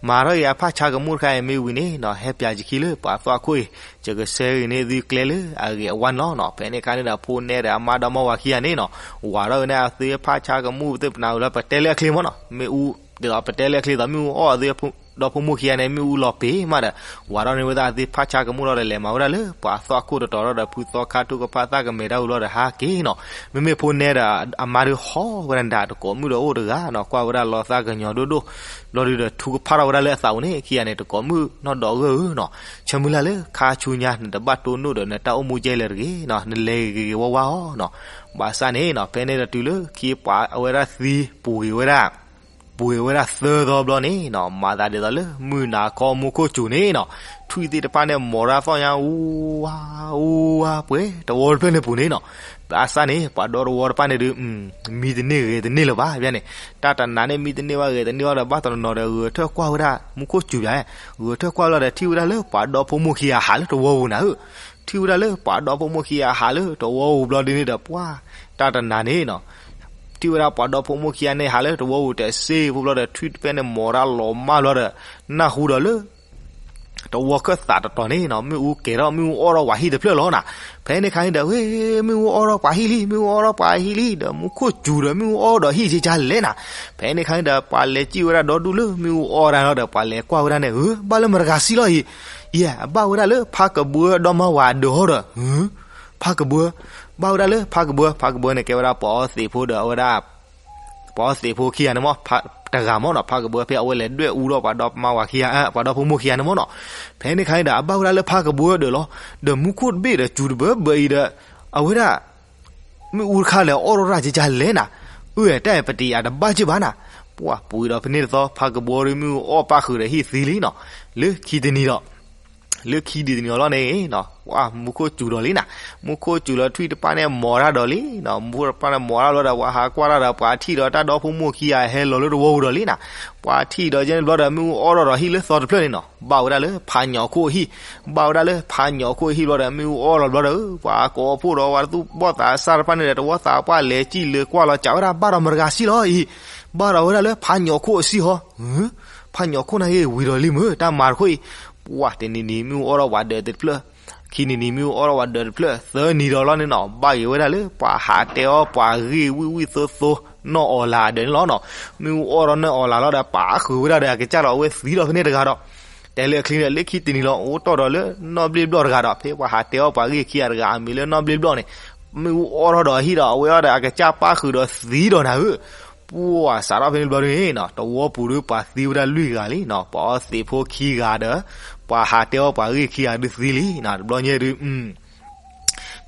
မၤထီၣ်က့ၤအဖၣ်ဆါကမူၣ်တခါအံၤမ့ၢ်ဝံၤန့ၣ်နီၤ ဟဲပၠးယခံလၢပှၤသီခိၣ်အံၤ, ယကဆှၢက့ၤန့ၢ်သုကျဲလၢအဂ့ၤအဝါန့ၣ်လီၤနီၤ. ဖဲန့ၣ်အခါန့ၣ်ဒီး ဖိနဲဒီးအမါဒီမါဝၤခံဂၤန့ၣ်နီၤ ဝၤထီၣ်က့ၤန့ၢ်အသုဖၣ်ဆါကမူၣ်သ့ၣ်ပနၢ်ဝံၤလီၤ ပတဲလၢအချ့မ့ၢ်နီၤ, မ့ၣ်အူ ဒ်သိးပတဲလၢအချ့သိး မ့ၣ်အူအီၣ်အသု ဒီဖိမိၢ်ခံဂၤန့ၣ် မ့ၣ်အူလီၤပ့ၤမးဒီး ဝၤထီၣ်န့ၢ်ဝဲဒၣ်အသုဖၣ်ဆါကမူၣ်လီၤဒီး လဲၤမၤဝဲဒၣ်လၢပှၤသီခိၣ်တတီၤထီၣ်ဒီး ဖုသီခါထုကဖၣ်သၣ်ကမဲာ်တၢ်အူလီၤဒီးဟးက့ၤနီၤ. မ့မ့ၢ်ဖိနဲဒီးအမါဒုးဟီၣ်ဝဲဒၣ်တကိးမုၣ်ဒီးအိၣ်တဂၤနီၤ, ကွၢ်ဝဲဒၣ်လီၤသးကညီၤဒိၣ်ဒိၣ်, ဘျီဒုဒီးထူကဖၣ်ထီၣ်ဝဲဒၣ်လၢအသးပူၤန့ၣ် ခံဂၤန့ၣ် တကိးမုၣ်နီၢ်ဒီးဂၢၢ်ဧၢနီၤ, ဆၢမုၢ်လၢ်လၢခါဆူညါ နတဘၣ်တိၢ်နီၣ်ဒီးနတၢ်အိၣ်မူကဲလဲၣ်တဂ့ၤနီၤ, နလဲၤဂ့ၤဂ့ၤဝါဝါအီၤနီၤ. ဘၣ်ဆၣ်န့ၣ်နီၤ ဖဲန့ၣ်ဒီးတုၤလၢခံပှၤအဝဲဒၣ်သံပူၤဂ့ၤဝဲဒၣ် ပူၤဂ့ၤဝဲဒၣ်သၢသီဘျီန့ၣ်နီၤ, မၤသးဒ်သိးလၢမုၢ်နၤခီမူခိၣ်စူၤန့ၣ်နီၤ, ထွံၣ်သ့ၣ်တဖၣ်န့ၣ် မိၤတၢ်သီၣ်ညါ အူဝါ အူဝါ ပှဲၤတဝီတဖျၢၣ်န့ၣ်ပူၤန့ၣ်နီၤ. ဘၣ်ဆၣ်န့ၣ် ပှၤဒီတဝီတဖၣ်န့ၣ်ဒုး မံတန့ၢ်ဂဲၤတန့ၢ်လၢၤဘၣ် ဘၣ်န့ၣ်, တၢ်တနၤန့ၣ် မံတန့ၢ်ဘၣ်ဂဲၤတန့ၢ်ဘၣ်ဒီး ဘၣ်တနီၤနီၤဒီး ဂဲၤထၢၣ်ကွၢ်ဝဲဒၣ် မူခိၣ်စူၤယၤ, ဂဲၤထၢၣ်ကွၢ်လီၤဒီး ထံၣ်ဝဲဒၣ်လၢပှၤဒီဖိမိၢ်ခံဂၤဟးလၢတဝီပူၤနၤဧၢ, ထံၣ်ဝဲဒၣ်လၢပှၤဒီဖိမိၢ်ခံဂၤဟးလၢတဝီပူၤဘျီဒုန့ၣ်ဒီး ပှၢ်တၢ်တနၤန့ၣ်နီၤ ထံၣ်ဝဲဒၣ်ပှၤဒီဖိမိၢ်ခံဂၤန့ၣ် ဟးလၢတဝီပူၤတစ့ဖိဘျီဒီး ထွံၣ်တဖၣ်န့ၣ် မိၤတၢ်လီၤမၢ်ဘျီဒီး နၢ်ဟူဒီးလၢ တဝီခၢၣ်သးတတီၤန့ၣ်နီၤ မ့ၣ်အူကဲၤထီၣ် မ့ၣ်အူအီၣ်ထီၣ်ပှၤဟံၣ်တဖျၢၣ်လီၤနၤ. ဖဲန့ၣ်ခါန့ၣ်ဒီး ဝ့ မ့ၣ်အူအီၣ်ထီၣ်ပှၤဟံၣ်လံ မ့ၣ်အူအီၣ်ထီၣ်ပှၤဟံၣ်လံဒီး မူခိၣ်စူၤဒီး မ့ၣ်အူအီၣ်ဒီးဟံၣ်ကကလဲၣ်နၤ. ဖဲန့ၣ်ခါန့ၣ်ဒီး ပှၤလဲၤစံၣ်ဝဲဒၣ်ဒီဒူၣ်လၢမ့ၣ်အူအီၣ်ဝဲဒၣ်လီၤဒီး ပှၤလဲၤကွၢ်ဝဲဒၣ်န့ၣ် အၢ ဘၣ်လၢမတဂၤစံၣ်လီၤအံၤ, ယဲ ဘၣ်ဝဲဒၣ်လၢဖးကဘှၢဒီမါဝၤဒၢးဟီဒီး ဖးကဘှၢ, ဘၣ်ဝဲဒၣ်လၢဖးကဘှၢ, ဖးကဘှၢန့ၣ် ကဲဝဲဒၣ်ပှၤအီသံးဖိဒီးအဝဲဒၣ် ပှၤအီသံးဖိခံဂၤန့ၣ်မ့ၢ် တဂၤမ့ၢ်နီၤ ဖးကဘှၢဖဲအဝဲလဲၤဒွဲၣ်အူထီၣ်ပှၤဒီမါဝၤခံဂၤ ပှၤဒီဖိမိၢ်ခံဂၤန့ၣ်မ့ၢ်နီၤ. ဖဲန့ၣ်ခါန့ၣ်ဒီး အဘၣ်ဝဲဒၣ်လၢဖးကဘှၢဒီးလီၤ. ဒီးမူခိၣ်တဘ့ၣ်ဒီးစူၤတဘၢဘၢအံၤဒီး အဝဲဒၣ် မ့ၣ်အူတခါလဲၤအီၣ်ထီၣ်တၢ်ကကလဲၣ်နၤ, အၢ တၢ်ပတံၤအတဘၣ်က့ၢ်ဘၣ်နၤ. ပှၢ်ပူၤဒီးဖဲန့ၣ်တသီ ဖးကဘှၢဒီးမ့ၣ်အူအီၣ်ပၣ်ဃုာ်ဒီးဟံၣ်သံလံနီၤ. လၢခံတနံၤဒီး လၢခံဒံးတနံၤအီၤလီၤန့ၣ်နီၤ ပှၢ်မူခိၣ်စူၤဒီးလံနၤ. မူခိၣ်စူၤလီၤထွံၣ်တဖၣ်န့ၣ်မိၤတၢ်ဒီးလံနီၤ. မူခိၣ်တဖၣ်န့ၣ်မိၤတၢ်လီၤဒီး ပှၤဟးကွၢ်တၢ်ဒီး ပှၤထံၣ်ဒီးတၢ်ဒီဖိမိၢ်ခံဂၤဟဲလီၤလၢတဝီပူၤဒီးလံနၤ. ပှၤထံၣ်ဒီးကဲန့ၣ်ဘျီဒီး မ့ၣ်အူအီၣ်ထီၣ်ဒီးဟံၣ်လၢသီတဖျၢၣ်န့ၣ်နီၤ. ဘၣ်ဝဲဒၣ်လၢဖးညီခိၣ်အဟံၣ်, ဘၣ်ဝဲဒၣ်လၢဖးညီခိၣ်အဟံၣ်ဘျီဒီး မ့ၣ်အူအီၣ်လီၤဘျီဒီး ပှၤကိးဖှိၣ်ဒီးပှၤသူၣ်ဘီၣ်သးစၢ်တဖၣ်န့ၣ်ဒီး တဝီသးပှၢ်လဲၤစံၣ်လဲၤကွၢ်လီၤ ကးဝဲဒၣ်ဘၣ်ဒီးမတဂၤစံၣ်လီၤအံၤ, ဘၣ်ဒီးဝဲဒၣ်လၢဖးညီခိၣ်အစံၣ်ဟီ. ဖးညီခိၣ်နာ်က့ဝံၤဒီးလံမ့ၢ် တၢ်မၤတခိၣ်အံၤ. ပှၢ်တနံၤနံၤမ့ၣ်အူအီၣ်ထီၣ်ပှၤဒၢးတဖျၢၣ်, ခံနံၤနံၤမ့ၣ်အူအီၣ်ထီၣ်ပှၤဒၢးတဖျၢၣ်, သၢနံၤဒီးလီၤန့ၣ်နီၤ ဘၣ်က့ၤဝဲဒၣ်လၢပှၤဟးတဲအီၣ်ပှၤဂ့ၢ်ဝံၣ်ဝံၣ်သိသိ နီၢ်အီၣ်လၢ်ဒၢးန့ၣ်လီၤနီၤ. မ့ၣ်အူအီၣ်ထီၣ်နီၢ်အီၣ်လၢ်လီၤဒီး ပာ်ဃုာ်ဝဲဒၣ်ဒီးအကစၢ်လီၤ အဝဲသံဒီးဖဲန့ၣ်တဂၤဒီး တဲလၢအချံန့ၣ် လၢခံတနံၤလီၤ အိၣ်တီၢ်ဒီးလၢနီၢ်ဘျ့ၣ်ဘျီၣ်တဂၤဒီး ဖဲပှၤဟးတဲအီၣ်ပှၤဂ့ၢ်ခံဂၤတဂၤ အမံၤလၢနီၢ်ဘျ့ၣ်ဘျီၣ်န့ၣ်, မ့ၣ်အူအီၣ်ထီၣ်ဒီးဟံၣ်ဒီး အဝဲအီၣ်ဒီးအကစၢ်ပၣ်ဃုာ်ဒီးသံဒီးနၤဧၢ. ပှၢ်စးထီၣ်ဖဲန့ၣ်ဘျီန့ၣ်နီၤ တဝီပူၤဒီးပှၤသံဝဲဒၣ်လွံၢ်ဂၤလံနီၤ, ပှၤအီသံးဖိခံဂၤဒီး ပှၤဟးတဲအီၣ်ပှၤဂ့ၢ်ခံဂၤဒုးသံလံနီၤ. တဘျီညါဒုး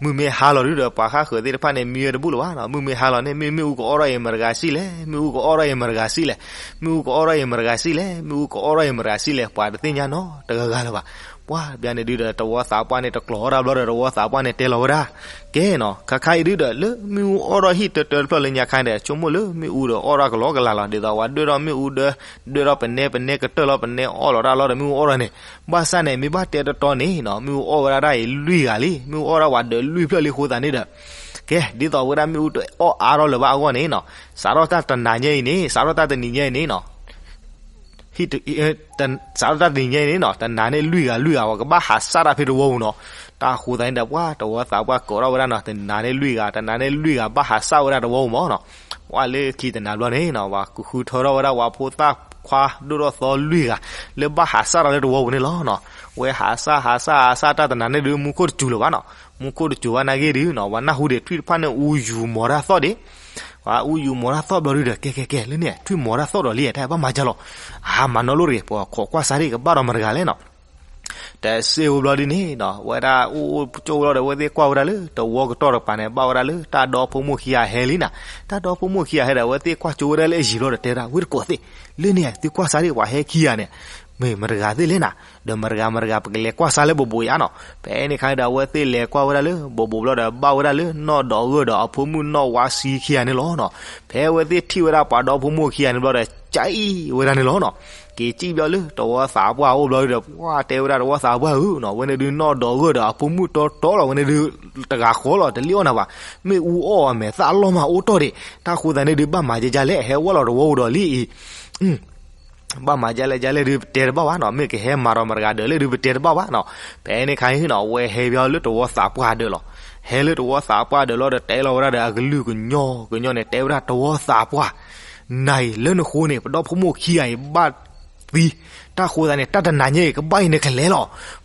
မုၢ်မ့ၢ်ဟါလီၤဒုးဒီး ပှၤဃၣ်ဃၢၤသ့ၣ်တဖၣ်န့ၣ် မံဝဲတဘူၣ်လၢၤဘၣ်နီၤ. မုၢ်မ့ၢ်ဟါလီၤန့ၣ် မ့ၣ် မ့ၣ်အူကအီၣ်ထီၣ်အံၤမတဂၤစံၣ်လဲၣ်, မ့ၣ်အူကအီၣ်ထီၣ်အံၤမတဂၤစံၣ်လဲၣ်, မ့ၣ်အူကအီၣ်ထီၣ်အံၤမတဂၤစံၣ်လဲၣ်, မ့ၣ်အူကအီၣ်ထီၣ်အံၤမတဂၤစံၣ်လဲၣ်, ပှၤတသ့ၣ်ညါနီတဂၤဂၤလၢၤဘၣ်. ပှၢ်တဘျီန့ၣ်ဒုးဒီး တဝီသးပှၢ်န့ၣ် တကျိၤထီၣ်တၢ်ဘျီဒီး တဝီသးပှၢ်န့ၣ်တဲလီၤဝဲဒၣ်, ကဲနီၤ ခါခါအံၤဒုးဒီး လၢမ့ၣ်အူအီၣ်ထီၣ်ဟံၣ်တၢတၢတဖျၢၣ်လၢညါခါန့ၣ်ဒီး ဆိကမိၣ်လၢမ့ၣ်အူဒီးအီၣ်ထီၣ်ကလီကလီလီၤ. ဒ်သိးပှၤဒွဲၣ်ထီၣ်မ့ၣ်အူဒီး ဒွဲၣ်ထီၣ်ပနဲ ပနဲကတၢၢ်လီၤ ပနဲအီၣ်လီၤတၢ်လီၤဒီးမ့ၣ်အူအီၣ်ထီၣ်န့ၣ်, ဘၣ်ဆၣ်န့ၣ် မ့ၢ်ဘၣ်တဲတတီန့ၣ်နီၤ မ့ၣ်အူအီၣ်ဝဲဒၣ်တၢ်အံၤလွံၢ်ဂၤလံ, မ့ၣ်အူအီၣ်ဒၣ်ပှၤဒၢးလွံၢ်ဖျၢၣ်လံအဃိသတးန့ၣ်ဒီး, ကဲ ဒ်သိးဝဲဒၣ်မ့ၣ်အူတအီၣ်အါထီၣ်လၢၤဘၣ်အဂီၢ်န့ၣ်နီၤ, စးထီၣ်တၢ်တနၤညါအံၤန့ၣ် စးထီၣ်တၢ်တနံၤညါအံၤန့ၣ်နီၤ ဟံၣ် စးထီၣ်တၢ်တနံၤညါအံၤန့ၣ်နီၤ တနၤန့ၣ်လွံၢ်ဂၤလွံၢ်ဂၤ ပှၤကဘၣ်ဟးစၢ်တၢ်ဖဲတဝီပူၤနီၤ. တၢ်အဃိသတးန့ၣ်ဒီး ပှၤတဝီသးပှၢ်ကိးထီၣ်ဝဲဒၣ်နီၤ တနၤန့ၣ်လွံၢ်ဂၤ တနၤန့ၣ်လွံၢ်ဂၤ ဘၣ်ဟးစၢ်ဝဲဒၣ်တဝီပူၤမးနီၤ. ပှၤလၢခံတနၤဘျီန့ၣ်နီၤ ပှၤကဃုထၢထီၣ်ဝဲဒၣ်ပှၤဖိသၣ်ခွါဒိၣ်ထီၣ်သီလွံၢ်ဂၤ လၢဘၣ်ဟးစၢ်တၢ်လၢတဝီပူၤန့ၣ်လီၤနီၤ. ဝဲဟးစၢ်ဟးစၢ်ဟးစၢ်တၢ်တနၤန့ၣ်ဒုး မူခိၣ်တစူၤလၢၤဘၣ်နီၤ. မူခိၣ်တစူၤဘၣ်နာ်က့ဒုးနီၤ ပှၤနၢ်ဟူဒံးထွံၣ်တဖၣ်န့ၣ်အူယူၤမီၤတၢ်သီၣ်ဒံး ပှၤအူယူၤမီၤတၢ်သီၣ်ဘျီဒုဒီး ကဲကဲကဲ လၢန့ၣ် ထွံၣ်မီၤတၢ်သီၣ်ဒီးလံ တၢ်ဘၣ်မၤကၢ်လီၤ. အါ မၤနီၣ်လိၣ်တဂ့ၤ ပခိးကွၢ်စါဒၣ် ကဘၣ်ဒီးမတၤတဂၤလဲၣ်နီၤ. တစ့ဝဲဘျီဒုန့ၣ်နီၤ ဝဲဒၣ်အိၣ်အိၣ်ကၠိဝဲလီၤဒီး အဝဲသ့ၣ်ကွၢ်ဝဲဒၣ်လၢ တဝီကတီၢ်တကပၤန့ၣ် ဘၣ်ဝဲဒၣ်လၢ တၢ်ဒီဖိမိၢ်ခံဂၤဟဲလံနၤ. တၢ်ဒီဖိမိၢ်ခံဂၤဟဲဒီး အဝဲသ့ၣ်ကွၢ်ကၠိဝဲဒၣ်လၢအယံၤဘျီဒီး တဲဝဲဒၣ် ဝ့ၢ်တကိးသ့ၣ် လၢန့ၣ် သုကွၢ်စါဒၣ် ပှၤဟဲခံဂၤန့ၣ် မ့ၢ်မတၤတဂၤသ့ၣ်လဲၣ်နၤ. ဒီးမတၤတဂၤမတၤတဂၤ ပကလဲၤကွၢ်စါလၢဘိးဘိးယါနီၤ. ဖဲန့ၣ်ခါန့ၣ်ဒီး အဝဲသ့ၣ်လဲၤကွၢ်ဝဲဒၣ်လၢဘိးဘိးဘျီဒီး ဘၣ်ဝဲဒၣ်လၢ နီၢ်ဒီးဂၢၢ်ဒီး အဖိမုၣ်နီၢ်ဝါဆံခံဂၤန့ၣ်လီၤနီၤ. ဖဲအဝဲသ့ၣ်ထံၣ်ဝဲဒၣ်ပှၤဒီဖိမိၢ်ခံဂၤန့ၣ်ဘျီဒီး ကအံၣ်ဝဲဒၣ်န့ၣ်လီၤနီၤ. က့ၤစံၣ်ဘျီလၢတဝီသးပှၢ်အအိၣ်ဘျီဒီး ပှၤတဲဝဲဒၣ်တဝီသးပှၢ်ဧၢနီၤ, ဝဲန့ၣ်ဒုးနီၢ်ဒီးဂၢၢ်ဒီး အဖိမုၣ်တီတီလီၤ, ဝဲန့ၣ်ဒုးတဂၤဃီလီၤ, တလံၣ်အီၣ်နၤဘၣ်, မ့ၣ်အူအီၣ်အမဲာ်သၣ်လီၤမးအိၣ်တီၢ်ဒံး, တၢ်ဃိသးန့ၣ်ဒုး ဘၣ်မၤဒ်လဲၣ်, ဟဲဝဲလီၤတဝီဧိၤဒီးလံအံၤ ဘၣ်မၤဒ်လဲၣ်ဒ်လဲၣ်ဒုး ပတဲတဘၣ်ဘၣ်နီၤ, မ့ၢ်ကဟဲမၤဒီးမတၤတဂၤဒၢးလဲၣ်ဒုး ပတဲတဘၣ်ဘၣ်နီၤ. ဖဲန့ၣ်ခါအံၤနီၤ အဝဲဟဲဘျီလၢတဝီသးပှၢ်ဒၢးလီၤ. ဟဲလၢတဝီသးပှၢ်ဒၢးလီၤဒီး တဲလီၤဝဲဒၣ်ဒီးအကလုာ်ကညီကညီန့ၣ် တဲဝဲဒၣ်တဝီသးပှၢ်, နၤအံၤ လၢနဃိန့ၣ် ပဒီဖိမိၢ်ခံဂၤအံၤဘၣ်သံ, တၢ်ဃိသးန့ၣ် တၢ်တနၤညါအံၤ ကဘၣ်အံၤနကလဲၤလီၤ.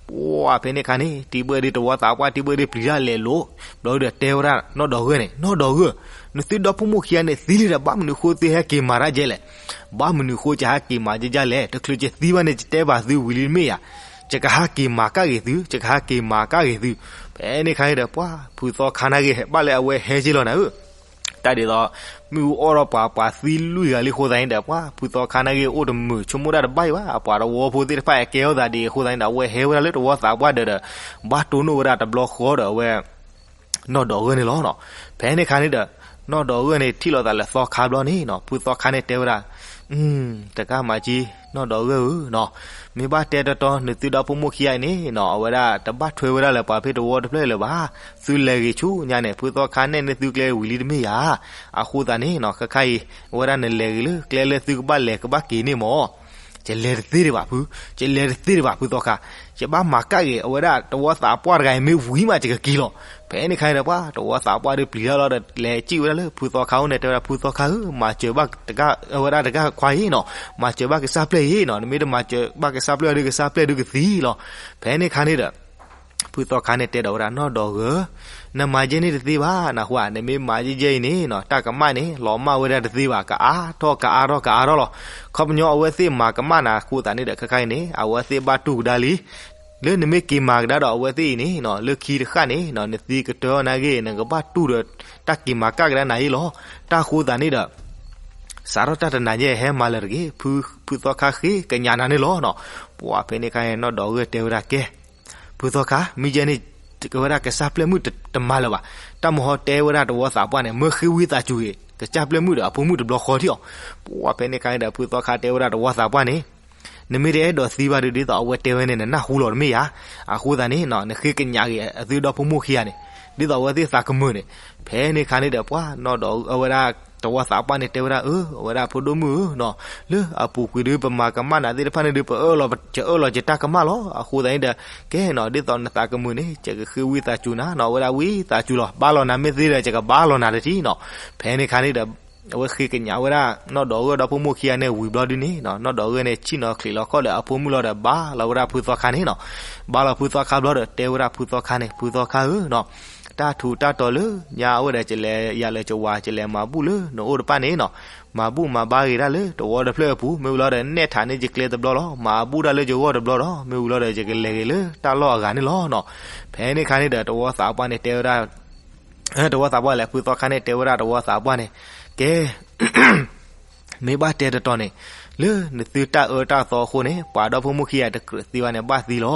ပှၤဖဲန့ၣ်ခါန့ၣ် တံၤဘၢဒုးတဝီသးပှၢ် တံၤဘၢဒုးပျံၤတၢ်လဲၤလိၤ, ဘျီဒုးဒီးတဲဝဲဒၣ်နီၢ်ဒီးဂၢၢ်န့ၣ်, နီၢ်ဒီးဂၢၢ်, နသုဒီဖိမိၢ်ခံဂၤန့ၣ်သံလံဒီး ဘၣ်မနုၤဃိသုဟဲက့ၤမၤတၢ်ဒ်လဲၣ်, ဘၣ်မနုၤဃိကဟဲက့ၤမၤဒ်လဲၣ်, တချုးကသံဘၣ်န့ၣ် ယတဲဘၣ်သုဝံၤလံတမ့ၢ်ဧါ, ယကဟဲက့ၤမၤကၣ်က့ၤသု, ယကဟဲက့ၤမၤကၣ်က့ၤသု. ဖဲန့ၣ်ခါန့ၣ်ဒီး ပှၤဖုသီခါနာ်က့ ဘၣ်လၢအဝဲဟဲက့ၤလီၤနၤဧၢ တၢ်ဒ်သိး မ့ၣ်အူအီၣ်ထီၣ်ပှၤ ပှၤသံလွံၢ်ဂၤလံအဃိသတးန့ၣ်ဒီး ပှၤဖုသီခါနာ်က့ အိၣ်တမုာ်ဆိကမိၣ်တၢ်တဘၣ်အံၤဘၣ်, ပှၤတဝီဖိသ့ၣ်တဖၣ်အကဲထီၣ်သးဒ်အံၤအဃိသတးန့ၣ်ဒီး အဝဲဟဲဝဲဒၣ်လၢတဝီသးပှၢ်ဒၢးဒီး ဘၣ်တိၢ်နီၣ်ဝဲဒၣ်တဘျီဃီဒီးအဝဲ နီၢ်ဒီးဂၢၢ်န့ၣ်လီၤ. ဖဲန့ၣ်ခါန့ၣ်ဒီး နီၢ်ဒီးဂၢၢ်န့ၣ် ထံၣ်လိာ်သးလၢသီခါဘျီန့ၣ်နီၤ ဖုသီခါန့ၣ်တဲဝဲဒၣ်, တကးမၤကၠံ နီၢ်ဒီးဂၢၢ်ဧၢနီၤ, မ့ၢ်ဘၣ်တဲတီတီ နသုဒီဖိမိၢ်ခံဂၤအံၤန့ၣ်နီၤ အဝဲဒၣ်တဘၣ်ထွဲဝဲဒၣ်လၢပှၤဖဲတဝီတဖျၢၣ်လၢၤဘၣ်, သုလဲၤဂ့ၤဆူညါန့ၣ် ဖုသီခါနဲၣ်န့ၢ်သုကျဲဝံၤလံတမ့ၢ်ဧါ, အဃိသတးန့ၣ်နီၤ ခဲခါအံၤ အဝဲဒၣ်နလဲၤဂ့ၤလၢကျဲလၢသုကဘၣ်လဲၤကဘၣ်က့ၤန့ၣ်မၢ် ယလဲၤတသ့ဒံးဘၣ်ဖု, ယလဲၤတသ့ဒံးဘၣ်ဖုသီခါ, ယဘၣ်မၤကၣ်က့ၤအဝဲဒၣ်တဝီသးပှၢ်တဂၤအံၤမ့ၢ်ဝံၤမး ယကက့ၤလီၤ. ဖဲန့ၣ်ခါန့ၣ်ဒီး ပှၤတဝီသးပှၢ်ဒုးပျံၤတၢ်လီၤဒီး လဲၤစံၣ်ဝဲဒၣ်လၢဖုသီခါအအိၣ်န့ၣ် တဲဝဲဒၣ်ဖုသီခါဧၢ, မၤစၢၤဘၣ်တဂၤ အဝဲဒၣ်တဂၤခွါအံၤနီၤ, မၤစၢၤဘၣ်ကစၢ်ပျဲၢ်အံၤနီၤ, နမ့ၢ်တမၤစၢၤဘၣ်ကစၢ်ပျဲၢ်ဒီး ကစၢ်ပျဲၢ်ဒုးကသံလီၤ. ဖဲန့ၣ်ခါန့ၣ်ဒီး ဖုသီခါန့ၣ်တဲဒီးဝဲဒၣ် နီၢ်ဒီးဂၢၢ်, နမၤယဲန့ၣ်တသ့ဘၣ်, နၢ်ဟူဧါ, နမ့ၢ်မၤယဲယဲအံၤန့ၣ်နီၤ တၢ်ကမၣ်န့ၣ် လီၤမၢ်ဝဲဒၣ်တသ့ဘၣ်, ကအါထီၣ် ကအါထီၣ် ကအါထီၣ်လီၤ. ခီပညီအဝဲသ့ၣ်မၤကမၣ်နၤအဃိသတးန့ၣ်ဒီး ခဲခါအံၤန့ၣ် အဝဲသ့ၣ်ဘၣ်တူၢ်ကဒါလံ လၢနမ့ၢ်က့ၤမၤကဒါဒီးအဝဲသ့ၣ်အံၤန့ၣ်နီၤ လၢခံတဃၣ်န့ၣ်နီၤ နသံကတၢၢ်နာ်က့ နကဘၣ်တူၢ်ဒီးတၢ်က့ၤမၤကၣ်ကဒါနၤအံၤလီၤ. တၢ်ဃိသတးန့ၣ်ဒီး စးထီၣ်တၢ်တနၤညါဟဲမၤလၢာ်တဂ့ၤ, ဖုသီခါဃ့ကညးနၤန့ၣ်လီၤနီၤ. ပှၤဖဲန့ၣ်ခါန့ၣ် နီၢ်ဒီးဂၢၢ်တဲဝဲဒၣ်ကဲ ဖုသီခါ မ့ၢ်ယဲန့ၣ် ကဝဲဒၣ်ကစၢ်ပျဲၢ်မုၣ်တမၤလၢၤဘၣ်, တၢ်မဟီတဲဝဲဒၣ်တဝီသးပှၢ်န့ၣ် မၢဃ့ဝံသးစူၤဂ့ၤ ကစၢ်ပျဲၢ်မုၣ်ဒီးအဖိမုၣ်တဘျီဃီထံၣ်အီၤ. ပှၤဖဲန့ၣ်ခါန့ၣ်ဒီး ဖုသီခါတဲဝဲဒၣ်တဝီသးပှၢ်န့ၣ် နမ့ၢ်တအဲၣ်ဒိးသံဘၣ်ဒုး ဒ်သိးအဝဲတဲဝဲန့ၣ် နနၢ်ဟူလီၤတမ့ၢ်ဧါ. အဃိသတးန့ၣ်နီၤ နဃ့ကညးဂ့ၤအသုဒီဖိမိၢ်ခံဂၤန့ၣ် ဒ်သိးအဝဲသ့ၣ်သးကမုာ်န့ၣ်. ဖဲန့ၣ်ခါန့ၣ်ဒီး ပှၤနီၢ်ဒီးအဝဲဒၣ်တဝီသးပှၢ်န့ၣ် တဲဝဲဒၣ်အၢ အဝဲဒၣ်ဖိဒိၣ်မုၣ်ဧၢနီၤ, လၢအပူၤကွံာ်ဒုးပမၤကမၣ်နၤသ့ၣ်တဖၣ်န့ၣ်ဒုး ပအၢၣ်လီၤ ယအၢၣ်လီၤယတၢ်ကမၣ်လီၤ. အဃိသတးန့ၣ်ဒီး ကဲနီၤ ဒ်သိးနသးကမုာ်န့ၣ် ယကဃ့ဝံသးစူၤနၤနီၤ, အဝဲဒၣ်ဝံသးစူၤလီၤ. ဘါလီၤနၤမ့ၢ်သ့ဒီး ယကဘါလီၤနၤတထံၣ်နီၤ. ဖဲန့ၣ်ခါန့ၣ်ဒီး အဝဲဃ့ကညးဝဲဒၣ် နီၢ်ဒီးဂၢၢ်ဒီဖိမိၢ်ခံဂၤန့ၣ်ဝံၤဘျီဒုန့ၣ်နီၤ, နီၢ်ဒီးဂၢၢ်န့ၣ် ဆ့ၣ်နီၤချံးလီၤခီၣ်ဒီးအဖိမုၣ်လီၤဒီး ဘါလီၤဝဲဒၣ်ဖုသီခါန့ၣ်နီၤ. ဘါလီၤဖုသီခါဘျီဒီး တဲဝဲဒၣ်ဖုသီခါန့ၣ် ဖုသီခါဧၢနီၤ, တၢ်ထူးတၢ်တီၤလၢညါအိၣ်ဒီး ကလဲၤယၤလၢကဝၤ ကလဲၤမၤဘူၣ်လၢနအိၣ်တဖၣ်န့ၣ်နီၤ, မၤဘူၣ်မၤဘါဂ့ၤဒၣ်လၢတဝီတဖျၢၣ်အပူၤ မ့ၢ်ဝံၤလီၤဒီး နဲၣ်ထးန့ၢ်ယကျဲတဘျီလီၤ. မၤဘူၣ်ဒၣ်လၢယဂီၢ်တဘျီဒီး မ့ၢ်ဝံၤလီၤဒီး ယကလဲၤဂ့ၤလၢတၢ်လီၢ်အဂၤန့ၣ်လီၤနီၤ. ဖဲန့ၣ်ခါန့ၣ်ဒီး တဝီသးပှၢ်န့ၣ် တဲဝဲဒၣ် တဝီသးပှၢ်လဲၣ် ဖုသီခါန့ၣ် တဲဝဲဒၣ်တဝီသးပှၢ်န့ၣ်, ကဲ မ့ၢ်ဘၣ်တဲတတီၤန့ၣ် လၢနသုတၢ်အၢတၢ်သီအဃိန့ၣ် ပှၤဒီဖိမိၢ်ခံဂၤတကြၢးသံဘၣ်န့ၣ် ဘၣ်သံလီၤ.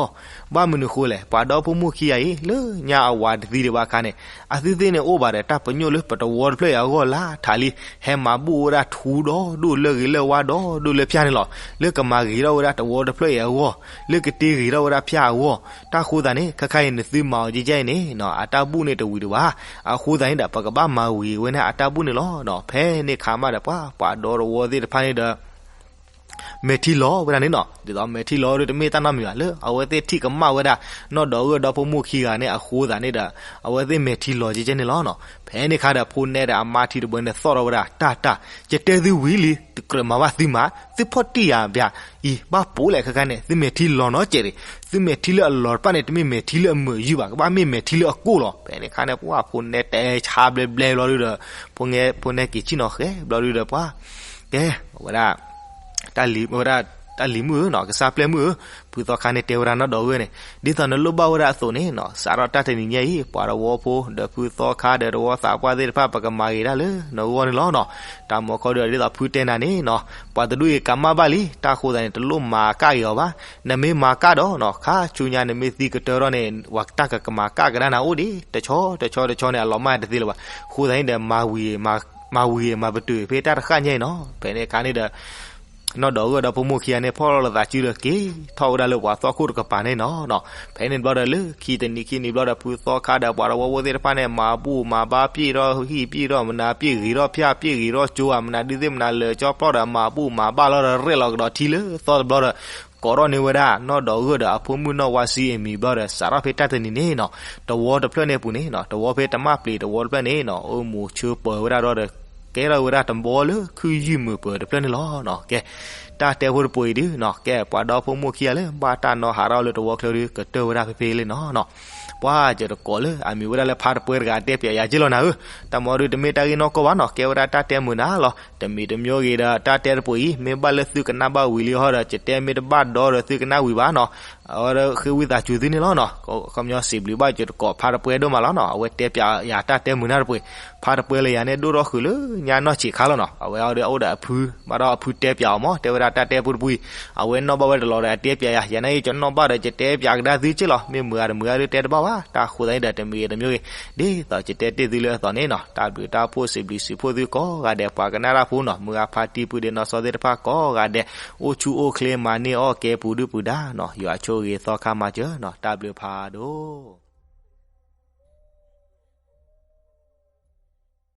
ဘၣ်မနုၤဃိလဲၣ်, ပှၤဒီဖိမိၢ်ခံဂၤအံၤ လၢညါအဝၤတသံဒံးဘၣ်အခါန့ၣ် အသုသ့ၣ်န့ၣ်အိၣ်ဘၣ်ဒီး တၢ်ပညိၣ်လၢပတဝီတဖျၢၣ်အံၤအဂီၢ်လၢထးလံ, ဟဲမၤဘူၣ်ဝဲဒၣ်ထူဒီဒိၣ်လၢဂ့ၤလၢဝါဒီဒိၣ်လၢဖၠၣ်န့ၣ်လီၤ. လၢကမၤဂ့ၤထီၣ်ဝဲဒၣ်တဝီတဖျၢၣ်အံၤအဂီၢ်, လၢကတ့ဂ့ၤထီၣ်ဝဲဒၣ်ဖၠၣ်အဂီၢ်, တၢ်ဃိသတးန့ၣ် ခဲခါအံၤနသုမၤအီၤကဲကဲအံၤန့ၣ် အတၢ်ဘူၣ်န့ၣ်တဝံၤဒံးဘၣ်. အဃိသတးန့ၣ်ဒီး ပကဘၣ်မၤဝံၤဝဲန့ၣ်အတၢ်ဘူၣ်န့ၣ်လီၤ. ဖဲန့ၣ်ခါမးဒီး ပှၤပှၤဒီတဝီသ့ၣ်တဖၣ်န့ၣ်ဒီး မဲာ်ထံလီၤဝဲဒၣ်န့ၣ်နီၤ. ဒ်သိးမဲာ်ထံလီၤဒီးတမ့ၢ်တၢ်နီတမံၤဘၣ် လၢအဝဲသ့ၣ်ထံၣ်ကမၣ်ဝဲဒၣ် နီၢ်ဒီးဂၢၢ်ဒီဖိမုၣ်ခံဂၤန့ၣ်အဃိသတးန့ၣ်ဒီး အဝဲသ့ၣ်မဲာ်ထံလီၤကဲကဲန့ၣ်လီၤနီၤ. ဖဲန့ၣ်အခါဒီး ဖိနဲဒီးအမါထံတဘိန့ၣ်သီၣ်ထီၣ်ဝဲဒၣ် တၢ်တၢ်, ယတဲသုဝံၤလံ တကြၢးမၤဘၣ်သုမး, သုဖီၣ်တံၢ်ယၤဘၣ်အံၤ ဘၣ်ပိာ်လဲၣ်ခဲခါန့ၣ် သုမဲာ်ထံလီၤနီတစဲးဒံး, သုမဲာ်ထံလၢအလီၤတဖၣ်န့ၣ် တမ့ၢ်မဲာ်ထံလၢအမုာ်ယုၢ်ဘၣ်, ကဘၣ်မ့ၢ်မဲာ်ထံလၢအကိၢ်လီၤ. ဖဲန့ၣ်အခါန့ၣ် ပှၢ်ဖိနဲတဲဆါဘျဲဘျဲဘျီဒုဒီး ဖိနဲက့ၤဆံၣ်နီၤဃဲဘျီဒုဒီး ပှၤ ကဲ ဝဲဒၣ် တၢ်လံၤ ဝဲဒၣ် တၢ်လံၤမုၣ်ဧၢနီၤ, ကစၢ်ပျဲၢ်မုၣ်ဧၢ, ဖုသီခါန့ၣ်တဲဝဲဒၣ်နီၢ်ဒီးဂၢၢ်န့ၣ် ဒ်သိးနလိၣ်ဘၣ်ဝဲဒၣ်အသိးန့ၣ်နီၤ, စးထီၣ်တၢ်တနံၤညါအံၤ ပှၤတဝီဖိဒီးဖုသီခါဒီးတဝီသးပှၢ်သ့ၣ်တဖၣ် ပကမၤဂ့ၤဒၣ်လၢနဂီၢ်န့ၣ်လီၤနီၤ. တၢ်မၤခီဒုး ဒ်သိးဖုတဲနၤန့ၣ်နီၤ, ပှၤတဒူၣ်အံၤကမၣ်ဘၣ်လံ, တၢ်ဃိသတးန့ၣ် တလိၣ်မၤကၣ်က့ၤအီၤဘၣ်. နမ့ၢ်မၤကၣ်ဒီးနီၤ, ခါဆူညါနမ့ၢ်သံကတၢၢ်ထီၣ်န့ၣ် ပှၤတၢ်ကကမၤကၣ်ကဒါနၤအိၣ်ဒံး တဆီတဆီတဆီန့ၣ် အလီၤမၢ်တသ့လၢၤဘၣ်. ဃိသတးန့ၣ်ဒီး မၤဝံၤ မၤဝံၤမၤပတုာ်ဖဲတၢ်တဃၣ်ညါအံၤနီၤ. ဖဲန့ၣ်အခါန့ၣ်ဒီး နီၢ်ဒီးဂၢၢ်ဒီးဖိမုၣ်ခံဂၤန့ၣ် ဖီၣ်လီၤလၢသးစုဒီးက့ၤထီၣ်ဝဲဒၣ်လၢပှၤသီၣ်ခိၣ်တကပၤန့ၣ်နီၤ. ဖဲန့ၣ်တဘျီဒီး လၢခံတနံၤခံနံၤဘျီဒီး ဖုသီခါဒီးပှၤတဝီဖိသ့ၣ်တဖၣ်န့ၣ် မၤဘူၣ်မၤဘါပျ့ၢ်ထီၣ်ဟံၣ်ပျ့ၢ်ထီၣ် မနုၤပျ့ၢ်ဂ့ၤထီၣ်ဖၠၣ်ပျ့ၢ်ဂ့ၤထီၣ်ကၠိဧါ မနုၤဒုးသ့ၣ်မနုၤလၢာ်ကၠီဖျီၣ်ဒီး မၤဘူၣ်မၤဘါလီၤဒီး ရဲၣ်လီၤကဒီးထံလၢသီတဘျီဒီး ကိးထီၣ်န့ၢ်ဝဲဒၣ် နီၢ်ဒီးဂၢၢ်ဒီးအဖိမုၣ်နီၢ်ဝါဆံအမံၤဘျီဒီး စးထီၣ်ဖဲတၢ်တနံၤန့ၣ်နီၤ, တဝီတဖျၢၣ်န့ၣ်အပူၤန့ၣ်နီၤ, တဝီဖဲတမၣ်ပျံၤတဝီတဖျၢၣ်န့ၣ်နီၤ, အိၣ်မူဆၢပၢၤဝဲဒၣ်ဒီး ကဲထီၣ်ဝဲဒၣ်တဘီလၢခုယုၢ်မုာ်ပၢၤတဖျၢၣ်န့ၣ်လီၤနီၤ. ကဲ တၢ်တဲဖိတပူၤအံၤဒုနီၤ, ကဲပှၤဒီဖိမိၢ်ခံဂၤလၢဘၣ်တၢ်နီၢ်ဟးထီၣ်လၢတဝီချၢဒု ကတၢၢ်ဝဲဒၣ်ဖဲဖဲလံနီၤနီၤ. ပှၤကတကိးလၢအမံၤဝဲဒၣ်လၢဖါတပှဲတဂၤတဲပၠးယၤက့လီၤနၤဧၢ, တၢ်မၤဒုတမ့ၢ်တၢ်ဂ့ၢ်နီၢ်ကီၢ်ဘၣ်နီၤ, ကဲဝဲဒၣ်တၢ်တဲမုာ်နၤလီၤ. တမံၤတမံၤဂ့ၤဒီး တၢ်တဲတပူၤအံၤ မ့ၢ်ဘၣ်လၢသုကနၣ်ဘၣ်ဝံၤလံဟီဒီး ကတဲမ့ၢ်တဘၣ်ဒီဒီးသုကနၣ်ဝံၤဘၣ်နီၤ, အဝဲဒၣ်ဃ့ဝံသးစူၤသုန့ၣ်လီၤနီၤ. ခီပညီစံးဘျုးဘၣ်ကတကိးဖါတပှဲဒိၣ်မးလီၤနီၤ, အဝဲတဲပၠးယၤတၢ်တဲမုာ်နၤတပူၤ, ဖါတပှဲလၢယၤန့ၣ် ဒိၣ်ထီၣ်ဃုာ်လၢညါနီၢ်ဆံးခါလီၤနီၤ. အဝဲအီၤဒီးအိၣ်ဒီးအဖု ဘၣ်ဒီးအဖုတဲပၠးအီၤမး, တဲဝဲဒၣ်တၢ်တဲဖိတပူၤအံၤ အဝဲနီၣ်ဘၣ်ဝဲတလီၤဒီးအတဲပၠးယၤ, ယၤန့ၣ်အံၤ ကနီၣ်ဘၣ်ဒီးကတဲပၠးကဒါသုက့လီၤ, မ့ၢ်မုာ်ဂ့ၤတမုာ်ဂ့ၤဒုတဲတဘၣ်ဘၣ်. တၢ်ဃိသတးန့ၣ်ဒီး တမံၤဂ့ၤတမံၤဂ့ၤ ဒ်သိးကတဲတ့ၢ်သုလၢအသိးန့ၣ်နီၤ, တၢ်ဘျုးတၢ်ဖှိၣ်စံးဘျုးစံးဖှိၣ်သုကိးဂၤဒဲး, ပှၤကနၣ်တၢ်ဖိနီၤ, မုၢ်ဂၤဖါတံၢ်ပုၢ်ဒ့နီၢ်စီသ့ၣ်တဖၣ်ကိးဂၤဒဲး, အိၣ်ဆူၣ်အိၣ်ချ့မၤန့ၢ်အီၣ်ကဲပူၤဒုၣ်ပူၤဒါနီၤ, ယွၤဆိၣ်ဂ့ၤသီခါမၤစၢၤနီၤ, တၢ်ဘျုးဖးဒိၣ်.